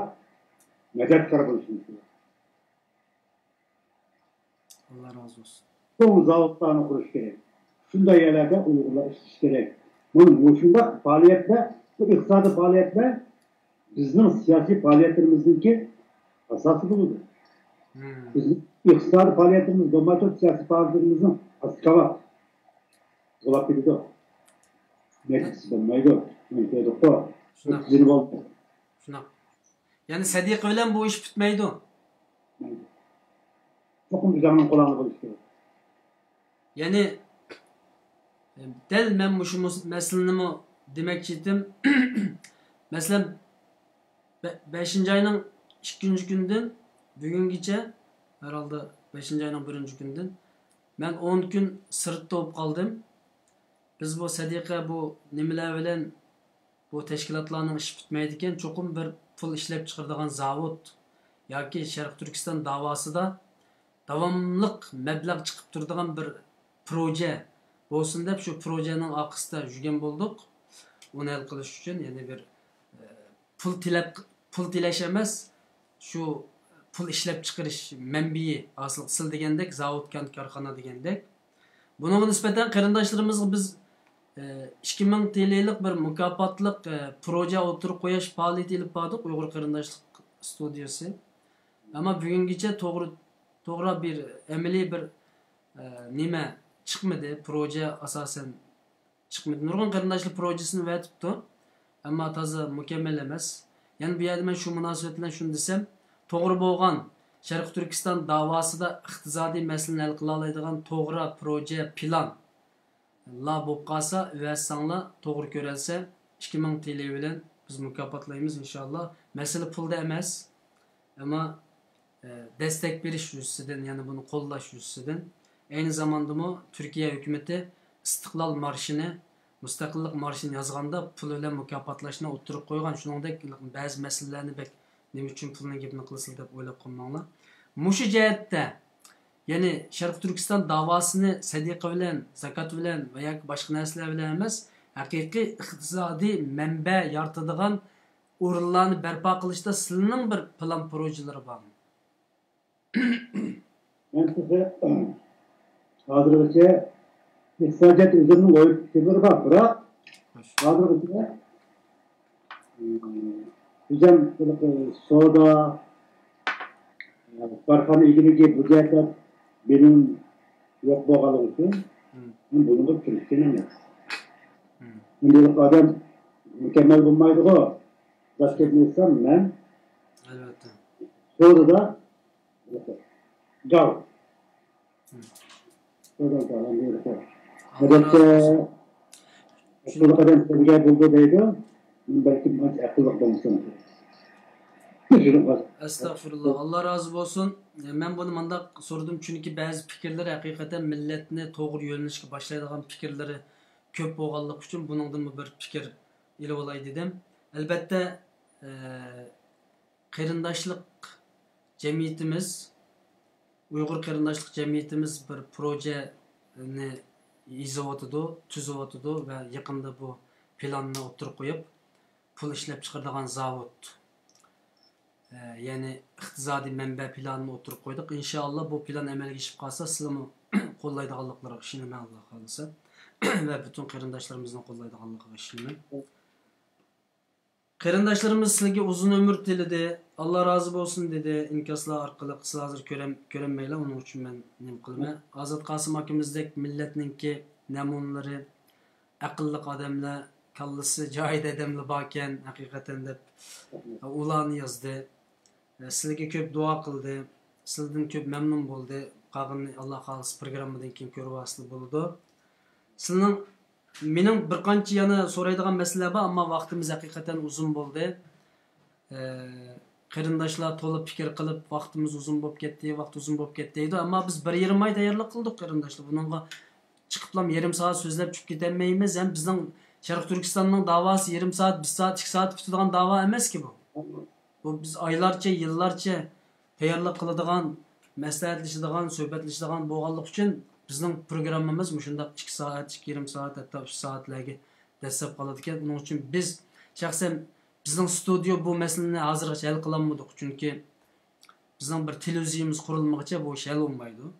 مەدەتكار بولۇشىمىز كېرەك. ئاللا رازى بولسۇن. چوڭ زاۋۇتلارنى قۇرۇش كېرەك. شۇنداق يەرلەردە ئۇيغۇرلار ئىشلىشى كېرەك. مانا مۇشۇنداق پائالىيەتلەر، بۇ ئىقتىسادىي پائالىيەتلەر بىزنىڭ سىياسىي پائالىيەتلىرىمىزنىڭكى ئاساسى بولىدۇ. بىزنىڭ ئىقتىسادىي پائالىيەتلىرىمىز بولماي تۇرۇپ، سىياسىي پائالىيەتلىرىمىزنىڭ ئاساسى كاۋاپ. بولاپ كېتىدۇ. نەتىجىسى بولمايدۇ. مانا كۆردۇققۇ. شۇنداق. زىيىنى بولدى. شۇنداق. يەنى سەدىقە بىلەن بۇ ئىش پۈتمەيدۇ. چوقۇم ئۆزۈڭنىڭ قولۇڭدا بولۇشى كېرەك. يەنى دەل مەن مۇشۇ مۇس-، مەسىلىنىمۇ دېمەكچى ئىدىم. مەسىلەن، بە-، بەشىنچى ئاينىڭ ئىككىنچى كۈنىدىن بۈگۈنگىچە، ھەرھالدا بەشىنچى ئاينىڭ بىرىنچى كۈنىدىن مەن ئون كۈن سىرتتا بولۇپ قالدىم. بىز بۇ سەدىقە، بۇ نېمىلەر بىلەن بۇ تەشكىلاتلارنىڭ ئىشى پۈتمەيدىكەن، چوقۇم بىر پۇل ئىشلەپچىقىرىدىغان زاۋۇت ياكى شەرقىي تۈركىستان داۋاسىدا داۋاملىق مەبلەغ چىقىپ تۇرىدىغان بىر پروژە بولسۇن دەپ، شۇ پروژەنىڭ ئارقىسىدا يۈرگەن بولدۇق. ئۇنى ھەل قىلىش ئۈچۈن يەنە بىر، ئە، پۇل تىلەپ، پۇل تىلەش ئەمەس، شۇ پۇل ئىشلەپچىقىرىش مەنبىيى ھاسىل، سىل دېگەندەك، زاۋۇت، كان-، كارخانا دېگەندەك. بۇنىڭغا نىسبەتەن قېرىنداشلىرىمىزغا بىز، ئە، ئىككى مىڭ تىلىلىق بىر مۇكاپاتلىق، ئە، پروژە ئوتتۇرىغا قويۇش پائالىيىتى ئېلىپ باردۇق، ئۇيغۇر قېرىنداشلىق ستۇدىيىسى. ئەمما بۈگۈنگىچە توغرا، توغرا بىر ئەمەلىي بىر، ئە، نېمە چىقمىدى، پروژە ئاساسەن چىقمىدى. نۇرغۇن قېرىنداشلار پروژىسىنى ۋەتىپتۇ، ئەمما تازا مۇكەممەل ئەمەس. يەنە بۇ يەردە مەن شۇ مۇناسىۋەت بىلەن شۇنى دېسەم، توغرا بولغان، شەرقىي تۈركىستان داۋاسىدا ئىقتىسادىي مەسىلىنى ھەل قىلالايدىغان توغرا پروژە، پىلان لا بولۇپ قالسا، ئەۋەتسەڭلار، توغرا كۆرەلسە، ئىككى مىڭ تىلى بىلەن بىز مۇكاپاتلايمىز، ئىنشاللا. مەسىلە پۇلدا ئەمەس، ئەمما، ئە، دەستەك بېرىش يۈزىسىدىن، يەنى بۇنى قوللاش يۈزىسىدىن. ئەينى زاماندىمۇ تۈركىيە ھۆكۈمىتى ئىستىقلال مارشىنى، مۇستەقىللىق مارشىنى يازغاندا پۇل بىلەن مۇكاپاتلاشنى ئوتتۇرىغا قويغان. شۇنىڭدەك بەزى مەسىلىلەرنى بەك نېمە ئۈچۈن پۇلنىڭ گېپىنى قىلىسىلەر دەپ ئويلاپ قالماڭلار. مۇشۇ جەھەتتە يەنى شەرقىي تۈركىستان داۋاسىنى سەدىقە بىلەن، زاكات بىلەن ۋە ياكى باشقا نەرسىلەر بىلەن ئەمەس، ھەقىقىي ئىقتىسادىي مەنبە يارىتىدىغان ئورۇنلارنى بەرپا قىلىشتا سىلىنىڭ بىر پىلان پروژىلىرى بارمۇ؟ مەن تېخى ھازىرغىچە ئىقتىسادىيەت ئۆزۈمنىڭ ئوي پىكىرلىرى بار، بىراق ھازىرغىچە ئۆزۈم سودا، كارخانا ئىگىلىكى، بۇ جەھەتتە بىلىم يوق بولغانلىقى ئۈچۈن مەن بۇنىڭغا كىرىشكەن ئەمەس. ئەمدى ئادەم مۇكەممەل بولمايدىغۇ. داس كەتمەيسەن مەن ئەلۋەتتە. سودىدا گاۋ. سودا گاۋ. ئەمدى ئادەتتە ئەقىللىق ئادەم سودىگەر بولىدۇ دەيدۇ. مەن بەلكىم ئانچە ئەقىللىق بولمىسام. ئەستەغپۇرۇللا، ئاللا رازى بولسۇن. مەن بۇنى مانداق سورىدىم، چۈنكى بەزى پىكىرلىرى ھەقىقەتەن مىللەتنى توغرا يۆنىلىشكە باشلايدىغان پىكىرلىرى كۆپ بولغانلىقى ئۈچۈن بۇنىڭدىنمۇ بىر پىكىر ئېلىۋالاي دېدىم. ئەلبەتتە، ئە، قېرىنداشلىق جەمئىيىتىمىز، ئۇيغۇر قېرىنداشلىق جەمئىيىتىمىز بىر پروژەنى يېزىۋاتىدۇ، تۈزۈۋاتىدۇ ۋە يېقىندا بۇ پىلاننى ئوتتۇرىغا قويۇپ، پۇل ئىشلەپچىقىرىدىغان زاۋۇت، ئە، يەنى ئىقتىسادىي مەنبە پىلانىنى ئوتتۇرىغا قويدۇق. ئىنشائاللا، بۇ پىلان ئەمەلگە ئېشىپ قالسا، سىلىمۇ قوللايدىغانلىقلىرىغا ئىشىنىمەن، ئاللا خالىسا. ۋە پۈتۈن قېرىنداشلىرىمىزنىڭ قوللايدىغانلىقىغا ئىشىنىمەن. قېرىنداشلىرىمىز سىلىگە ئۇزۇن ئۆمۈر تىلىدى، ئاللا رازى بولسۇن دېدى، ئىنكاسلار ئارقىلىق. سىز ھازىر كۆرەم-، كۆرەلمەيلا، ئۇنىڭ ئۈچۈن مەن نېمە قىلىمەن. ئازات قاسىم ئاكىمىزدەك مىللەتنىڭكى نەمۇنىلىرى، ئەقىللىق ئادەملەر، كاللىسى جايىدا ئادەملەر باركەن، ھەقىقەتەن دەپ، ئۇلارنى يازدى. سىلىگە كۆپ دۇئا قىلدى، سىلىدىن كۆپ مەمنۇن بولدى. قالغىنىنى ئاللا خالىسا پروگراممىدىن كېيىن كۆرۈۋالسىلا بولىدۇ. سىلىنىڭ، مېنىڭ بىر قانچە يەنە سورايدىغان مەسىلىلەر بار، ئەمما ۋاقتىمىز ھەقىقەتەن ئۇزۇن بولدى. ئە، قېرىنداشلار تولا پىكىر قىلىپ، ۋاقتىمىز ئۇزۇن بولۇپ كەتتى، ۋاقىت ئۇزۇن بولۇپ كەتتى دەيدۇ. ئەمما بىز بىر يېرىم ئاي تەييارلىق قىلدۇق، قېرىنداشلار. بۇنىڭغا چىقىپلا يېرىم سائەت سۆزلەپ چۈشۈپ كېتەلمەيمىز. ھەم بىزنىڭ شەرقىي تۈركىستاننىڭ داۋاسى يېرىم سائەت، بىر سائەت، ئىككى سائەتتە پۈتىدىغان داۋا ئەمەسكى بۇ. بۇ بىز ئايلارچە، يىللارچە تەييارلىق قىلىدىغان، مەسلىھەتلىشىدىغان، سۆھبەتلىشىدىغان بولغانلىقى ئۈچۈن بىزنىڭ پروگراممىمىز مۇشۇنداق ئىككى سائەت، ئىككى يېرىم سائەت، ھەتتا ئۈچ سائەتلەرگە دەسسەپ قالىدىكەن. ئۇنىڭ ئۈچۈن بىز، شەخسەن بىزنىڭ ستۇدىيو بۇ مەسىلىنى ھازىرغىچە ھەل قىلالمىدۇق. چۈنكى بىزنىڭ بىر تېلېۋىزىيىمىز قۇرۇلمىغىچە بۇ ئىش ھەل بولمايدۇ.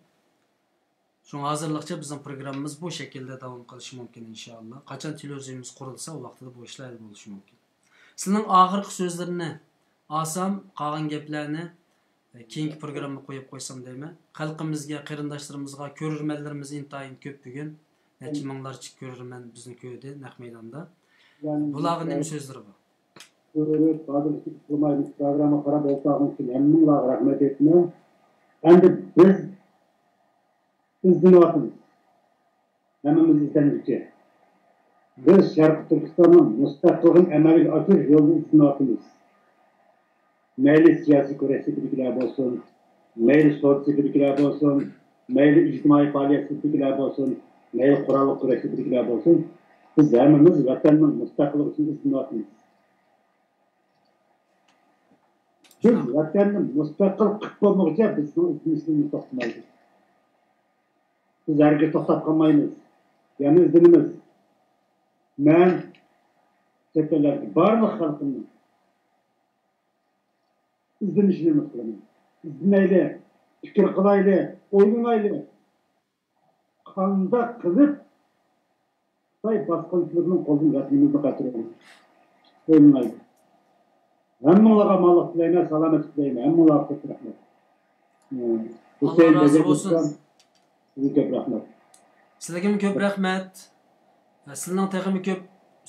شۇڭا ھازىرلىقچە بىزنىڭ پروگراممىمىز بۇ شەكىلدە داۋام قىلىشى مۇمكىن، ئىنشائاللا. قاچان تېلېۋىزىيىمىز قۇرۇلسا، ئۇ ۋاقتىدا بۇ ئىشلار ھەل بولۇشى مۇمكىن. سىلىنىڭ ئاخىرقى سۆزلىرىنى ئالسام، قالغان گەپلەرنى كېيىنكى پروگراممىغا قويۇپ قويسام دەيمەن. خەلقىمىزگە، قېرىنداشلىرىمىزغا، كۆرۈرمەنلىرىمىز ئىنتايىن كۆپ بۈگۈن. نەچچە مىڭلارچە كۆرۈرمەن بىزنى كۆردى نەق مەيداندا. بۇلارغا نېمە سۆزلىرى بار؟ كۆرۈپ، ھازىر پروگراممىغا قاراپ ئولتۇرغان ئۈچۈن ھەممىڭلارغا رەھمەت ئېيتىمەن. ئەمدى بىز ئىزدىنىۋاتىمىز. ھەممىمىز ئىزدەنگۈچى. بىز شەرقىي تۈركىستاننىڭ مۇستەقىللىقىنى ئەمەلگە ئاشۇرۇش يولىنى ئىزدىنىۋاتىمىز. مەيلى سىياسىي كۈرەش سېپىدىكىلەر بولسۇن، مەيلى سودا سېپىدىكىلەر بولسۇن، مەيلى ئىجتىمائىي پائالىيەت سېپىدىكىلەر بولسۇن، مەيلى قوراللىق كۈرەش سېپىدىكىلەر بولسۇن، بىز ھەممىمىز ۋەتەننىڭ مۇستەقىللىقى ئۈچۈن ئىزدىنىۋاتىمىز. بىز ۋەتەننى مۇستەقىل قىلىپ بولمىغۇچە بىزنىڭ ئىزدىنىشىمىز توختىمايدۇ. بىز ھەرگىز توختاپ قالمايمىز. يەنە ئىزدىنىمىز. مەن چەت ئەللەردىكى بارلىق خەلقىمنىڭ ئىزدىنىشىنى ئۈمىد قىلىمەن. ئىزدىنەيلى، پىكىر قىلايلى، ئويلىنايلى. قانداق قىلىپ خىتاي باسقۇنچىلىرىنىڭ قولىدىن ۋەتىنىمىزنى قايتۇرۇپ ئويلىنايلى. ھەممىڭلارغا ئامانلىق تىلەيمەن، سالامەتلىك تىلەيمەن. ھەممىڭلارغا كۆپ رەھمەت. ئاللا رازى بولسۇن. سىزگە كۆپ رەھمەت. سىلەرگىمۇ كۆپ رەھمەت. سىلىنىڭ تېخىمۇ كۆپ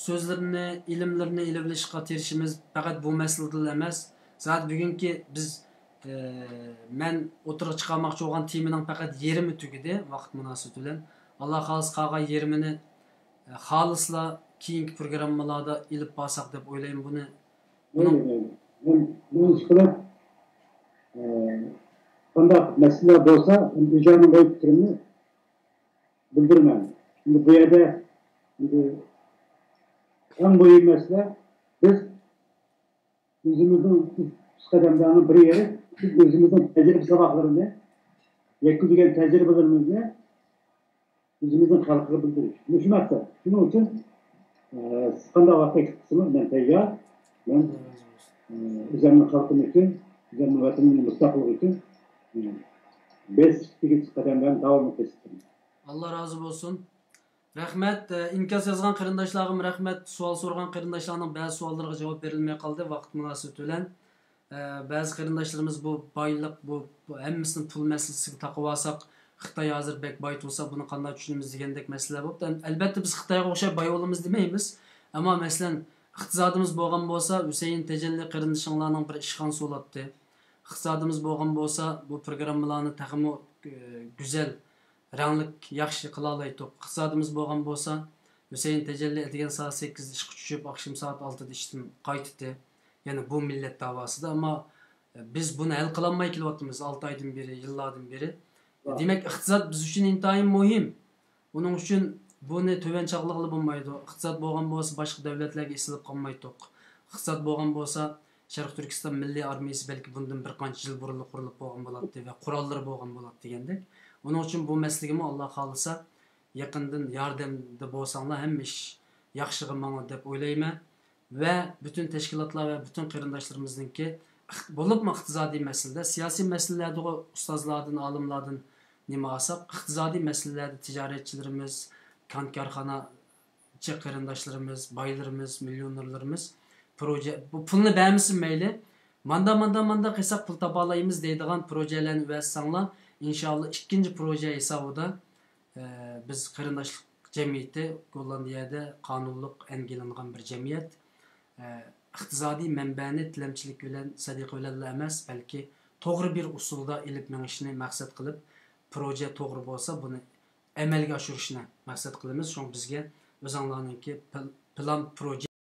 سۆزلىرىنى، ئىلىملىرىنى ئېلىۋېلىشقا تىرىشىمىز. پەقەت بۇ مەسىلىدىلا ئەمەس. زادى بۈگۈنكى بىز، ئە، مەن ئوتتۇرىغا چىقارماقچى بولغان تېمىنىڭ پەقەت يېرىمى تۈگىدى، ۋاقىت مۇناسىۋىتى بىلەن. ئاللا خالىسا قالغان يېرىمىنى، ئە، خالىسلا كېيىنكى پروگراممىلاردا ئېلىپ بارساق دەپ ئويلايمەن بۇنى. بۇنىڭ مەن، مەن ئىشقىلىپ، ئە، قانداق مەسىلىلەر بولسا، ئۆزۈمنىڭ ئوي پىكرىمنى بىلدۈرىمەن. ئەمدى بۇ يەردە ئەمدى ئەڭ مۇھىم مەسىلە، بىز ئۆزىمىزنىڭ پېشقەدەملەرنىڭ بىرى يەرى، بىز ئۆزىمىزنىڭ تەجرىبە ساۋاقلىرىنى يەتكۈزگەن تەجرىبىلىرىمىزنى ئۆزىمىزنىڭ خەلقىگە بىلدۈرۈش. مۇشۇ مەقسەت. شۇنىڭ ئۈچۈن، ئە، سىز قانداق ۋاقىتتا كەتسىڭىز، مەن تەييار. مەن، ئە، ئۆزۈمنىڭ خەلقىم ئۈچۈن، ئۆزۈمنىڭ ۋەتىنىمنىڭ مۇستەقىللىقى ئۈچۈن، ئە، بېسىپ تېگىش قەدەم بىلەن داۋاملىق بېسىپ تۇرىمەن. ئاللا رازى بولسۇن. رەھمەت. ئە، ئىنكاس يازغان قېرىنداشلارغىمۇ رەھمەت. سوئال سورىغان قېرىنداشلارنىڭ بەزى سوئاللىرىغا جاۋاب بېرىلمەي قالدى، ۋاقىت مۇناسىۋىتى بىلەن. ئە، بەزى قېرىنداشلىرىمىز بۇ بايلىق، بۇ، بۇ ھەممىسىنى پۇل مەسىلىسىگە تاقىۋالساق، خىتاي ھازىر بەك باي تۇرسا، بۇنى قانداق چۈشىنىمىز دېگەندەك مەسىلىلەر بوپتۇ. ئەلبەتتە، بىز خىتايغا ئوخشاپ باي بولىمىز دېمەيمىز. ئەمما، مەسىلەن، ئىقتىسادىمىز بولغان بولسا، ھۈسەيىن تەجەللى قېرىندىشىڭلارنىڭ بىر ئىشخانىسى بولاتتى. ئىقتىسادىمىز بولغان بولسا، بۇ پروگراممىلارنى تېخىمۇ، ئە، گۈزەل، رەڭلىك، ياخشى قىلالايتتۇق. ئىقتىسادىمىز بولغان بولسا، ھۈسەيىن تەجەللى ئەتىگەن سائەت سەككىزدە ئىشقا چۈشۈپ، ئاخشام سائەت ئالتىدە ئىشتىن قايتتى. يەنى بۇ مىللەت داۋاسىدا. ئەمما بىز بۇنى ھەل قىلالماي كېلىۋاتىمىز ئالتە ئايدىن بېرى، يىللاردىن بېرى. دېمەك، ئىقتىساد بىز ئۈچۈن ئىنتايىن مۇھىم. ئۇنىڭ ئۈچۈن بۇنى تۆۋەن چاغلىغىلى بولمايدۇ. ئىقتىساد بولغان بولسا، باشقا دۆلەتلەرگە ئېسىلىپ قالمايتتۇق. ئىقتىساد بولغان بولسا، شەرقىي تۈركىستان مىللىي ئارمىيىسى بەلكى بۇندىن بىر قانچە يىل بۇرۇنلا قۇرۇلۇپ بولغان بولاتتى ۋە قوراللىرى بولغان بولاتتى دېگەندەك. ئۇنىڭ ئۈچۈن بۇ مەسىلىگىمۇ، ئاللا خالىسا، يېقىندىن ياردەمدە بولساڭلار، ھەممە ئىش ياخشىغا ماڭىدۇ دەپ ئويلايمەن. ۋە پۈتۈن تەشكىلاتلار ۋە پۈتۈن قېرىنداشلىرىمىزنىڭكى ئىق-، بولۇپمۇ ئىقتىسادىي مەسىلىدە، سىياسىي مەسىلىلەردىغۇ ئۇستازلاردىن، ئالىملاردىن نېمە ئالساق، ئىقتىسادىي مەسىلىلەردە تىجارەتچىلىرىمىز، كان كارخانىچى قېرىنداشلىرىمىز، بايلىرىمىز، مىليونېرلىرىمىز پروژە، بۇ پۇلنى بەرمىسۇن مەيلى، ماندا، ماندا، ماندا قىلساق پۇل تاپالايمىز دەيدىغان پروژەلەرنى ئەۋەتسەڭلار، ئىنشائاللا ئىككىنچى پروژە ھېسابىدا، ئە، بىز قېرىنداشلىق جەمئىيىتى گوللاندىيەدە قانۇنلۇق ئەنگە ئېلىنغان بىر جەمئىيەت. ئە، ئىقتىسادىي مەنبەنى تىلەمچىلىك بىلەن، سەدىقە بىلەنلا ئەمەس، بەلكى توغرا بىر ئۇسۇلدا ئېلىپ مېڭىشنى مەقسەت قىلىپ، پروژە توغرا بولسا، بۇنى ئەمەلگە ئاشۇرۇشنى مەقسەت قىلىمىز. شۇڭا بىزگە ئۆزۈڭلارنىڭكى پىل-، پىلان پروژە